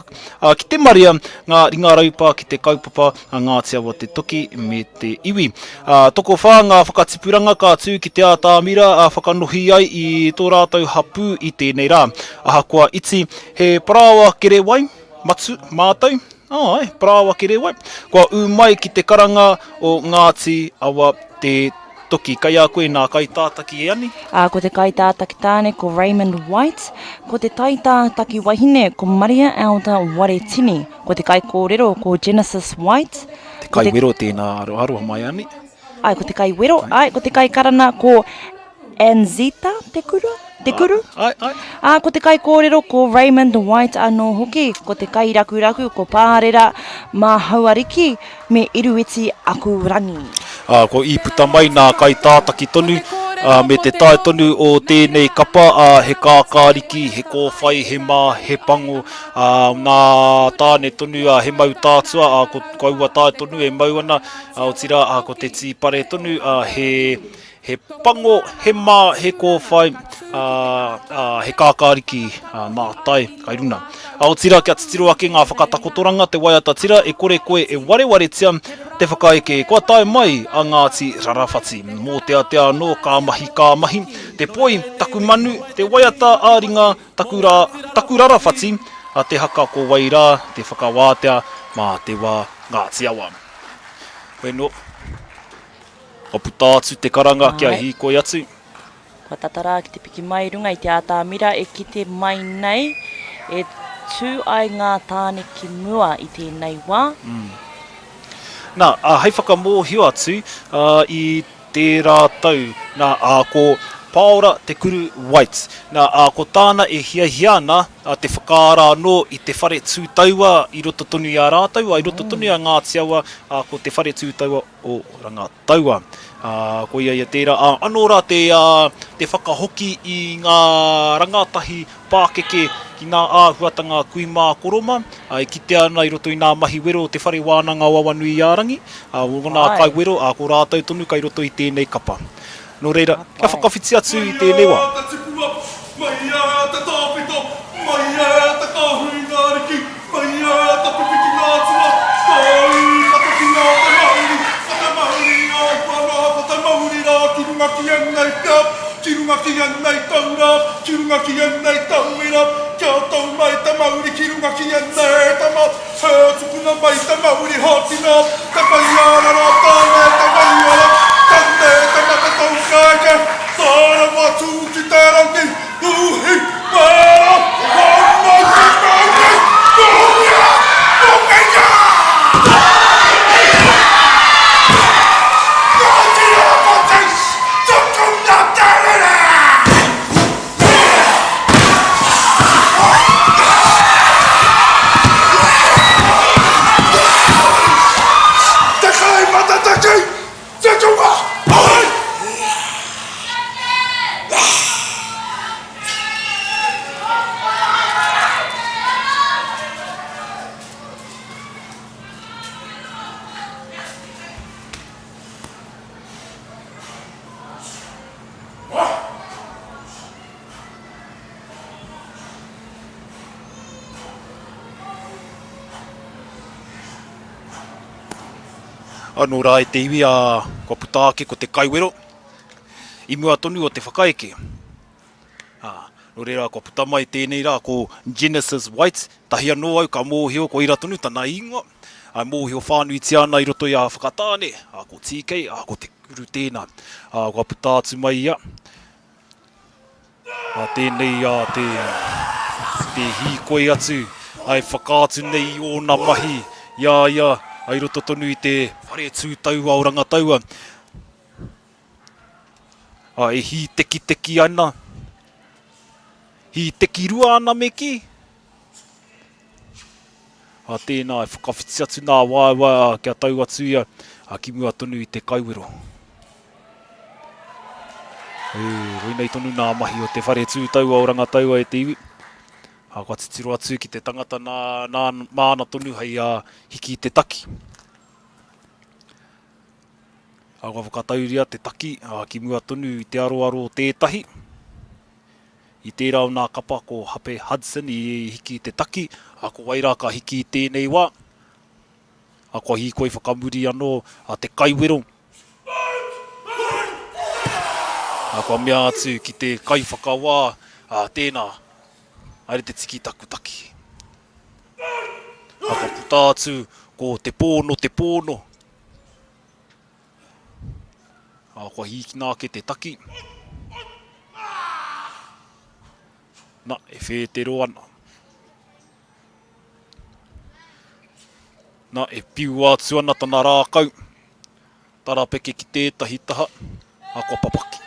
ā, ki te marea ngā ringa raupā ki te kaupapa a Ngāti Awa Te Toki me te iwi. Ā, tokowhā ngā whakatipuranga ka tū ki te ātamira ā, whakanohi ai i tō rātou hapū i tēnei rā. Ahakoa iti, he parāoa kerewai, matu, mātou, Āe, parāoa kerewai. Kua ū mai ki te karanga o Ngāti Awa Te Toki. Kei a koe nā kaitātaki e Ani? Ā, ko te kaitātaki tāne ko Raymond White, ko te taitātaki wahine ko Maria Elder Waretini, ko te kaikōrero ko Genesis White, Te kaiwero tēnā aroha mai Ani. Āe, ko te kaiwero, āe, ko te kaikarana ko Anzita Te Kura, Te Kuru. Āe, āe. Ā, ko te kaikōrero ko Raymond White anō hoki, ko te kairakuraku ko Pārera Māhauariki me Iruiti Akurangi. Ā, kua i puta mai nā kaitātaki tonu, ā, me te tae tonu o tēnei kapa, ā, he kākāriki, he kōwhai, he mā, he pango, ā, nā tāne tonu, ā, he mau tātua, ā, ko, ko aua tae tonu e mau ana, ā, otirā, ā, ko te tīpare tonu, ā, he, He pango, he mā, he kōwhai, ā, ā, he kākāriki, ā, nā tai, kai runa. Ā, otirā kia titiro ake ngā whakatakotoranga te waiata tira e kore koe e warewaretia te whakaeke kua tae mai a Ngāti Rarawhati. Mōteatea anō ka mahi ka mahi, te poi, taku manu, te waiata ā-ringa, taku rā, taku rarawhati, a te haka ko wai rā te whakawātea mā te wā Ngāti Awa. Bueno. Kua puta atu te karanga kia hīkoi atu. Kua tata rā ki te piki mai runga i te ātamira e kite mai nei e tū ai ngā tāne ki mua i tēnei wā. Nā, hei whakamōhio atu i tērā tau, nā, ko Pāora Te Kuru White. Nā, ko tāna e hiahia ana, te whakaara anō i te whare tū taua i roto tonu i a rātou, i roto tonu i a Ngāti Awa, ko te whare tū taua o Rangataua. Ā, koia ia tērā. Ā, anō rā te, ā, te whakahoki i ngā rangatahi pākeke ki ngā āhuatanga kui mā koro mā, ā, e kitea ana i roto i ngā mahi wero o Te Whare Wānanga o Awanuiārangi, ā, o ngā kaiwero, ā, ko rātou tonu kai roto i tēnei kapa. Nō reira, kia whakawhiti atu i tēnei wā. Mai a te tipua, mai a te tawhito, mai a te kāhui ngāriki, mai a te pipiki ngā atua, ka ū ka takina te mauri, ko te mauri āhua rā, ko te mauri rā ki runga ki ēnei pia, ki runga ki ēnei taura, ki runga ki ēnei tauira, kia tau mai te mauri ki runga ki ēnei tama, He tupuna mai te mauri hākina, te whaiarara tāne te waiora, tane te mata taukaeke, tārawa tū ki te rangi, uhi, wera, hau mai te mauri, pūria, pūkenga! Ngāti Rāwhiti, tukuna te rere! Te kai matataki, te tunga, ai! Anō rā e te iwi, ā, kua puta ake ko te kaiwero i mua tonu o te whakaeke. Ā, nō reira kua puta mai tēnei rā ko Genesis White, tahi anō au ka mōhio koira tonu tana ingoa. E mōhio whānuitia ana i roto i a Whakatāne, ā, ko TK, ā, ko Te Uru tēnā. Ā, kua puta atu mai ia. Ā, tēnei ā, te, te hīkoi atu, ā, e whakaatu nei i ōna mahi i a ia, ā, i roto tonu i te whare tū taua o Rangataua. Ā, e hītekiteki ana, hītekirua ana me kī. Ā, tēnā e whakawhiti atu nā waewae, ā, kia tau atu ia, ā, ki mua tonu i te kaiwero. E, koinei tonu nā mahi o te whare tū taua o Rangataua e te iwi. Ā, kua titiro atu ki te tangata nā, nā, māna tonu hei ā, hiki i te taki. Ā, kua whakatauria te taki, ā, ki mua tonu i te aroaro o tētahi. I tērā o nā kapa ko Hape Hudson i hiki i te taki, ā, ko wai rā ka hiki i tēnei wā? Ā, kua hīkoi whakamuri anō a te kaiwero. Ā, kua mea atu ki te kaiwhakawā, ā, tēnā, haere te tiki taku taki. Ā, ka puta atu ko te pōno te pōno. Ā, kua hīkina ake te taki. Na, e whētero ana. Na, e piua atu ana tana rākau. Tarapeke ki tētahi taha, ā, kua papaki.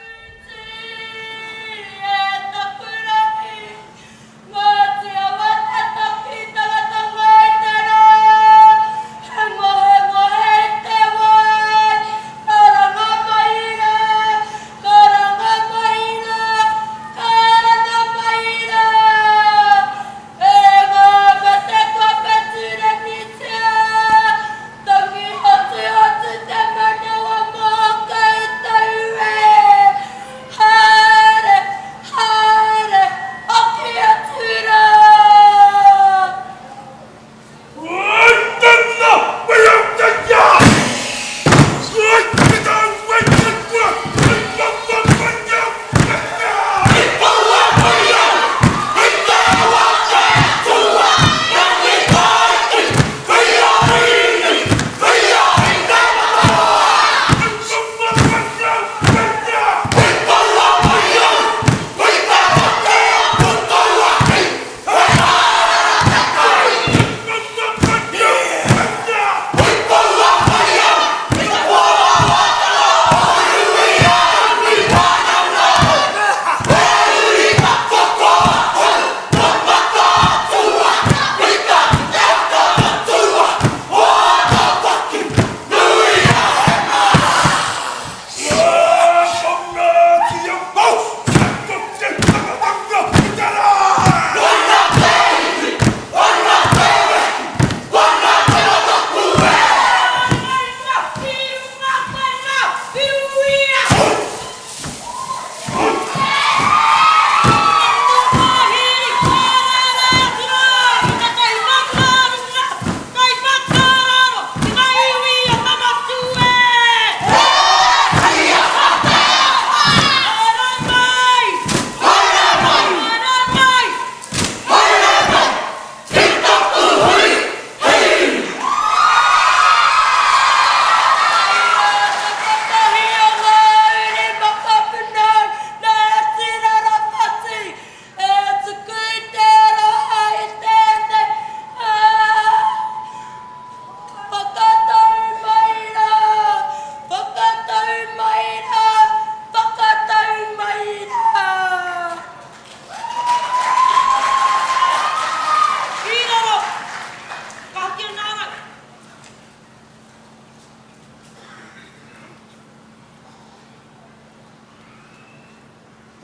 Tangi hotuhotu te manawa mō koutou e! Haere, haere, hoki atu rā!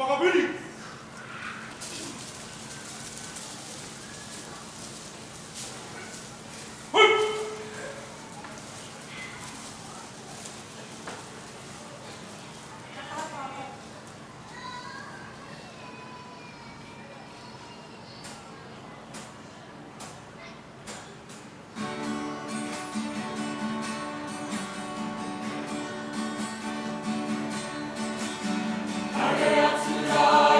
Whakamuri! Haere atu rā.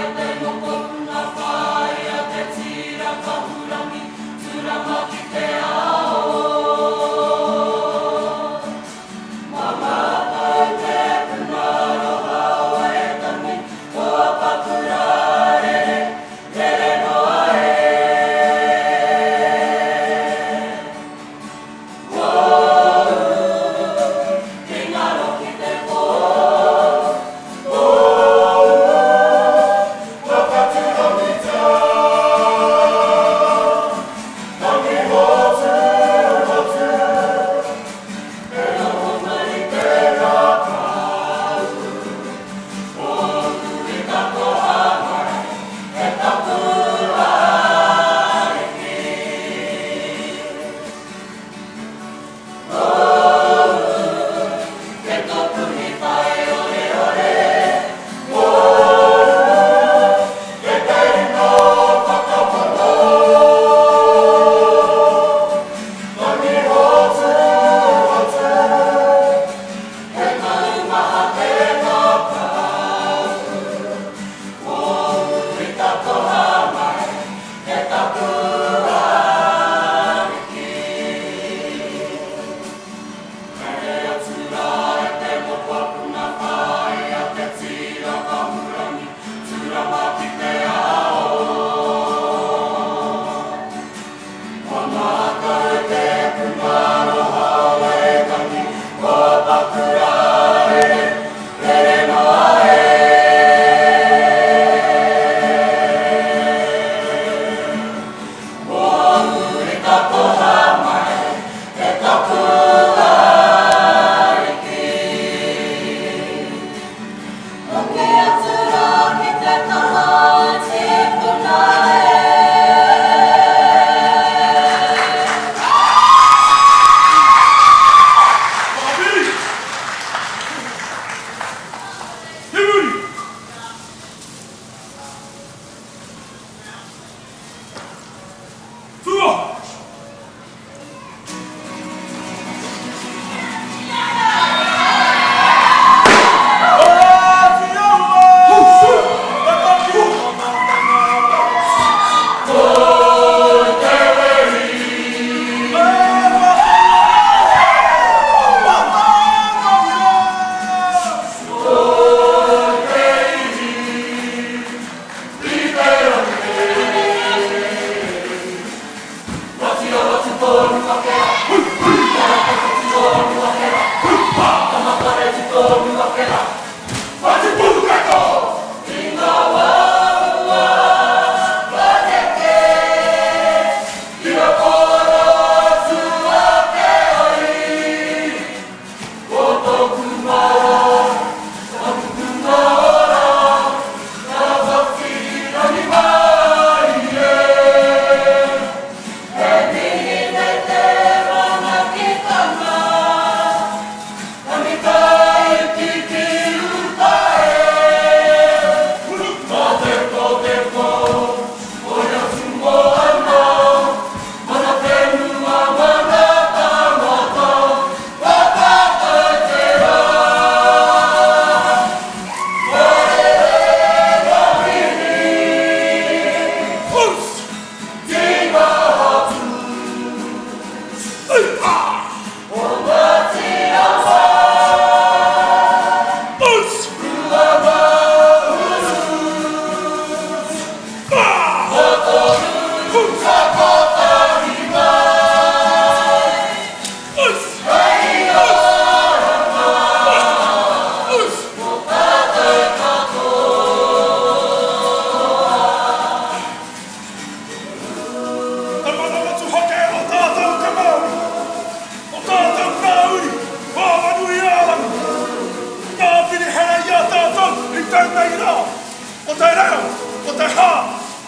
Ko te reo, ko te hā,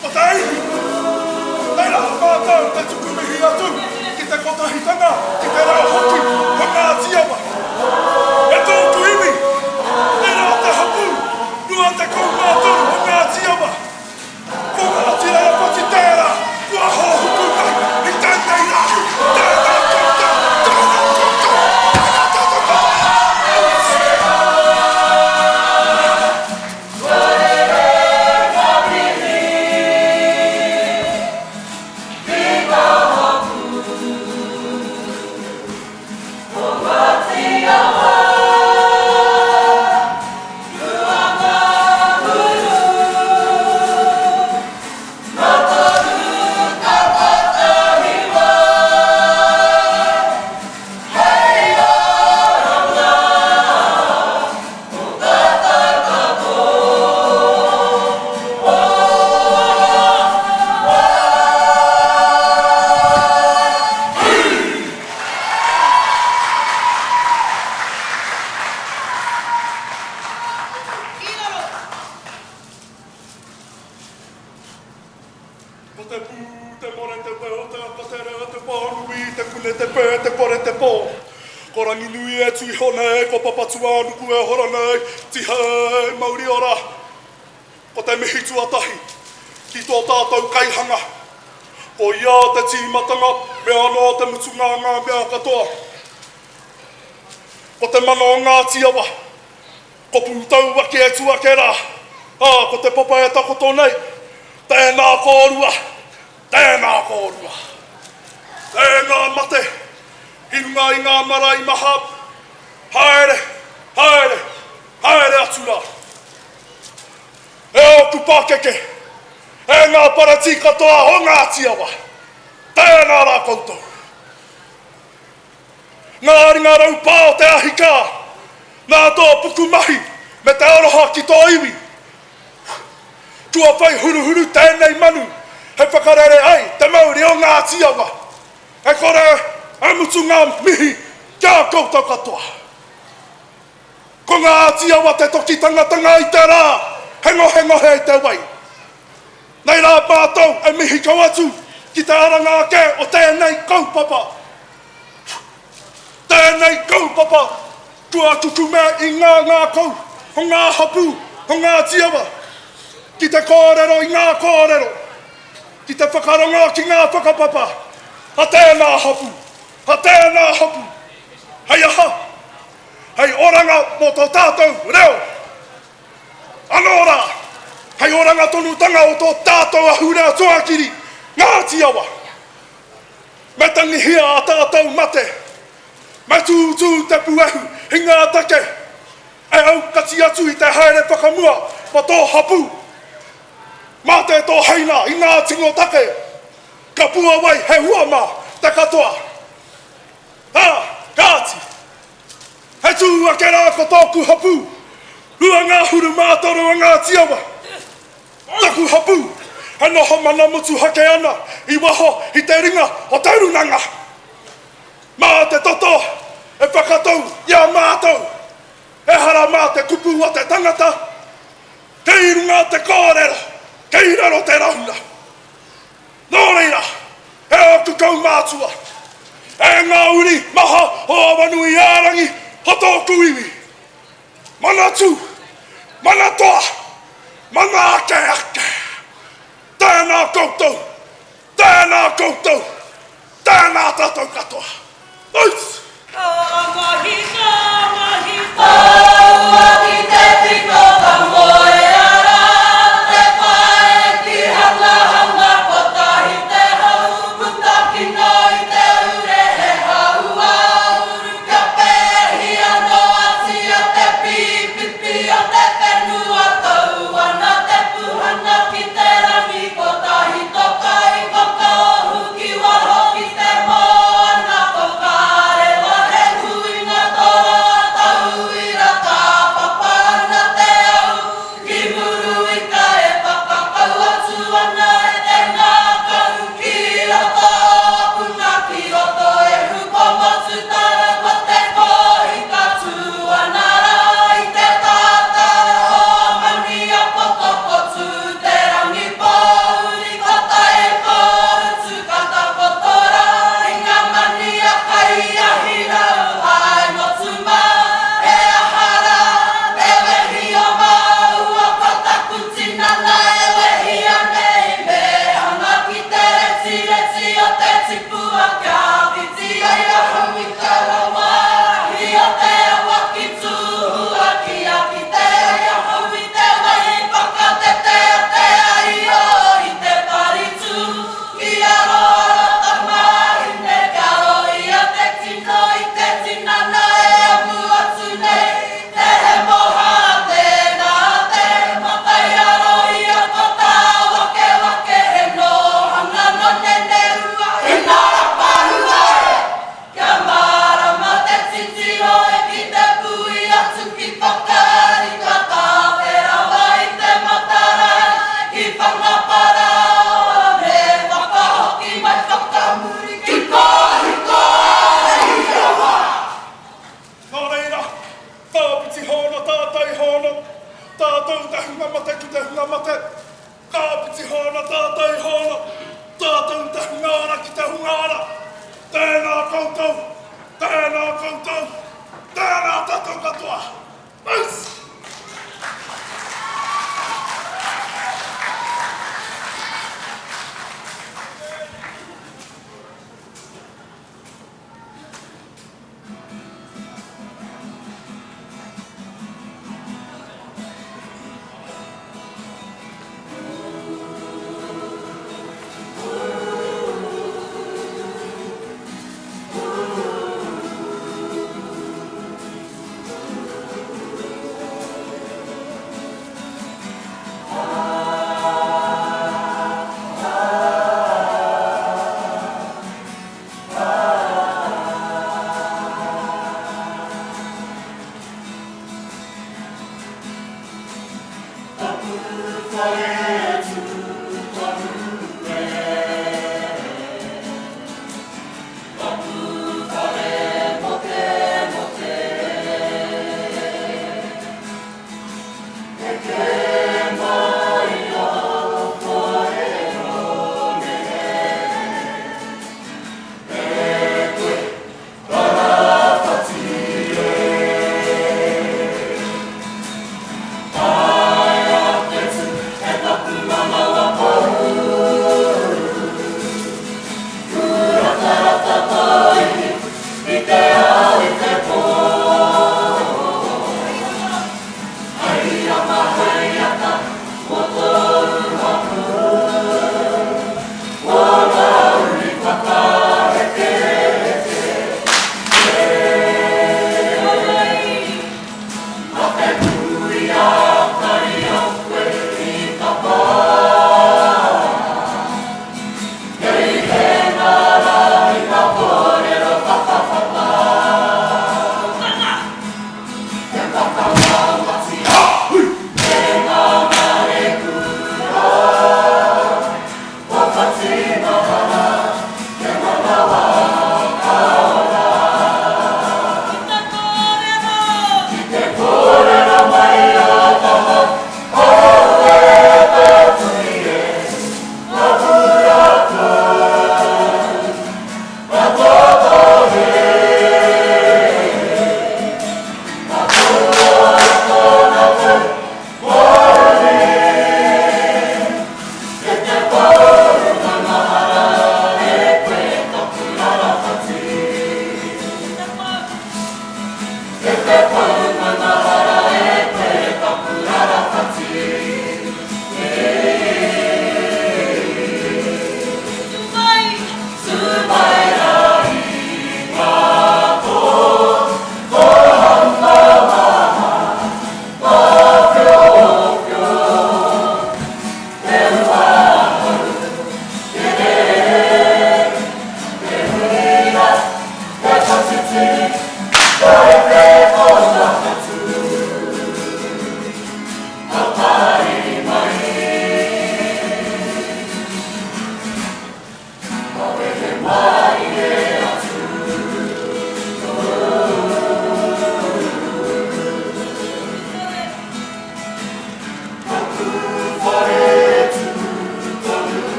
ko te iwi. Nei rā mātou te tuku mihi atu ki te kotahitanga, ki te reo hoki o Ngāti Awa. E tōku iwi, nei rā te hapū 23 o Ngāti Awa. Ko Ngāti Rarapati tērā kua hōhuku mai i tēnei rā. Tēnā koutou, tēnā koutou, tēnā tātou katoa. Ko te pū, te more, te weo, te aka, te reo, te whānui, te kune, te pē, te kore, te pō. Ko Ranginui e tuiho nei, ko Papatūānuku e hora nei, tihei mauri ora. Ko te mihi tuatahi ki tō tātou kaihanga. Ko ia te tīmatanga me anō te mutunga ngā mea katoa. Ko te mana o Ngāti Awa, ko Pūtauaki e tū ake rā, ā, ko te papa e takoto nei, tēnā kōrua, tēnā kōrua. Tēnā mate i runga i ngā marae maha, haere, haere, haere atu rā. E ōku pākeke, e ngā paratī katoa o Ngāti Awa, tēnā rā koutou. Ngā ringa raupā o te ahi kā, nā tō pukumahi me te aroha ki tō iwi. Kua whai huruhuru tēnei manu hei whakarere ai te mauri o Ngāti Awa. E kore e mutu ngā mihi ki a koutou katoa. Ko Ngāti Awa te toki tangatanga i te rā, he ngohengohe i te wai. Nei rā mātou e mihi kau atu ki te aranga ake o tēnei kaupapa. Tēnei kaupapa kua kukume i ngā ngākau o ngā hapū o Ngāti Awa ki te kōrero i ngā kōrero, ki te whakarongo ki ngā whakapapa a tēnā hapū, a tēnā hapū. Hei aha? Hei oranga mō tō tātou reo. Anō rā, hei oranga tonutanga o tō tātou ahurea tuakiri, Ngāti Awa. Me tangihia ā tātou mate, me tūtū te puehu i ngā take e aukati atu i te haere whakamua mō tō hapū. Mā te tōheina i ngā tino take, ka puawai he hua mā te katoa. Ā, kāti! He tū ake rā ko tōku hapū, 23 o Ngāti Awa. Taku hapū, e noho mana motuhake ana i waho i te ringa o te runanga. Mā te toto e whakatau i a mātou, ehara mā te kupu a te tangata, kei runga te kōrero, kei raro te rahura. Nō reira, e ōku kaumātua, e ngā uri maha o Awanuiārangi o tōku iwi, mana tū, mana toa, mana ake ake! Tēnā koutou, tēnā koutou, tēnā tātou katoa. Oits! Ka mahi, ka mahi, Taua ki te pito ka moea ra te pae ki Hangahanga kotahi te hau puta kino i te ure he hau ā-uru kia pēhi anō atia te pīpipi o te whenua tau. hana, tātai hana, tātou te hunga ora ki te hunga ora. Tēnā koutou, tēnā koutou, tēnā tātou katoa. Peace!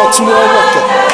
Mātātua waka.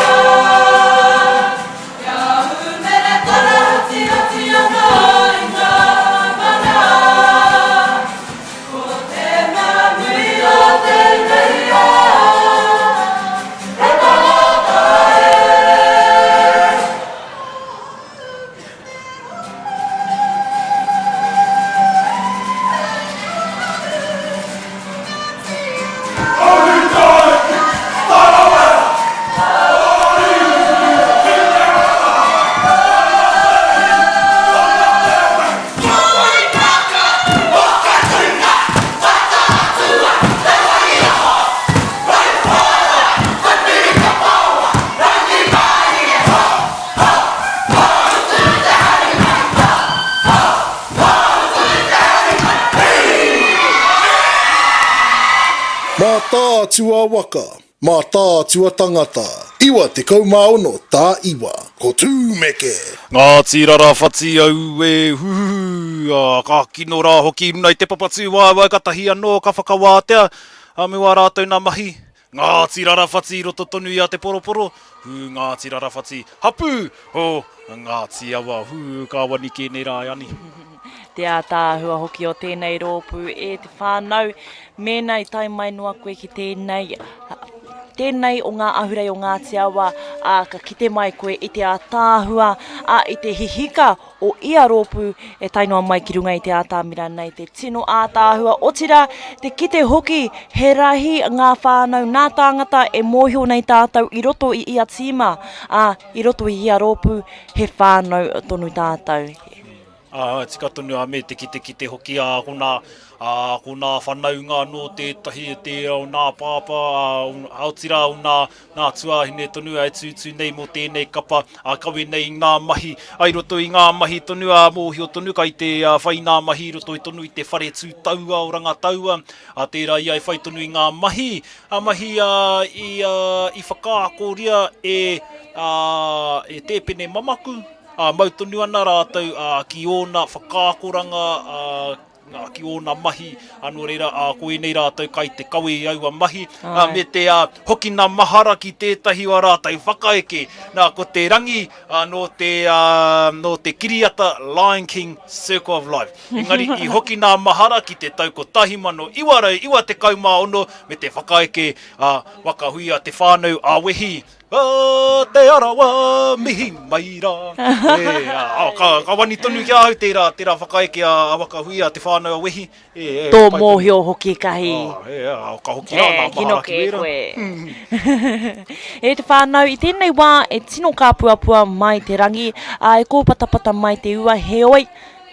Mātaatua waka, Mātaatua tangata, 96 tā iwa, ko Tūmeke! Ngāti Rarawhati aue huhuhu, ā, ka kino rā hoki i runa i te papatūwaewae katahi anō ka whakawātea, ā, me wā rātou nā mahi. Ngāti Rarawhati i roto tonu i a Te Poroporo, hū Ngāti Rarawhati, hapū o Ngāti Awa, hū ka wani kē nei rā e Ani. Te ātaahua hoki o tēnei rōpū e te whānau, mēnā i tae mai noa koe ki tēnei, tēnei o ngā ahurei o Ngāti Awa, ā, ka kite mai koe i te ātaahua, ā, i te hihika o ia rōpū e tae noa mai ki runga i te atamira nei te tino ātaahua, otirā, te kite hoki he rahi ngā whānau, nā tāngata e mōhio nei tātou i roto i ia tīma, ā, i roto i ia rōpū he whānau tonu tātou. Ā, tika tonu, ā, me te kitekite hoki, ā, ko nā, ā, ko nā whanaunga anō tētahi e tērā o nā pāpā, ā, otirā o nā, Nā tuāhine tonu e tūtū nei mō tēnei kapa, ā, kawe nei i ngā mahi, ā, i roto i ngā mahi tonu, ā, mōhio tonu kai te whai nā mahi i roto i tonu i te whare tū taua o Rangataua, ā, tērā ia e whai tonu i ngā mahi, ā, mahi, ā, i, ā, i whakaakoria e, ā, e Tēpene Mamaku, ā, mau tonu ana rātou, ā, ki ōna whakaakoranga, ā, ki ōna mahi, ā, nō reira, ā, ko ēnei rātou kai te kawe i aua mahi, ā, me te, ā, hokina mahara ki tētahi o ā rātou whakaeke, nā, ko te rangi, ā, nō te, ā, nō te kiriata Lion King, Circle of Life. Engari, i hokina mahara ki te tau 1996 me te whakaeke, ā, waka huia Te Whānau a Wehi, A Te Arawa, mihi mai rā. E, a, ka, ka wani tonu ki a au tērā, tērā whakaeke a, a Wakahuia, te whānau a Wehi. E, e, Tō mōhio hoki kahi. A, e, a, ka hoki rā nā mahara ki wērā. E te whānau, i tēnei wā e tino kāpuapua mai te rangi, ā, e kōpatapata mai te ua, heoi,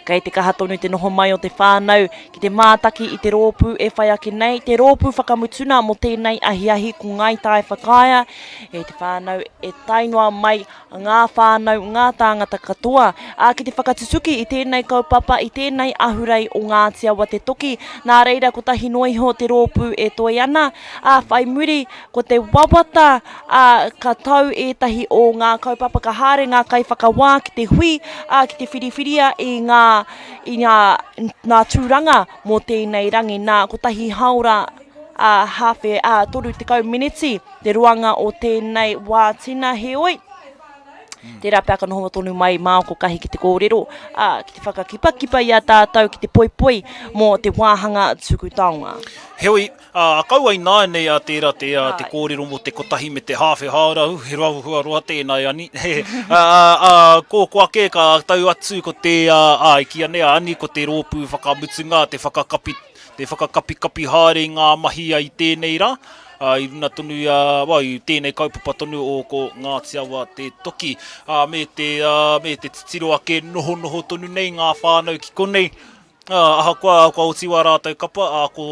Kei te kaha tonu te noho mai o te whānau ki te mātaki i te rōpū e whai ake nei, te rōpū whakamutuna mō tēnei ahiahi ko Ngāi Tai Whakaea, e te whānau e tae noa mai ngā whānau, ngā tāngata katoa, ā, ki te whakatutuki i tēnei kaupapa, i tēnei ahurei o Ngāti Awa Te Toki, nā reira kotahi noa iho te rōpū e toe ana, ā, whai muri ko te wawata, ā, ka tau ētahi o ngā kaupapa ka haere ngā kaiwhakawā ki te hui, ā, ki te whiriwhiria i ngā, i ngā, ngā tūranga mō tēnei rangi. Nā, kotahi haora, ā, hāwhe, ā, 30 meneti te roanga o tēnei wā tina, heoi, tērā pea ka noho tonu mai māoko kahi ki te kōrero, ā, ki te whakakipakipa i a tātou, ki te poipoi mō te wāhanga tuku taonga. Heoi, Ā, kaua ināianei a tērā te, ā, te kōrero mō te kotahi me te hāwhe hāora, ū, he roa hua roa tēnā e Ani. Ā, ā, ko, ko ake ka tau atu ko te, ā, ā, e kīia nei a Ani ko te rōpū whakamutunga, te whakakapi, te whakakapikapi haere i ngā mahi i tēnei rā, ā, i runa tonu i a, well, i tēnei kaupapa tonu o ko Ngāti Awa te toki, ā, me te, ā, me te titiro ake nohonoho tonu nei ngā whānau ki konei, Ā, ahakoa kua oti wā rātou kapa, ā, ko,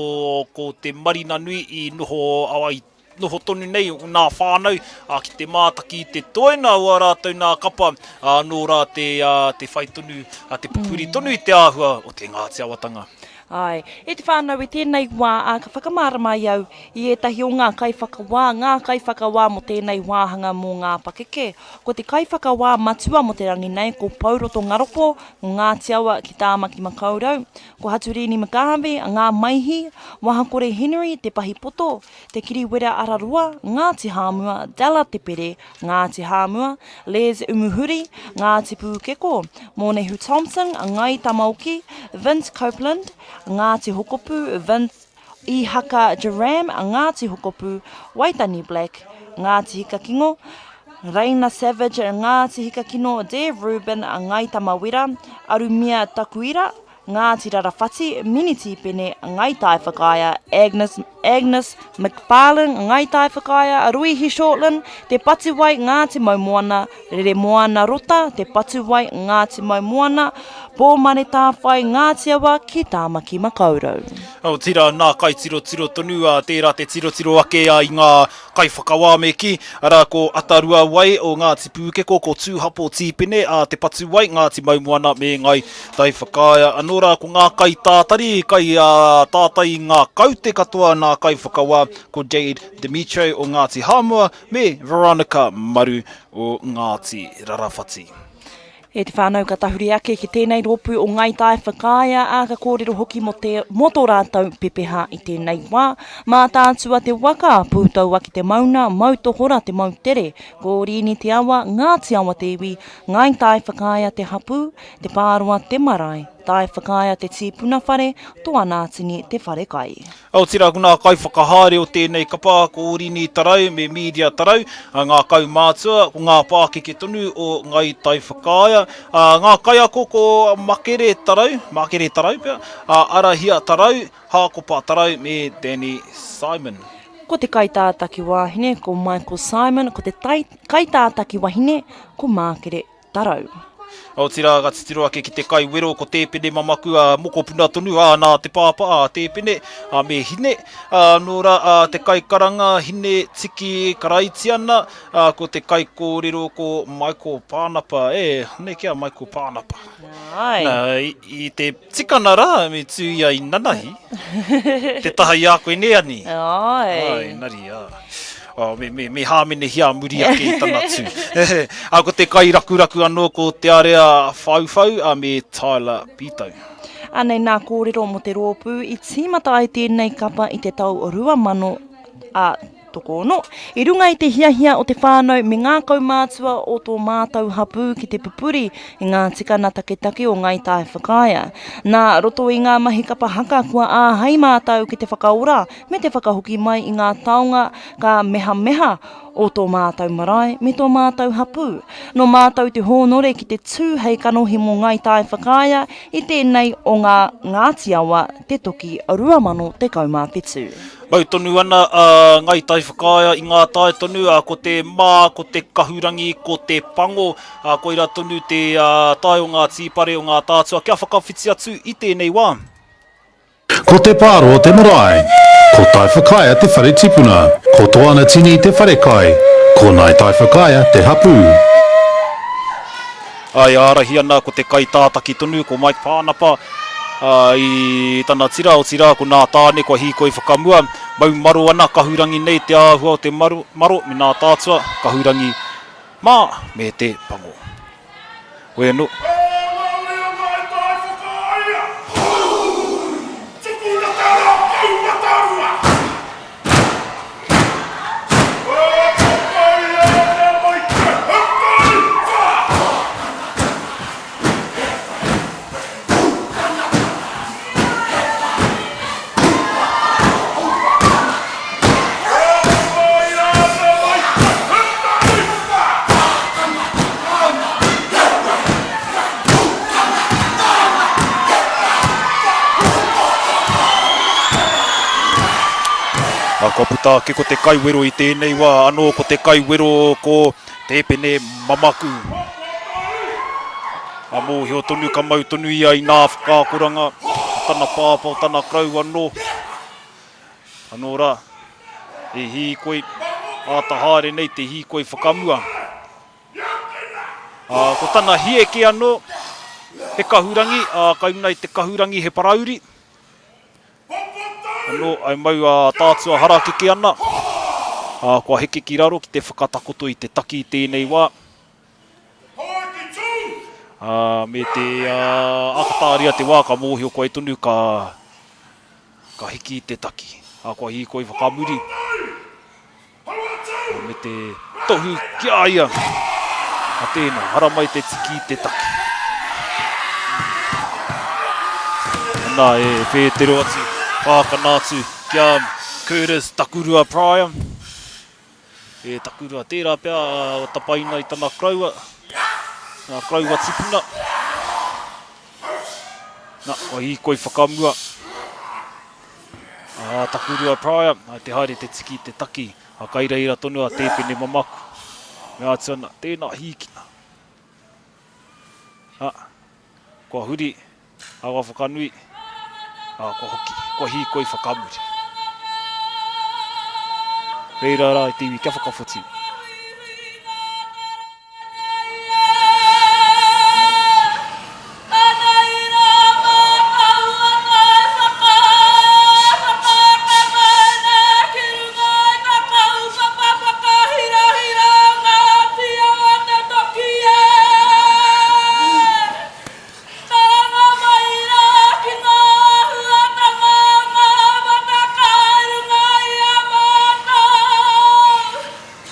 ko te marina nui i noho, ā, i noho tonu nei nā whānau, ā, ki te mātaki i te toenga o ā rātou nā kapa, ā, nō rā te, ā, te whai tonu, ā, te pupuri tonu i te āhua o te Ngāti Awatanga. Āe. E te whānau, i tēnei wā, ā, ka whakamārama i au i ētahi o ngā kaiwhakawā, ngā kaiwhakawā mō tēnei wāhanga mō ngā pakeke. Ko te kaiwhakawā matua mō te rangi nei ko Pouroto Ngaropo, mō Ngāti Awa ki Tāmaki Makaurau, ko Haturīni McGarvey, Ngā Maihi, Wahakore Henry, Te Pahi Poto, Te Kiriwera Araroa, Ngāti Hāmua, Della Te Pere, Ngāti Hāmua, Les Umuhuri, Ngāti Pūkeko, Mōnehu Thompson, Ngāi Tamaoki, Vince Copeland, Ngāti Hokopu, Vince Ihaka Jerram, Ngāti Hokopu, Waitani Black, Ngāti Hikakingo, Reina Savage, Ngāti Hikakino, Dev Reuben, Ngāi Tamawera, Arumia Takuira, Ngāti Rarawhati, Mini Tīpene, Ngai Taiwhakaea, Agnes, Agnes McFarlane, Ngai Taiwhakaea, Ruihi Shortland, Te Patuwai, Ngāti Maumoana, Reremoana Rota, Te Patuwai, Ngāti Maumoana, Pōmare Tāwhai, Ngāti Awa ki Tāmaki Makaurau. Otirā, nā kaitirotiro tonu, ā, tērā te tirotiro ake i ngā Kaiwhakawā me kī, arā, ko Ataruawai o Ngāti Pūkeko, ko Tūhapo Tīpene a Te Patuwai, Ngāti Maumoana me Ngāi Taiwhakaea. Anō rā, ko ngā kaitātari, kaitātai i ngā kaute katoa nā Kaiwhakawā, ko Jade Demetre o Ngāti Hāmoa me Veronica Maru o Ngāti Rarawhati. E te whānau ka tahuri ake ki tēnei rōpū o Ngāi Tai Whakaea, ā, ka kōrero hoki mō te, mō tō rātou pepeha i tēnei wā. Mātaatua te waka, Pūtaua ki te mauna, Moutohora te moutere, Ko Rīni te awa, Ngāti Awa te iwi, Ngāi Tai Whakaea te hapū, Te Pāroa te marae, Tai Whakaea te tīpuna whare, Toanātini te wharekai. Otirā ko ngā kaiwhakahaere o tēnei kapa ko Orini Tarau me Mīria Tarau, ngā kaumātua, ko ngā pākeke tonu o Ngai Taiwhakaea, ngā kaiako ko Makere Tarau, Makere Tarau pea, Arahia Tarau, Hākopa Tarau me Danny Simon. Ko te kaitātaki wāhine ko Michael Simon, ko te kaitātaki wahine ko Mākere Tarau. Otirā, ka titiro ake ki te kai wero ko Tēpene Mamaku, ā, mokopuna tonu, ā, nā te pāpā, ā, Tēpene, ā, me Hine, ā, nō rā, ā, te kaikaranga, Hine Tiki Karaitiana, ā, ko te kaikōrero ko Michael Pānapa, e, nei ki a Michael Pānapa. Ai. Nā, i, i te tikana rā, me tū ia i nanahi, te taha i a koe nē, Ani? Ai. Ai, engari, ā. Oh, me, me, me hāmenehia a muri ake i tana tū. A, ko te kairakuraku anō ko Te Area Whauwhau a me Tyler Pītau. Anei nā kōrero mō te rōpū i tīmata ai tēnei kapa i te tau 2000 a tokoono. I runga i te hiahia o te whānau me ngā kaumātua o tō mātau hapū ki te pupuri i ngā tikana taketake o Ngāi Tāwhakaea. Nā roto i ngā mahi kapa haka kua āhei mātau ki te whakaora me te whakahoki mai i ngā taonga ka mehameha o tō mātau marae me tō mātau hapū. Nō mātau te hōnore ki te tū hei kanohi mō Ngāi Tai Whakaea i tēnei o ngā Ngāti Awa Te Toki 2017. Mau tonu ana a Ngāi Tai Whakaea i ngā tae tonu, ko te mā, ko te kahurangi, ko te pango, koirā tonu te tae o ngā tīpare o ngā tātua kia whakawhiti atu i tēnei wā. Ko Te Pāroa te marae. Ko Taiwhakaea te whare tipuna. Ko Toanatini te wharekai. Ko Ngāi Taiwhakaea te hapū. E ārahi ana ko te kaitātaki tonu, ko Mike Pānapa, i tana tira, otirā ko nā tāne kua hīkoi whakamua, mau maro ana, kahurangi nei te āhua o te maro, me nā tātua, kahurangi mā me te pango. Hoi anō. Kua puta ake ko te kaiwero i tēnei wā, anō ko te kaiwero ko Tēpene Mamaku. A mōhio tonu ka mau tonu ia i nā whakaakoranga o tana pāpā, o tana karau anō. Anō rā, e hīkoi āta haere nei te hīkoi whakamua. Ā, ko tana hieke anō, he kahurangi, ā, kai runga i te kahurangi he parauri. Anō, ai mau a Tātua harakeke ana, ā, kua heke ki raro ki te whakatakoto i te taki i tēnei wā. Ā, me te ākatāria te wā ka mōhio koe tonu ka, ka hiki i te taki. Ā, kua hīkoi whakamuri. Me te tohu ki a ia. A tēnā, haramai te tiki i te taki. Ana e whētero atu, pākana atu ki a Curtis Takurua Pryor. E Takurua, tērā pea a tapaina i tana koroua, ngā koroua tipuna. Na, kua hīkoi whakamua. A Takurua Pryor, te haere te tiki i te taki, a kai reira tonu a Tēpene Mamaku. Mea atu ana, tēnā hīkina. A, kua huri, a kua whakanui, a kua hoki, kua hīkoi whakamuri. Reira rā i te iwi kia whakawhiti.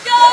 Kia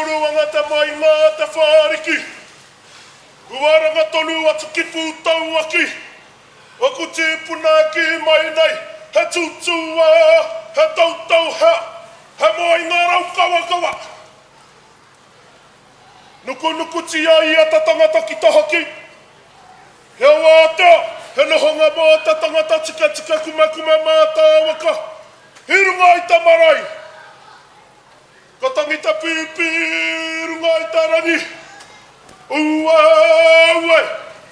Uruangata mai ngā te whāriki. Kua ranga tonu atu ki Pūtauaki. Aku tīpuna e kī mai nei, he tūtūā, he tautauhea, he moenga raukawakawa. Nukunukutia ia te tangata ki tahaki. He wātea, he nohonga mō te tangata tiketike kumekume mātāwaka i runga i te marae. Ka tangi te pīpī i runga i te rangi. Ue, ue,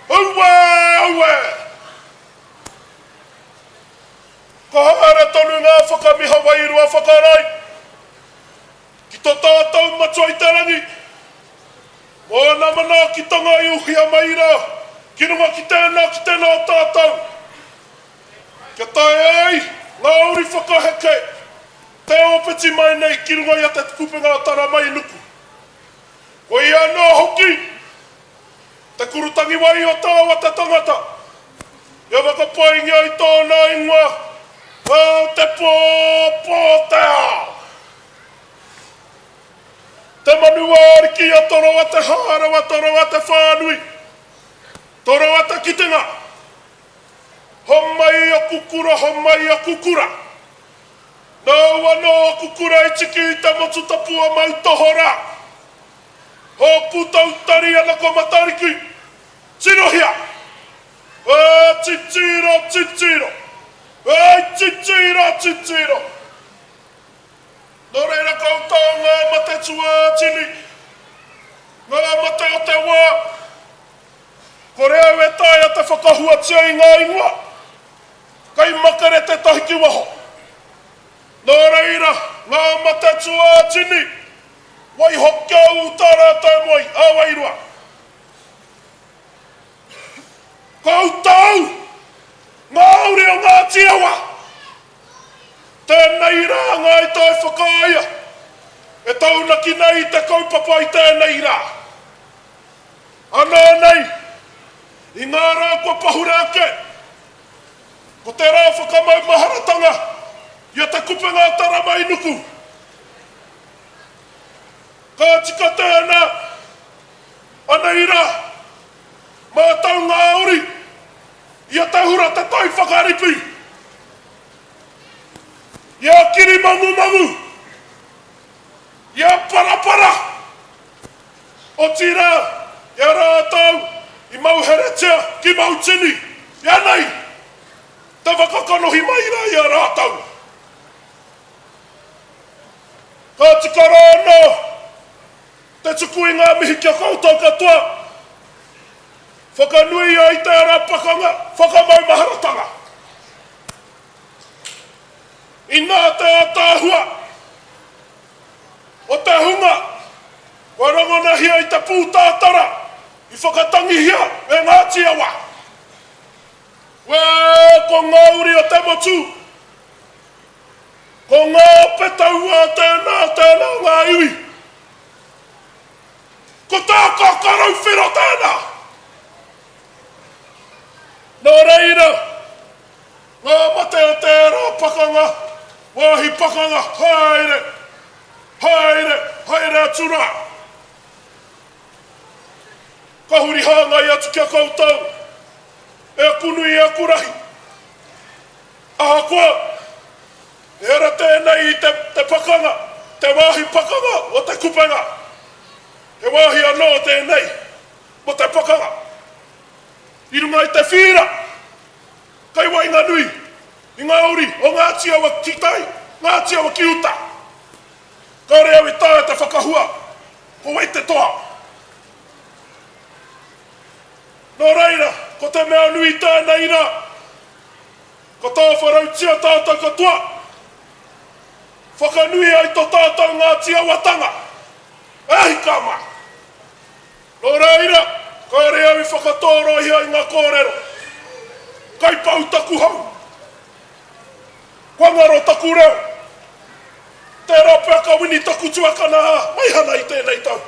ue, ue! Ka haere tonu ngā whakamiha wairua whakarae ki to tātou Matua i te Rangi mō ana manaakitanga i uhia mai rā ki runga ki tēnā ki tēnā o tātou kia taea ai ngā uri whakaheke te ōpeti mai nei ki runga i a Te Kupenga o Taramainuku. Ko ia anō hoki te kurutangiwai o Tāwa te tangata, ia whakapaingia i tōna ingoa, Ao te pō, pō te ao. Te manuāriki a Toroa te hārawa, Toroa te whānui, Toroa te kitenga. Homai aku kura, homai aku kura. Nāu anō aku kura i tiki i te motu tapu o Moutohorā. Hōputautari ana ko Matariki. Tirohia! Ā, titiro, titiro! Ēi, titiro, titiro! Nō reira koutou ngā mate tuātini, ngā mate o te wā, kore au e taea te whakahuatia i ngā ingoa. Kei makere tētahi ki waho. Nō reira, ngā mate tuātini, waiho kia ū tā rātou moe, ā wairua. Koutou, ngā uri o Ngāti Awa! Tēnei rā Ngāi Tai Whakaea e taunaki nei i te kaupapa i tēnei rā. Anō nei, i ngā rā kua pahure ake, ko te rā whakamaumaharatanga i a Te Kupenga o Taramainuku. Ka tika tēnā, anei rā, mātau ngā uri i a Te Hura Te Tai Whakaripi, i a Kirimangumangu, i a Parapara. Otirā, i a rātou i mauheretia ki Mautini, ianei te whakakanohi mai rā i a rātou. Ka tika rā anō te tuku i ngā mihi ki a koutou katoa, whakanuia i te ara pakanga whakamaumaharatanga. Inā te ātaahua o te hunga kua rangonahia i te pūtātara i whakatangihia e Ngāti Awa. Wē, ko ngā uri o te motu, ko ngā ope taua o tēnā, o tēnā o ngā iwi. Ko tā Kākārauwhero tēnā. Nō reira, Ngā mate o tērā pakanga, wāhi pakanga, haere, haere, haere atu rā. Ka huri hāngai atu ki a koutou, e aku nui, e aku rahi. Ahakoa, ehara tēnei i te, te pakanga, te wāhi pakanga o Te Kupenga. He wāhi anō tēnei mō te pakanga. I runga i te whīra, Kei waenganui i ngā uri o Ngāti Awa ki tai, Ngāti Awa ki uta. Kāore au e taea te whakahua ko wai te toa. Nō reira, ko te mea nui tēnei rā, ka tāwharautia tātou katoa, whakanui ai tō tātou Ngāti Awatanga. E hika mā! Nō reira, kāore au i whakatōrohia i ngā kōrero. Kai pau taku hau. Kua ngaro taku reo. Tērā pea ka wini taku tuakana a Meihana i tēnei tau.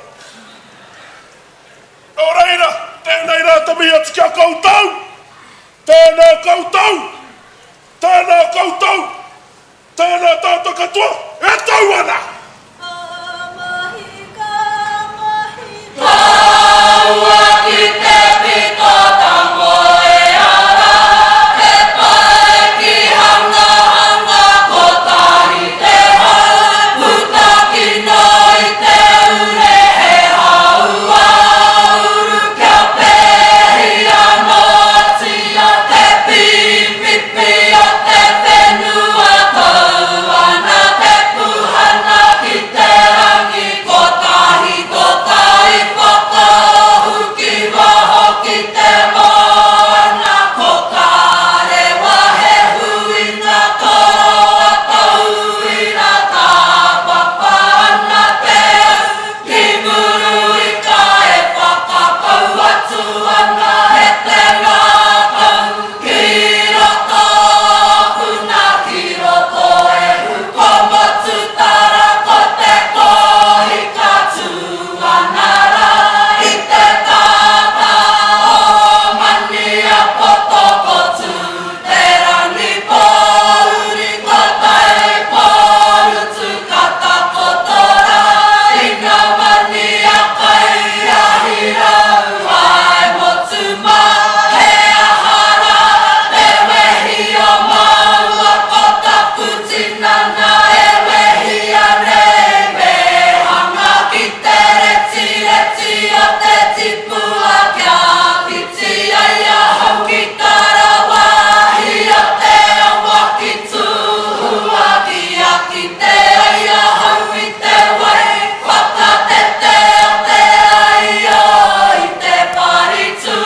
Nō reira, tēnei rā te mihi atu ki a koutou! Tēnā koutou! Tēnā koutou! Tēnā tātou katoa e tau ana! tinana e wehia nei Me hanga ki te retireti o te tipua Kia whiti ai ahau ki tarawāhi o te awa ki Tuhua Kia kite ai ahau i te wai whakatete o te aio i te paritū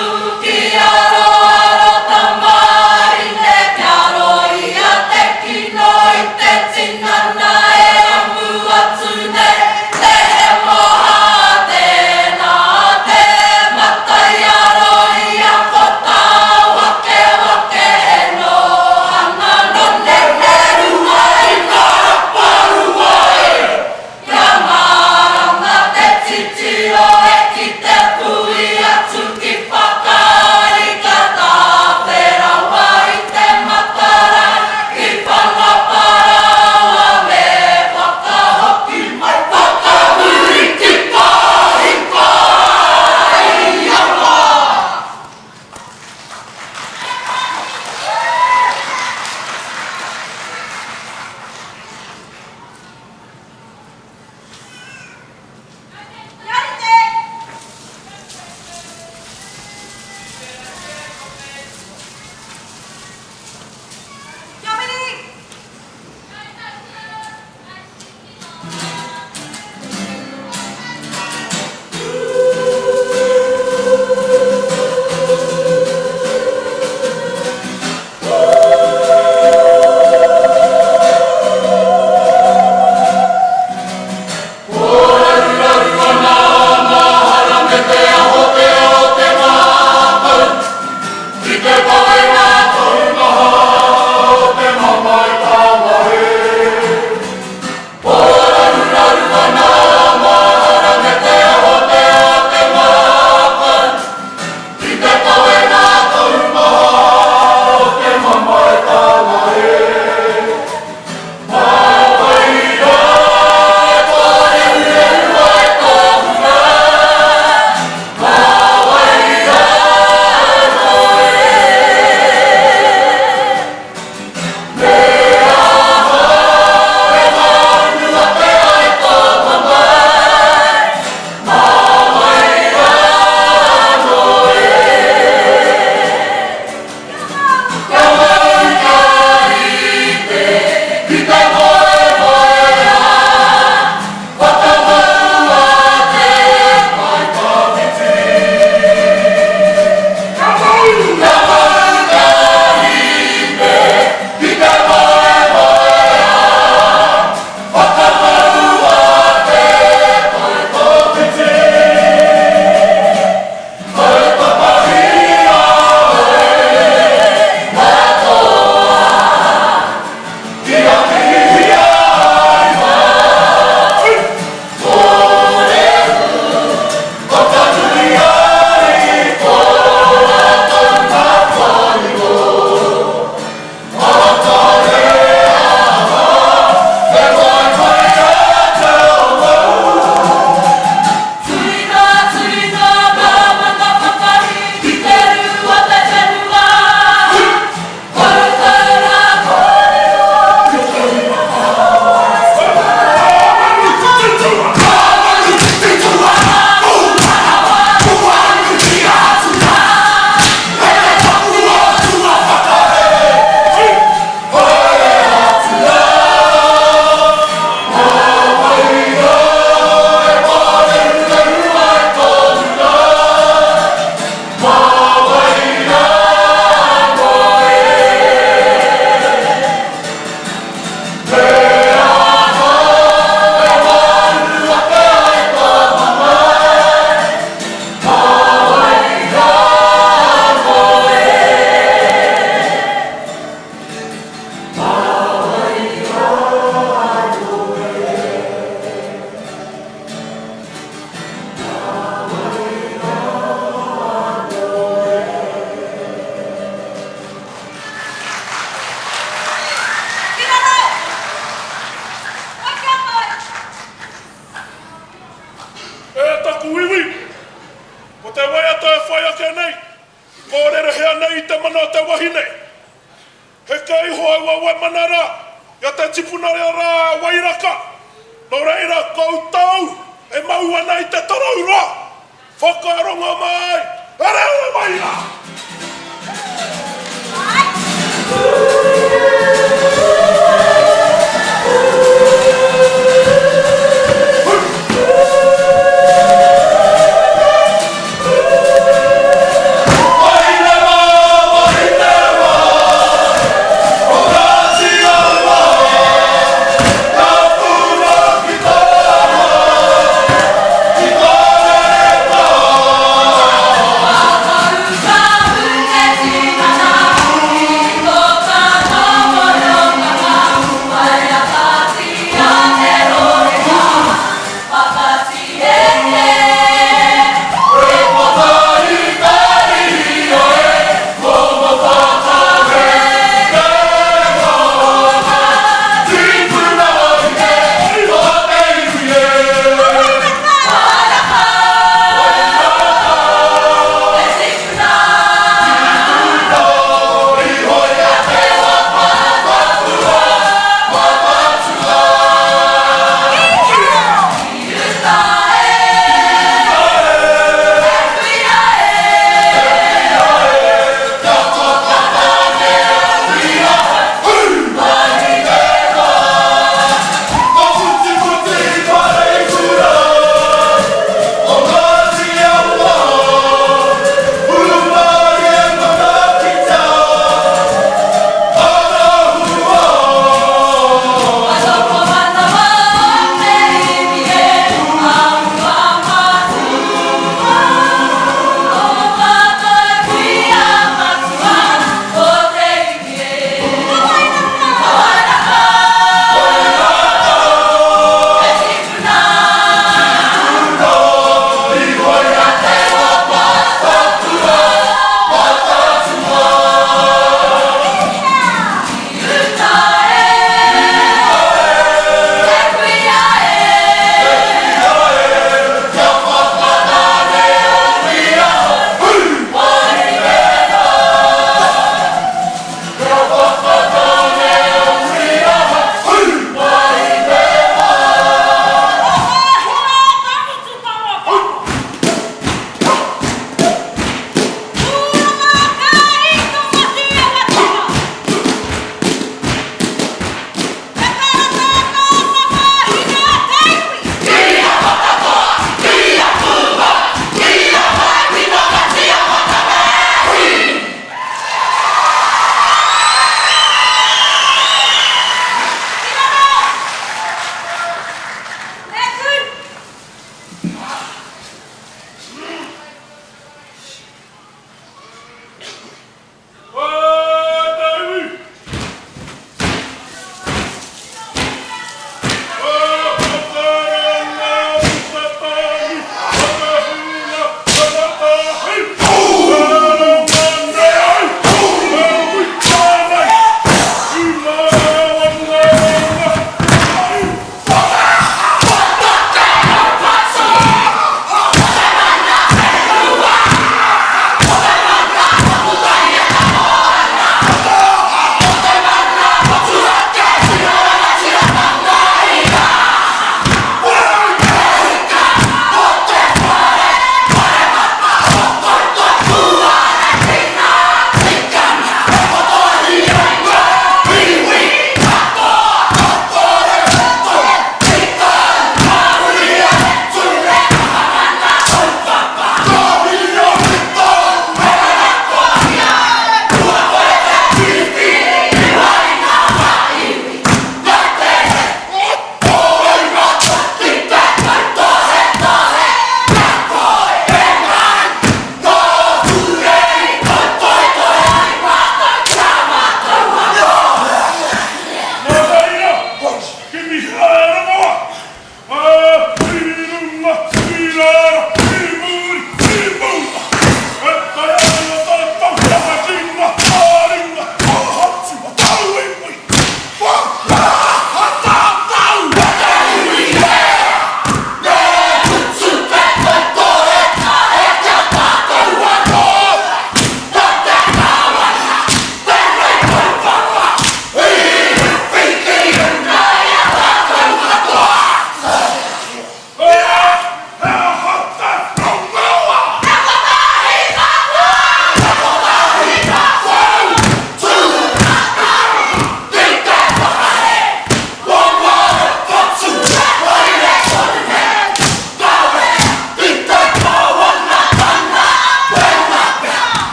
Ki aroaro tamāhine kia roia te kino i te E te tipuna reo rā a Wairaka, nō reira koutou e mau ana i te torou roa, whakarongo mai, e rere mai rā!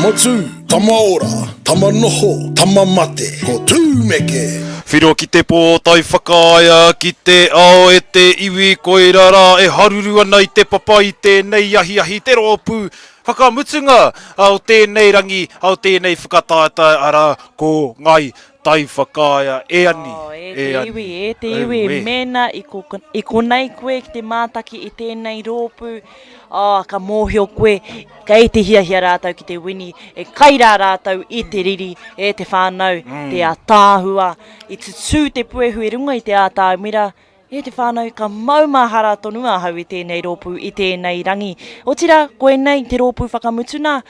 Tama tū, tama ora, tama noho, tama mate, ko Tūmeke! Whiro ki te pō, tai whakaea ki te ao e te iwi koira rā e haruru ana i te papa i tēnei ahiahi te rōpū whakamutunga o tēnei rangi, o tēnei whakataetae arā ko Ngai Tai whakaea e ani, Oh, e te iwi, e te iwi, mēnā i, ko, i konei koe ki te mātaki i tēnei rōpū, oh, ka mōhio koe, kei te hiahia rātou ki te wini, e kai rā rātou i te riri, e te whānau, mm. te ataahua, i tutū te puehu i runga i te ātāmira, E te whānau, ka maumahara tonu ahau i tēnei rōpū, i tēnei rangi. Otirā, koinei te rōpū whakamutuna,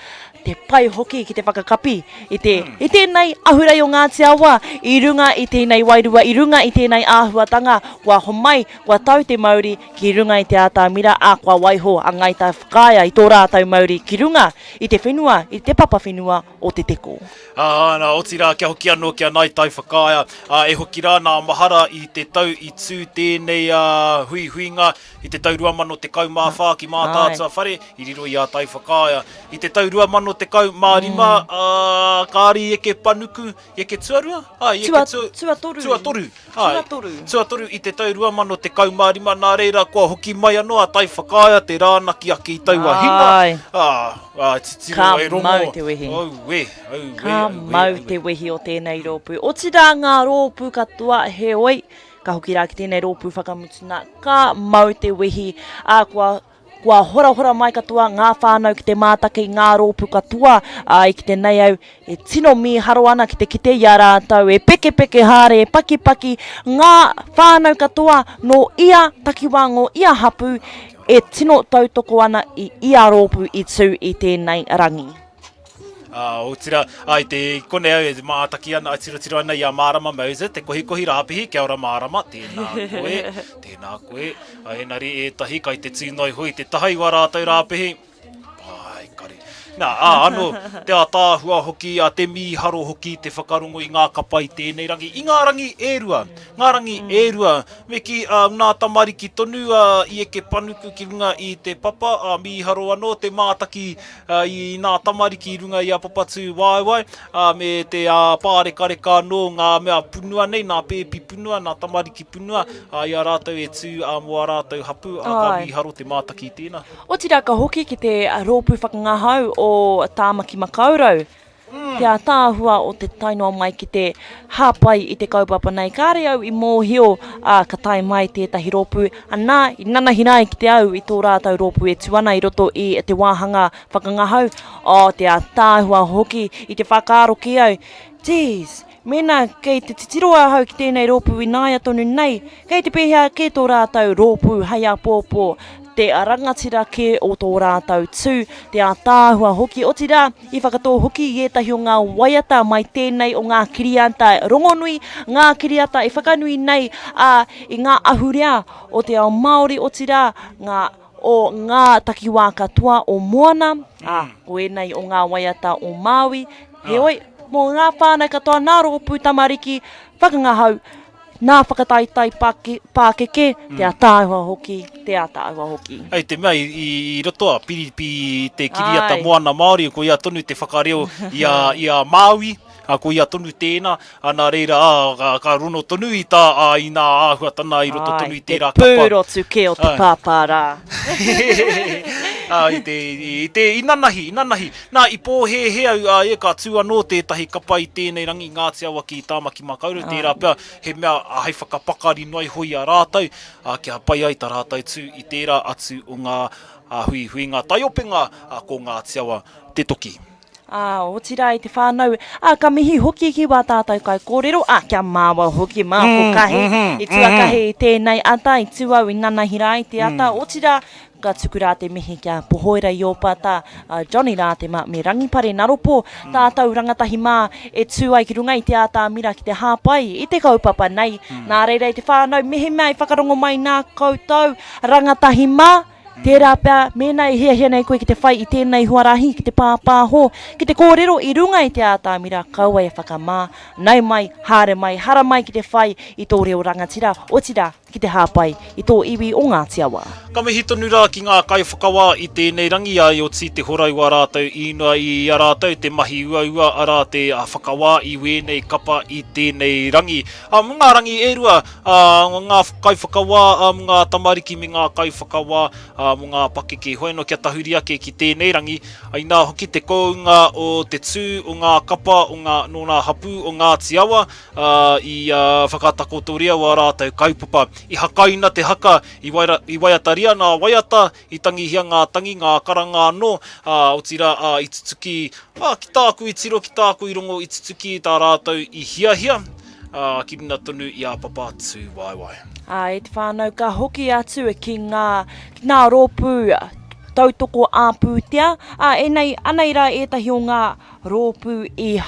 te pai hoki ki te whakakapi i te, i tēnei ahurei o Ngāti Awa, i runga i tēnei wairua, i runga i tēnei āhuatanga, kua homai, kua tau te mauri ki runga i te ātamira, ā, kua waiho a Ngāi Tai Whakaea i tō rātou mauri ki runga i te whenua, i te papa whenua o Te Teko. Ā, nā, otirā, kia hoki anō ki a Ngāi Tai Whakaea, ā, e hoki rā nā mahara i te tau i tū tēnei ā, huihuinga i te tau 2014 ki Mātaatua Whare, i riro i a Tai Whakaea. I te tau 2015, ā, kāre i eke panuku, i eke tuarua? Ā, i eke tua, tuatoru. Tuatoru. Āe, Tuatoru. Tuatoru i te tau 2015, nā reira kua hoki mai anō a Tai Whakaea te rānaki ake i taua hina. Āe. Ā, ā, titiro Ka e rongo. mau te wehi. Auē, auē, Ka auē, mau auē. te wehi o tēnei rōpū. Otirā ngā rōpū katoa, heoi, ka hoki rā ki tēnei rōpū whakamutuna, ka mau te wehi, ā, kua Kua horahora mai katoa ngā whānau ki te mātaki i ngā rōpū katoa, ā, i kite nei au e tino mīharo ana ki te kite i a rātou e pekepeke haere, e pakipaki ngā whānau katoa nō ia takiwā, ngō ia hapū e tino tautoko ana i ia rōpū i tū i tēnei rangi. Ā, otirā, ā, i te konei au e mātaki ana, e tirotiro ana i a Mārama Moser, te kohikohi rāpihi, kia ora Mārama, tēnā koe, tēnā koe. Ā, engari ētahi kai te tīnoi hoi te taha i wā rātou rāpihi, pai kare. Nā, ā, anō, te ātaahua hoki, ā, te mīharo hoki te whakarongo i ngā kapa i tēnei rangi, i ngā rangi e rua, ngā rangi e rua, me kī, ā, nā tamariki tonu, ā, i eke panuku ki runga i te papa, ā, mīharo anō te mātaki i nā tamariki i runga i a Papatūwaewae, ā, me te pārekareka anō ngā mea punua nei, nā pēpi punua, nā tamariki punua, ā, i a rātou e tū ā, mō ā rātou hapū, ā, ka mīharo te mātaki i tēnā. Otirā ka hoki ki te rōpū whakangahau o Tāmaki Makaurau, Te ātaahua o te tae noa mai ki te hāpai i te kaupapa nei. Kāre au i mōhio, ā, ka tae mai tētahi rōpū, anā, i nanahi rā i kite au i tō rātou rōpū e tū ana i roto i te wāhanga whakangahau, ō, te ātaahua hoki i te whakaaro ki au, Jeez, mēnā kei te titiro ahau ki tēnei rōpū ināia tonu nei, kei te pēhea kē tō rātou rōpū hei āpōpō, te rangatira kē o tō rātou tū, te ātaahua hoki, otirā, i whakatō hoki i ētahi o ngā waiata mai tēnei o ngā kiriata rongonui, ngā kiriata e whakanui nei, ā, i ngā ahurea o te ao Māori, otirā, ngā, o ngā takiwā katoa o Moana, ā, ko ēnei o ngā waiata o Māui, heoi, mō ngā whānau katoa nā rōpū tamariki whakangahau, Nā whakataetae pākeke, te ataahua hoki, te ataahua hoki. Hei te mea i roto a Piripi i te kiriata Moana Māori, ko ia tonu te whakareo i a, i a Māui, ko ia tonu tēnā, nā reira, ā, ka rono tonu i tā, ā, i nā āhuatana i roto tonu i tērā kapa. Te pūrotu kē o te pāpā rā. Ā, i te, i te, inanahi, inanahi. Nā, i pōhēhē au, ā, e, ka tū anō tētahi kapa i tēnei rangi, Ngāti Awa ki Tāmaki Makaurau, tērā pea he mea hei whakapakari noa iho i a rātou, ā, kia pai ai tā rātou tū i tērā atu o ngā huihuinga taiopenga ko Ngāti Awa te toki. Ā, otirā i te whānau, ā, ka mihi hoki ki wā tātou kaikōrero, ā, kia māua hoki, mā ko Kahe, i tuakahe i tēnei ata, i tū au i nanahi rā i te ata, otirā, Ka tuku rā te mihi ki a Pohoera Iopata, a Johnny Rātema me Rangipare Naropo, tātou rangatahi mā e tū ai ki runga i te ātamira ki te hāpai i te kaupapa nei. Nā reira e te whānau, mehemea i whakarongo mai nā koutou rangatahi mā, tērā pea mēnā e hiahia nei koe ki te whai i tēnei huarahi ki te pāpāho, ki te kōrero i runga i te ātamira, kaua e whakamā, nau mai, haere mai, haramai ki te whai i tō reo rangatira, otirā, ki te hāpai i tō iwi o Ngāti Awa. Ka mihi tonu rā ki ngā kaiwhakawā i tēnei rangi a i oti te hora i wā rātou īnoa i a rātou te mahi uaua arā te whakawā i wēnei kapa i tēnei rangi. Ā, mō ngā rangi e rua, ā, ngā kaiwhakawā, ā, mō ngā tamariki me ngā kaiwhakawā, ā, mō ngā pakeke. Hoi anō kia tahuri ake ki tēnei rangi, inā hoki te kounga o te tū o ngā kapa o ngā, nō ngā hapū o Ngāti Awa, ā, i whakatakotoria wā rātou kaupapa. I hakaina te haka, i, waira, i waiataria ngā waiata, i tangihia ngā tangi, ngā karanga anō, ā, otirā, ā, i tutuki, ā, ki tāku i tiro, ki tāku i rongo, i tutuki tā rātou i hiahia, ā, ki runa tonu i a Papa Tūwaewae. Ā, e te whānau, ka hoki atu ki ngā, ki ngā rōpū tautoko ā-pūtea, ā, ēnei, anei rā ētahi o ngā rōpū i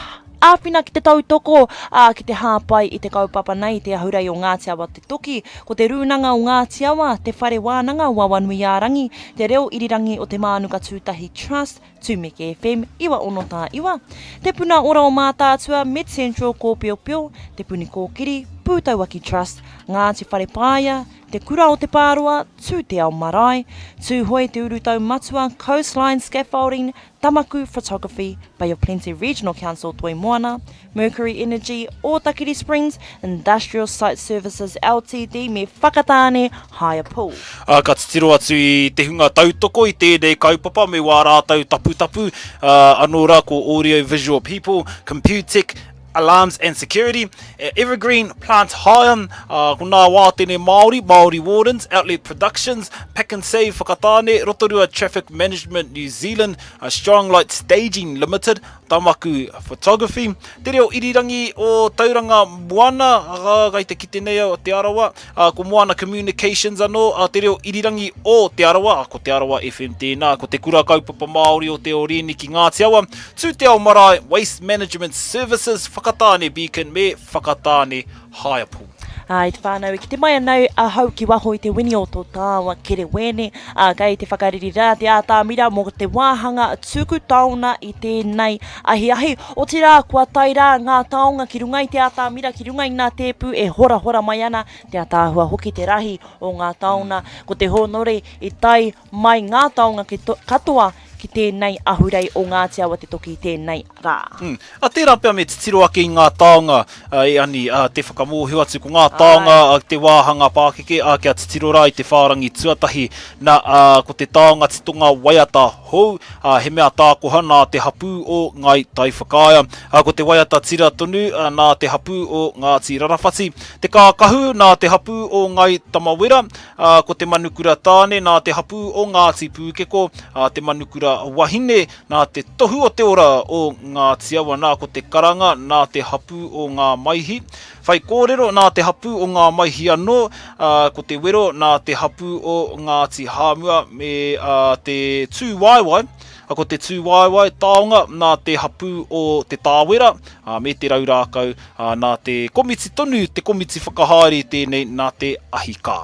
āwhina ki te tautoko, ā, ki te hāpai i te kaupapa nei, Te Ahurei o Ngāti Awa Te Toki, ko Te Rūnanga o Ngāti Awa, Te Whare Wānanga o Awanuiārangi, Te Reo Irirangi o Te Mānuka Tūtahi Trust, Tumeke FM, 96.9, Te Puna Ora o Mātaatua, MedCentral Kōpiopio, Te Puni Kōkiri, Pūtauaki Trust, Ngāti Wharepāia, Te Kura o Te Pāroa, Tū Te Ao Marae, Tūhoe Te Urutau Matua, Coastline Scaffolding, Tamaku Photography, Bay of Plenty Regional Council Toi Moana, Mercury Energy, Ōtakiri Springs, Industrial Site Services Ltd me Whakatāne Hire Pool. Ā, ka titiro atu i te hunga tautoko i tēnei kaupapa me wā rātou taputapu, ā, anō rā ko Audio Visual People, Computec, Alarms and Security, Evergreen Plant Hire, ā, ko Nā Wātene Māori, Māori Wardens, Outlet Productions, Pack and Save Whakatāne, Rotorua Traffic Management New Zealand, Strong Light Staging Limited, Tamaku Photography, Te Reo Irirangi o Tauranga Moana, ā, kai te kite nei au o Te Arawa, ā, ko Moana Communications anō, ā, Te Reo Irirangi o Te Arawa, ā, ko Te Arawa FM tēnā, ko Te Kura Kaupapa Māori o Te Orīni ki Ngāti Awa, Tū Te Ao Marae, Waste Management Services, Whakatāne Beacon me Whakatāne Hirepool. Ā, i te whānau e kite mai ana ahau ki waho i te wini o tō tāua kerewēne, ā, kei te whakareri rā te ātamira mō te wāhanga tuku taona i tēnei ahiahi. Otirā, kua tae rā ngā taonga ki runga i te ātamira, ki runga i ngā tēpu e horahora mai ana te ataahua hoki te rahi o ngā taona. Ko te hōnore i tae mai ngā taonga katoa ki tēnei ahurei o Ngāti Awa Te Toki i tēnei rā. Mm. A tērā pea me titiro ake i ngā taonga e Ani, a, te whakamōhio atu ko ngā taonga a, te wāhanga pākeke a, kia titiro rā i te whārangi tuatahi na a, ko te taonga titonga waiata hou a, he mea tākoha nā te hapū o Ngāi Taiwhakaea. A, ko te waiata tira tonu a, nā te hapū o Ngāti Rarawhati. Te kākahu nā te hapū o Ngāi Tamawera, Ā, ko te manukura tāne nā te hapū o Ngāti Pūkeko, ā, te manukura wahine nā te tohu o te ora o Ngāti Awa, nā ko te karanga nā te hapū o Ngā Maihi. Whaikōrero nā te hapū o Ngā Maihi anō, ā, ko te wero nā te hapū o Ngāti Hāmua me, ā, te tūwaewae, ā, ko te tūwaewae taonga nā te hapū o Te Tāwera, ā, me te Raurākau, Ā, nā te komiti tonu, te komiti whakahaere i tēnei, nā te ahi kā.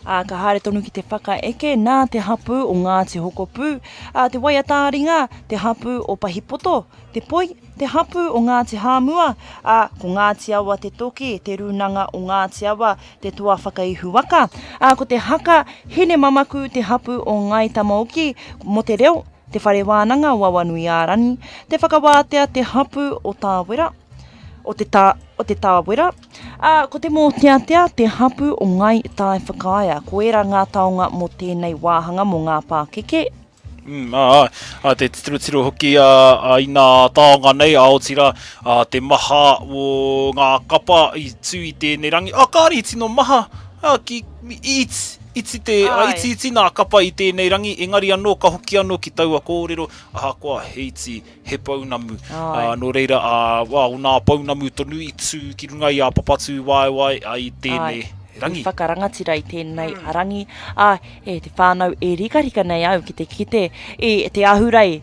Ā, ka haere tonu ki te whakaeke nā te hapū o Ngāti Hokopū, ā, te Waiata-ā-ringa, te hapū o Pahipoto, te Poi, te hapū o Ngāti Hāmua, ā, ko Ngāti Awa te Toki, te Rūnanga o Ngāti Awa, te Toa Whakaihu Waka, ā, ko te Haka, Hinemamaku, te hapū o Ngāi Tamaoki, mō te reo, Te Whare Wānanga o Awanuiārani, te Whakawātea, te hapū o Tāwera, o te tā, o te Tāwera, ā, ko te mōteatea te hapū o Ngāi Tāiwhakaea. Ko ērā ngā taonga mō tēnei wāhanga mō ngā pākeke. Mm, ā, ā, ā, te tirotiro hoki ā, ā, i nā taonga nei, ā, otirā, ā, te maha o ngā kapa i tū i tēnei rangi. Ā, kāre i tino maha, ā, ki, i iti, iti te, ā, iti iti nā kapa i tēnei rangi, engari anō ka hoki anō ki taua kōrero, ahakoa he iti, he pounamu. Ā, nō reira, ā, wā, o nā pounamu tonu i tū ki runga i a Papatūwaewae, ā, i tēnei rangi. I whakarangatira i tēnei rangi, ā, e te whānau e rikarika nei au ki te kite i te ahurei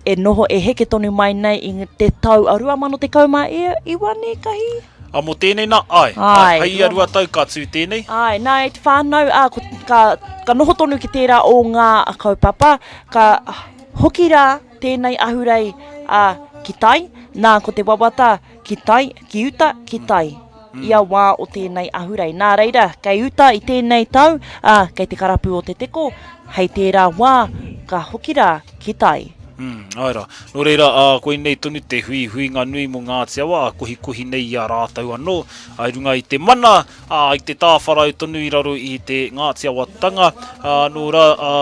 e noho, e heke tonu mai nei i te tau 2019 nē kahi? Ā, mō tēnei nā, āe, āe, hei ia 2 tau ka tū tēnei. Āe, nā e te whānau, ā, ko, ka, ka noho tonu ki tērā o ngā kaupapa, ka hoki rā Tēnei ahurei, ā, ki tai, nā, ko te wawata, ki tai, ki uta, ki tai. ia wā o tēnei ahurei. Nā reira, kei uta i tēnei tau, ā, kei te karapu o Te Teko, hei tērā wā, ka hoki rā ki tai. Mm, āe rā. Nō reira, ā, koinei tonu te huihuinga nui mō Ngāti Awa, ā, kohikohi nei i a rātou anō, ā, i runga i te mana, ā, i te tāwharau tonu i raro i te Ngāti Awatanga, ā, nō rā, ā,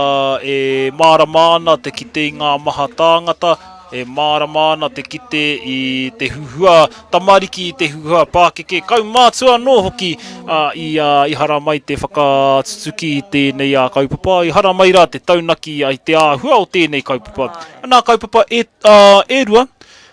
e mārama ana te kite i ngā maha tāngata, E mārama ana te kite i te huhua tamariki, i te huhua pākeke, kaumātua anō hoki i i haramai te whakatutuki i tēnei kaupapa, i haramai rā te taunaki i te āhua o tēnei kaupapa. Nā kaupapa e, e rua,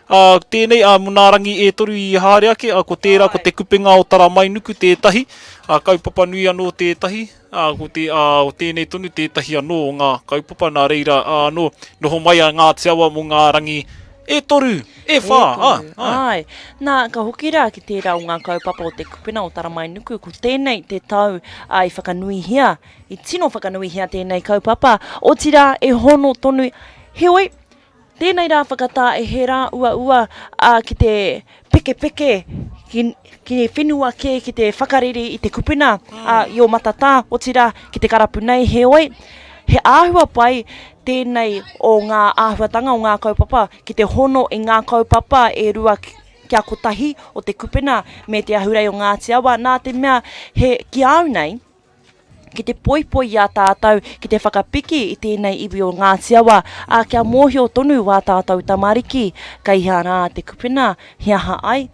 tēnei mō nā rangi e toru i haere ake, ko tērā ko Te Kupenga o Taramainuku tētahi, kaupapa nui anō tētahi. Ā, ko te, ā, o tēnei tonu tētahi anō o ngā kaupapa, nā reira, ā, anō, noho mai a Ngāti Awa mō ngā rangi e toru, e whā, ā, āe. Āe. Nā, ka hoki rā ki tērā o ngā kaupapa o Te Kupena o Taramainuku, ko tēnei te tau, ā, i whakanuihia, i tino whakanuihia tēnei kaupapa, otirā, e hono tonu, heoi, Tēnei rā whakatā e he rā uaua ā, ki te pekepeke ki, ki whenua kē ki te whakarere i te kupuna ā, i o matatā, otirā ki te karapu nei, heoi, he āhua pai tēnei o ngā āhuatanga o ngā kaupapa ki te hono i ngā kaupapa e rua kia kotahi o te kupuna me te ahurei o Ngāti Awa, nā te mea he, ki a au nei, ki te poipoi i a tātou, ki te whakapiki i tēnei iwi o Ngāti Awa, ā, kia mōhio tonu wā tātou tamariki, kei hea rā te kupuna, he aha ai,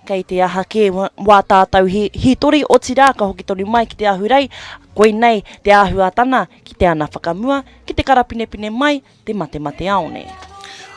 kei te aha kē wā tātou hītori, otirā ka hoki tonu mai ki te ahurei, koinei te āhuatana ki te ana whakamua, ki te karapinepine mai, te matemateaone.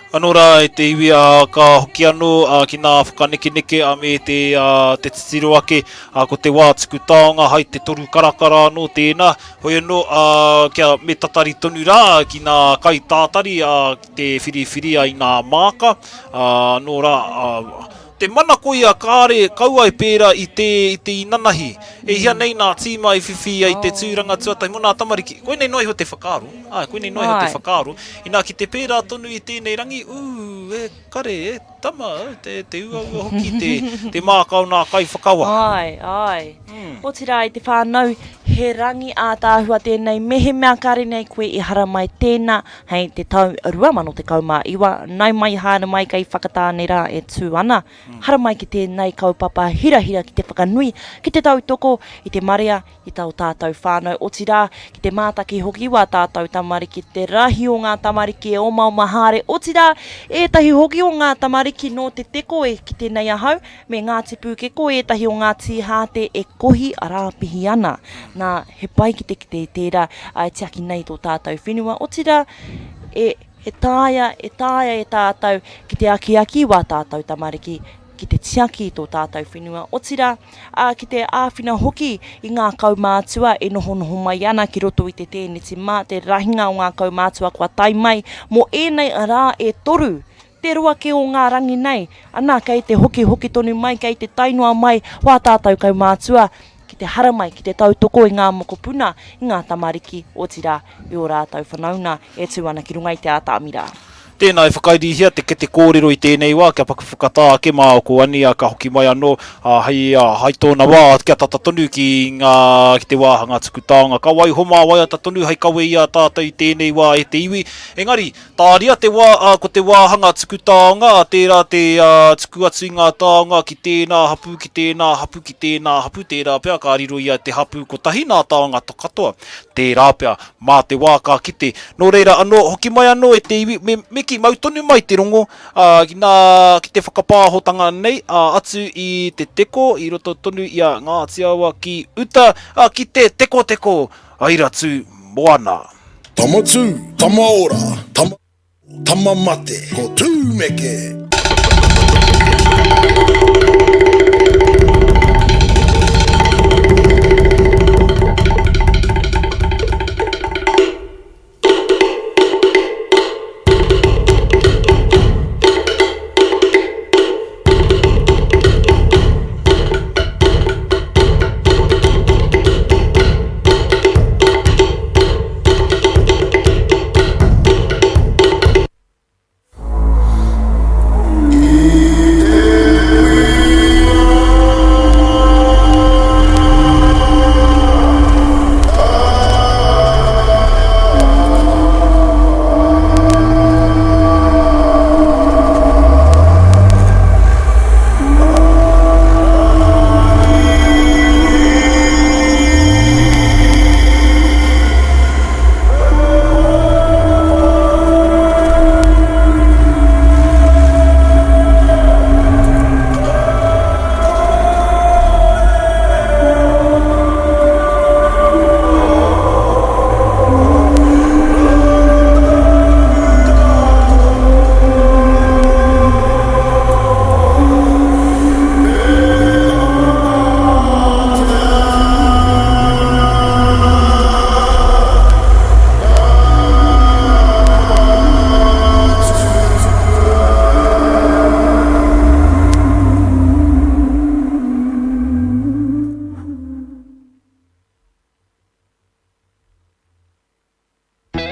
Ano rā e te iwi, ā, ka hoki anō ki nā whakanekeneke ā, me te, ā, te titiro ake, ā, ko te wā tuku taonga hai te toru karakara anō tēnā. Hoi anō, ā, kia me tatari tonu rā ki nā kaitātari, ā, ki te whiriwhiri ai nā māka, ā, anō rā, ā, Te manako ia kāre kaua e pērā i te i te inanahi. E hia nei nā tīma i whiwhi ai te tūranga tuatahi mō nā tamariki. Koinei noa iho te whakaaro. Āe, koinei noa iho te whakaaro. Inā ki te pērā tonu i tēnei rangi, ū, e kare, e tama, te, te uaua hoki te, te māka o nā kaiwhakawā. Āe, āe. Otirā i te whānau, he rangi ātaahua tēnei, mehemea kāre nei koe i haramai tēnā, Hei te tau 2019, nau mai haere mai kei Whakatāne rā e tū ana. Haramai ki tēnei kaupapa hirahira ki te whakanui, ki te tautoko i te marea, i tō tātou whānau, otirā, ki te mātaki hoki wā tātou tamariki, te rahi o ngā tamariki e omaoma haere, otirā, ētahi hoki o ngā tamariki nō Te Teko e kite nei ahau, me Ngāti Pūkeko ētahi o ngā tīhāte e kohi rāpihi ana. Nā, he pai ki te kite i tērā, ā, e tiaki nei tō tātou whenua, otirā, e, e taea, e taea e tātou ki te akiaki wā tātou tamariki, ki te tiaki i tō tātou whenua, otirā, ā, ki te āwhina hoki i ngā kaumātua e nohonoho mai ana ki roto i te tēneti mā te rahinga o ngā kaumātua kua tae mai mō ēnei rā e toru Te roa kē o ngā rangi nei, ana kei te hokihoki tonu mai, kei te tae noa mai wā tātou kaumātua ki te haramai, ki te tautoko i ngā mokopuna, i ngā tamariki, otirā, i ō rātou whanauna e tū ana ki runga i te atamira. Tēnā e whakairihia te kete kōrero i tēnei wā kia paku whakatā ake mā ko Ania ka hoki mai anō, ā, hei, ā, hai tōna wā kia tata tonu ki ngā, ki te wāhanga tuku taonga. Ka waiho mā waiata tonu hei kawe i a tātou i tēnei wā e te iwi. Engari, Tāria te wā, ā, ko te wāhanga tuku taonga, ā, tērā te, ā, tuku atu i ngā taonga ki tēnā hapū, ki tēnā hapū, ki tēnā hapū, tērā pea ka riro i a te hapū kotahi nā taonga katoa, tērā pea, mā te wā ka kite. Nō reira anō, hoki mai anō e te iwi, me, me kī, mau tonu mai te rongo, ā, ki nā, ki te whakapāhotanga nei, ā, atu i te teko, i roto tonu i a Ngāti Awa ki uta, ā, ki te tekoteko, Airatū moana. Tama tū, tama ora, tama, tama mate, ko Tūmeke!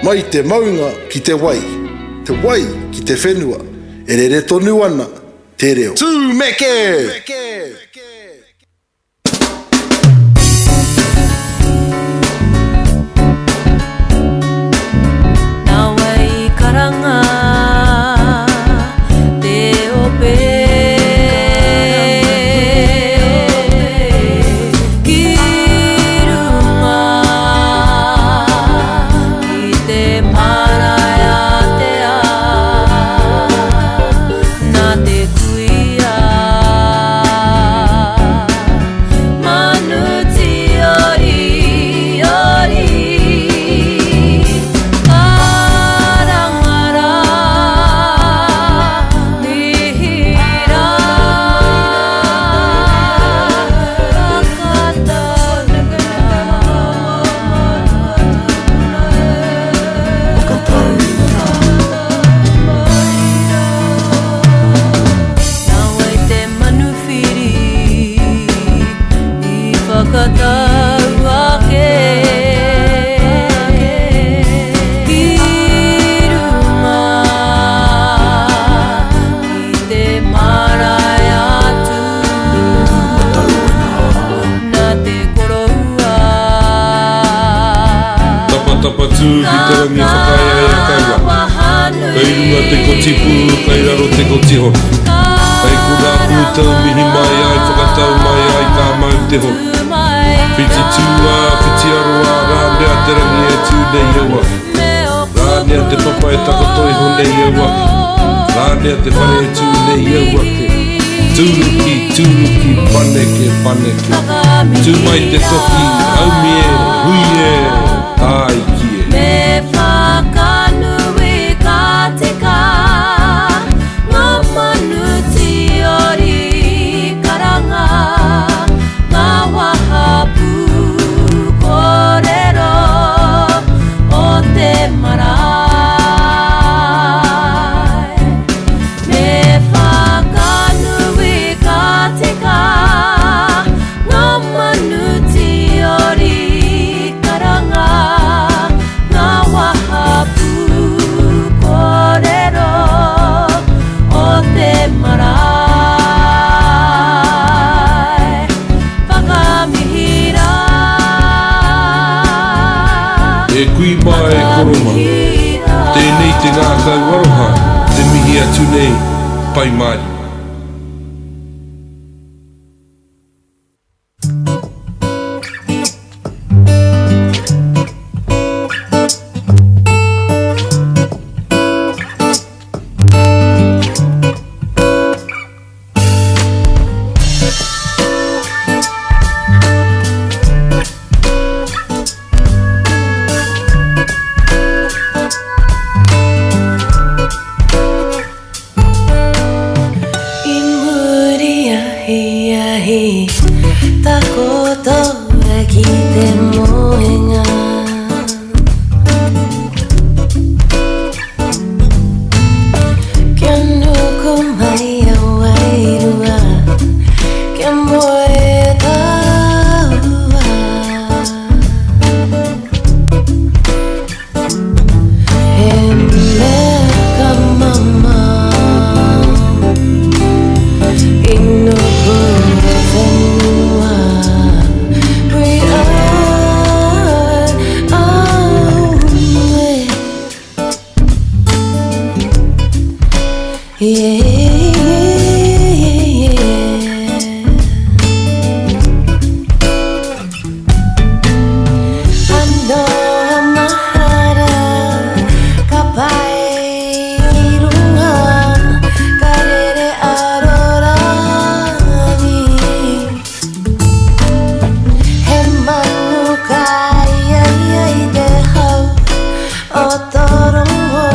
Mai te maunga ki te wai, te wai ki te whenua, e rere tonu ana te reo. Tūmeke! Nā wai i karanga te ope ki runga ki te marae ātea nā te kuia Manu tiori ori Karanga rā mihi rā Nā wai te manuwhiri i whakatau ake ki runga ki te marae atu nā te koroua. Tapatapa tū ki te rangi whakaae ai a kaua. Kei runga te kotipu, kei raro te kotihoro. Kei konā koutou mihi mai ai, whakatau mai ai ka mau te horo. Whiti tū ā, whiti aroā, rānea te rangi e tū nei au ake. Rānea te papa e takoto iho nei au ake. Rānea te whare e tū nei au ake. Tūruki, tūruki, paneke, paneke. Tū mai te toki, haumi e, hui e, tāiki e. Me whakanui ka tika ngā manu tiori karanga ngā wahapū kōrero o te marae. Me whakanui ka tika ngā manu tiori karanga ngā wahapū kōrero o te marae. Whakamihi rā. E kui mā e koro mā, tēnei te ngākau aroha te mihi atu nei, Pai Mārire. I muri ahiahi takoto ai ki te moenga. Kia nuku mai a wairua, kia moe tāua. He mea ka mamao i noho whenua. We are aue. Yeah, yeah, yeah. Anō a mahara ka pae i runga, ka rere arorangi. He manu ka ia ia i te hau o tō rongoa,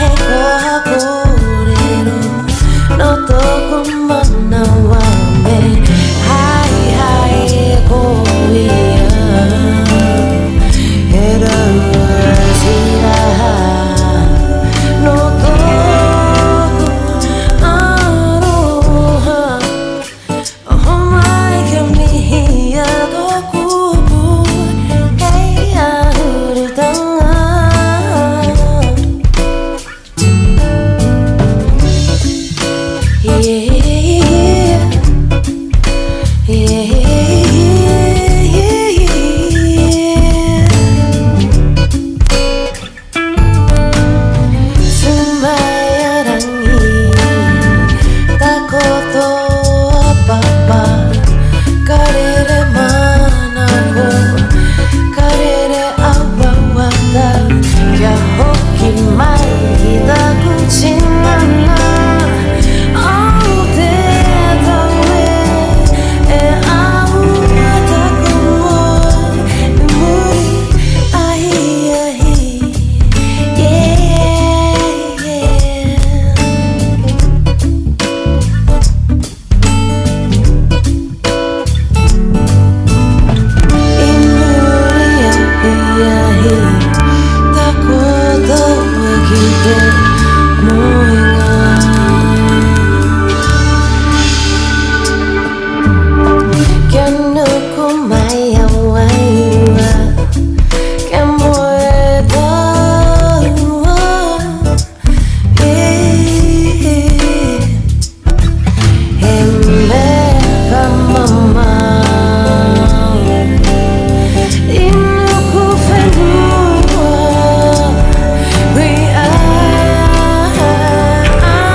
he koha kōrero. te moenga. Kia nuku mai a wairua, kia moe tāua, e. He mea mamao i nuku whenua, we are e.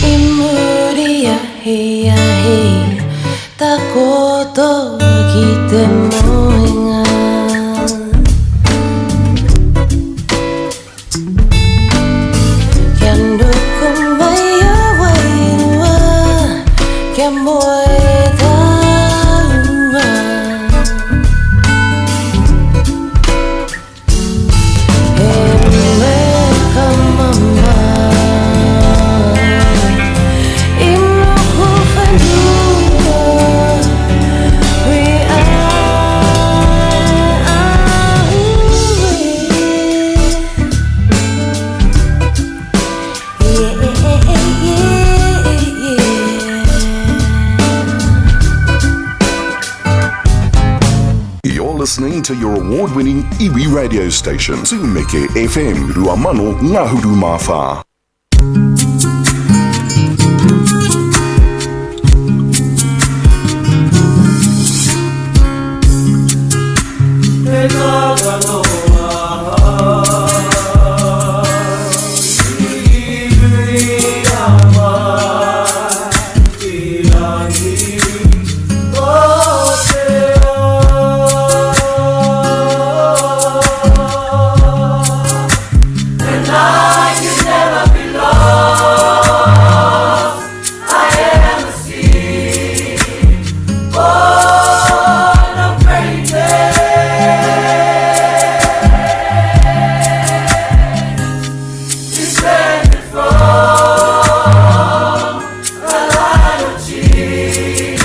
I muri ahiahi, takoto ki te moenga. Kia nuku mai a wairua, kia moe tāua. He mea mamao i nuku whenua, we are Yeah, yeah, yeah. You're listening to your award-winning iwi radio station, Tumeke FM, Ruamano, Ngahuru Mawhā. He kākano ahau i muri mai i rangi o te ao. And I can never be lost. I am a seed born of greatness, descended from a line of chiefs.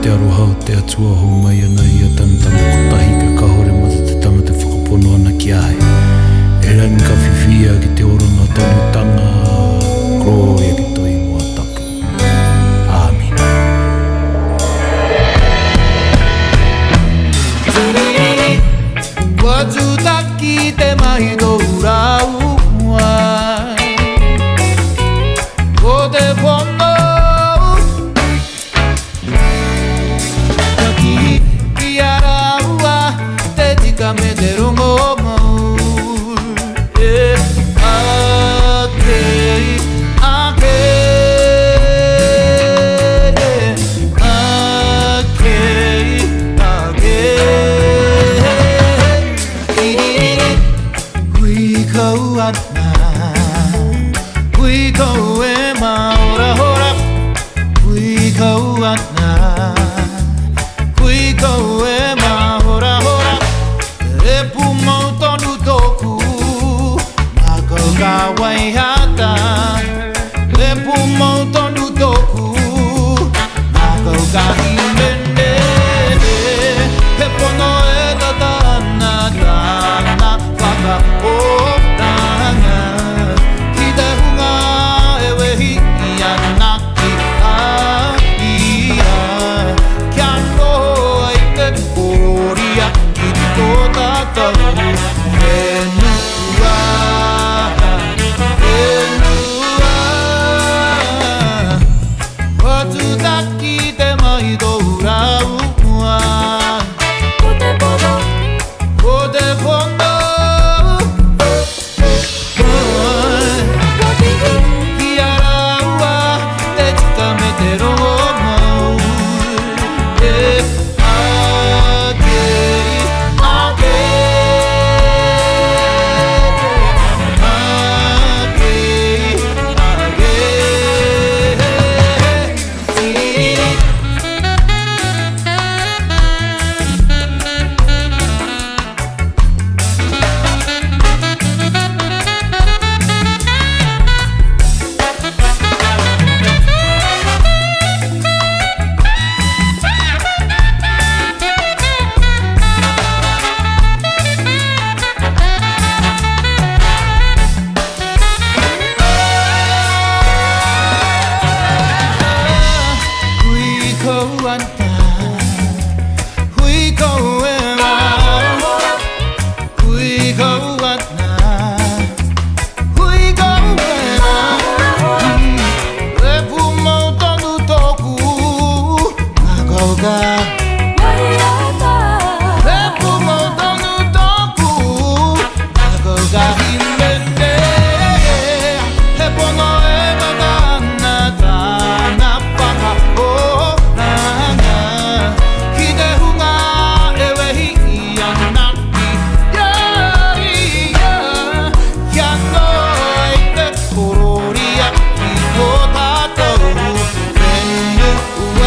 te aroha o te Atua homai ana i a tana tama kotahi ka kahore mata te tangata whakapono ana ki a ia. Erangi ka whiwhi ia ki te oranga tonutanga, Gloria ki to ingoa tapu. Amina. Kua tūtaki te mahi tōu rāua Ko te pono Ka kī i a rāua te tika me te rongo mau E ake, ake, ake, ake Hui kau ana, hui kau e māhorahora Hui kau ana, hui kau e māhorahora E pūmau tonu tōku ngākau ka waiata E pūmau tonu tōku ngākau ka hīmene He pono e tata ana tāna whakaoranga Ki te hunga e wehi ana ki a ia Kia noho ai te korōria ki tō tātou whenua Whenua Kua tūtaki te mahi tōu rāua Ko te pono Ko te pono Ki a rāua te tika me te rongo mau E ake, ake, ake, ake Tiriri. Hui kau ana, hui kau e rā. Hui kau ana, hui kau e rā. E pūmau tonu tōku ngākau ka waiata. E pūmau tonu tōku ngākau ka hīmene. He pono e tata ana tāna whakaoranga Ki te hunga e wehi ana ki a ia Kia noa ai te korōria ki tō tātou whenua.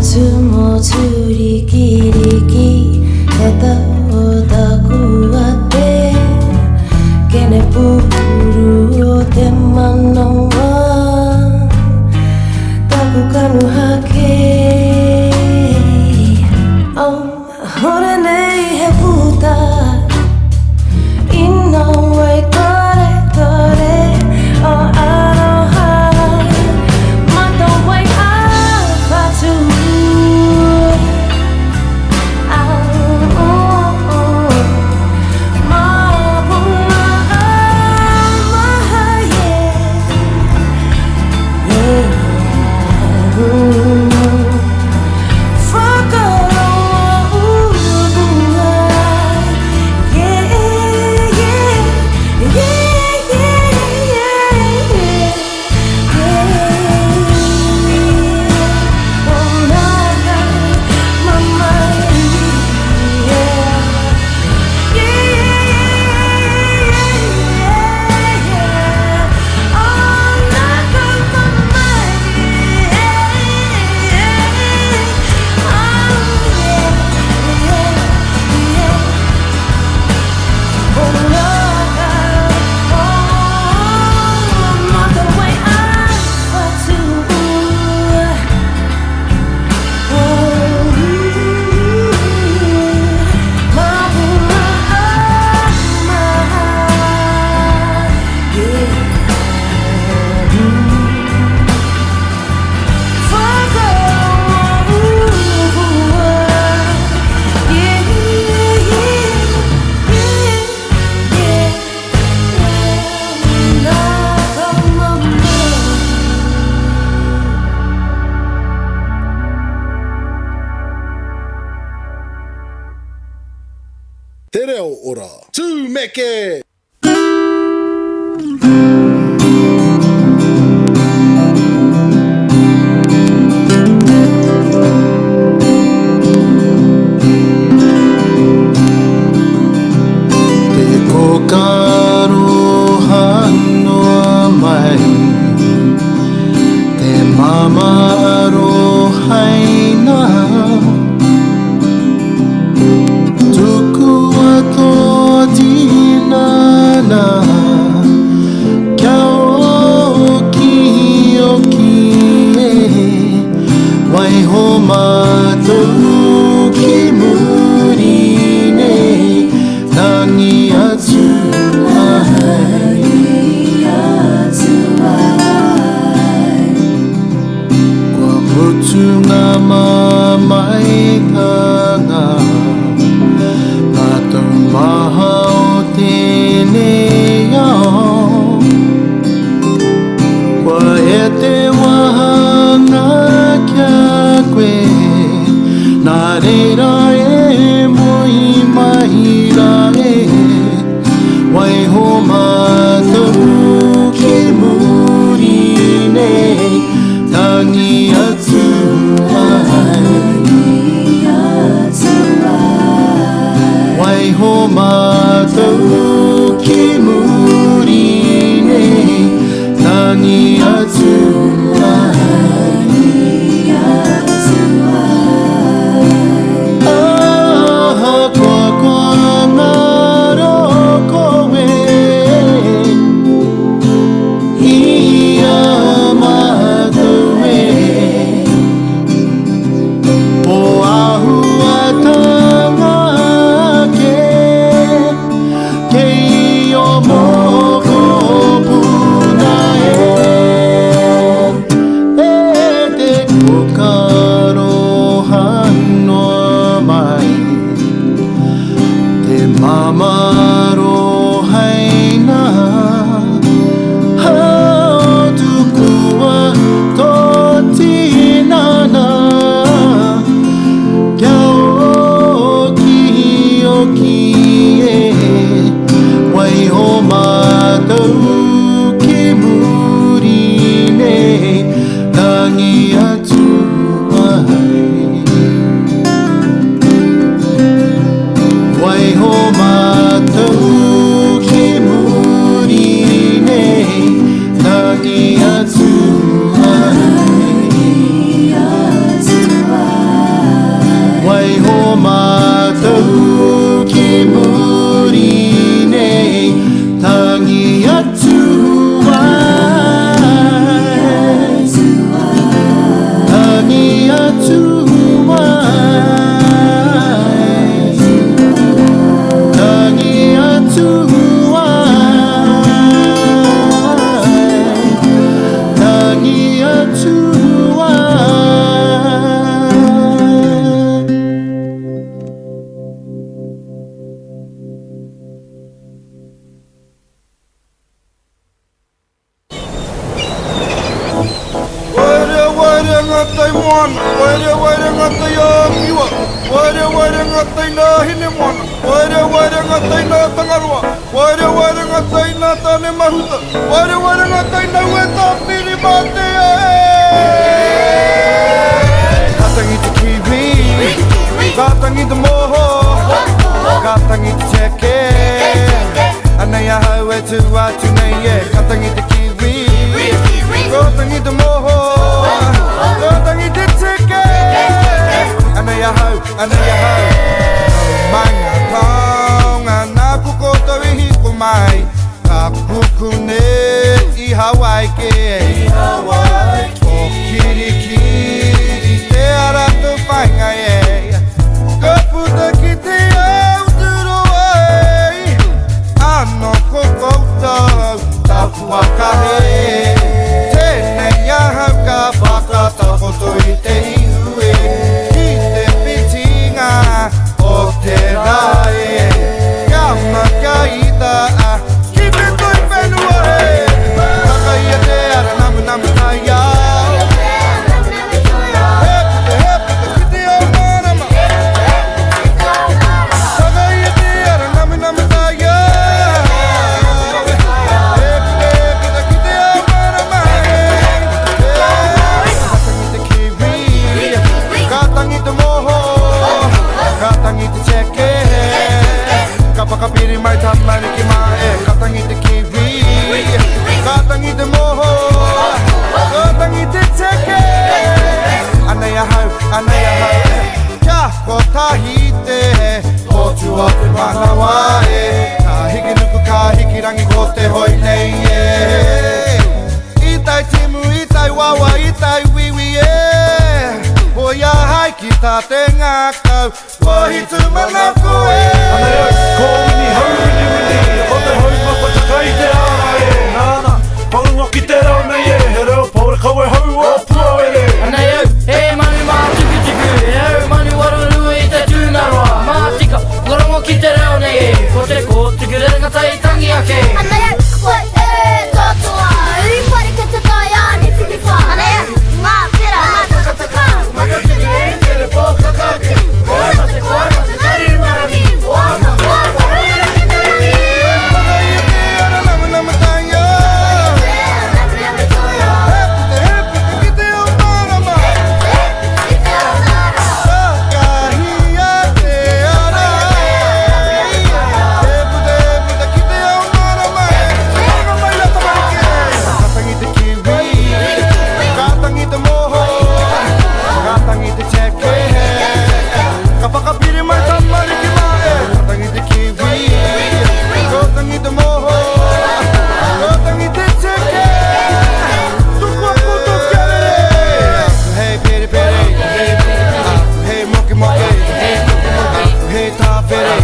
Motu motu riki riki Te tau o taku ate Kene pūru o te manawa Taku kanuha ke Oh, hore nei he puta Ina wai tore tore o aroha Mata wai a whatu Te reo ora. Tūmeke! Te kokaroha noa mai Te mama arohaina Tukua tō tinana Kia ngā tai moana, Waerea waerea ngā tai ā Kiwa, Waerea waerea ngā tai nā Hinemoana, Waerea waerea ngā tai nā Tangaroa, Waerea waerea ngā tai nā Tāne Mahuta, Waerea waerea ngā tai nau e Tāwhirimātea e! Ka tangi te kiwi, ka tangi te moho, ka tangi te tieke, Anei ahau e tū atu nei e, ka tangi te kiwi, ka tangi te moho, ka tangi te tieke, Anei ahau, anei ahau. Nau mai ngā taonga nāku koutou i hiko mai, ka kukune i Hawaiki. Ko Kirikiri te ara tō whainga e, ka puta ki te ao tūroa e, Ano ko koutou taku whakahe, Tenei ahau ka whakatakoto i te ihu e, Ki te whitinga o te ra e, Ka makaita a ki te toi whenua e, Takaia te ara namunamu taiao, He puta, he puta ki te ao marama, Takaia te ara namunamu taiao, He puta, he puta ki te ao marama, Ka tangi te kiwi, ka tangi te moho, ka tangi te tieke, Ka whakapiri mai tamariki mā e, ka tangi te kiwi, ka tangi te moho, ka tangi te tieke, Anei ahau, anei ahau e, kia kotahi te hotu o te manawa e, Ka hiki nuku, ka hiki rangi ko te hoi nei e, I tai timu, i tai wawa, i tai wiwi e, Hoi ahai ki tā te ngākau, kohi tūmanako e. Anei au, ko Wini Hau Wini Wini, ko te hau matatika i te ara e, Nāna, wharongo ki te reo nei e, he reo pourekau e hau o Puawere. Anei au, he manu mātukutuku, he au manu warorua i te tūngaroa, Mātika, whakarongo ki te reo nei e, ko te kōtuku rerenga tai tangi ake. Anei au, ko e totoa, uri pare ki te tai āne whiriwha. Anei au, ngā whera, ngā takataka, matatini, tere pōkakake, koe mate, koe mate, tari marangi, waka, waka, rere ki te rangi. Ka tangi te kiwi, ka tangi te moho, ka tangi te tieke, Ka whakapiri mai tamariki mā e, ka tangi te kiwi, ka tangi te moho, ka tangi te tieke, Tukua koutou kia rere, Aku hei perepere, aku hei mokemoke, aku hei tāwhere,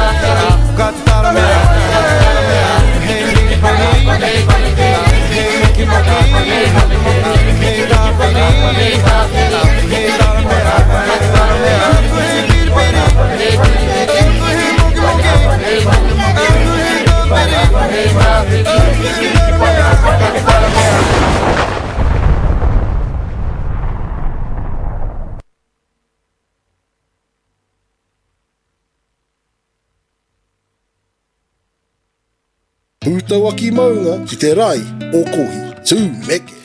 aku ka te taramea, aku hei riri pani, aku hei mokemoke, aku hei tāwhere, aku hei taramea, aku hei piripiri, aku hei mokemoke, aku hei tāwhere, aku hei taramea. Pūtauaki maunga ki te rae o Kohi. Tūmeke!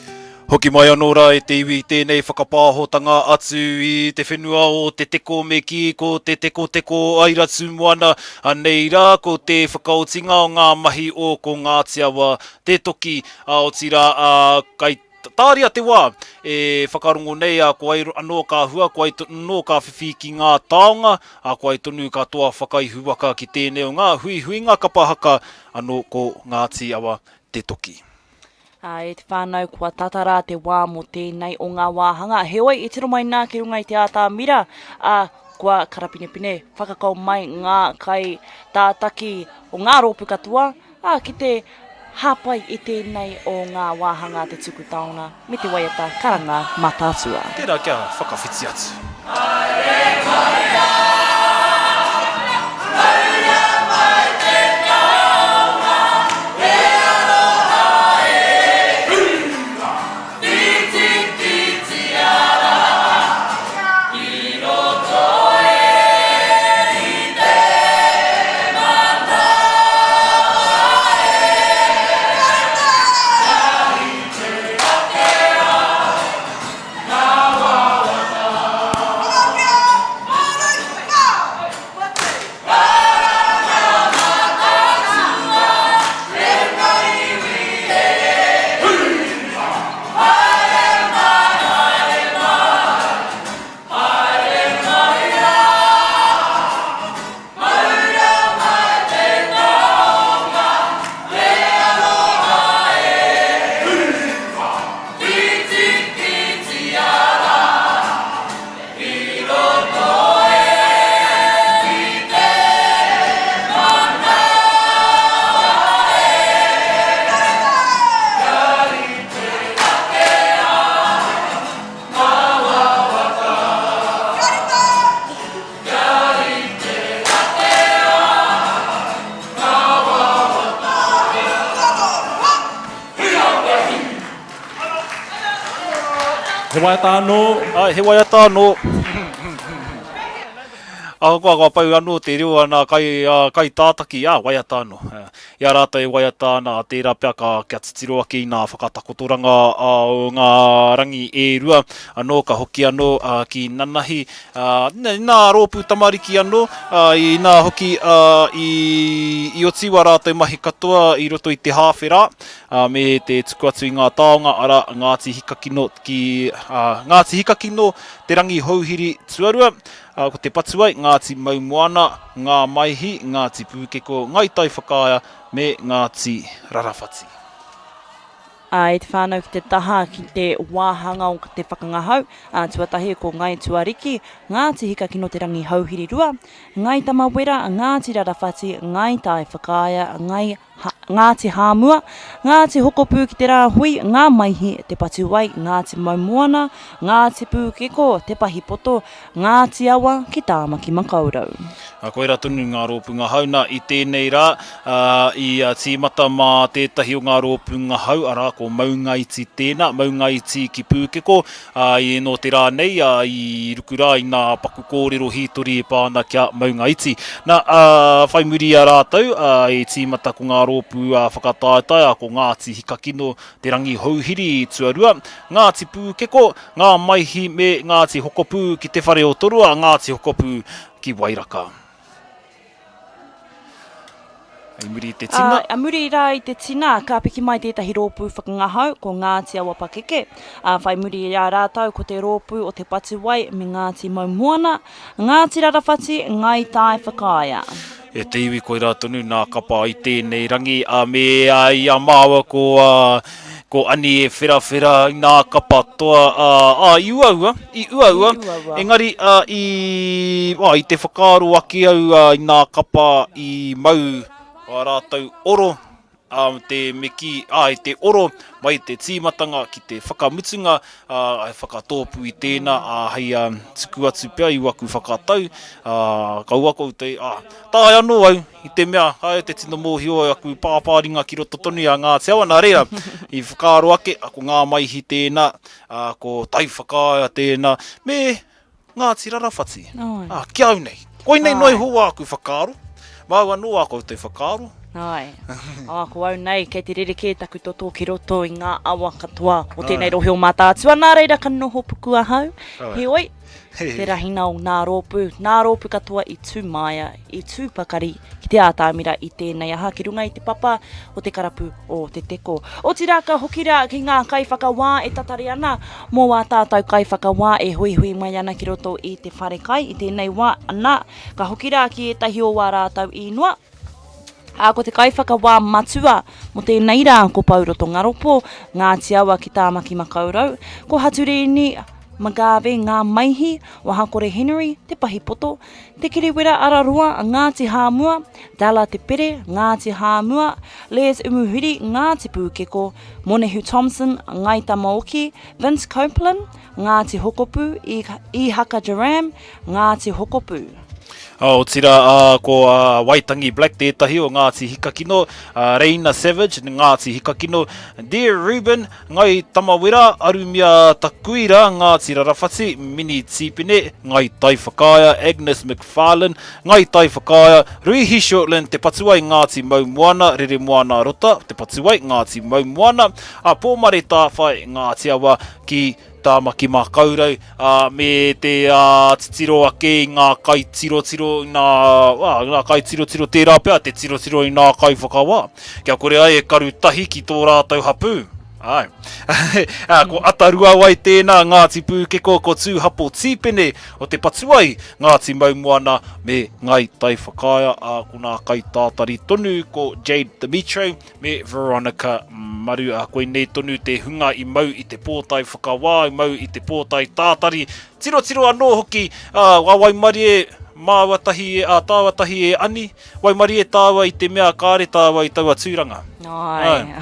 Hoki mai anō rā e te iwi i tēnei whakapāhotanga atu i te whenua o Te Teko me kī ko Te Tekoteko o Airatūmoana, anei rā ko te whakaotinga o ngā mahi o ko Ngāti Awa te toki, ā, otirā, ā, kai tāria te wā e whakarongo nei, ā, ko ai anō ka hua, ko ai anō ka whiwhi ki ngā taonga, ā, ko ai tonu ka toa whakaihuwaka ki tēnei o ngā huihuinga kapa haka anō ko Ngāti Awa te toki. Ā, e te whānau, kua tata rā te wā mō tēnei o ngā wāhanga. Heoi, i tiro mai nā ki runga i te ātamira, ā, kua karapinepine whakakao mai ngā kai tātaki o ngā rōpū katoa, ā, ki te hāpai i tēnei o ngā wāhanga te tuku taonga me te waiata karanga mātātua. Tērā kia whakawhiti atu. Haere mai rā, mauria mai te taonga, he aroha e. Whitiwhitia. He waiata anō? Āe, he waiata anō. Ahakoa kua pau anō te reo a nā kai, a kaitātaki, ā, waiata anō. I a rātou e waiata ana, tērā pea ka, kia titiro ake i nā whakatakotoranga o ngā rangi e rua, anō ka hoki anō ki nanahi, ā, nā rōpū tamariki anō, ā, inā hoki, ā, i, i oti wā rātou mahi katoa i roto i te hāwhe rā, ā, me te tuku atu i ngā taonga, arā, Ngāti Hikakino ki, ā, Ngāti Hikakino, Te Rangihouhiri tuarua, ā, ko Te Patuai, Ngāti Maumoana, Ngā Maihi, Ngāti Pūkeko, Ngāi Taiwhakaea me Ngāti Rarawhati. Ā, e te whānau ki te taha ki te wāhanga o te whakangahau, ā, tuatahi ko Ngāi Tuariki, Ngāti Hikakino Te Rangihouhiri-rua, Ngāi Tamawera, Ngāti Rarawhati, Ngāi Taiwhakaea, Ngāi Ngāti Hāmua, Ngāti Hokopū ki te Rāhui, Ngā Maihi, Te Patuwai, Ngāti Maumoana, Ngāti Pūkeko, Te Pahipoto, Ngāti Awa ki Tāmaki Makaurau. Koirā tonu ngā rōpū ngahau. Nā, i tēnei rā, i tīmata mā tētahi o ngā rōpū ngahau, arā, ko Maungaiti tēnā, Maungaiti ki Pūkeko, Ā, i nō te rā nei, ā, i ruku rā i nā paku kōrero hītori e pā ana ki a Maungaiti. Nā, ā, whai muri i a rātou, ā, i tīmata ko ngā rōpū, ā, whakataetae, ā, ko Ngāti Hikakino, Te Rangihouhiri, tuarua, Ngāti Pūkeko, Ngā Maihi me Ngāti Hokopū ki Te Whare o Toroa, Ngāti Hokopū ki Wairaka. I muri i te tina. Ā, muri rā i te tina, ka piki mai tētahi rōpū whakangahau, ko Ngāti Awa Pakeke. Ā, whai muri i a rātou ko te rōpū o Te Patuwai me Ngāti Maumoana, Ngāti Rarawhati, Ngāi Tai Whakaea. E te iwi koirā tonu nā kapa i tēnei rangi, ā, me i a māua ko, ā, ko Ani e wherawhera i nā kapa toa, ā, ā, i uaua, i uaua, engari, ā, i, ā, i te whakaaro ake au, ā, i nā kapa i mau ā rātou oro, ā, te me kī, ā, i te oro mai te tīmatanga ki te whakamutunga, ā, hei whakatōpū i tēnā, ā, hei, ā, tuku atu pea i waku whakatau, ā, kaua koutou, ā, taea anō au i te mea, kāore te tino mōhio au aku pāpāringa ki roto tonu i a Ngāti Awa, nā reira, i whakaaro ake, ā, ko Ngā Maihi tēnā, ā, ko Taiwhakaea tēnā, me Ngāti Rarawhati. Ā, ki au nei. Koinei noa iho wāku whakaaro. Māu anō ā koutou whakaaro. Āe. Ā, ko au nei, kei te rerekē taku toto ki roto i ngā awa katoa o tēnei rohe o Mātaatua, nā reira ka noho puku ahau. Heoi, te rahina o nā rōpū, nā rōpū katoa i tū māia, i tū pakari ki te ātamira i tēnei aha ki runga i te papa o te karapu o Te Teko. Otirā ka hoki rā ki ngā kaiwhakawā e tatari ana mō ā tātou kaiwhakawā e huihui mai ana ki roto i te wharekai i tēnei wā, ana, ka hoki rā ki ētahi o ā rātou īnoa. Ā, ko te kaiwhakawā matua mō tēnei rā ko Pouroto Ngaropo, Ngāti Awa ki Tāmaki Makaurau, ko Haturīni McGarvey, Ngā Maihi, Wahakore Henry, Te Pahipoto, Te Kiriwera Araroa, Ngāti Hāmua, Dalla Te Pere, Ngāti Hāmua, Les Umuhiri, Ngāti Pūkeko, Monehu Thompson, Ngāi Tamaoki, Vince Copeland, Ngāti Hokopū, Ihaka Jerram, Ngāti Hokopū. Otirā, ko Waitangi Black tētahi o Ngāti Hikakino, Reina Savage, Ngāti Hikakino, Dear Reuben, Ngai Tamawera, Arumia Takuira, Ngāti Rarawhati, Mini Tīpene, Ngai Taiwhakaea, Agnes McFarlane, Ngai Taiwhakaea, Ruihi Shortland, Te Patuwai, Ngāti Maumoana, Reremoana Rota, Te Patuwai, Ngāti Maumoana, a Pōmare Tāwhai, Ngāti Awa, ki Tāmaki Makaurau, ā, me te ā, titiro ake i ngā kaitirotiro, i ngā, ā, ngā kaitirotiro tērā pea te tirotiro i ngā kaiwhakawā, kia kore ai e karu tahi ki tō rātou hapū. Āe. Ā, ko Ataruawai tēnā, Ngāti Pūkeko, ko Tūhapo Tīpene o Te Patuai, Ngāti Maumoana me Ngāi Taiwhakaea, ā, ko ngā kaitātari tonu ko Jade Demetre, Me Veronica Maru, ā, koinei tonu te hunga i mau i te pōtae whakawā, i mau i te pōtae tātari. Tirotiro anō hoki, ā, a waimarie māua tahi e, ā, tāua tahi e Ani, waimarie tāua i te mea kāre tāua i taua tūranga. Āe.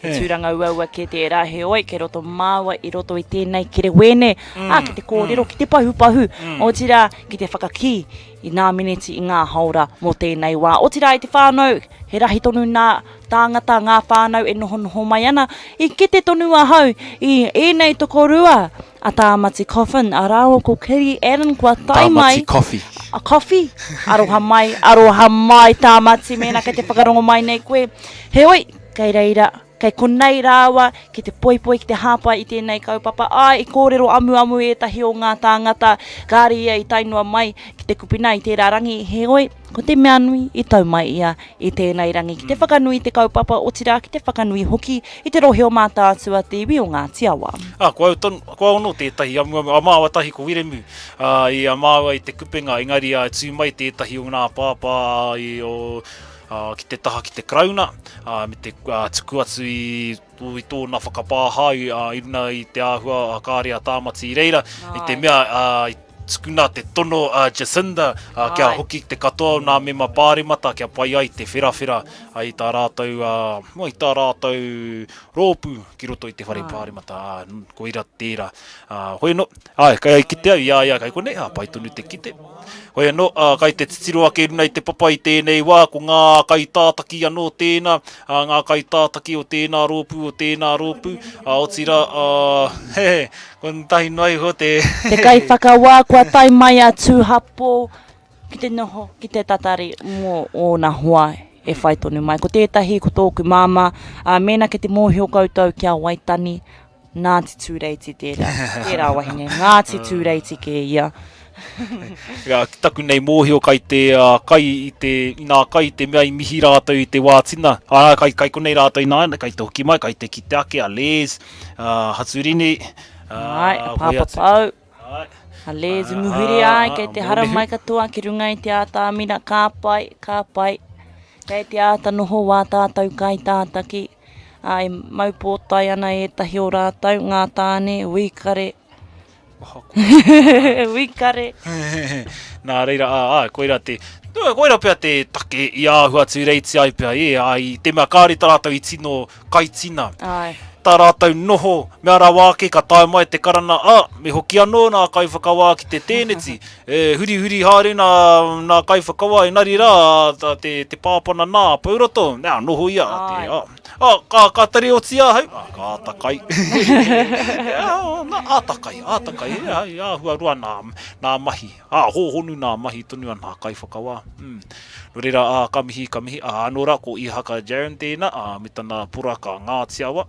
He tūranga uaua kē tērā, heoi, kei roto māua i roto i tēnei kerewēne, ā, ki te kōrero, ki te pahupahu, otirā, ki te whakakī i nā meneti, i ngā haora mō tēnei wā. Otirā i te whānau, he rahi tonu nā tāngata, ngā whānau e nohonoho mai ana, i kite tonu ahau i ēnei tokorua, a Tāmati Coffin, a rāua ko Kitty Allen kua tae mai. Tāmati Coffee. A Coffee. Aroha mai, aroha mai Tāmati, mēnā kei te whakarongo mai nei koe. Heoi, kei reira, kei konei rāua ki te poipoi, ki te hāpai i tēnei kaupapa. Āe, i kōrero amuamu ētahi o ngā tāngata, kāre ia i tae noa mai ki te kupina i tērā rangi, heoi, ko te mea nui i tau mai ia i tēnei rangi ki te whakanui i te kaupapa, otirā ki te whakanui hoki i te rohe o Mātaatua, te iwi o Ngāti Awa. Ā, ko au tonu, ko au anō tētahi amuamu, a māua tahi ko Wiremu, ā, i a māua i te kupenga, engari ā, tū mai tētahi o ngā pāpā i o, ā, ki te taha ki te Karauna, ā, me te, ā, tuku atu i, i tōna whakapāha i, ā, i runga i te āhua, ā, kāre a Tāmati i reira, i te mea, ā, i tukuna te tono a Jacinda kia hoki te katoa o nā mema pāremata kia pai ai te wherawhera i tā rātou, i tā rātou rōpū ki roto i te whare pāremata, koira tērā. Hoi anō, āe, kai kite au i a ia kai konei, pai tonu te kite. Hoi anō, kai te titiro ake i runga i te papa i tēnei wā, ko ngā kaitātaki anō tēnā, ngā kaitātaki o tēnā rōpū, o tēnā rōpū, otirā, he, Kotahi noa iho te. Te kaiwhakawā kua tae mai a Tūhapō ki te noho ki te tatari mō ōna hoa e whai tonu mai. Ko tētahi ko tōku māmā, ā, mēnā kei te mōhio koutou ki a Waitani, Ngāti Tūreiti tērā, tērā wahine, Ngāti Tūreiti kē ia. Ki taku nei mōhio kai te kai i te, inā kai i te mea i mihi rātou i te wā tina, ā, kai, kai konei rātou ināianei, kai te hoki mai, kai te kite ake a Les, a Haturini, a, Āe, a Pāpā Pau, a Les Muhuri, āe, kei te haramai katoa ki runga i te ātamira, ka pai, ka pai. Kei te āta noho wā tātou kaitātaki, ā, e mau pōtae ana ētahi o rātou, ngā tāne, wīkare, Wīkare. Nā reira, ā, ā, koira te, koira pea te take i āhua tūreiti ai pea, e, ā, i te mea kāore tā rātou i tino kaitina. Āe. Tā rātou noho, mea rawa ake ka tae mai te karana, ā, me hoki anō nā kaiwhakawā ki te tēneti, e, hurihuri haere nā, nā kaiwhakawā, engari rā, ā, te, te pāpana nā, pouroto, nā, noho ia, te, ā, Ah, ka, ka tere oti ahau. Ah, ka āta kai. Nā, āta kai, āta kai. E, āhua roa nā, nā mahi. Ā, hōhonu nā mahi tonu a nā kaiwhakawā. Mm. Nō reira, ā, ka mihi, ka mihi. Ā, anō rā, ko Ihaka Jaron tēnā, ā, me tana poraka Ngāti Awa.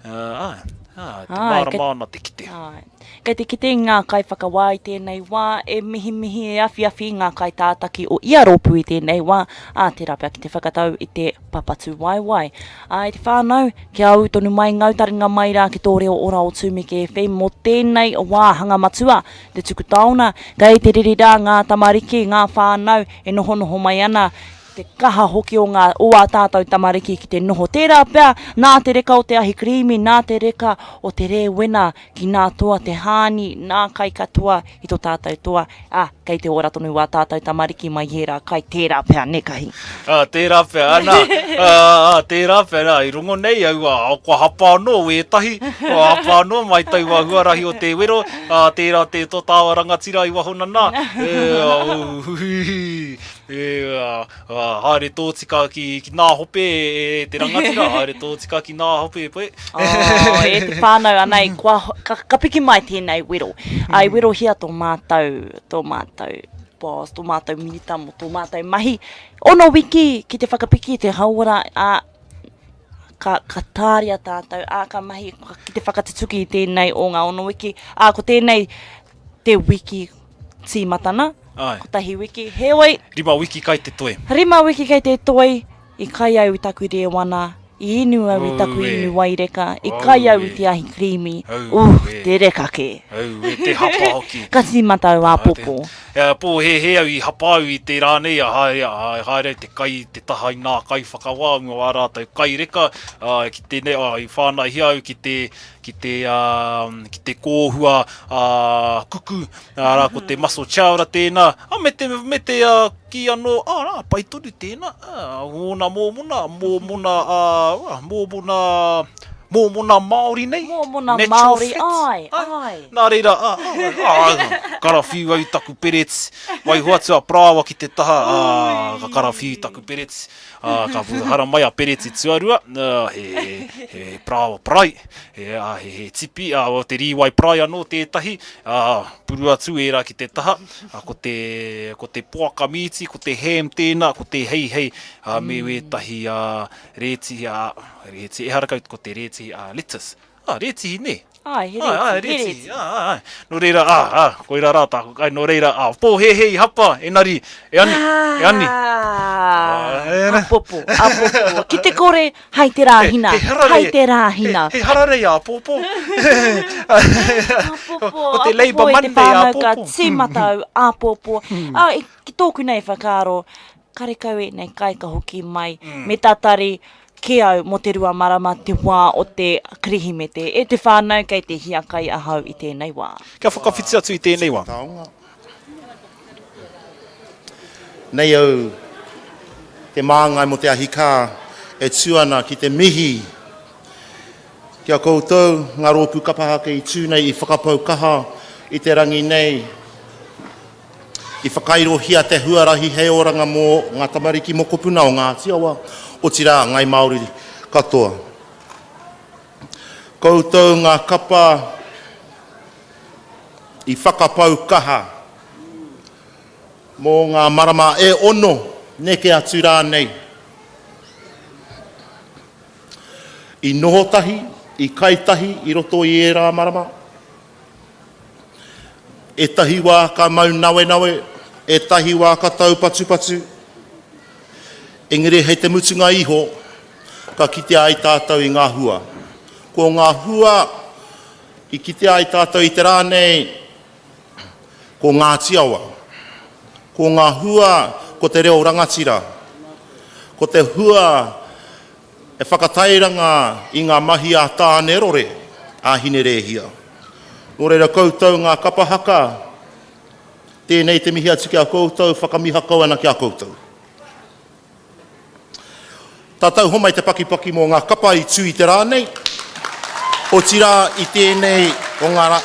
Ā, ā, te mārama ana te kite. Āe. Kei te kite i ngā kaiwhakawā i tēnei wā e mihimihi, e awhiawhi i ngā kaitātaki o ia rōpū i tēnei wā, ā, tērā pea ki te whakatau i te papatūwaewae. Ā, e te whānau, kia ū tonu mai, ngau taringa mai rā ki tō reo ora o Tūmeke FM mō tēnei wāhanga matua, te tuku taona. Kei te riri rā ngā tamariki, ngā whānau e nohonoho mai ana, te kaha hoki o ngā, o ā tātou tamariki ki te noho. Tērā pea, nā te reka o te ahikirīmi, nā te reka o te rēwena ki nā toa te hāni, nā kai katoa i tō tātou toa, ā, kei te ora tonu ā tātou tamariki mai i ērā kai, tērā pea, nē Kahi? Ā, tērā pea, ana, ā, ā, tērā pea, nā, i rongo nei au, ā, kua hapa anō wētahi, kua hapa anō mai taua huarahi o te wero, ā, tērā te tō tāua rangatira i waho nanā, e, ā, ū, E, haere tōtika ki, ki nā hope e, te rangatira, haere tōtika ki nā hope, poe. Oh, e te whānau, anei, kua, ka, ka piki mai tēnei wero. Ai, werohia tō mātou, tō mātou boss, tō mātou minita mō tō mātou mahi. Ono wiki ki te whakapiki i te hauora, ā, ka, ka tāria tātou, ā, ka mahi ki te whakatutuki i tēnei o ngā ono wiki. Ā, ko tēnei te wiki tīmatana, Āe. kotahi wiki, heoi. Rima wiki kai te toe. Rima wiki kei te toe, i kai au i taku rēwana, i inu au i taku inu waireka, i kai au i te ahi kirīmi, uh, te reka kē. Aue, te hapa hoki. Ka tīmata au āpōpō. Pōhēhē au i hapa au i tērā nei, a haere, a haere au te kai, te taha i nā kaiwhakawā, ngō ā rātou kai reka, ki tēnei, i whānaihia au ki te, ki te, ki te kōhua kuku, arā, ko te mussel chowder tēnā, me te, me te kī anō, ā, pai tonu tēnā, ōna mōmona, mōmona, mōmona, mōmona Māori nei. Mōmona Māori, āe, āe. Nā reira, ā, ā, ā, karawhiu au taku pereti, waiho atu a Parāoa ki te taha, ā, ka karawhiu taku pereti, ā, ka haramai a pereti tuarua, ā, he, he, he parāoa parai, he, ā, he, he tipi, ā, o te rīwai parai anō tētahi, ā, puru atu ērā ki te taha, ā, ko te, ko te poaka mīti, ko te ham tēnā, ko te heihei, ā, me wētahi, ā, Rētihi ā, rētihi, ehara kau ko te rētihi ā, lettuce. Ā, rētihi, nē? Āe, he rētihi, he rētihi. Āe, āe, āe. Nō reira, ā, ā, koirā rā tāku kai, nō reira, ā, pōhēhē i hapa, engari, e ani, e ani. Ā, apopo, apopo. Ki te kore, hai te rāhina, hai te rāhina. He hararei āpōpō. Apopo, Ko te Labour apopo e te Monday whānau ka āpōpō. tīmata au āpōpō. Ā, ki tōku nei whakaaro, Karekau ēnei kai ka hoki mai me tatari kē au mō te 2 marama te wā o te Kirihimete. E te whānau kei te hiakai ahau i tēnei wā. Kia whakawhiti atu i tēnei wā. Nei au te māngai mō te ahi kā e tū ana ki te mihi ki a koutou ngā rōpū kapa haka i tū nei i whakapau kaha i te rangi nei. I whakairohia te huarahi hei oranga mō ngā tamariki mokopuna o Ngāti Awa, otirā Ngai Māori katoa. Koutou ngā kapa i whakapau kaha mō ngā marama e ono neke atu rānei. I noho tahi, i kai tahi i roto i ērā marama. Ētahi wā ka mau nawenawe, ētahi wā ka taupatupatu. Engari hei te mutunga iho, ka kitea ai tātou i ngā hua. Ko ngā hua i kitea ai tātou i te rā nei, ko Ngāti Awa. Ko ngā hua, ko te reo rangatira. Ko te hua E whakatairanga i ngā mahi a Tānerore, a Hinerēhia. Nō reira koutou ngā kapa haka, tēnei te mihi atu ki a koutou, whakamiha kau ana ki a koutou. Tātou homai te pakipaki mō ngā kapa i tū i te rā nei, otirā i tēnei o ngā rā,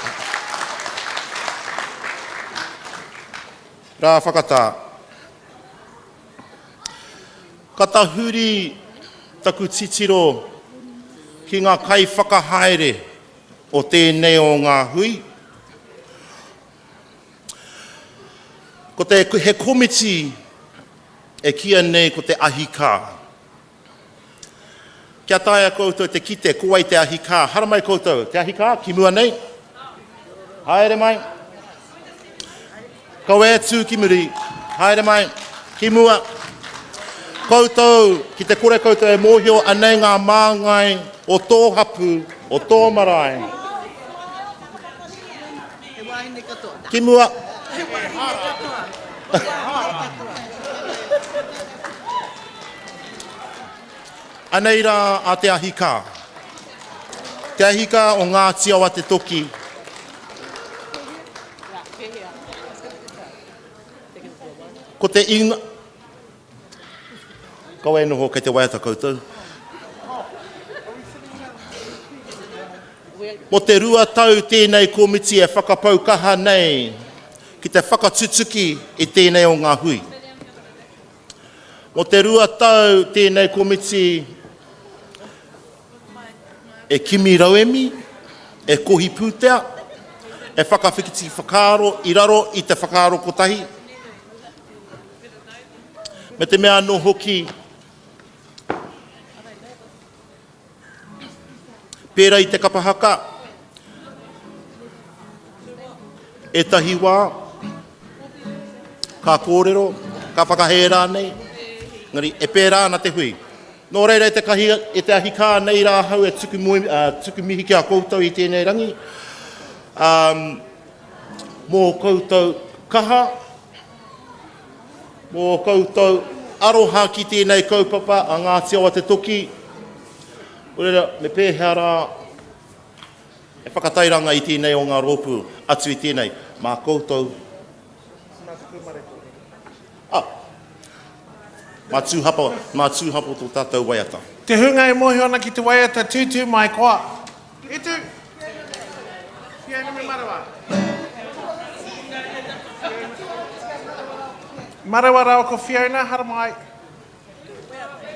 rā whakatā. Ka tahuri taku titiro ki ngā kaiwhakahaere o tēnei o ngā hui. Ko te, he komiti e kīia nei ko te ahi kā. Kia taea koutou te kite ko wai te ahi kā. Haramai koutou, te ahi kā, ki mua nei. Haere mai. Kawe atu ki muri. Haere mai. Ki mua. Koutou, ki te kore koutou e mōhio, anei ngā māngai o tō hapū, o tō marae. Ki mua. Anei rā a Te Ahi Kaa. Te Ahi Kaa o Ngāti Awa Te Toki. Ko te inga... Kaua e noho kei te waiata koutou. Mo te 2 tau tēnei komiti e whakapau kaha nei ki te whakatutuki i tēnei o ngā hui. Mo te 2 tau tēnei komiti e kimi rauemi, e kohi pūtea, e whakawhiti whakaaro i raro i te whakaaro kotahi, me te mea anō hoki, Pērā i te kapa haka, ētahi wā, ka kōrero, ka whakahē rānei, engari e pērā ana te hui. Nō reira e te kahi, e te ahi kā nei rā ahau e tuku, moe, uh, tuku mihi ki a koutou i tēnei rangi. Um, mō koutou kaha, Mō koutou aroha ki tēnei kaupapa a Ngāti Awa Te Toki, nō reira, me pēhea rā E whakatairanga i tēnei o ngā rōpū atu i tēnei, mā koutou. Ah, mā Tūhapa, mā Tūhapo tō tātou waiata. Te hunga e mōhio ana ki te waiata tūtū mai koa. E tū! Fiona me Marawa. Marawa rāua ko Fiona, haramai.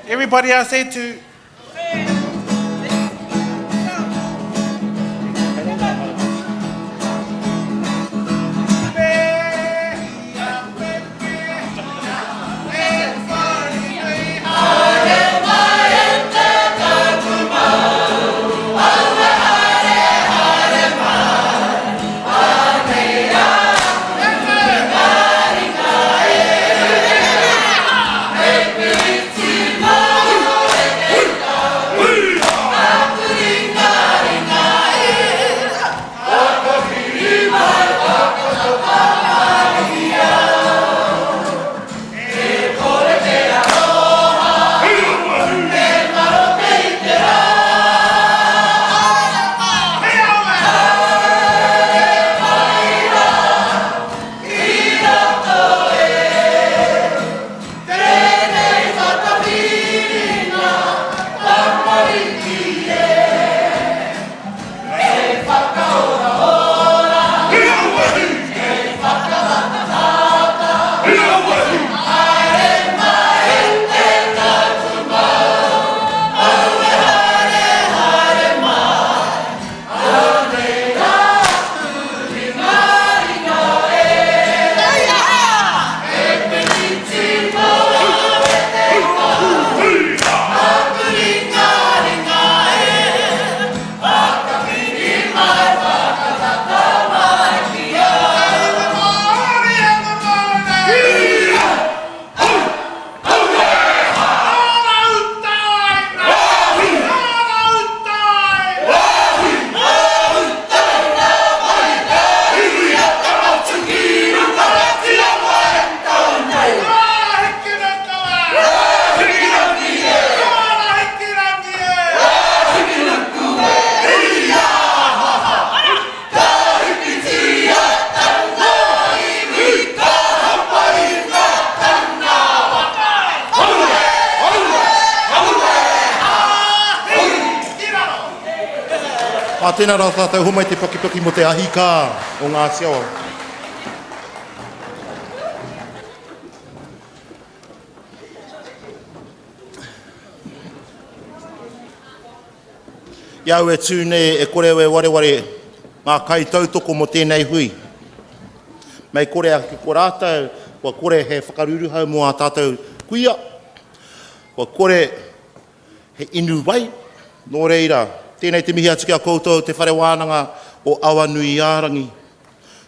Everybody else e tū. Ā, tēnā rā tātou, homai te pakipaki mō te ahi kā o Ngāti Awa. I au e tū nei, e kore au e wareware ngā kaitautoko mō tēnei hui. Mei kore ake ko rātou, kua kore he whakaruruhau mō ā tātou kuia, kua kore he inu wai, nō reira, tēnei te mihi atu ki a koutou Te Whare Wānanga o Awanuiārangi,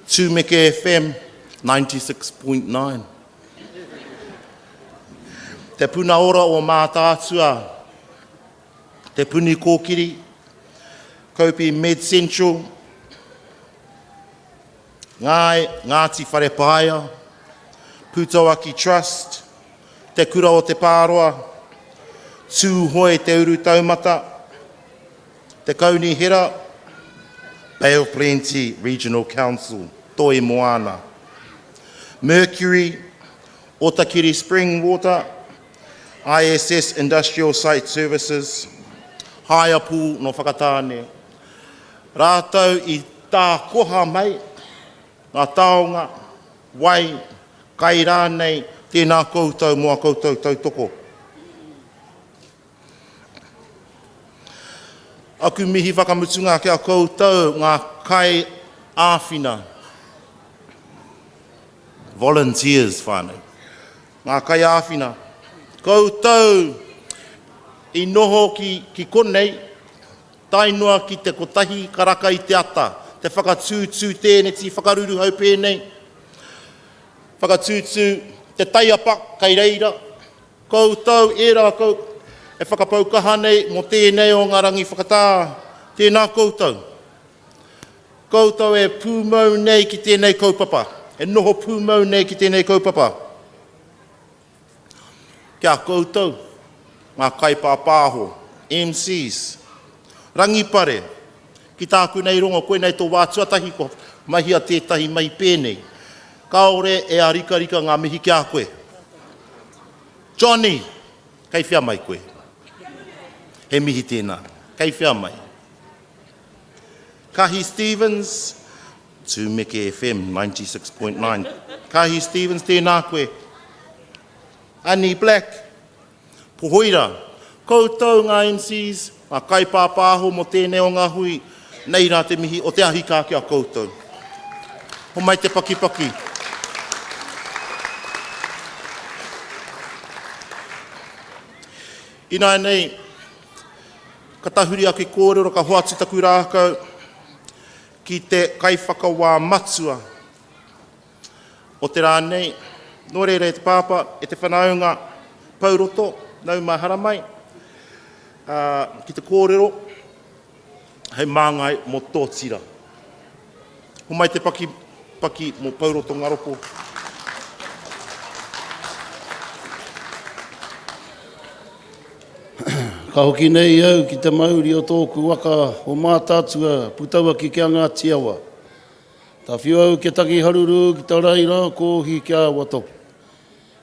Tūmeke FM 96.9. Te Puna Ora o Mātaatua, Te Puni Kōkiri, Kopi Med Central, Ngāi, Ngāti Wharepaia, Pūtauaki Trust, Te Kura o Te Pāroa, Tūhoe Te Uru Taumata, Te Kaunihera, Bay of Plenty Regional Council, Toi Moana, Mercury, Otakiri Spring Water, ISS Industrial Site Services, Haea Pool nō Whakatāne, rātou i tākoha mai ngā taonga, wai, kai rānei, tēnā koutou mō a koutou tautoko. Aku mihi whakamutunga ki a koutou ngā kai āwhina, volunteers whānau, ngā kaiāwhina, koutou i noho ki, ki konei, tae noa ki te kotahi karaka i te ata, te whakatūtū tēneti whakaruruhau pēnei, whakatūtū te taiapa kei reira, Koutou, ērā kau, e whakapau kaha nei mō tēnei o ngā rangi whakatā, tēnā koutou. Koutou e pūmau nei ki tēnei kaupapa, e noho pūmau nei ki tēnei kaupapa. Ki a koutou, ngā kaipāpāho, MCs, Rangipare, Ki tāku nei rongo, koinei tō wā tuatahi kua mahia tētahi mahi pēnei. Kāore e ārikarika ngā mihi ki a koe. Johnny, kei whea mai koe? He mihi tēnā. Kei whea mai? Kahi Stevens, Tūmeke FM 96.9. Kahi Stevens, tēnā koe. Annie Black, Pohoira, koutou ngā MCs, ngā kaipāpāho mō tēnei o ngā hui, nei rā te mihi o te ahi kā ki a koutou. Homai te pakipaki. Ināianei, ka tahuri ake kōrero, ka hoatu taku rākau ki te kaiwhakawā matua o te rā nei. Nō reira e te pāpā, e te whanaunga pouroto, nau mai haramai, ā, ki te kōrero hei māngai mō tō tira. Homai te paki, paki mō Pouroto Ngaropo. Ka hoki nei au ki te mauri o tōku waka o Mātaatua, Putauaki ki a Ngāti Awa. Tawhio au kia tangi haruru ki ta raira kōhi ki a Awatopu.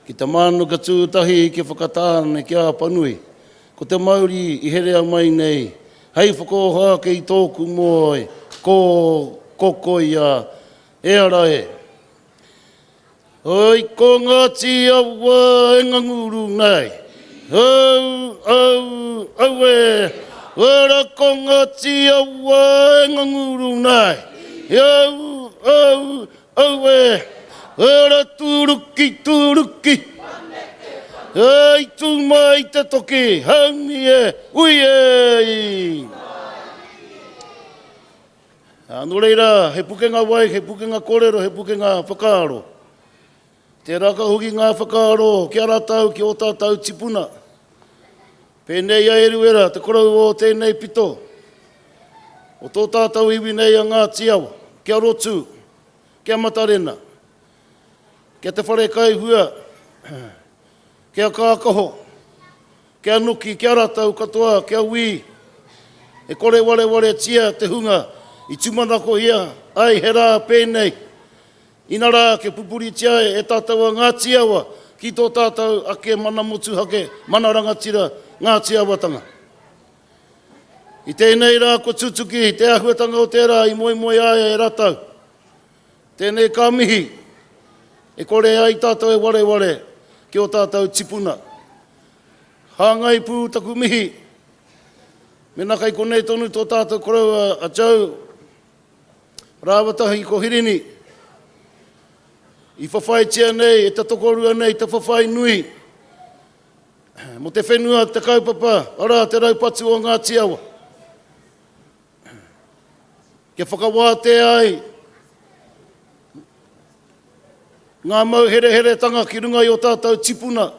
Ki te mānuka tūtahi ki Whakatāne ki a Apanui. Ko te mauri i herea mai nei hei whakaoha ake i tōku moe ko Kokoia e ara e. Oi ko Ngāti Awa e nganguru nei. Au, au, aue. Ora ko Ngāti Awa e nganguru nei. Au, au, aue. Ora tūruki, tūruki. Ai tū mai te toki, haumi e, ui e. Ā, nō reira, he pukenga wai, he pukenga kōrero, he pukenga whakaaro. Tērā ka hoki ngā whakaaro ki a rātou, ki ō tātou tipuna. Pēnei a Eruera, te korou o tēnei pito, o tō tātou iwi nei a Ngāti Awa, ki a Rotu, ki a Matarena, ki a Te Wharekaihua, ki a Kākaho, Kia nuki ki a ratou katoa, kia ui, e kore warewaretia te hunga i tumanakohia ai he rā pēnei, inarā kia pupuritia ai e tātou a Ngāti Awa ki tō tātou ake mana motuhake, mana rangatira, Ngāti Awatanga. I tēnei rā kua tutuki te āhuatanga o tērā i moemoeā ai e ratou. Tēnei ka mihi, e kore ai tātou e wareware ki ō tātou tipuna. Hāngai pū taku mihi. Mēnā kei konei tonu tō tātou koroua a Joe rāua tahi ko Hirini, i whawhaitia nei e te tokorua nei te whawhai nui mō te whenua te kaupapa, arā te raupatu o Ngāti Awa. Kia whakawātea ai ngā mauhereheretanga ki runga i ō tātou tipuna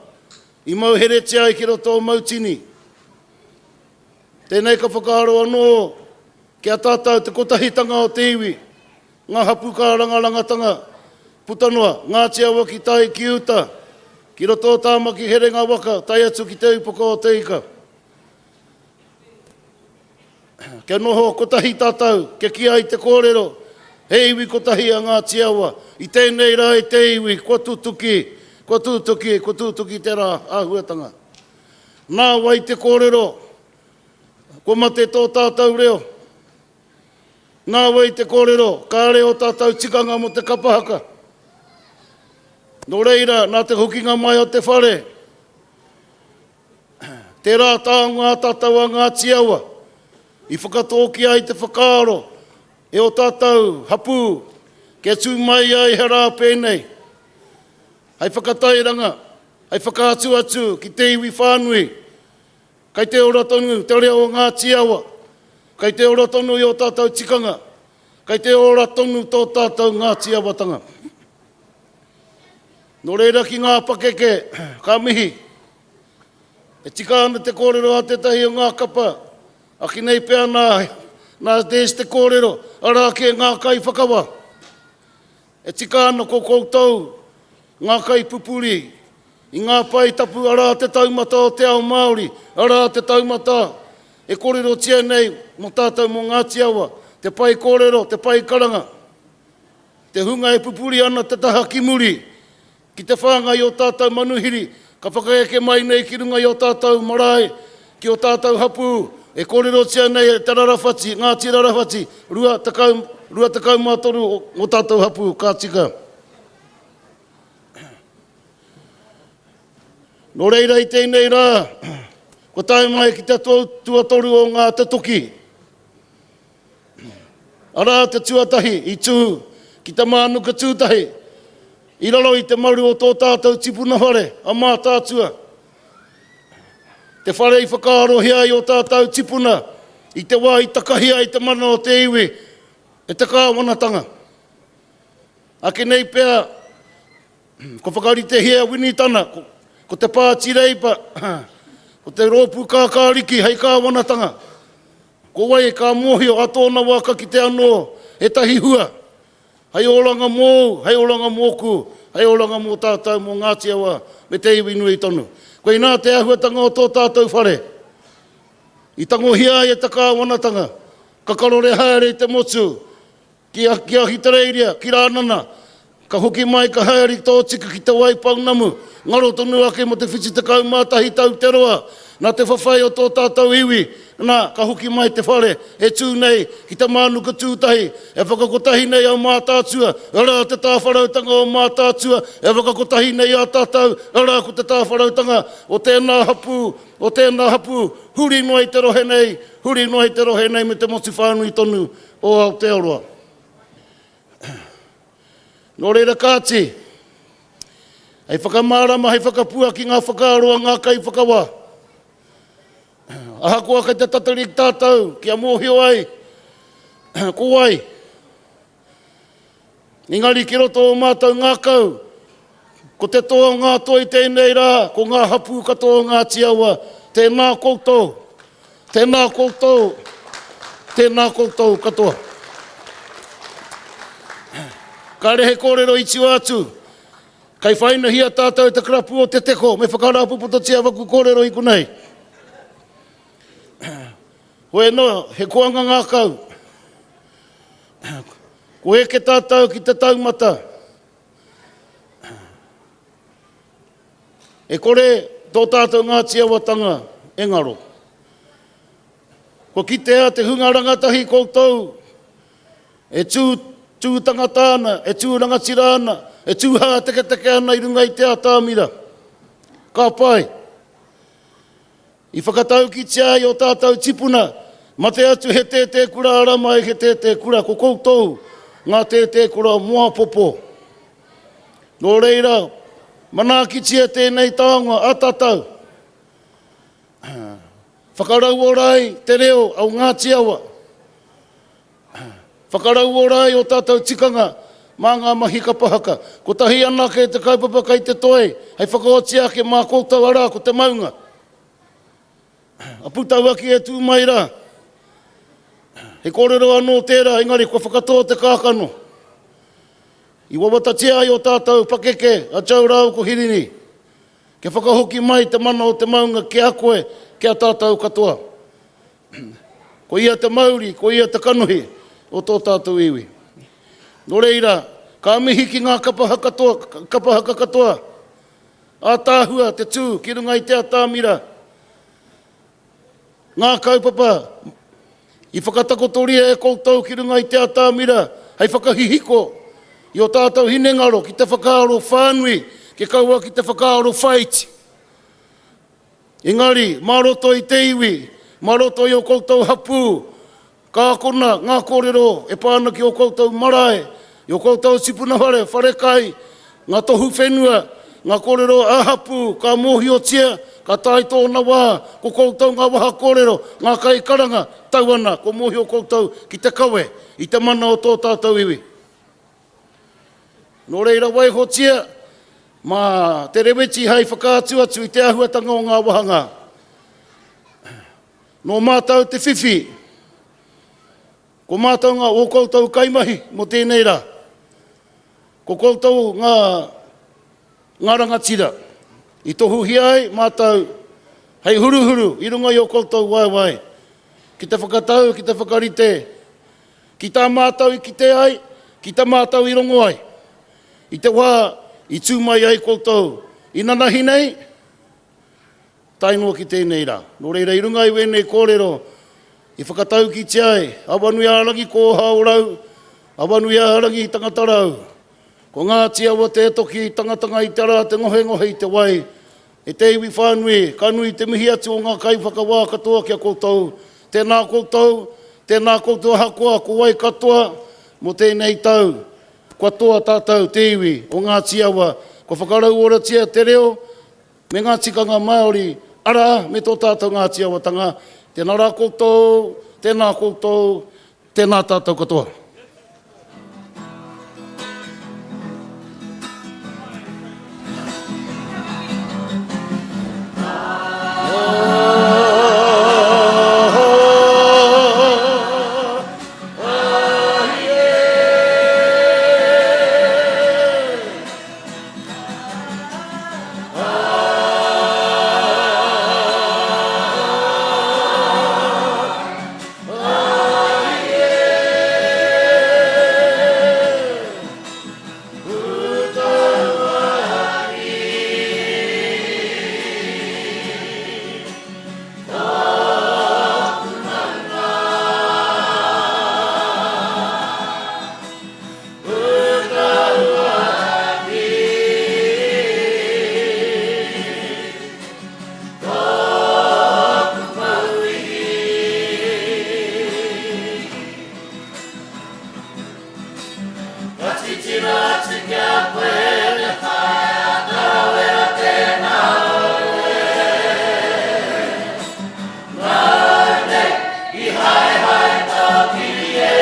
i mauheretia ai ki roto o Mautini. Tēnei ka whakaaro anō ki a tātou te kotahitanga o te iwi, ngā hapū kārangarangatanga puta noa, Ngāti Awa ki tai, ki uta, ki roto o Tāmaki Herenga Waka, tae atu ki Te Upoko o Te Ika. Kia noho kotahi tātou, kia kī ai te kōrero, he iwi kotahi a Ngāti Awa. I tēnei rā e te iwi, kua tutuki, kua tutuki, kua tutuki tērā āhuatanga. Nā wai te kōrero, kua mate tō tātou reo. Nā wai te kōrero, kāre ō tātou tikanga mō te kapa haka. Nō reira, nā te hokinga mai o te whare, Tērā taonga a tātou a Ngāti Awa i whakatōkia ai te whakaaro e ō tātou hapū kia tū mai ai he rā pēnei hei whakatairanga, hei whakaatu atu ki te iwi whānui kei te ora tonu te reo o Ngāti Awa, kei te ora tonu i ō tātou tikanga, kei te ora tonu tō tātou Ngāti Awatanga. Nō reira ki ngā pakeke, ka mihi. E tika ana te kōrero a tētahi o ngā kapa, aki nei pea nā, nā Des te kōrero, arā kē ngā kaiwhakawa. E tika ana ko koutou ngā kaipupuri i ngā pae tapu arā te taumata o te ao Māori, arā te taumata e kōrerotia nei mō tātou mō Ngāti Awa. Te pae kōrero, te pae karanga, te hunga e pupuri ana te taha ki muri, ki te whāngai i ō tātou manuhiri ka whakaeke mai nei ki runga i ō tātou marae, ki ō tātou hapū, e kōrerotia nei e Te Rarawhati, Ngāti Rarawhati, 20, 23 o tātou hapū, ka tika. Nō reira i tēnei rā, kua tae mai ki te tuatoru o ngā Te Toki. Arā te tuatahi i tū ki te mānuka tūtahi i raro i te maru o tō tātou tipuna whare, a Mātaatua. Te whare i whakaarohia ai ō tātou tipuna i te wā i takahi ai te mana o te iwi e te kāwanatanga. Ake nei pea, Kua whakaritehia e Winitana, ko te Pāti Reipa, ko te Rōpū Kākāriki hei kāwanatanga. Ko wai ka mōhio a tōna wā ka kite anō ētahi hua hei oranga mōu, hei oranga mōku, hei oranga mō tātou, mō Ngāti Awa me te iwi nui tonu. Koinā te āhuatanga o tō tātou whare. I tangohia ai e te kāwanatanga, ka karore haere i te motu, Ki a, ki Ahitereiria, ki Rānana, ka hoki mai ka haere tōtika ki Te Waipounamu, ngaro tonu ake mō te 71 tau te roa, nā te whawhai o tō tātou iwi, nā, ka hoki mai te whare e tū nei ki te mānuka tūtahi, e whakakotahi nei a Mātaatua, arā te tāwharautanga o Mātaatua, e whakakotahi nei a tātou, arā ko te tāwharautanga o tēnā hapū, o tēnā hapū, huri noa i te rohe nei, huri noa i te rohe nei me te motu whānui tonu o Aotearoa. Nō reira kāti, hei whakamārama, hei whakapuaki ngā whakaaro a ngā kaiwhakawā. Ahakoa kei te tatari tātou kia mōhio ai ko wai, Engari ki roto o mātou ngākau, ko te toa o ngā toi tēnei rā, ko ngā hapū katoa o Ngāti Awa, tēnā koutou, tēnā koutou, tēnā koutou katoa. Kāre he kōrero i tua atu, kei whainahia tātou e te karapu o Te Teko, me whakarāpopototia waku kōrero i konei. Hoi anō, he koanga ngākau. Ko eke tātou ki te taumata. E kore tō tātou Ngāti Awatanga e ngaro. Kua kitea te hunga rangatahi koutou e tū, tū tangata ana, e tū rangatira ana, e tū hāteketeke ana i runga i te atamira. Ka pai. I whakataukitia ai ō tātou tipuna, mate atu he tētē kura ara mai, he tētē kura, ko koutou ngā tētē kura moapopo. Nō reira, manaakitia tēnei taonga a tātou. Whakarauora ai te reo o Ngāti Awa. Whakarauora ai ō tātou tikanga mā ngā mahi kapa haka. Kotahi anake te kaupapa kei te toe hei whakaoti ake mā koutou arā ko te maunga. A Putauaki e tū mai rā. He kōrero anō tērā engari kua whakatō te kākano. I wawatatia ai ō tātou pakeke a Joe rāua ko Hirini kia whakahoki mai te mana o te maunga ki a koe, ki a tātou katoa. Ko ia te mauri, ko ia te kanohi o tō tātou iwi. Nō reira, ka mihi ki ngā kapa haka katoa, kapa haka katoa. Ātaahua te tū ki runga i te atamira. Ngā kaupapa i whakatakotoria e koutou ki runga i te atamira hei whakahihiko i o tātou hinengaro ki te whakaaro whānui, kia kaua ki te whakaaro whāiti. Engari, mā roto i te iwi, mā roto i ō koutou hapū, ka akona ngā kōrero e pā ana ki ō koutou marae, i ō koutou tipuna whare, wharekai, ngā tohu whenua, ngā kōrero ā-hapū, ka mōhiotia, ka tae tōna wā, ko koutou ngā waha kōrero, ngā kaikaranga, tau ana, kua mōhio koutou ki te kawe i te mana o tō tātou iwi. Nō reira waihotia mā te reweti hai whakaatu atu i te āhuatanga o ngā wāhanga. Nō mātou te whiwhi, ko mātou ngā ō koutou kaimahi mō tēnei rā. Ko koutou ngā, ngā rangatira i tohuhia ai mātou hei huruhuru i runga i ō koutou waewae ki te whakatau, ki te whakarite. Ki tā mātou i kite ai, ki ta mātou i rongo ai, i te wā i tū mai ai koutou i nanahi nei, tae noa ki tēnei rā. Nō reira, i runga i wēnei kōrero, i whakataukitia ai, Awanuiārangi kōhao rau, Awanuiārangi tangata rau. Ko Ngāti Awa te toki tangatanga i te rā, te ngohengohe i te wai. E te iwi whānui, ka nui te mihi atu o ngā kaiwhakawā katoa ki a koutou. Tēnā koutou, tēnā koutou ahakoa ko wai katoa mō tēnei tau. Kua toa tātou te iwi o Ngāti Awa, kua whakarauoratia te reo me ngā tikanga Māori, arā, me tō tātou Ngāti Awatanga. Tēnā rā koutou, tēnā koutou, tēnā tātou katoa. Ka titiro atu ki a koe te whaea Tarawera tēnā koe. Nāu nei i haehae tō kiri e.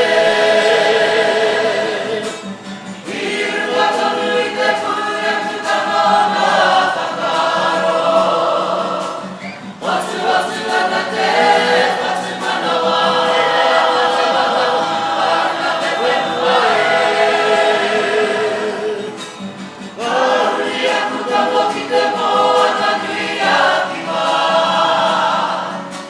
I runga tonu i te pūrekutanga o ngā whakaaro. Hotuhotu ana te whatumanawa e ana te whenua e. Ka huri aku kamo ki te moana nui a Kiwa.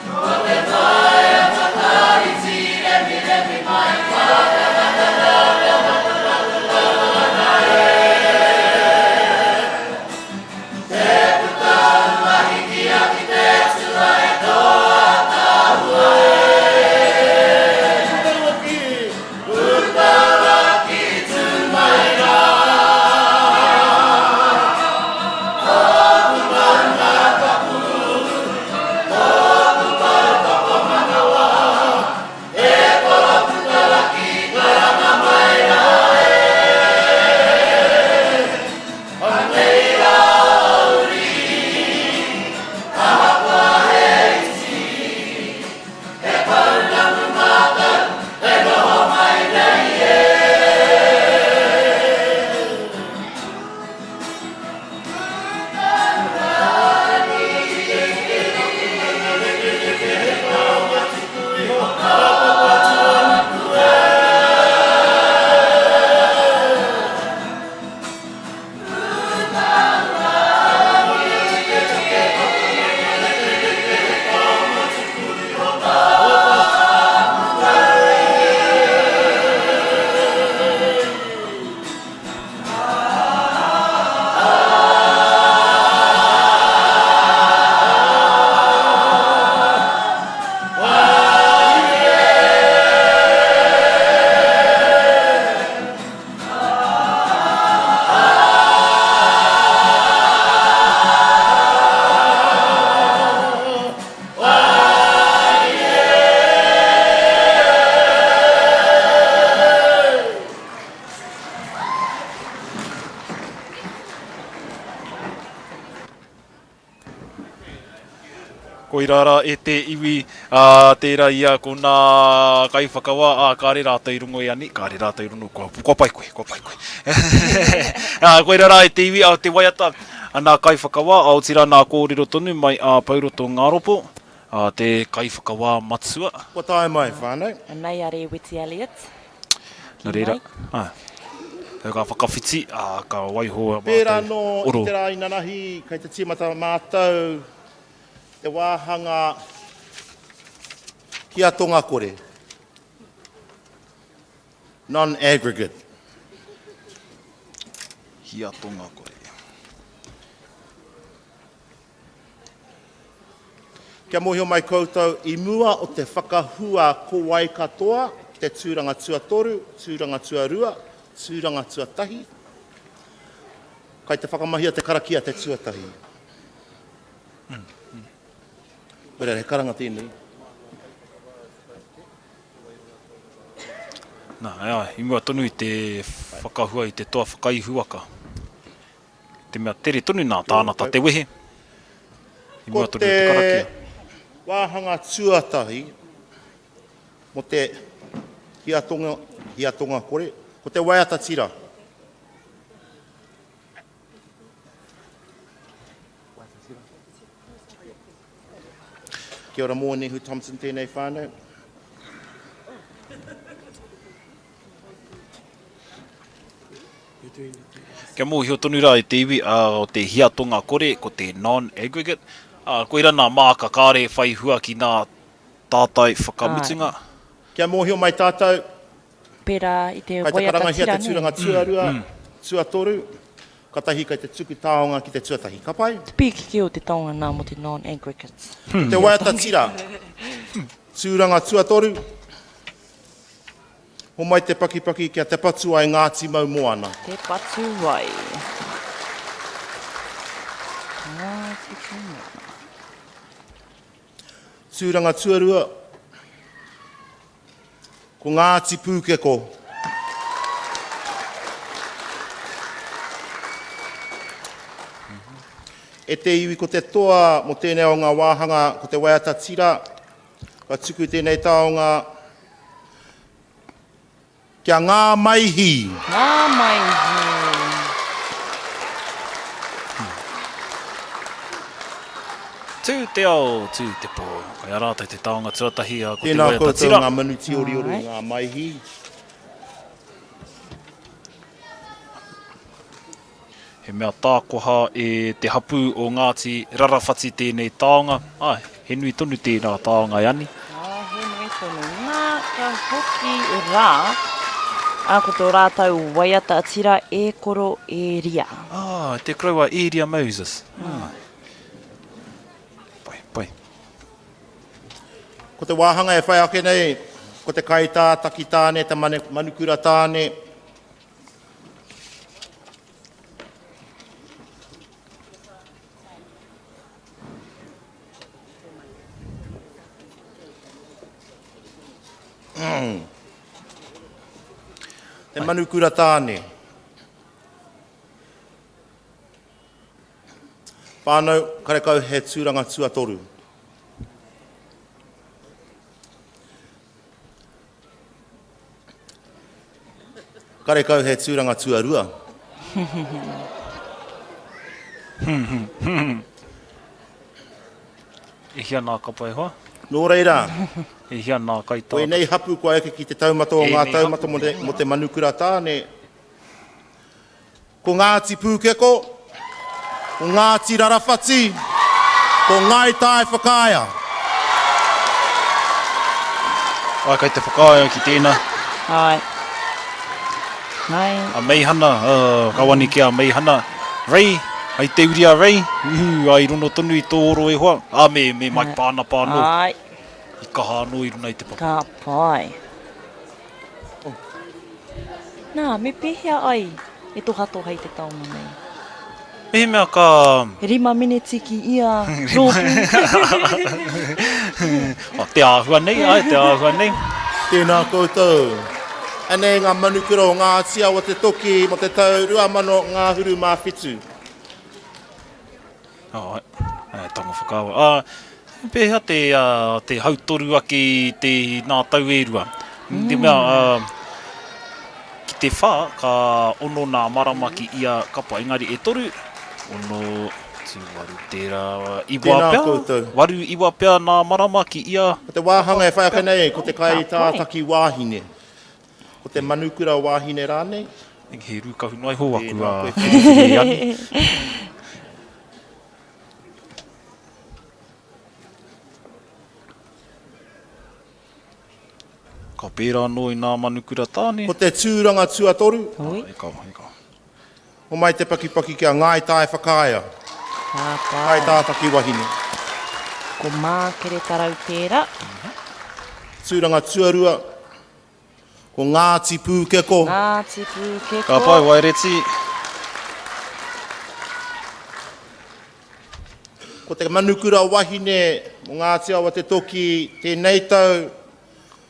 Ko te whaea whakariti remiremi mai whakarangatanga ana e. Te puta uahikia ki te atua e tō ātaahua e. Puta raki tū mai rā. Tōku maunga tapu, tōku pou tokomanawa, e koro puta raki karanga mai rā e. Anei rā ō uri, ahakoa he iti, he pounamu mātou e noho mai nei e. Koirā rā e te iwi, ā, tērā ia ko nā kaiwhakawā, ā, kāre rātou i rongo e ani, kāre rātou i rongo, kua, kua pai koe, kua pai koe. Ā, koirā rā e te iwi, ā, te waiata a nā kaiwhakawā, ā, otirā nā kōrero tonu mai a Pouroto Ngaropo, ā, te kaiwhakawā matua. Kua tae mai, whānau. Anei a Rēweti Elliott. Nā reira, ā, ka whakawhiti, ā, ka waiho a mātou Pērā anō oro. i te rā inanahi, kei te tīmata mātou te wāhanga ki a Tongakore. Non-aggregate. Hiatonga kore. Kia mōhio mai koutou, i mua o te whakahua ko wai katoa te tūranga tuatoru, tūranga tuarua, tūranga tuatahi, kai te whakamahia te karakia te tuatahi. Wera, he karanga tēnei. Nā, āe, i mua tonu i te whakahua i te toa whakaihuwaka. Te mea tere tonu nā tānata te wehe i mua tonu i te karakia. Ko te wāhanga tuatahi mō te hiatonga, hiatonga kore, ko te waiata tira. Kia ora Mōnehu Thompson tēnei whānau. Kia mōhio tonu rā e te iwi, ā, o te hiatonga kore, ko te non-aggregate, ā, koirā nā māka kāre e whai hua ki nā tātai whakamutunga. Kia mōhio mai tātou, Pērā i te kai te waiata karangahia tira, te nē? tūranga tuarua, tuatoru, katahi kai te tuku taonga ki te tuatahi. Ka pai? Te pīkiki o te taonga nā mō te non-aggregates. Ko te waiata tira, tūranga tuatoru, Homai te pakipaki kia Te Patuai Ngāti Maumoana. Te Patuai Ngāti Maumoana. Tūranga tuarua, ko Ngāti Pūkeko. E te iwi ko te toa mō tēnei o ngā wāhanga ko te waiata tira, Ka tuku tēnei taonga kia Ngā Maihi. Ngā Maihi. Tū te ao, tū te pō. Kai a rātou te taonga tuatahi, ko te Tēnā waiata koutou tira. ngā manu tīoriori, ngā maihi. He mea tākoha e te hapū o Ngāti Rarawhati tēnei taonga. Āe, he nui tonu tērā taonga e Ani. Ā, he nui tonu. Nā, ka hoki rā, ā, ko tō rātou waiata tira e koro e ria. Ā, te koroua Ēria Moses. Āe. Pai, pai. Ko te wāhanga e whai ake nei, ko te kaitā taki tāne, te manukura tāne, Te manukura tāne. Whānau, karekau he tūranga tuatoru. Karekau he tūranga tuarua. E hia nā kapa e hoa? Nō reira, E hia nā kaitā? koinei hapu kua eke ki te taumata o ngā Ēnei taumata hapu. mō te, mō te manukura tāne. Ko Ngāti Pūkeko, ko Ngāti Rarawhati, ko Ngāi Tai Whakaea. Āe, kei te whakaae au ki tēnā. Āe. Ngai. A Meihana, ka wani ki a Meihana. Ray, ai te uri a Ray, uhu, ai rono tonu i tō oro e hoa. Ā, me, me Mike Pānapa anō. Āe. I kaha anō i runa i te papa. Ka pai. Nā, me pēhea ai e tohatoha i te taonga nei? Mehemea ka. 5 meneti ki ia rōpū. Oh, te āhua nei, āe, te āhua nei. Tēnā koutou. Anei ngā manukura o Ngāti Awa Te Toki mō te tau 2000 ngahuru mā whitu. Āe, āe, tango whakawa. Ā, pēhea te, ā, te hautoru ake i te, nā tau e rua? Mm. Te mea, ā, ki te whā, ka ono nā marama ki ia kapa, engari e toru, ono, tū waru tērā, iwa Tēnā pea, koutou. waru, iwa pea nā marama ki ia Ko te wāhanga e whai ake nei, ko te kaitātaki wāhine. Ko te manukura wāhine rānei. He rūkahu noa iho aku Tēnā a koe. Whiriwhiri e Ani. Ka pērā anō i nā manukura tāne. Ko te tūranga tuatoru. Oi. E kao, e kao. Homai te pakipaki ki a Ngāi Tai Whakaea. Ka pai. Ngāi Tātaki Wahine. Ko Mākeretarau tērā. Tūranga tuarua, ko Ngāti Pūkeko. Ngāti Pūkeko. Ka pai, Waireti. Ko te manukura wahine o Ngāti Awa Te Toki tēnei tau,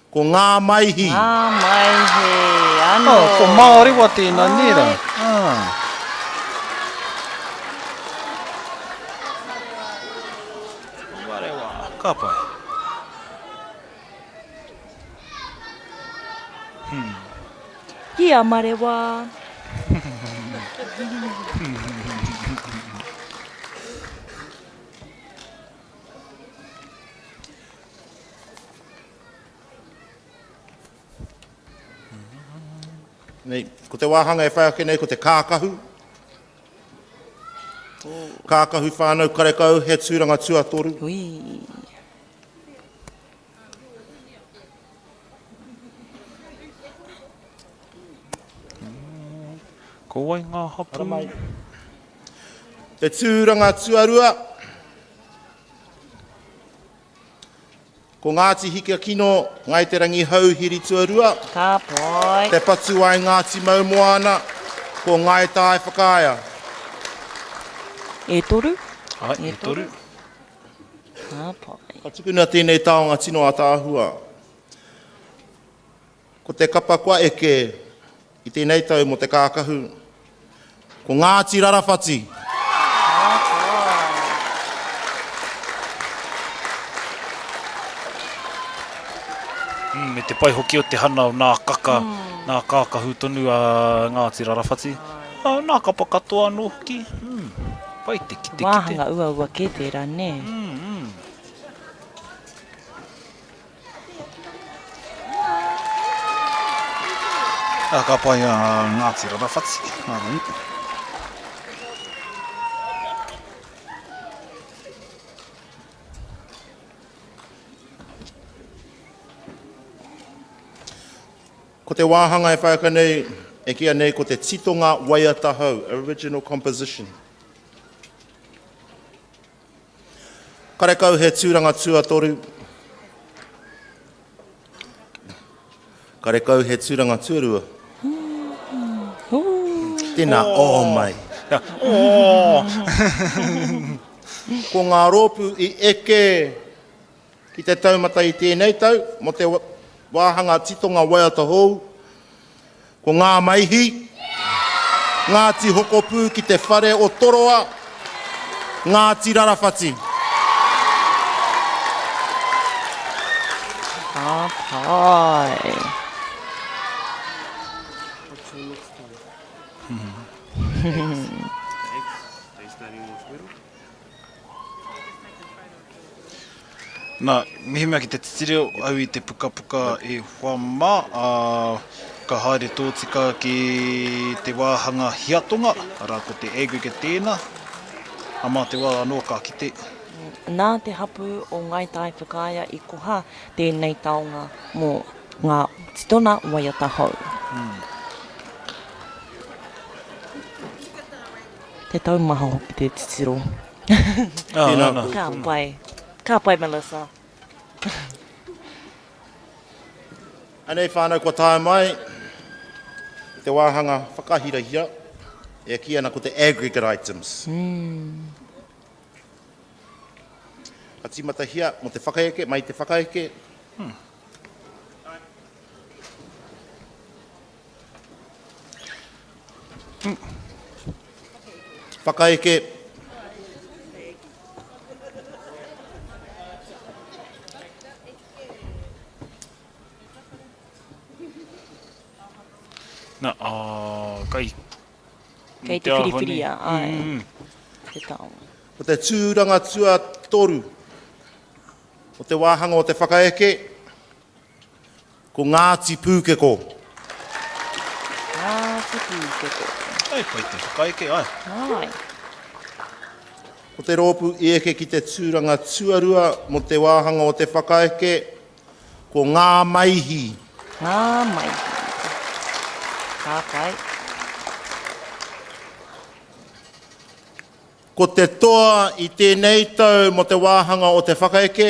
Ko Ngā Maihi. Ngā Maihi, anō. Oh, ko Mārewa tēnā, nē rā? Ah. Mārewa, ka pai. Hmm. Ki a Marewa. Nei, ko te wāhanga e whai ake nei ko te kākahu. Kākahu whānau karekau he tūranga tuatoru. Ui. Ko wai ngā hapū? Te tūranga tuarua. Ko Ngāti Hikakino, Ngāi Te Rangihouhiri tuarua. Ka pai. Te Patuwai Ngāti Maumoana, ko Ngāi Tai Whakaea. E toru. Ae, e toru. Ka pai. Ka tukuna tēnei taonga tino ataahua. Ko te kapa kua eke i tēnei tau mō te kākahu, ko Ngāti Rarawhati. Me te pai hoki o te hana o nā kaka, nā kākahu tonu a Ngāti Rarawhati. Nā kapa katoa anō hoki. Pai te kite kite. Wāhanga uaua kē tērā, nē? Ā, ka pai a Ngāti Rarawhati. Ko te wāhanga e whai ake nei, e kīia nei ko te titonga waiata hou, original composition. Karekau he tūranga tuatoru. Karekau he tūranga tuarua. Tēnā, oh mai. Oh! Ko ngā rōpū i eke ki te taumata i tēnei tau mō te wāhanga titonga waiata hou, Ko Ngā Maihi, Ngāti Hokopū ki te whare o Toroa, Ngāti Rarawhati. Ka pai. Nā, mehemea ki te titiro au i te pukapuka e hoa mā, ā, ka haere tōtika ki te wāhanga hiatonga, arā, ko te aggregate tēnā, ā, mā te wā anō ka kite. Nā te hapū o Ngāi Tai Whakaea i koha tēnei taonga mō ngā titona waiata hou. Te taumaha hoki te titiro. Tēnā koe. Ka pai. Ka pai Melissa. Anei whānau kua tae mai i te wāhanga whakahirahira e kī ana ko te aggregate items. Ka tīmatahia mō te whakaeke, mai te whakaeke. Whakaeke. Na, a, kai... Kei te whiriwhiria, ai, mm, mm. te taonga. Ko te tūranga tuatoru o te wāhanga o te whakaeke, Ko Ngāti Pūkeko. Ngāti Pūkeko. Ai, pai te whakaeke, ai. Ai. Ko te rōpū i eke ki te tūranga tuarua mō te wāhanga o te whakaeke, ko Ngā Maihi. Ngā Maihi. Ka pai. Ko te toa i tēnei tau mō te wāhanga o te whakaeke,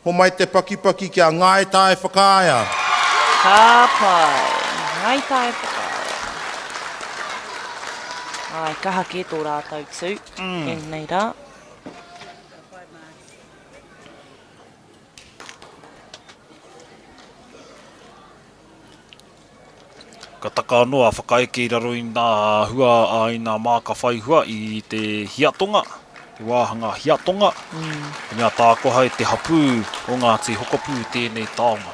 homai te pakipaki ki a Ngāi Tai Whakaea. Ka pai. Ngāi Tai Whakaea. Āe, kaha kē tō rātou tū ēnei rā. Ka taka anō a Whakaeke i raro i ngā hua a i ngā māka whai hua i te hiatonga, te wāhanga hiatonga. He mea tākoha e te hapū o Ngāti Hokopū tēnei taonga.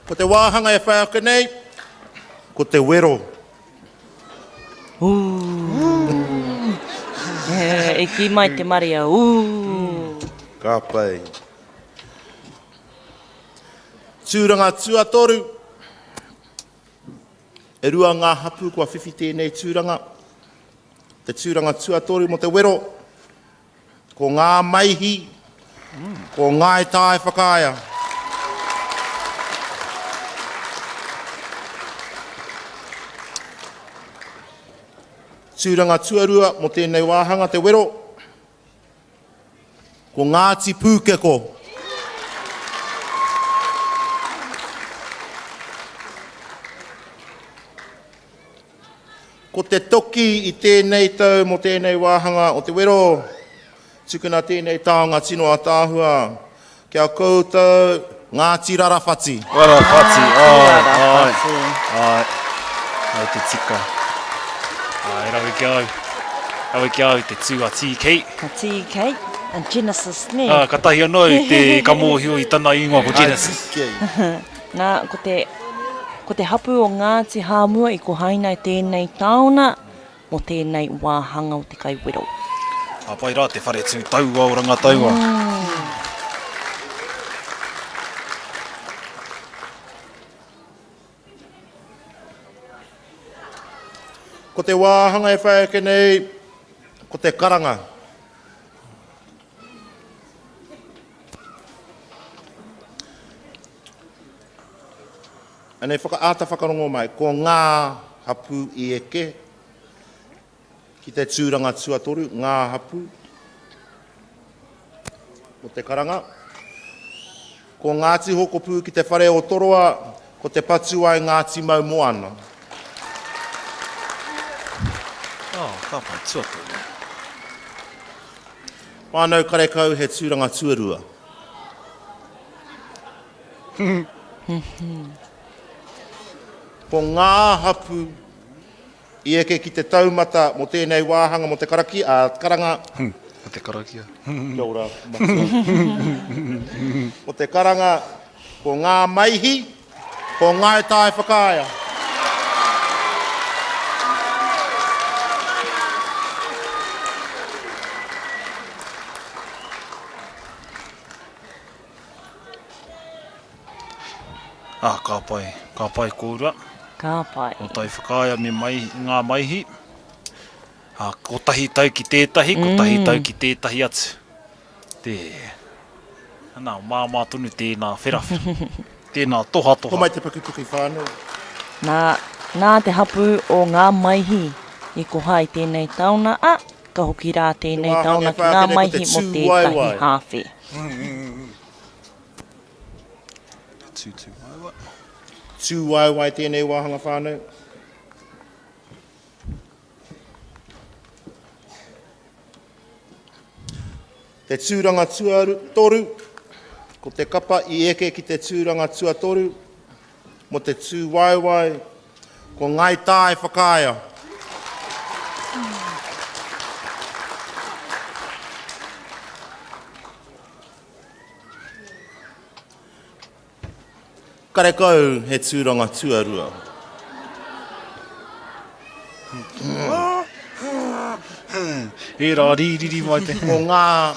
Ko te wāhanga e whai ake nei, ko te wero. Ooh. E kī mai te marea, ooh. Ka pai. Tūranga tuatoru, E rua ngā hapū kua whiwhi tēnei tūranga. Te tūranga tuatoru mō te wero, ko Ngā Maihi, ko Ngāi Tai Whakaea. Tūranga tuarua mō tēnei wāhanga, te wero, Ko Ngāti Pūkeko. Ko te toki i tēnei tau mō tēnei wāhanga o te wero, tukuna tēnei taonga tino ataahua ki a koutou Ngāti Rarawhati. Rarawhati, āe, āe, āe, āe te tika. Āe, rawe ki a au. Rawe ki a au te tū a TK. A TK, a Genesis, nē? Ā, katahi anō au te, ka mōhio i tana ingoa ko Genesis. Nā, ko te, ko te hapū o Ngāti Hāmua i kohaina i tēnei taona mō tēnei wāhanga o te kaiwero. Ka pai rā te whare tū taua o Rangataua. Ko te wāhanga e whai ake nei, ko te karanga. Anei whakaata whakarongo mai, ko ngā hapū i eke ki te tūranga tuatoru, ngā hapū o te karanga. Ko Ngāti Hokopū ki te whare o Toroa, ko Te Patuai Ngāti Maumoana. Oh, ka pai, tuatoru. Whānau karekau he tūranga tuarua. Ko ngā hapū i eke ki te taumata mō tēnei wāhanga mō te karakia, ā, karanga. Mō te karakia. Kia ora, matua. Mō te karanga, ko ngā maihi, ko Ngāi Tai Whakaea. Ā, ka pai, ka pai kōrua. Ka pai. Ko tai whakaea me mai, ngā maihi. Ā, kotahi tau ki tētahi, kotahi tau ki tētahi atu. Tē. Ana, māmā tonu tēnā wherawhera. Tēnā tohatoha. Homai te pukipuki whānui. Nā, nā te hapū o ngā maihi i koha i tēnei taona, ā, ka hoki rā tēnei taona ki ngā maihi mō tētahi hāwhe. Tūtūwaewae. Tūwaewae tēnei wāhanga whānau. Te tūranga tuatoru, ko te kapa i eke ki te tūranga tuatoru mō te tūwaewae, ko Ngāi Tai Whakaea. Karekau he tūranga tuarua. Ērā rīriri mai te. Ko ngā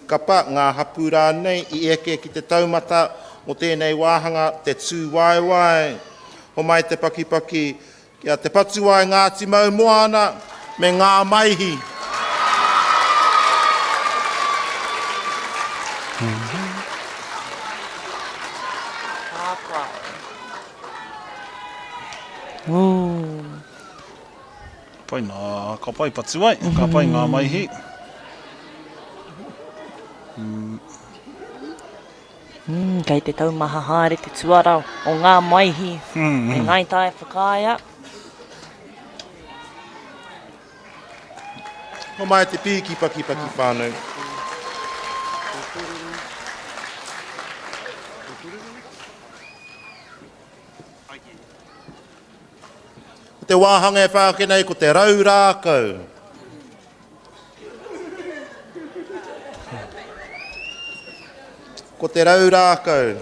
kapa, ngā hapū rānei i eke ki te taumata mō tēnei wāhanga, te tūwaewae, homai te pakipaki Ki a Te Patuae Ngāti Maumoana me Ngā Maihi. Ka pai. Ooh. Pai nā, ka pai patu ai, ka pai ngā maihi. Mm. Mm, kei te taumaha haere te tuara o ngā maihi mm. me Ngāi Tai Whakaea. Homai te pīki pakipaki whānau. Ko te wāhanga e whai ake nei ko te rau rākau. Ko te rau rākau.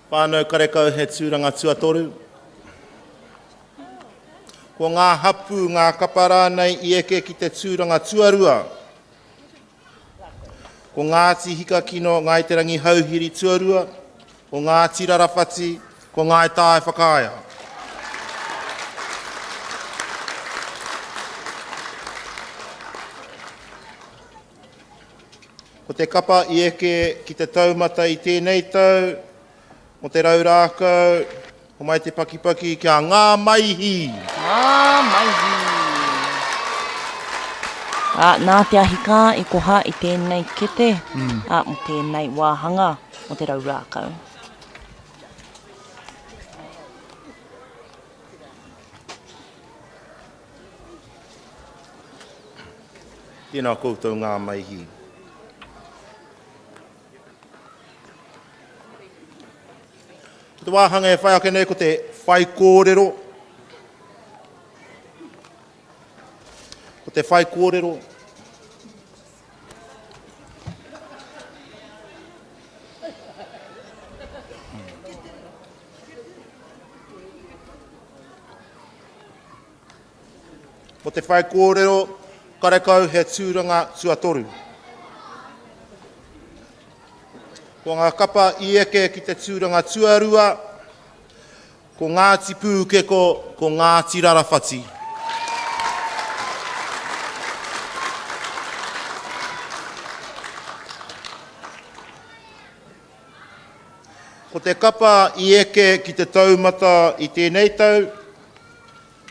Whānau karekau he tūranga tuatoru. Ko ngā hapū, ngā kapa rānei i eke ki te tūranga tuarua. Ko Ngāti Hikakino, Ngāi Te Rangihouhiri tuarua, ko Ngāti Rarawhati, ko Ngāi Tāe Whakaea. Ko te kapa i eke ki te taumata i tēnei tau, mō te rau rākau, Homai te pakipaki kia Ngā Maihi! Ngā Maihi! Ā, nā te ahikā i koha i tēnei kete, ā, mō tēnei wāhanga o te rau rākau. Tēnā koutou Ngā Maihi. Ko te wāhanga e whai ake nei ko te whaikōrero. Ko te whaikōrero. Mo te whaikōrero, karekau he tūranga tuatoru. Ko ngā kapa i eke ki te tūranga tuarua, ko Ngāti Pūkeko, ko Ngāti Rarawhati. Ko te kapa i eke ki te taumata i tēnei tau,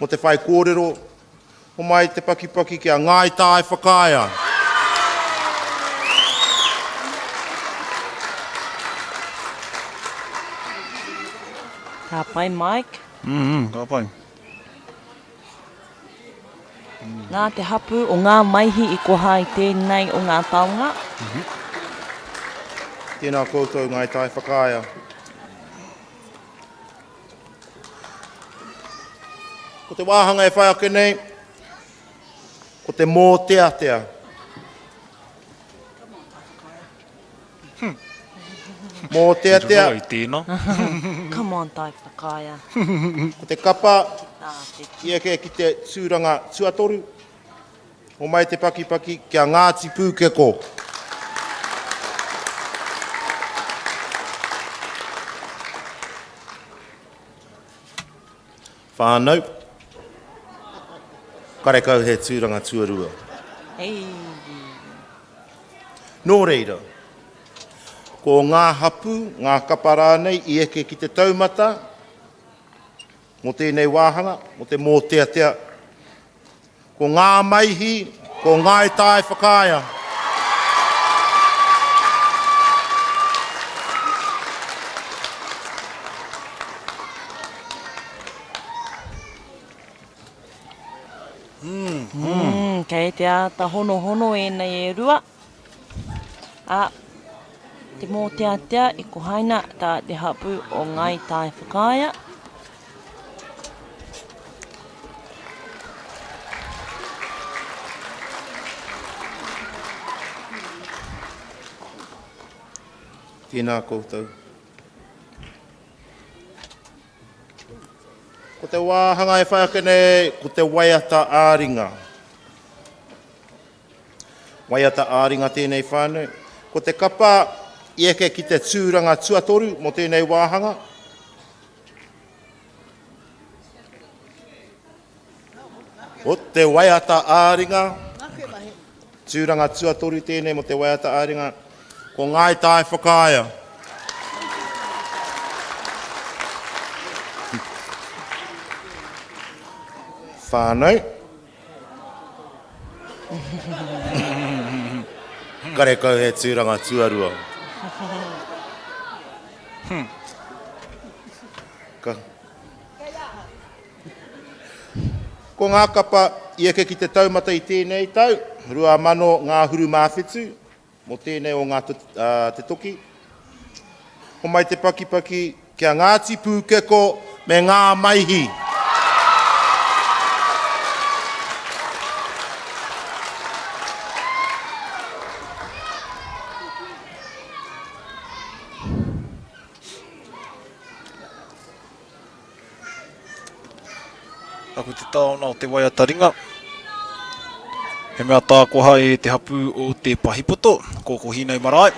Mō te whaikōrero, homai te pakipaki ki a Ngāi Tai Whakaea. Ka pai Mike. Mm, ka pai. Nā te hapū o Ngā Maihi i koha i tēnei o ngā taonga. Mm -hmm. Tēnā koutou Ngāi Tai Whakaea. Ko te wāhanga e whai ake nei, ko te mōteatea. Mōteatea. Come on, Tai Whakaea. Ko te kapa i eke ki te tūranga tuatoru. Homai te pakipaki ki a Ngāti Pūkeko. Whānau. Karekau he tūranga tuarua. Hey. Nō reira, ko ngā hapū, ngā kapa rānei i eke ki te taumata mō tēnei wāhanga, mō te mōteatea Ko Ngā Maihi, ko Ngāi Tai Whakaea. Mm, kei te āta honohono ēnei e rua. Ā, te mōteatea i kohaina tā te hapū o Ngāi Tai Whakaea. Tēnā koutou. Ko te wāhanga e whai ake nei, ko te waiata ā-ringa. Waiata ā-ringa tēnei whānau. Ko te kapa i eke ki te tūranga tuatoru mō tēnei wāhanga. O te waiata ā-ringa. Tūranga tuatoru tēnei mō te waiata ā-ringa. Ko Ngāi Tai Whakaea. Whānau. Karekau he tūranga tuarua. Ka. Ko ngā kapa i eke ki te taumata i tēnei tau, 2000 ngāhuru mā whitu, mō tēnei o ngā te toki. Homai te pakipaki ki a Ngāti Pūkeko me Ngā Maihi. Aku te taona o te waiata ringa. He mea tākoha e te hapū o Te Pahipoto, ko Kohinau Marae.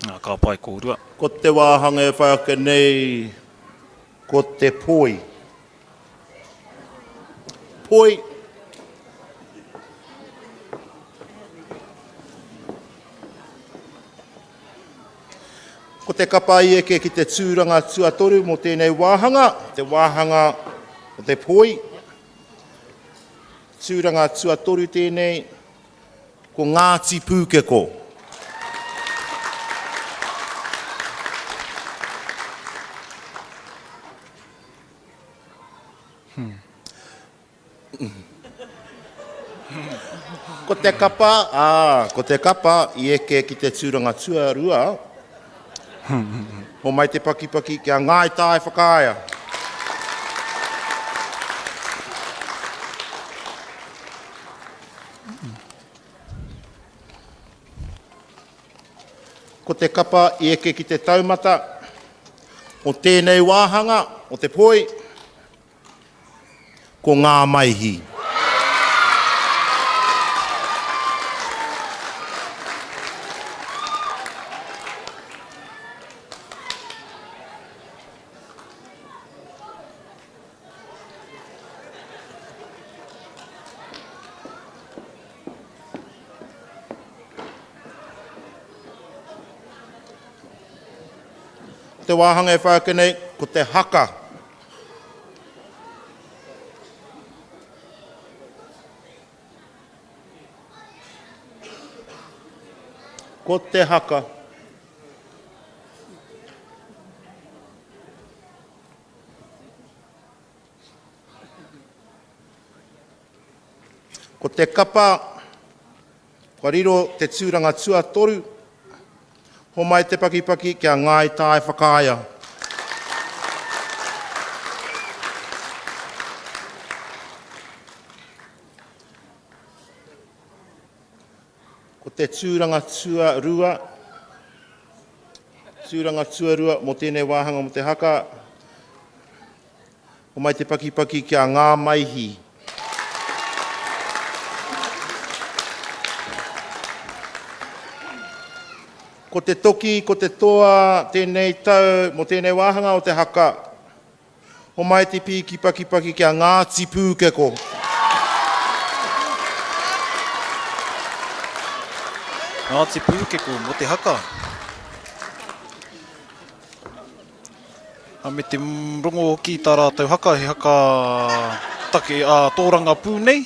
Nā, ka pai kōrua. Ko te wāhanga e whai ake nei, ko te poi. Poi. Ko te kapa i eke ki te tūranga tuatoru mō tēnei wāhanga, te wāhanga o te poi. Tūranga tuatoru tēnei, ko Ngāti Pūkeko. Ko te kapa, ā, ko te kapa i eke ki te tūranga tuarua, homai te pakipaki ki a Ngāi Tai Whakaea. Ko te kapa i eke ki te taumata o tēnei wāhanga o te poi, ko Ngā Maihi. Te wāhanga e whai ake nei, ko te haka. Ko te haka. Ko te kapa, kua riro te tūranga tuatoru, homai te pakipaki ki a Ngāi Tai Whakaea. Ko te tūranga tuarua, tūranga tuarua mō tēnei wāhanga mō te haka, Homai te pakipaki ki a Ngā Maihi. Ko te toki, ko te toa tēnei tau mō tēnei wāhanga o te haka. Homai te pīki pakipaki ki a Ngāti Pūkeko. Ngāti Pūkeko mō te haka. Me te rongo hoki i tā rātou haka, he haka take ā-tōrangapū nei.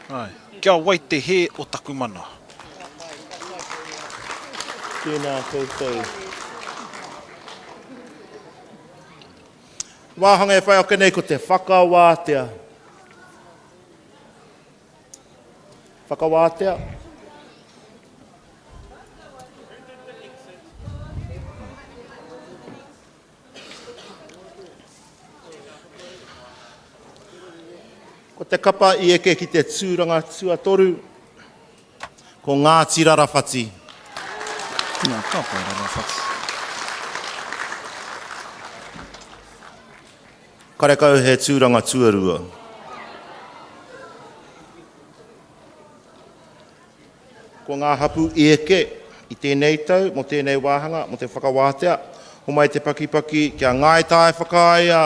Āe. Kia wai te hē o taku mana. Tēnā koutou. Wāhanga e whai ake nei ko te whakawātea. Whakawātea. Ko te kapa i eke ki te tūranga tuatoru, ko Ngāti Rarawhati. Nā, ka pai Rarawhati. Karekau he tūranga tuarua. Ko ngā hapū i eke i tēnei tau mō tēnei wāhanga mō te whakawātea. Homai te pakipaki kia Ngāi Tai Whakaea,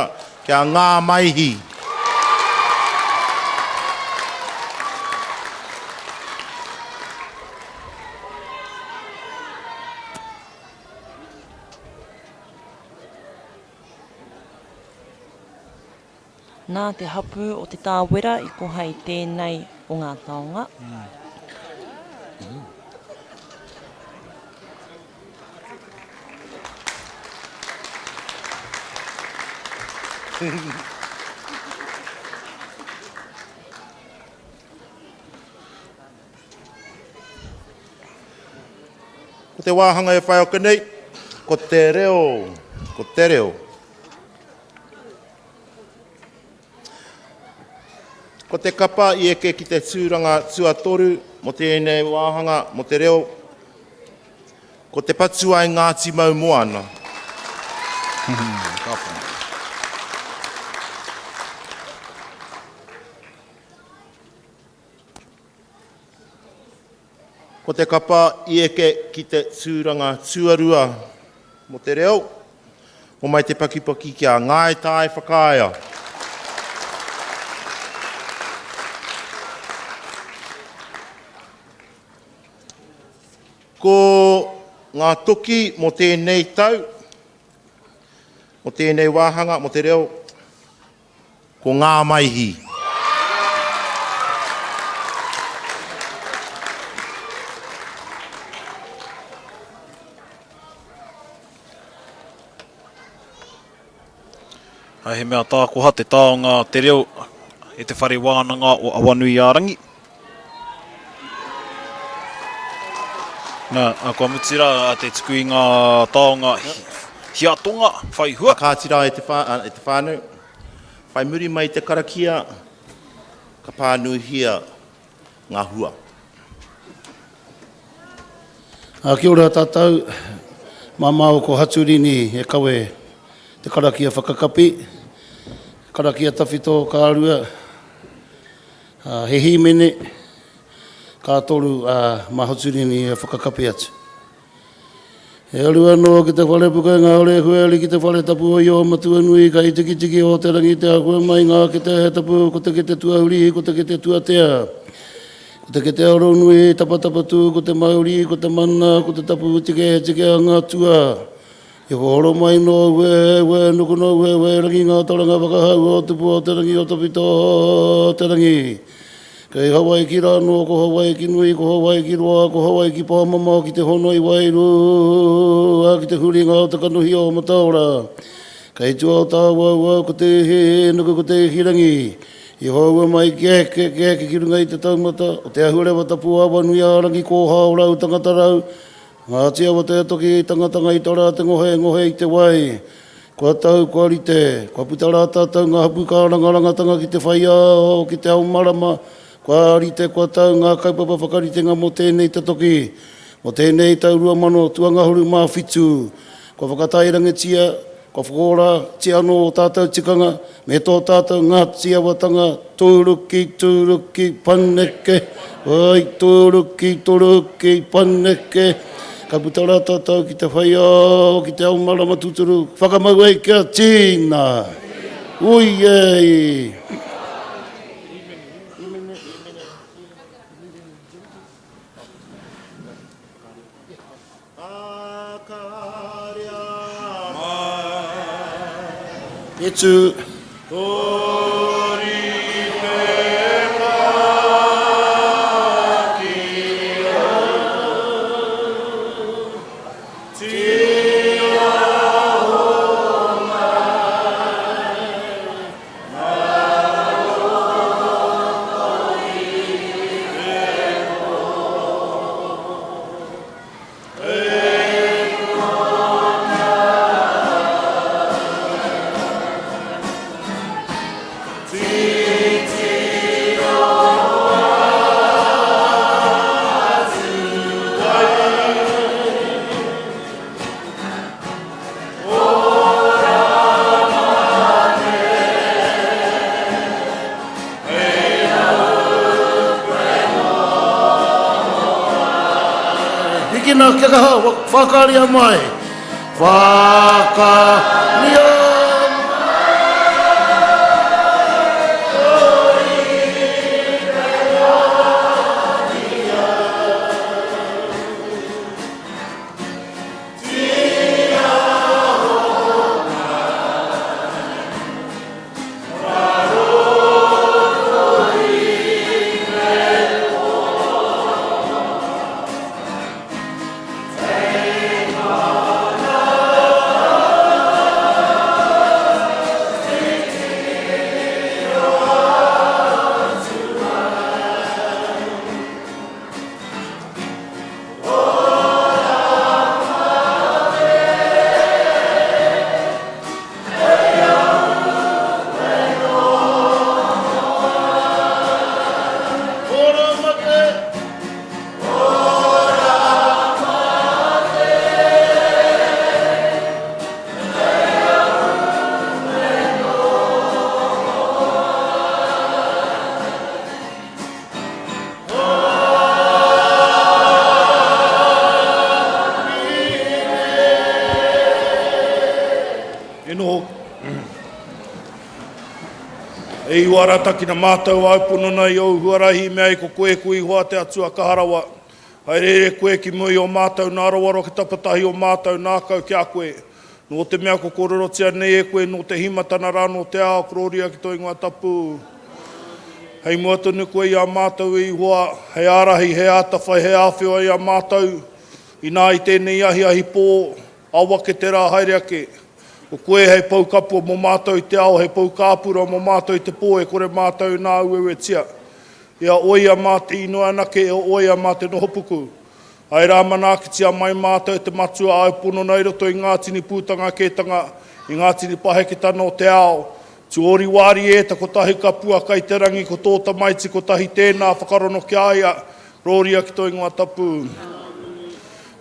kia Ngā Maihi. Nā te hapū o Te Tāwera i koha i tēnei o ngā taonga. Ko te wāhanga e whai ake nei, ko te reo, ko te reo. Ko te kapa i eke ki te tūranga tuatoru mō tēnei wāhanga mō te reo, ko Te Patuai Ngāti Maumoana. Ka pai. Ko te kapa i eke ki te tūranga tuarua mō te reo, homai te pakipaki ki a Ngāi Tai Whakaea. Ko ngā toki mō tēnei tau, mō tēnei wāhanga mō te reo, Ko ngā maihi. He mea tākoha te taonga te reo e te whare wānanga o Awanuiārangi. Nā, kua mutu rā te tuku i ngā taonga hiatonga whai hua. Kāti rā e te whānau, whai muri mai i te karakia, ka pānuihia ngā hua. Kia ora tātou, mā māua ko Haturini e kawe te karakia whakakapi, karakia tawhito ka rua, He hīmene, ka toru a Mahoturini e whakakapi atu. E aru anō ki te whare pukenga o Rehueli ki te whare tapu o Io Matuanui kai tikitiki o te rangi te ahua mai ngā kete he tapu ko te kete tuahuri ko te kete tuatea ko te kete aronui tapatapatū ko te mauri ko te mana ko te tapu tike he tike a ngā tua I hohoro mai nō ue, ue, nuku nō ue, ue, rangi ngā taranga whakahau o tupu o te rangi o tawhito o te rangi. Kei Hawaiki rā nō, ko Hawaiki nui, ko Hawaiki roa, ko Hawaiki pāmamao ki te hono i wairua, ki te huringa o te kanohi o Mataora. Kei tua o tāuaua, ko te nuku, ko te ihirangi. I houa mai ki eke, ki eke ki runga i te taumata o te ahurewa tapu o Awanuiārangi, kōhao rau, tangata rau, Ngāti Awa te toki tangatanga i tara te ngohe ngohe i te wai. Kua tau, kua rite, kua puta rā tātou ngā hapu kārangarangatanga ki te whai ao, ki te ao marama, kua rite, kua tau ngā kaupapa whakaritenga mō tēnei te toki, mō tēnei tau 2000 tuangahuru mā whitu. Kua whakatairangitia, Kua whakaoratia anō ō tātou tikanga me tō tātou Ngāti Awatanga, tūruki, tūruki, paneke, oi, tūruki, tūruki, paneke. Ka puta rā tātou ki te whai ao, ki te ao marama tūturu, whakamau ai kia tīna! Ui e! E tū. Hikina kia kaha, whakaaria mai. Whakaria Ora mate! Ora mate! E noho E iwa ratakina mātou āu ponona i ōu huarahi i mea ai ko koe ko Ihowa te Atua kaha rawa. Haereere koe ki mua i ō mātou nā rawaro ki tapatahi o mātou nākau ki a koe. Nō te mea ko kōrerotia nei e koe nō te hīmatana rānō te ao, korōria ki tō ingoa tapu. Hei mua tonu koe i a mātou e Ihowa, hei ārahi, hei ātawhai, hei āwhiwa i a mātou, inā i tēnei ahiahi pō, Ao ake te rā haere ake. Ko koe hei pou kapua mō mātou i te ao, hei pou kāpura mō mātou i te pō e kore mātou nā aueuetia. Ia oia mā te inoi anake e oia mā te nohopuku. Ae rā manaakitia mai mātou e te Matua āu ponona i roto i ngā tini pūtanga kētanga, i ngā tini paheketana o te ao. Tuori wārie e ta kotahi kapua kai te rangi ko tō tamaiti kotahi tēnā whakarono ki a ia, Rōria ki tō ingoa tapu.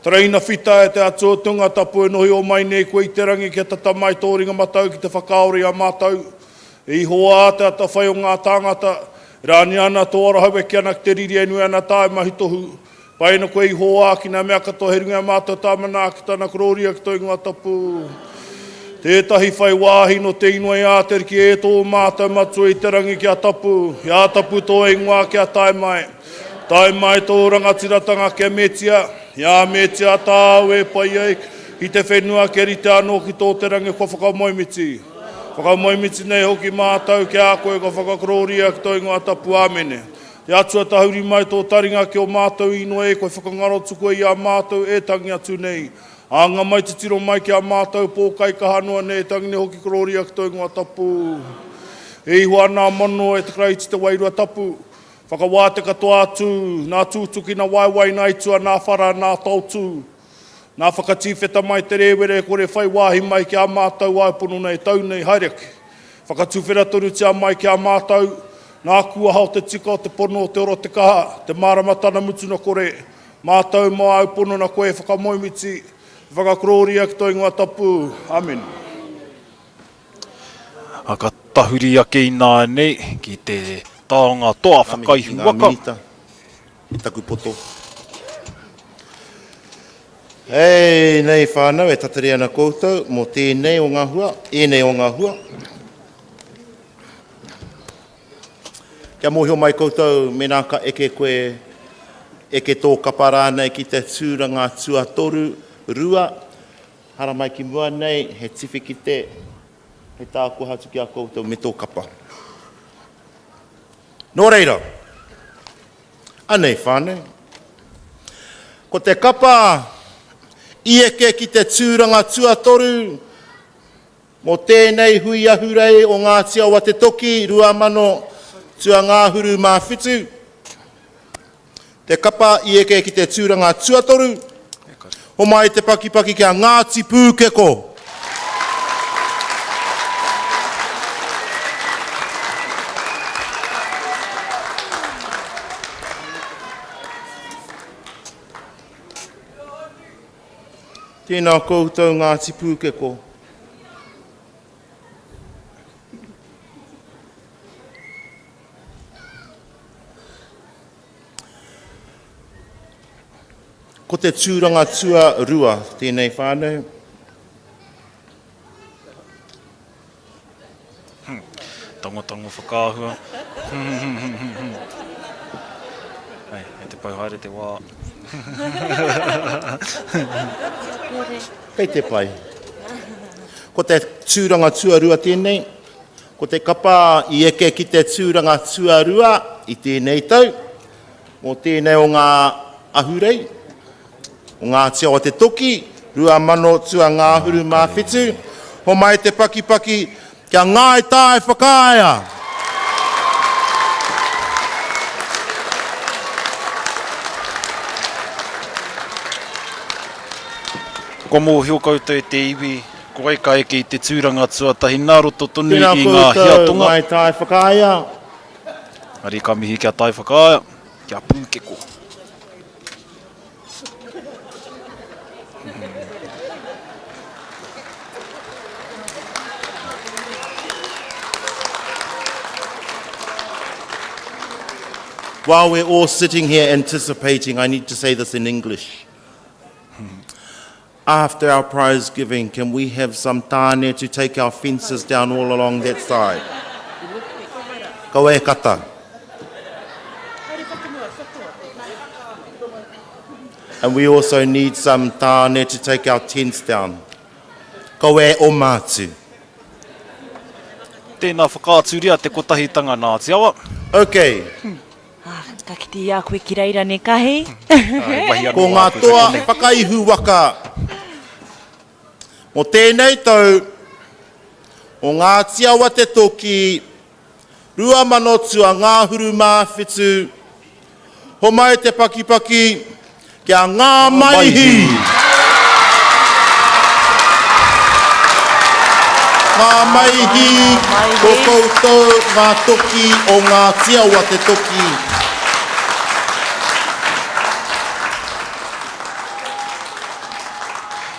Tereina whita e te Atua tunga tapu e nohio mai nei koe i te rangi kia tata mai tō ringa matau ki te whakaora i a mātou. E Ihowā te atawhai o ngā tāngata, rānia ana tō aroha weki ana ki te riri e nui ana tāu mahi tohu. Pai ana koe Ihowā ki ngā mea katoa he runga i a mātou tā manaaki tana korōria ki tō ingoa tapu. Tētahi whai wāhi nō te inoi a te Ariki e tō mātou Matua i te rangi kia tapu, kia tapu tō ingoa kia tae mai. Tae mai tō rangatiratanga kia metia, kia metia tāu e pai ai ki te whenua kia rite anō ki tō te rangi kua whakamoemiti. Whakamoemiti nei hoki mātou ki a koe kua whakakorōria ki tō ingoa tapu. Āmene. Te Atua tahuri mai tō taringa ki ō mātou inoi e koe whakangaro atu koe i a mātou e tangi atu nei. Anga mai titiro mai ki a mātou pōkaikaha noa nei e tangi nei hoki korōria ki tō ingoa tapu. E iho ana a mano e te Karaiti te Wairua Tapu. Whakawā te katoa atu, nā tūtuki, nā waewae, nā itua, nā whara, nā taotū, nā whakatīwheta mai te rēwera e kore whai wāhi mai ki a mātou āu ponona e tau nei, haere ake. Whakatuwhera tonutia mai ki a mātou, nā kuaha o te tika, o te pono, o te ora, o te kaha, te māramatana mutuna kore, mātou mō āu ponona koe e whakamoemiti, e whakakorōria ki tō ingoa tapu. Amine. A ka tahuri ake ināianei ki te taonga toa Ka mihi ki whakaihu ngā waka. minita i taku poto. Hei nei whānau e tatari ana koutou mō tēnei o ngā hua, ēnei o ngā hua. Kia mōhio mai koutou mēnā ka eke koe, eke tō kapa rānei ki te tūranga tuatoru, rua, Haramai ki mua nei, he tiwhikite, hei tākoha atu ki a koutou me tō kapa. Nō reira, anei whānau, ko te kapa i eke ki te tūranga tuatoru mō tēnei hui ahurei o Ngāti Awa Te Toki 2000 tuangāhuru mā whitu, Te kapa i eke ki te tūranga tuatoru, homai te pakipaki ki a Ngāti Pūkeko. Tēnā koutou Ngāti Pūkeko. Ko te tūranga tuarua tēnei whānau. Tangotango whakaahua. Hei, kei te pau haere te wā. Kei te pai. Ko te tūranga tuarua tēnei. Ko te kapa i eke ki te tūranga tuarua i tēnei tau, mō tēnei o ngā ahurei, o Ngāti Awa Te Toki, 2027, homai te pakipaki kia Ngāi Tai Whakaea! Kua mōhio koutou e te iwi, ko wai ka eke i te tūranga tuatahi nā roto tonu Tēnā i ngā koutou, hiatonga. Ngāi Tai Whakaea! Engari ka mihi ki a Tai Whakaea, ki a Pūkeko. While we're all sitting here anticipating, I need to say this in English. After our prize giving, can we have some tāne to take our fences down all along that side? Kaua e kata. And we also need some tāne to take our tents down. Kaua e oma atu. Tēnā whakaaturia te kotahitanga Ngāti Awa. Okay. Ah, ka kite i a koe ki reira ne Kahi. Ko ngā toa whakaihu waka mō tēnei tau o Ngāti Awa Te Toki 2027, homai te pakipaki kia Ngā Maihi! Ngā Maihi, ko koutou ngā toki o Ngāti Awa Te Toki.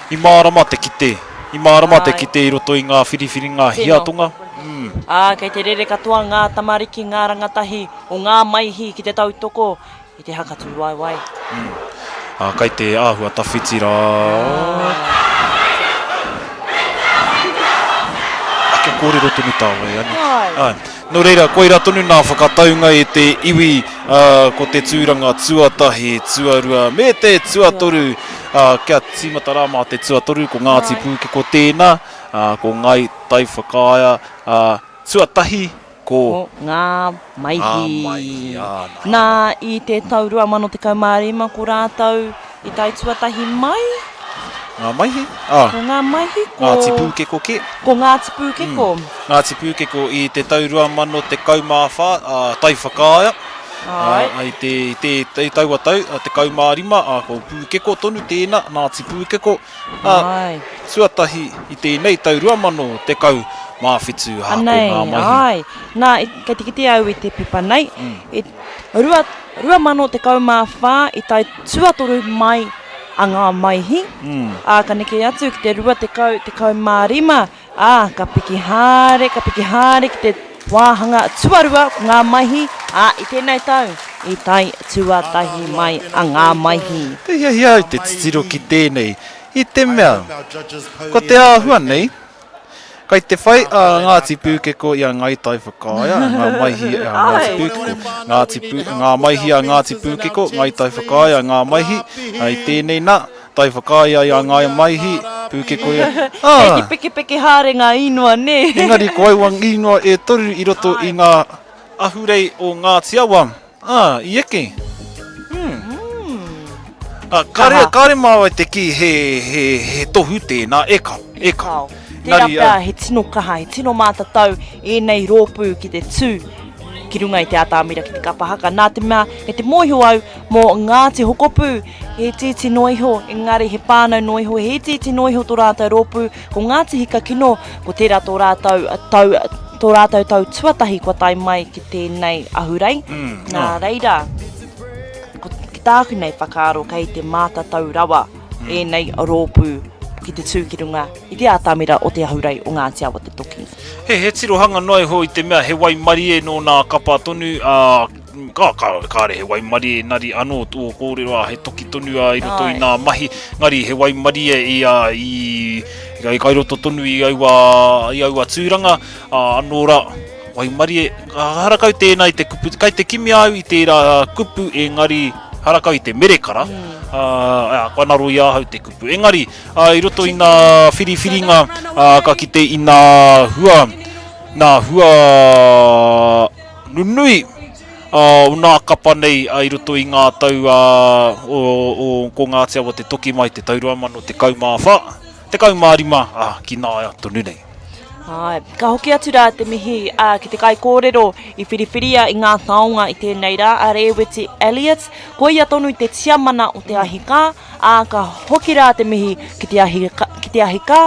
I mārama te kite, i mārama te kite i roto i ngā whiriwhiringa hiatonga. Ā, kei te rere katoa ngā tamariki, ngā rangatahi o Ngā Maihi ki te tautoko I te haka tūwaewae. Ā, kai te āhua tawhiti rā. Ā, kia kōrero tonu tāua e Ani. Āe. Nō reira, koirā tonu nā whakataunga e te iwi, ā, ko te tūranga tuatahi, tuarua, me te tuatoru. Ā, kia tīmata rā mā te tuatoru, ko Ngāti Pūkeko tēnā, ā, ko Ngāi Taiwhakaea, ā, tuatahi, ko. Ko ngā maihi. Ngā maihi, ā, nā. Nā, i te tau 2015 ko rātou i tae tuatahi mai. Ngā maihi, ā. Ko ngā maihi, ko. Ngāti Pūkeko kē. Ko Ngāti Pūkeko. Ngāti Pūkeko i te tau 2014, ā, Taiwhakaea. Āe. Ā, i te, i te, i taua tau, 15, ā, ko Pūkeko tonu tēnā, Ngāti Pūkeko. Ā, tuatahi i tēnei tau 2017, ā, ko Anei, ngā mahi. āe. Nā, kei te kite au i te pepa nei, i 2014 i tae tuatoru mai a Ngā Maihi, ā, ka neke atu ki te 20, 15, Ā, ka piki haere, ka piki haere ki te wāhanga tuarua ko ngā maihi, ā, i tēnei tau, i tae tuatahi mai a ngā maihi. Te hiahia au te titiro ki tēnei, i te mea, ko te āhua nei, kai te whai a Ngāti Pūkeko i a Ngāi Tai Whakaea, ngā maihi a Ngāti Pūkeko, Ngāti Pū, ngā maihi a Ngāti Pūkeko, Ngāi Tai Whakaea ngā maihi, ā, i tēnei nā, Tai whakaae ai a Ngāi Maihi, Pūkeko ia, ā! Kei te pekepeke haere ngā īnoa, nē? Engari ko aua īnoa e toru i roto i ngā ahurei o Ngāti Awa, ā, i eke. Ā, kāre, kāre māua i te kī he, he, he tohu tēnā, e kao, e kao. Tērā pea he tino kaha, he tino mātatau ēnei rōpū ki te tū ki runga i te atamira ki te kapa haka, nā te mea, kei te mōhio au mō Ngāti Hokopū, he itiiti noa iho, engari he whānau noa iho, he itiiti noa iho tō rātou rōpū, ko Ngāti Hikakino, ko tērā tō rātou tau, tō rātou tau tuatahi kua tae mai ki tēnei ahurei, nā reira, ko, ki tāku nei whakaaro kei te mātatau rawa ēnei rōpū ki te tū ki runga i te atamira o te ahurei o Ngāti Awa Te Toki. He, he tirohanga noa iho i te mea he waimarie nō nā kapa tonu, ā, ka, ka, kāre he waimarie engari anō tō kōrero, ā, he toki tonu ā, i roto i nā mahi, engari he waimarie i, ā, i, i, kai roto tonu i aua, i aua tūranga, ā, anō rā, Waimarie, harakau tēnā i te kupu, kai te kimi au i tērā kupu engari harakau i te merekara, mm. ā, kua naro i ahau te kupu. Engari, ā, i roto i nā whiriwhiringa, ā, ka kite i nā hua, nā hua nunui, ā, o nā kapa nei ā, i roto i ngā tau ā, o, o, ko Ngāti Awa te toki mai te tau 2014, 15, ā, ki nāia tonu nei. Āe, ka hoki atu rā te mihi ā, ki te kaikōrero i whiriwhiria i ngā taonga i tēnei rā, a Rēweti Elliott, ko ia tonu te tiamana o te ahi kā, ā, ka hoki rā te mihi ki te ahi, ki te ahi kā,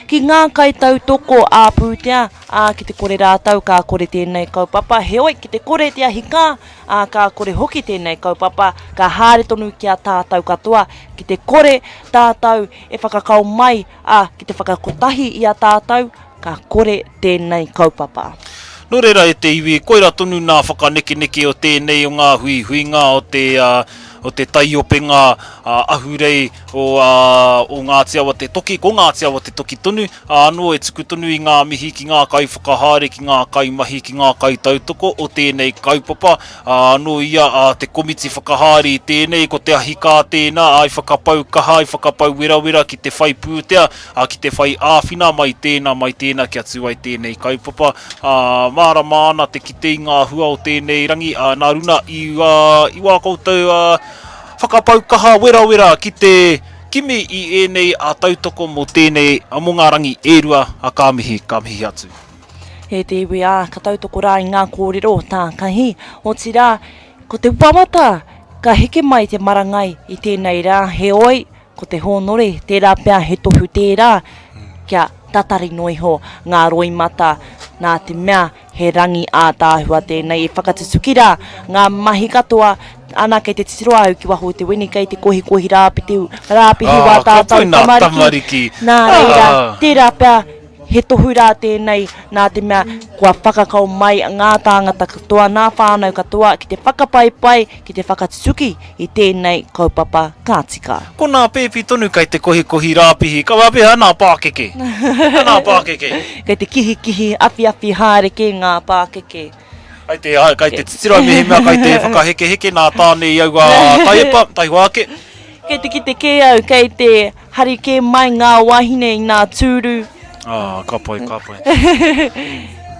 ki ngā kaitautoko ā-pūtea, ā, ki te kore rātou ka kore tēnei kaupapa, heoi, ki te kore te ahi kā, ā, ka kore hoki tēnei kaupapa, ka haere tonu ki a tātou katoa, ki te kore tātou e whakakao mai, ā, ki te whakakotahi i a tātou, ka kore tēnei kaupapa. Nō reira e te iwi, koira tonu nā whakanekeneke o tēnei o ngā huihuinga o te, o te taiopenga ahurei o, o Ngāti Awa Te Toki, ko Ngāti Awa Te Toki tonu, ā, anō e tuku tonu i ngā mihi ki ngā kaiwhakahaere, ki ngā kaimahi, ki ngā kaitautoko o tēnei kaupapa, Ā, anō ia, ā, te komiti whakahaere i tēnei, ko te ahikā tēnā, ā, i whakapau kaha, i whakapau werawera ki te whai pūtea, ā, ki te whai āwhina mai tēnā, mai tēnā kia tū ai tēnei kaupapa. Ā, mārama ana te kite i ngā hua o tēnei rangi, ā, nā runa i, ā, i wā koutou, ā, whakapau kaha werawera ki te kimi i ēnei, ā, tautoko mō tēnei, ā, mō ngā rangi e rua, ā, ka mihi, ka mihi atu. E te iwi ā, ka tautoko rā i ngā kōrero o Tākahi, otirā, ko te wawata ka heke mai te marangai i tēnei rā, heoi, ko te hōnore, tērā pea he tohu tērā kia tatari noa iho ngā roimata, nā te mea he rangi ātaahua tēnei e whakatutuki rā ngā mahi katoa, ana kei te titiro au ki waho i te wini kei te kohikohi rāpiti, rāpihi wā tātou tamariki, nā reira, tērā pea He tohu rā tēnei nā te mea kua whakakao mai ngā tāngata katoa, nā whānau katoa ki te whakapaipai, ki te whakatutuki i tēnei kaupapa ka tika. Ko nā pēpi tonu kei te kohikohi rāpihi, kaua pea nā pākeke. Nā pākeke. Kei te kihikihi, awhiawhi haere kē ngā pākeke. Kai te, kai te titiro mehemea kai te whakahekeheke nā tāne i aua taiepa, taihoa ake. Kei te kite kē au, kei te hari kē mai ngā wāhine i ngā tūru. Ah, ka pai, ka pai.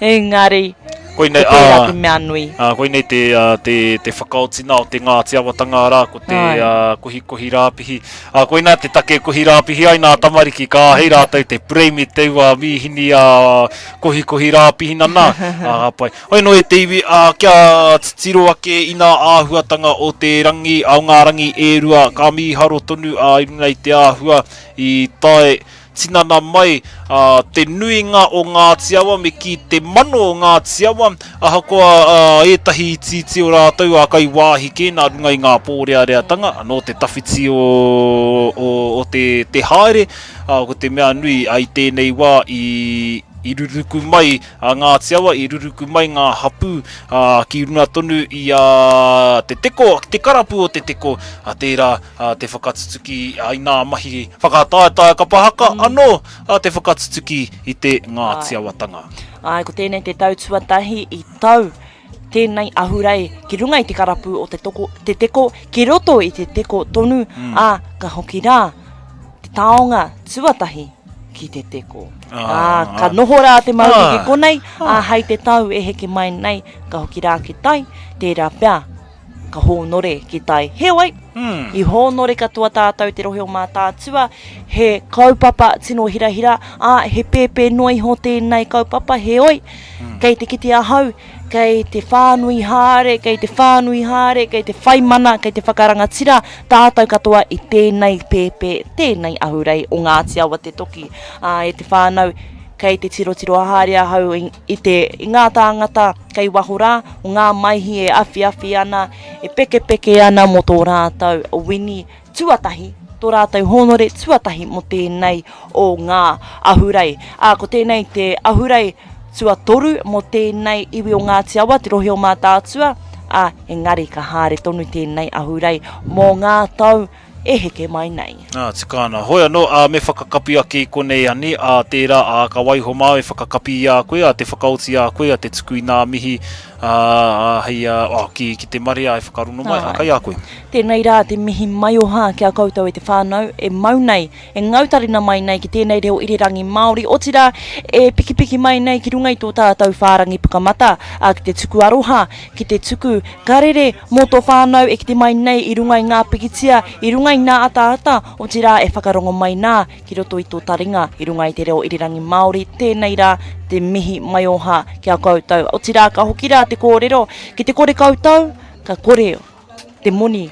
Engari, Koinei, ko tērā ah, te mea nui. Ah, koinei te, ah, te, te whakaotina o te Ngāti Awatanga rā, ko te Ai. ah, kohikohi rāpihi. Ah, koinā te take kohi rāpihi ai nā tamariki, ka āhei rātou te purei me teua mīhini ah, kohikohi rāpihi nana, ā, ka pai. Hoi anō e te iwi, ā, kia titiro ake i nā āhuatanga o te rangi, o ngā rangi e rua, ka mīharo tonu, ā, i runga i te āhua i tae tinana mai, ā, te nuinga o Ngāti Awa, me kī te mano o Ngāti Awa, ahakoa, ā, ētahi itiiti o rātou, ā, kai wāhi kē nā runga i ngā pōreareatanga, anō te tawhiti o, o, o te, te haere, ā, ko te mea nui, ā, i tēnei wā i, i ruruku mai a Ngāti Awa, i ruruku mai ngā hapū, ā, ki runga tonu i a Te Teko, te karapu o Te Teko, ā, tērā, ā, te whakatutuki, ā, i nā mahi whakataetae kapa haka anō, ā, te whakatutuki i te Ngāti Awatanga. Āe, ko tēnei te tau tuatahi i tau tēnei ahurei ki runga i te karapu o te, toko, te teko, ki roto i te teko tonu, mm. ā, ka hoki rā te taonga tuatahi ki te teko. Ah, ā, ka noho rā te mauri ki konei, ā, hei te tau e heke mai nei, ka hoki rā ki tai, tērā pea, ka hōnore ki tai. Heoi, mm. i hōnore katoa tātou te rohe o Mātaatua, he kaupapa tino hirahira, ā, he pēpē noa iho tēnei kaupapa, heoi, mm. kei te kite ahau, kei te whānui haere, kei te whānui haere, kei te whai mana, kei te whakarangatira tātou katoa i tēnei pēpē, tēnei ahurei o Ngāti Awa Te Toki. Ā, e te whānau, kei te tirotiro haere ahau i, i te, i ngā tāngata kei waho rā, o ngā maihi e awhiawhi ana, e pekepeke ana mō tō rātou wini tuatahi, tō rātou hōnore tuatahi mō tēnei o ngā ahurei. Ā, ko tēnei te ahurei tuatoru mō tēnei iwi o Ngāti Awa, te rohe o Mātaatua, ā, engari ka haere tonu tēnei ahurei mō ngā tau. e heke mai nei. Ā, tika ana. Hoi anō, ā, me whakakapi ake i konei ani, ā, tērā, ā, ka waiho māu e whakakapi i a koe, ā, te whakaoti i a koe, ā, te tuku i nā mihi, ā, ā, hei, ā, ā, ki, ki te marea e whakarono mai, ā, kei a koe. Tēnei rā te mihi maioha ki a koutou e te whānau e mau nei, e ngautarina mai nei ki tēnei reo irirangi Māori, otirā, e pikipiki mai nei ki runga i tō tātou whārangi pukamata, ā, ki te tuku aroha, ki te tuku karere mō tō whānau e kite mai nei i runga i ngā pikitia, i runga i ngā ataata, otirā e whakarongo mai nā ki roto i tō taringa i runga i te reo irirangi Māori, tēnei rā te mihi maioha ki a koutou. Otirā ka hoki rā te kōrero, ki te kore koutou, ka kore te moni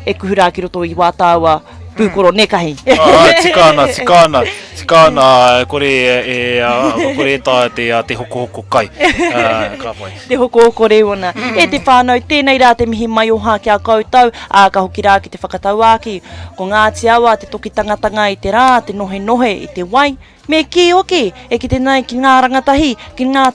e kuhu rā ki roto i wā tāua pūkoro, nē Kahi? Ā, tika ana, tika ana, tika ana, e kore e, e, kore e taea te, te hokohoko kai. Ka pai. Te hokohoko rēwena. E te whānau, tēnei rā te mihi maioha ki a koutou, ā, ka hoki rā ki te whakatauākī. Ko Ngāti Awa te toki tangatanga i te rā, te nohenohe i te wai, Me kī hoki, e kite nei ki ngā rangatahi, ki ngā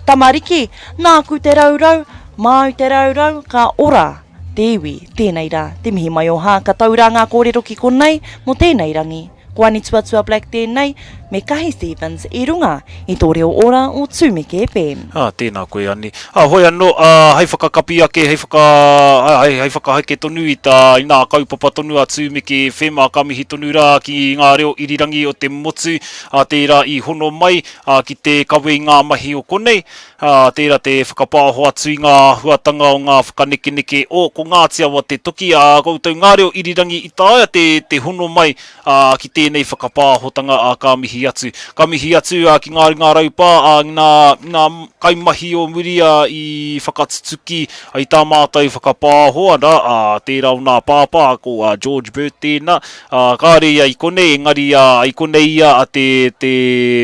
tamariki, nāku te raurau, māu te raurau, ka ora te iwi tēnei rā. Te mihi maioha, ka tau rā ngā kōrero ki konei mō tēnei rangi. Ko Anituatua Black tēnei, me Kahi Stevens i runga i tō reo ora o Tumeke FM. Ā, tēnā koe Ani. Ā, hoi anō, ā, hei whakakapi ake, hei whaka, ā, hei, hei whakahaeke tonu i tā, i nā kaupapa tonu a Tūmeke FM, ā, ka mihi tonu rā ki ngā reo irirangi o te motu, ā, tērā i hono mai, ā, ki te kawe i ngā mahi o konei, ā, tērā te whakapāho atu i ngā āhuatanga o ngā whakanekeneke o Ko Ngāti Awa te toki, ā, koutou ngā reo irirangi i taea te, te hono mai, ā, ki tēnei whakapāhotanga, ā, ka mihi atu. Ka mihi atu, ā, ki ngā ringa raupā, ā, ngā, ngā kaimahi o muri, ā, i whakatutuki i tā mātou whakapāho, ana, ā, tērā o nā pāpā, ko, ā, George Burt tēnā, ā, kāore ia i konei, engari, ā, i konei ia, ā, te, te,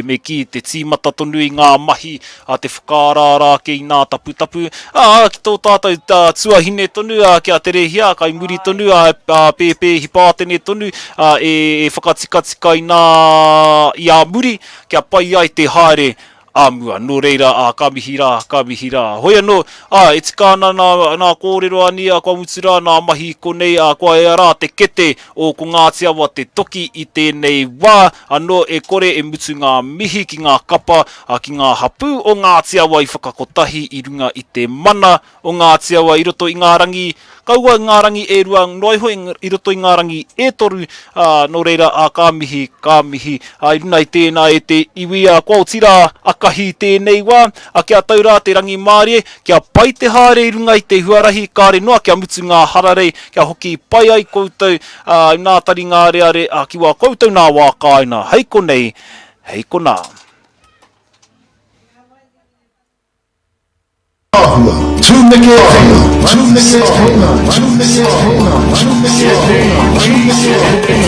me kī, te tīmata tonu i ngā mahi, ā, te whakaaraara ake i nā taputapu, ā, ki tō tātou tuahine tonu, ā, ki a Terehia, kai muri tonu, ā, ā, Pēpēhi Pātene tonu, ā, e, e whakatikatika i nā, i ā muri, kia pai ai te haere ā mua. Nō reira, ā, ka mihi rā, ka mihi rā. Hoi anō, ā, e tika ana nā, nā kōrero a Nia, kua mutu rā nā mahi i konei, ā, kua ea rā te kete o Ko Ngāti Awa te toki i tēnei wā, anō e kore e mutu ngā mihi ki ngā kapa, ā, ki ngā hapū o Ngāti Awa i whakakotahi i runga i te mana o Ngāti Awa i roto i ngā rangi, kaua i ngā rangi e rua noa iho, i roto i ngā rangi e toru, ā, nō reira, ā, ka mihi, ka mihi, ā, i runga i tēnā e te iwi, ā, kua oti rā a Kahi i tēnei wā, ā, kia tau rā te rangimārie, kia pai te haere i runga i te huarahi, kāre noa kia mutu ngā hararei, kia hoki pai ai koutou, ā, nā taringa areare, ā, ki wā koutou nā wā kāinga, hei konei, hei konā. Āhua. Tūmeke FM. Tūmeke FM. Tūmeke FM. Tūmeke FM.